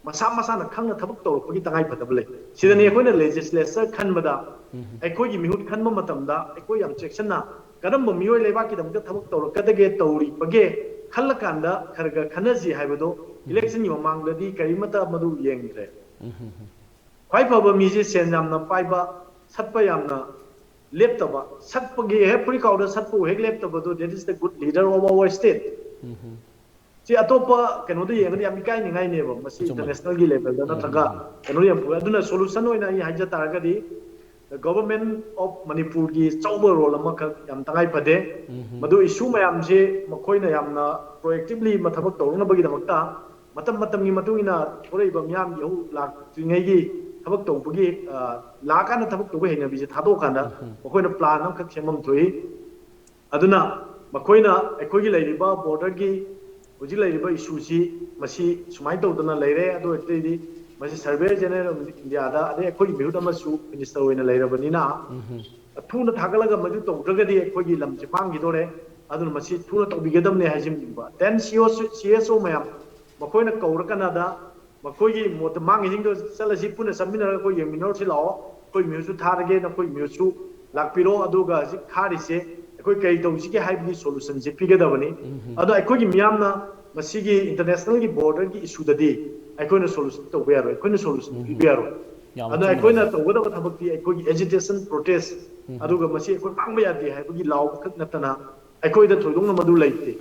ꯃꯁꯥ ꯃꯁꯥꯅ ꯈꯪꯅ ꯊꯕꯛ ꯇꯧꯔꯛꯄꯒꯤ ꯇꯉꯥꯏ ꯐꯗꯕ ꯂꯩ꯫ ꯁꯤꯗꯅꯤ ꯑꯩꯈꯣꯏꯅ ꯂꯦꯖꯤꯁꯂꯦꯆꯔ ꯈꯟꯕꯗ ꯑꯩꯈꯣꯏꯒꯤ ꯃꯤꯍꯨꯠ ꯈꯟꯕ ꯃꯇꯝꯗ ꯑꯩꯈꯣꯏ ꯌꯥꯝ ꯆꯦꯛꯁꯤꯟꯅ ꯀꯔꯝꯕ ꯃꯤꯑꯣꯏ ꯂꯩꯕꯥꯛꯀꯤꯗꯃꯛꯇ ꯊꯕꯛ ꯇꯧꯔꯛꯀꯗꯒꯦ ꯇꯧꯔꯤꯕꯒꯦ ꯈꯜꯂ ꯀꯥꯟꯗ ꯈꯔ ꯈꯔ ꯈꯟꯅꯁꯤ ꯍꯥꯏꯕꯗꯣ ꯏꯂꯦꯛꯁꯟꯒꯤ ꯃꯃꯥꯡꯗꯗꯤ ꯀꯔꯤꯃꯠꯇ ꯃꯗꯨ ꯌꯦꯡꯗ꯭ꯔꯦ꯫ ꯈ꯭ꯋꯥꯏ ꯐꯕ ꯃꯤꯁꯦ ꯁꯦꯟ ꯌꯥꯝꯅ ꯄꯥꯏꯕ, ꯁꯠꯄ ꯌꯥꯝꯅ ꯂꯦꯞꯇꯕ, ꯁꯠꯄꯒꯤ ꯍꯦꯛ ꯐꯨꯔꯤꯀꯥꯎꯗ ꯁꯠꯄꯕꯨ ꯍꯦꯛ ꯂꯦꯞꯇꯕꯗꯣ, that is the good leader of our state꯫ ꯁꯤ ꯑꯇꯣꯞꯄ ꯀꯩꯅꯣꯗ ꯌꯦꯡꯉꯗꯤ ꯌꯥꯝ ꯏꯀꯥꯏꯅꯤꯡꯉꯥꯏꯅꯦꯕ ꯃꯁꯤ꯫ ꯆꯨꯝꯃꯦ꯫ ꯏꯟꯇꯔꯅꯦꯁꯅꯦꯜꯒꯤ ꯂꯦꯚꯦꯜꯗ ꯅꯠꯇ꯭ꯔꯒ ꯀꯩꯅꯣ ꯌꯥꯝ ꯄꯨꯔꯦ꯫ ꯑꯗꯨꯅ ꯁꯣꯂꯨꯁꯟ ꯑꯣꯏꯅ ꯑꯩ ꯍꯥꯏꯖ ꯇꯥꯔꯒꯗꯤ, ꯒꯣꯚꯔꯟꯃꯦꯟ ꯑꯣꯐ ꯃꯅꯤꯄꯨꯔꯒꯤ ꯑꯆꯧꯕ ꯔꯣꯜ ꯑꯃꯈꯛ ꯌꯥꯝ ꯇꯉꯥꯏ ꯐꯗꯦ꯫ ꯃꯗꯨ ꯏꯁꯨ ꯃꯌꯥꯝꯁꯦ ꯃꯈꯣꯏꯅ ꯌꯥꯝꯅ ꯄ꯭ꯔꯣꯑꯦꯛꯇꯤꯕꯂꯤ ꯊꯕꯛ ꯇꯧꯔꯛꯅꯕꯒꯤꯗꯃꯛꯇ ꯃꯇꯝ ꯃꯇꯝꯒꯤ ꯃꯇꯨꯡ ꯏꯟꯅ ꯊꯣꯔꯛꯏꯕ ꯃꯤꯌꯥꯝꯒꯤ ꯏꯍꯧ ꯂꯥꯛꯇ꯭ꯔꯤꯉꯩꯒꯤ ꯊꯕꯛ ꯇꯧꯕꯒꯤ, ꯑ, ꯂꯥꯛꯑꯀꯥꯟꯗ ꯊꯕꯛ ꯇꯧꯕꯒꯤ ꯍꯩꯅꯕꯤꯁꯦ ꯊꯥꯗꯣꯛꯑꯀꯥꯟꯗ ꯃꯈꯣꯏꯅ ꯄ꯭ꯂꯥꯟ ꯑꯃꯈꯛ ꯁꯦꯝꯐꯝ ꯊꯣꯛꯏ꯫ ꯑꯗꯨꯅ ꯃꯈꯣꯏꯅ ꯑꯩꯈꯣꯏꯒꯤ ꯂꯩꯔꯤꯕ ꯕꯣꯔꯗꯔꯒꯤ ꯍꯧꯖꯤꯛ ꯂꯩꯔꯤꯕ ꯏꯁꯨꯁꯤ ꯃꯁꯤ ꯁꯨꯃꯥꯏꯅ ꯇꯧꯗꯅ ꯂꯩꯔꯦ, ꯑꯗꯨ ꯑꯣꯏꯔꯗꯤ ꯃꯁꯤ ꯁꯔꯚꯦ ꯖꯦꯅꯔꯦꯜ ꯑꯣꯐ ꯏꯟꯗꯤꯌꯥꯗ, ꯑꯗꯩ ꯑꯩꯈꯣꯏꯒꯤ ꯃꯤꯍꯨꯠ ꯑꯃꯁꯨ ꯃꯤꯅꯤꯁꯇꯔ ꯑꯣꯏꯅ ꯂꯩꯔꯕꯅꯤꯅ, ꯊꯨꯅ ꯊꯥꯒꯠꯂꯒ ꯃꯗꯨ ꯇꯧꯗ꯭ꯔꯒꯗꯤ ꯑꯩꯈꯣꯏꯒꯤ ꯂꯝꯁꯦ ꯃꯥꯡꯈꯤꯗꯣꯔꯦ꯫ ꯑꯗꯨꯅ ꯃꯁꯤ ꯊꯨꯅ ꯇꯧꯕꯤꯒꯗꯕꯅꯦ ꯍꯥꯏꯖꯅꯤꯡꯕ꯫ Then C S O, C S O ꯃꯌꯥꯝ ꯃꯈꯣꯏꯅ ꯀꯧꯔꯀꯥꯟꯗ ꯃꯈꯣꯏꯒꯤ ꯃꯣꯠꯇ ꯃꯥꯡꯉꯤꯁꯤꯡꯗꯣ ꯆꯠꯂꯁꯤ, ꯄꯨꯟꯅ ꯆꯠꯃꯤꯟꯅꯔꯒ ꯑꯩꯈꯣꯏ ꯌꯦꯡꯃꯤꯟꯅꯔꯨꯁꯤ ꯂꯥꯛꯑꯣ, ꯑꯩꯈꯣꯏ ꯃꯤꯍꯨꯠꯁꯨ ꯊꯥꯔꯒꯦ, ꯅꯈꯣꯏ ꯃꯤꯍꯨꯠꯁꯨ ꯂꯥꯛꯄꯤꯔꯣ, ꯑꯗꯨꯒ ꯍꯧꯖꯤꯛ ꯊꯥꯔꯤꯁꯦ ꯑꯩꯈꯣꯏ ꯀꯔꯤ ꯇꯧꯁꯤꯒꯦ ꯍꯥꯏꯕꯒꯤ ꯁꯣꯂꯨꯁꯟꯁꯦ ꯄꯤꯒꯗꯕꯅꯤ꯫ ꯑꯗꯣ ꯑꯩꯈꯣꯏꯒꯤ ꯃꯤꯌꯥꯝꯅ ꯃꯁꯤꯒꯤ ꯏꯟꯇꯔꯅꯦꯁꯅꯦꯜꯒꯤ ꯕꯣꯔꯗꯔꯒꯤ ꯏꯁꯨꯗꯗꯤ ꯑꯩꯈꯣꯏꯅ ꯁꯣꯂꯨꯁꯟ ꯇꯧꯕ ꯌꯥꯔꯣꯏ, ꯑꯩꯈꯣꯏꯅ ꯁꯣꯂꯨꯁꯟ ꯄꯤꯕ ꯌꯥꯔꯣꯏ꯫ ꯌꯥꯝ ꯑꯗꯨꯅ ꯆꯨꯝꯕ ꯑꯩꯈꯣꯏꯅ ꯋꯥꯐꯝ꯫ ꯇꯧꯒꯗꯕ ꯊꯕꯛꯇꯤ ꯑꯩꯈꯣꯏꯒꯤ ꯑꯦꯖꯤꯇꯦꯁꯟ, ꯄ꯭ꯔꯣꯇꯦꯁ, ꯑꯗꯨꯒ ꯃꯁꯤ ꯑꯩꯈꯣꯏ ꯃꯥꯡꯕ ꯌꯥꯗꯦ ꯍꯥꯏꯕꯒꯤ ꯂꯥꯎꯕ ꯈꯛ ꯅꯠꯇꯅ ꯑꯩꯈꯣꯏꯗ ꯊꯣꯏꯗꯣꯛꯅ ꯃꯗꯨ ꯂꯩꯇꯦ꯫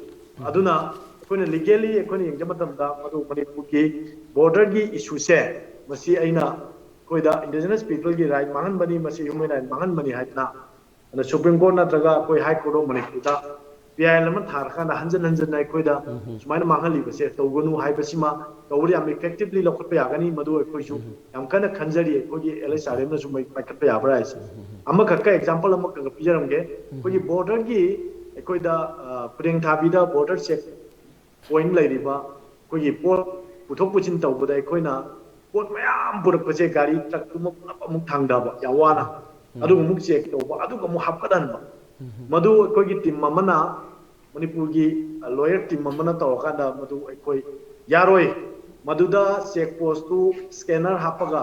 ꯑꯗꯨꯅ ꯑꯩꯈꯣꯏꯅ ꯂꯤꯒꯦꯜꯂꯤ ꯑꯩꯈꯣꯏꯅ ꯌꯦꯡꯖꯕ ꯃꯇꯝꯗ ꯃꯗꯨ ꯃꯅꯤꯄꯨꯔꯒꯤ ꯕꯣꯔꯗꯔꯒꯤ ꯏꯁꯨꯁꯦ ꯃꯁꯤ ꯑꯩꯅ ꯑꯩꯈꯣꯏꯗ ꯏꯟꯗꯤꯖꯤꯅꯁ ꯄꯤꯄꯜꯒꯤ ꯔꯥꯏꯠ ꯃꯥꯡꯍꯟꯕꯅꯤ, ꯃꯁꯤ ꯍ꯭ꯌꯨꯃꯦꯟ ꯔꯥꯏꯠ ꯃꯥꯡꯍꯟꯕꯅꯤ ꯍꯥꯏꯗꯅ ꯑꯗ ꯁꯨꯄ꯭ꯔꯤꯝ ꯀꯣꯔꯠ ꯅꯠꯇ꯭ꯔꯒ ꯑꯩꯈꯣꯏ ꯍꯥꯏ ꯀꯣꯔꯠ ꯑꯣꯐ ꯃꯅꯤꯄꯨꯔꯗ ꯄꯤ ꯑꯥꯏ ꯑꯦꯜ ꯑꯃ ꯊꯥꯔꯀꯥꯟꯗ ꯍꯟꯖꯤꯟ ꯍꯟꯖꯤꯟꯅ ꯑꯩꯈꯣꯏꯗ ꯁꯨꯃꯥꯏꯅ ꯃꯥꯡꯍꯜꯂꯤꯕꯁꯦ ꯇꯧꯒꯅꯨ ꯍꯥꯏꯕꯁꯤꯃ ꯇꯧꯕꯗ ꯌꯥꯝ ꯏꯐꯦꯛꯇꯤꯚꯂꯤ ꯂꯧꯈꯠꯄ ꯌꯥꯒꯅꯤ꯫ ꯃꯗꯨ ꯑꯩꯈꯣꯏꯁꯨ ꯌꯥꯝ ꯀꯟꯅ ꯈꯟꯖꯔꯤ, ꯑꯩꯈꯣꯏꯒꯤ ꯑꯦꯜ ꯑꯩꯆ ꯑꯥꯔ ꯑꯦꯝꯅꯁꯨ ꯃꯩ ꯄꯥꯏꯈꯠꯄ ꯌꯥꯕ꯭ꯔꯥ ꯍꯥꯏꯁꯦ꯫ ꯑꯃꯈꯛꯀ ꯑꯦꯛꯖꯥꯝꯄꯜ ꯑꯃꯈꯛ ꯄꯤꯖꯔꯝꯒꯦ꯫ ꯑꯩꯈꯣꯏꯒꯤ ꯕꯣꯔꯗꯔꯒꯤ ꯑꯩꯈꯣꯏꯗ, ꯑ, ꯈꯨꯗꯦꯡ ꯊꯥꯕꯤꯗ ꯕꯣꯔꯗꯔ ꯆꯦꯛ ꯄꯣꯏꯟꯠ ꯂꯩꯔꯤꯕ ꯑꯩꯈꯣꯏꯒꯤ ꯄꯣꯠ ꯄꯨꯊꯣꯛ ꯄꯨꯁꯤꯟ ꯇꯧꯕꯗ ꯑꯩꯈꯣꯏꯅ ꯄꯣꯠ ꯃꯌꯥꯝ ꯄꯨꯔꯛꯄꯁꯦ ꯒꯥꯔꯤ ꯇ꯭ꯔꯛꯇꯨꯃ ꯄꯨꯂꯞ ꯑꯃꯨꯛ ꯊꯥꯡꯊꯕ ꯌꯥꯝ ꯋꯥꯅ꯫ ꯑꯗꯨꯒ ꯑꯃꯨꯛ ꯆꯦꯛ ꯇꯧꯕ, ꯑꯗꯨꯒ ꯑꯃꯨꯛ ꯍꯥꯞꯀꯠꯍꯟꯕ꯫ ꯃꯗꯨ ꯑꯩꯈꯣꯏꯒꯤ ꯇꯤꯝ ꯑꯃꯅ, ꯃꯅꯤꯄꯨꯔꯒꯤ ꯂꯣꯌꯔ ꯇꯤꯝ ꯑꯃꯅ ꯇꯧꯔꯀꯥꯟꯗ ꯃꯗꯨ ꯑꯩꯈꯣꯏ ꯌꯥꯔꯣꯏ꯫ ꯃꯗꯨꯗ ꯆꯦꯛ ꯄꯣꯁꯇꯨ ꯁ꯭ꯀꯦꯅꯔ ꯍꯥꯞꯄꯒ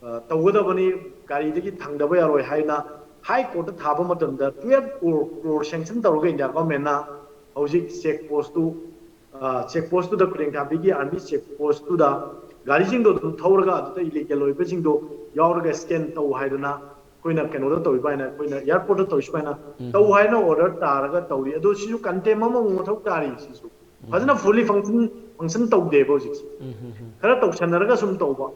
ꯑ, ꯇꯧꯒꯗꯕꯅꯤ, ꯒꯥꯔꯤꯗꯒꯤ ꯊꯥꯡꯗꯕ ꯌꯥꯔꯣꯏ ꯍꯥꯏꯅ ꯍꯥꯏ ꯀꯣꯔꯠꯇ ꯊꯥꯕ ꯃꯇꯝꯗ ꯇꯨꯌꯦꯜꯐ ꯀ꯭ꯔꯣꯔ, ꯀ꯭ꯔꯣꯔ ꯁꯦꯡꯁꯟ ꯇꯧꯔꯒ ꯏꯟꯗꯤꯌꯥ ꯒꯣꯔꯃꯦꯟꯅ ꯍꯧꯖꯤꯛ ꯆꯦꯛ ꯄꯣꯁꯇꯨ, ꯑ, ꯆꯦꯛ ꯄꯣꯁꯇꯨꯗ, ꯈꯨꯗꯦꯡꯊꯥꯕꯤꯒꯤ ꯑꯥꯔꯃꯤ ꯆꯦꯛ ꯄꯣꯁꯇꯨꯗ ꯒꯥꯔꯤꯁꯤꯡꯗꯣ ꯑꯗꯨꯝ ꯊꯧꯔꯒ ꯑꯗꯨꯗ ꯏꯂꯤꯒꯦꯜ ꯑꯣꯏꯕꯁꯤꯡꯗꯣ ꯌꯥꯎꯔꯒ ꯁ꯭ꯀꯦꯟ ꯇꯧ ꯍꯥꯏꯗꯅ ꯑꯩꯈꯣꯏꯅ ꯀꯩꯅꯣꯗ ꯇꯧꯔꯤꯕ ꯍꯥꯏꯅ, ꯑꯩꯈꯣꯏꯅ ꯑꯦꯌꯥꯔꯄꯣꯔꯠꯇ ꯇꯧꯔꯤꯁꯨ ꯍꯥꯏꯅ ꯇꯧ ꯍꯥꯏꯅ ꯑꯣꯔꯗꯔ ꯇꯥꯔꯒ ꯇꯧꯔꯤ꯫ ꯑꯗꯣ ꯁꯤꯁꯨ ꯀꯟꯇꯦꯝ ꯑꯃꯃꯨꯛ ꯃꯊꯧ ꯇꯥꯔꯤ꯫ ꯁꯤꯁꯨ ꯐꯖꯅ ꯐꯨꯜꯂꯤ ꯐꯪꯁꯟ, ꯐꯪꯁꯟ ꯇꯧꯗꯦꯕ ꯍꯧꯖꯤꯛꯁꯦ꯫ ꯈꯔ ꯇꯧꯁꯟꯅꯔꯒ ꯁꯨꯝ ꯇꯧꯕ,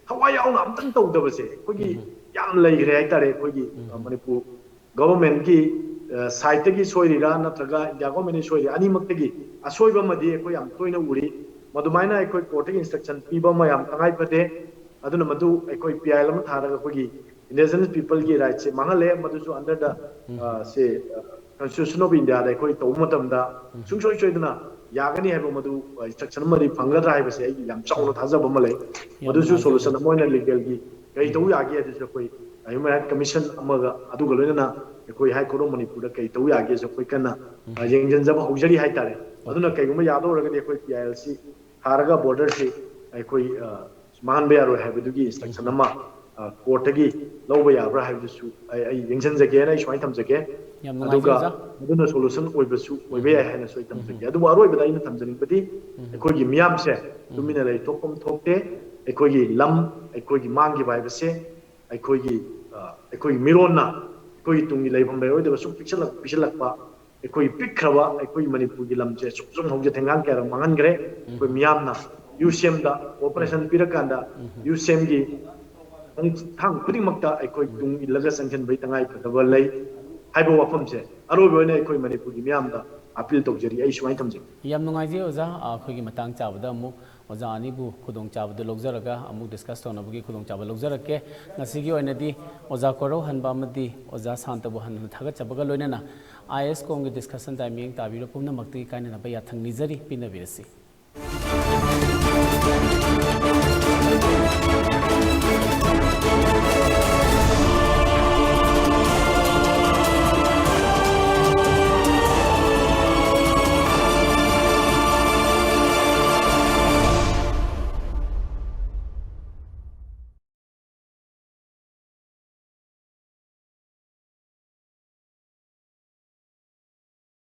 ꯊꯋꯥꯏ ꯌꯥꯎꯅ ꯑꯝꯇꯪ ꯇꯧꯗꯕꯁꯦ ꯑꯩꯈꯣꯏꯒꯤ ꯌꯥꯝ ꯂꯩꯈ꯭ꯔꯦ ꯍꯥꯏꯇꯥꯔꯦ꯫ ꯑꯩꯈꯣꯏꯒꯤ, ꯑ, ꯃꯅꯤꯄꯨꯔ ꯒꯣꯚꯔꯟꯃꯦꯟꯠꯀꯤ, ꯑ, ꯁꯥꯏꯠꯇꯒꯤ ꯁꯣꯏꯔꯤꯔꯥ ꯅꯠꯇ꯭ꯔꯒ ꯏꯟꯗꯤꯌꯥ ꯒꯣꯚꯔꯟꯃꯦꯟꯠꯅ ꯁꯣꯏꯔꯤ, ꯑꯅꯤꯃꯛꯇꯒꯤ ꯑꯁꯣꯏꯕ ꯑꯃꯗꯤ ꯑꯩꯈꯣꯏ ꯌꯥꯝ ꯇꯣꯏꯅ ꯎꯔꯤ꯫ ꯃꯗꯨꯃꯥꯏꯅ ꯑꯩꯈꯣꯏ ꯀꯣꯔꯠꯇꯒꯤ ꯏꯟꯁꯇ꯭ꯔꯛꯁꯟ ꯄꯤꯕ ꯑꯃ ꯌꯥꯝ ꯇꯉꯥꯏ ꯐꯗꯦ꯫ ꯑꯗꯨꯅ ꯃꯗꯨ ꯑꯩꯈꯣꯏ ꯄꯤ ꯑꯥꯏ ꯑꯦꯜ ꯑꯃ ꯊꯥꯔꯒ ꯑꯩꯈꯣꯏꯒꯤ ꯏꯟꯗꯤꯖꯤꯅꯁ ꯄꯤꯄꯜꯒꯤ ꯔꯥꯏꯠꯁꯦ ꯃꯥꯡꯍꯜꯂꯦ꯫ ꯃꯗꯨꯁꯨ ꯑꯟꯗꯔ ꯗ, ꯑ, ꯁꯦ, ꯑ, ꯀꯟꯁꯇꯤꯇ꯭ꯌꯨꯁꯟ ꯑꯣꯐ ꯏꯟꯗꯤꯌꯥꯗ ꯑꯩꯈꯣꯏ ꯇꯧꯕ ꯃꯇꯝꯗ ꯁꯨꯡꯁꯣꯏ ꯁꯣꯏꯗꯅ ꯌꯥꯒꯅꯤ ꯍꯥꯏꯕ ꯃꯗꯨ, ꯑ, ꯏꯟꯁꯇ꯭ꯔꯛꯁꯟ ꯑꯃꯗꯤ ꯐꯪꯒꯗ꯭ꯔꯥ ꯍꯥꯏꯕꯁꯦ ꯑꯩꯒꯤ ꯌꯥꯝ ꯆꯥꯎꯅ ꯊꯥꯖꯕ ꯑꯃ ꯂꯩ꯫ ꯃꯗꯨꯁꯨ ꯁꯣꯂꯨꯁꯟ ꯑꯃ ꯑꯣꯏꯅ ꯂꯤꯒꯦꯜꯒꯤ ꯀꯔꯤ ꯇꯧ ꯌꯥꯒꯦ ꯑꯗꯨꯁꯨ ꯑꯩꯈꯣꯏ ꯍ꯭ꯌꯨꯃꯦꯟ ꯔꯥꯏꯠ ꯀꯃꯤꯁꯟ ꯑꯃꯒ, ꯑꯗꯨꯒ ꯂꯣꯏꯅꯅ ꯑꯩꯈꯣꯏ ꯍꯥꯏ ꯀꯣꯔꯠ ꯑꯣꯐ ꯃꯅꯤꯄꯨꯔꯗ ꯀꯔꯤ ꯇꯧ ꯌꯥꯒꯦꯁꯨ ꯑꯩꯈꯣꯏ ꯀꯟꯅ, ꯑ, ꯌꯦꯡꯁꯤꯟꯖꯕ ꯍꯧꯖꯔꯤ ꯍꯥꯏꯇꯥꯔꯦ꯫ ꯑꯗꯨꯅ ꯀꯩꯒꯨꯝꯕ ꯌꯥꯗꯧꯔꯒꯗꯤ ꯑꯩꯈꯣꯏ ꯄꯤ ꯑꯥꯏ ꯑꯦꯜ ꯁꯤ ꯊꯥꯔꯒ ꯕꯣꯔꯗꯔꯁꯤ ꯑꯩꯈꯣꯏ, ꯑ, ꯃꯥꯡꯍꯟꯕ ꯌꯥꯔꯣꯏ ꯍꯥꯏꯕꯗꯨꯒꯤ ꯏꯟꯁꯇ꯭ꯔꯛꯁꯟ ꯑꯃ, ꯑ, ꯀꯣꯔꯠꯇꯒꯤ ꯂꯧꯕ ꯌꯥꯕ꯭ꯔꯥ ꯍꯥꯏꯕꯗꯨꯁꯨ ꯑꯩ, ꯑꯩ ꯌꯦꯡꯁꯤꯟꯖꯒꯦꯅ ꯑꯩ ꯁꯨꯃꯥꯏꯅ ꯊꯝꯖꯒꯦ꯫ ꯌꯥꯝ ꯅꯨꯡꯉꯥꯏꯖꯩ, ꯑꯗꯨꯒ ꯑꯣꯖꯥ꯫ ꯃꯗꯨꯅ ꯁꯣꯂꯨꯁꯟ ꯑꯣꯏꯕꯁꯨ ꯑꯣꯏꯕ ꯌꯥꯏ ꯍꯥꯏꯅꯁꯨ ꯑꯩ ꯊꯝꯖꯒꯦ꯫ ꯑꯗꯨꯕꯨ ꯑꯔꯣꯏꯕꯗ ꯑꯩꯅ ꯊꯝꯖꯅꯤꯡꯕꯗꯤ ꯑꯩꯈꯣꯏꯒꯤ ꯃꯤꯌꯥꯝꯁꯦ ꯇꯨꯃꯤꯟꯅ ꯂꯩ ꯊꯣꯛꯐꯝ ꯊꯣꯛꯇꯦ꯫ ꯑꯩꯈꯣꯏꯒꯤ ꯂꯝ ꯑꯩꯈꯣꯏꯒꯤ ꯃꯥꯡꯈꯤꯕ ꯍꯥꯏꯕꯁꯦ ꯑꯩꯈꯣꯏꯒꯤ, ꯑ, ꯑꯩꯈꯣꯏꯒꯤ ꯃꯤꯔꯣꯟꯅ ꯑꯩꯈꯣꯏꯒꯤ ꯇꯨꯡꯒꯤ ꯂꯩꯐꯝ ꯂꯩꯔꯣꯏꯗꯕ ꯁꯨꯝ ꯄꯤꯛꯁꯜꯂꯛ-, ꯄꯤꯛꯁꯜꯂꯛꯄ, ꯑꯩꯈꯣꯏ ꯄꯤꯛꯈ꯭ꯔꯕ ꯑꯩꯈꯣꯏ ꯃꯅꯤꯄꯨꯔꯒꯤ ꯂꯝꯁꯦ ꯁꯨꯝ ꯁꯨꯝ ꯍꯧꯖꯤꯛ ꯊꯦꯡꯒꯥꯡ ꯀꯌꯥꯔꯛ ꯃꯥꯡꯍꯟꯈ꯭ꯔꯦ꯫ ꯑꯩꯈꯣꯏ ꯃꯤꯌꯥꯝꯅ ꯌꯨ ꯁꯤ ꯑꯦꯝꯗ ꯀꯣꯑꯣꯄꯔꯦꯁꯟ ꯄꯤꯔꯀꯥꯟꯗ ꯌꯨ ꯁꯤ ꯑꯦꯝꯒꯤ ꯈꯣꯡꯊꯥꯡ ꯈꯨꯗꯤꯡꯃꯛꯇ ꯑꯩꯈꯣꯏ ꯇꯨꯡ ꯏꯜꯂꯒ ꯆꯪꯁꯤꯟꯕꯒꯤ ꯇꯉꯥꯏ ꯐꯗꯕ ꯂꯩ ꯍꯥꯏꯕ ꯋꯥꯐꯝꯁꯦ ꯑꯔꯣꯏꯕ ꯑꯣꯏꯅ ꯑꯩꯈꯣꯏ ꯃꯅꯤꯄꯨꯔꯒꯤ ꯃꯤꯌꯥꯝꯗ ꯑꯄꯤꯜ ꯇꯧꯖꯔꯤ꯫ ꯑꯩ ꯁꯨꯃꯥꯏꯅ ꯊꯝꯖꯒꯦ꯫ ꯌꯥꯝ ꯅꯨꯡꯉꯥꯏꯖꯩ ꯑꯣꯖꯥ, ꯑꯩꯈꯣꯏꯒꯤ ꯃꯇꯥꯡ ꯆꯥꯕꯗ ꯑꯃꯨꯛ ꯑꯣꯖꯥ ꯑꯅꯤꯕꯨ ꯈꯨꯗꯣꯡꯆꯥꯕꯗꯨ ꯂꯧꯖꯔꯒ ꯑꯃꯨꯛ ꯗꯤꯁꯀꯁ ꯇꯧꯅꯕꯒꯤ ꯈꯨꯗꯣꯡꯆꯥꯕ ꯂꯧꯖꯔꯛꯀꯦ꯫ ꯉꯁꯤꯒꯤ ꯑꯣꯏꯅꯗꯤ ꯑꯣꯖꯥ ꯀꯣꯔꯧꯍꯟꯕ ꯑꯃꯗꯤ ꯑꯣꯖꯥ ꯁꯥꯟꯇꯕꯨ ꯍꯟꯅ ꯊꯥꯒꯠꯆꯕꯒ ꯂꯣꯏꯅꯅ ꯑꯥꯏ ꯑꯦꯁ ꯀꯣꯝꯒꯤ ꯗꯤꯁꯀꯁꯟꯗ ꯃꯤꯠꯌꯦꯡ ꯇꯥꯕꯤꯔꯤꯕ ꯄꯨꯝꯅꯃꯛꯇꯒꯤ ꯀꯥꯏꯅꯅꯕ ꯌꯥꯊꯪ ꯅꯤꯖꯔꯤ꯫ ꯄꯤꯟꯅꯕꯤꯔꯁꯤ꯫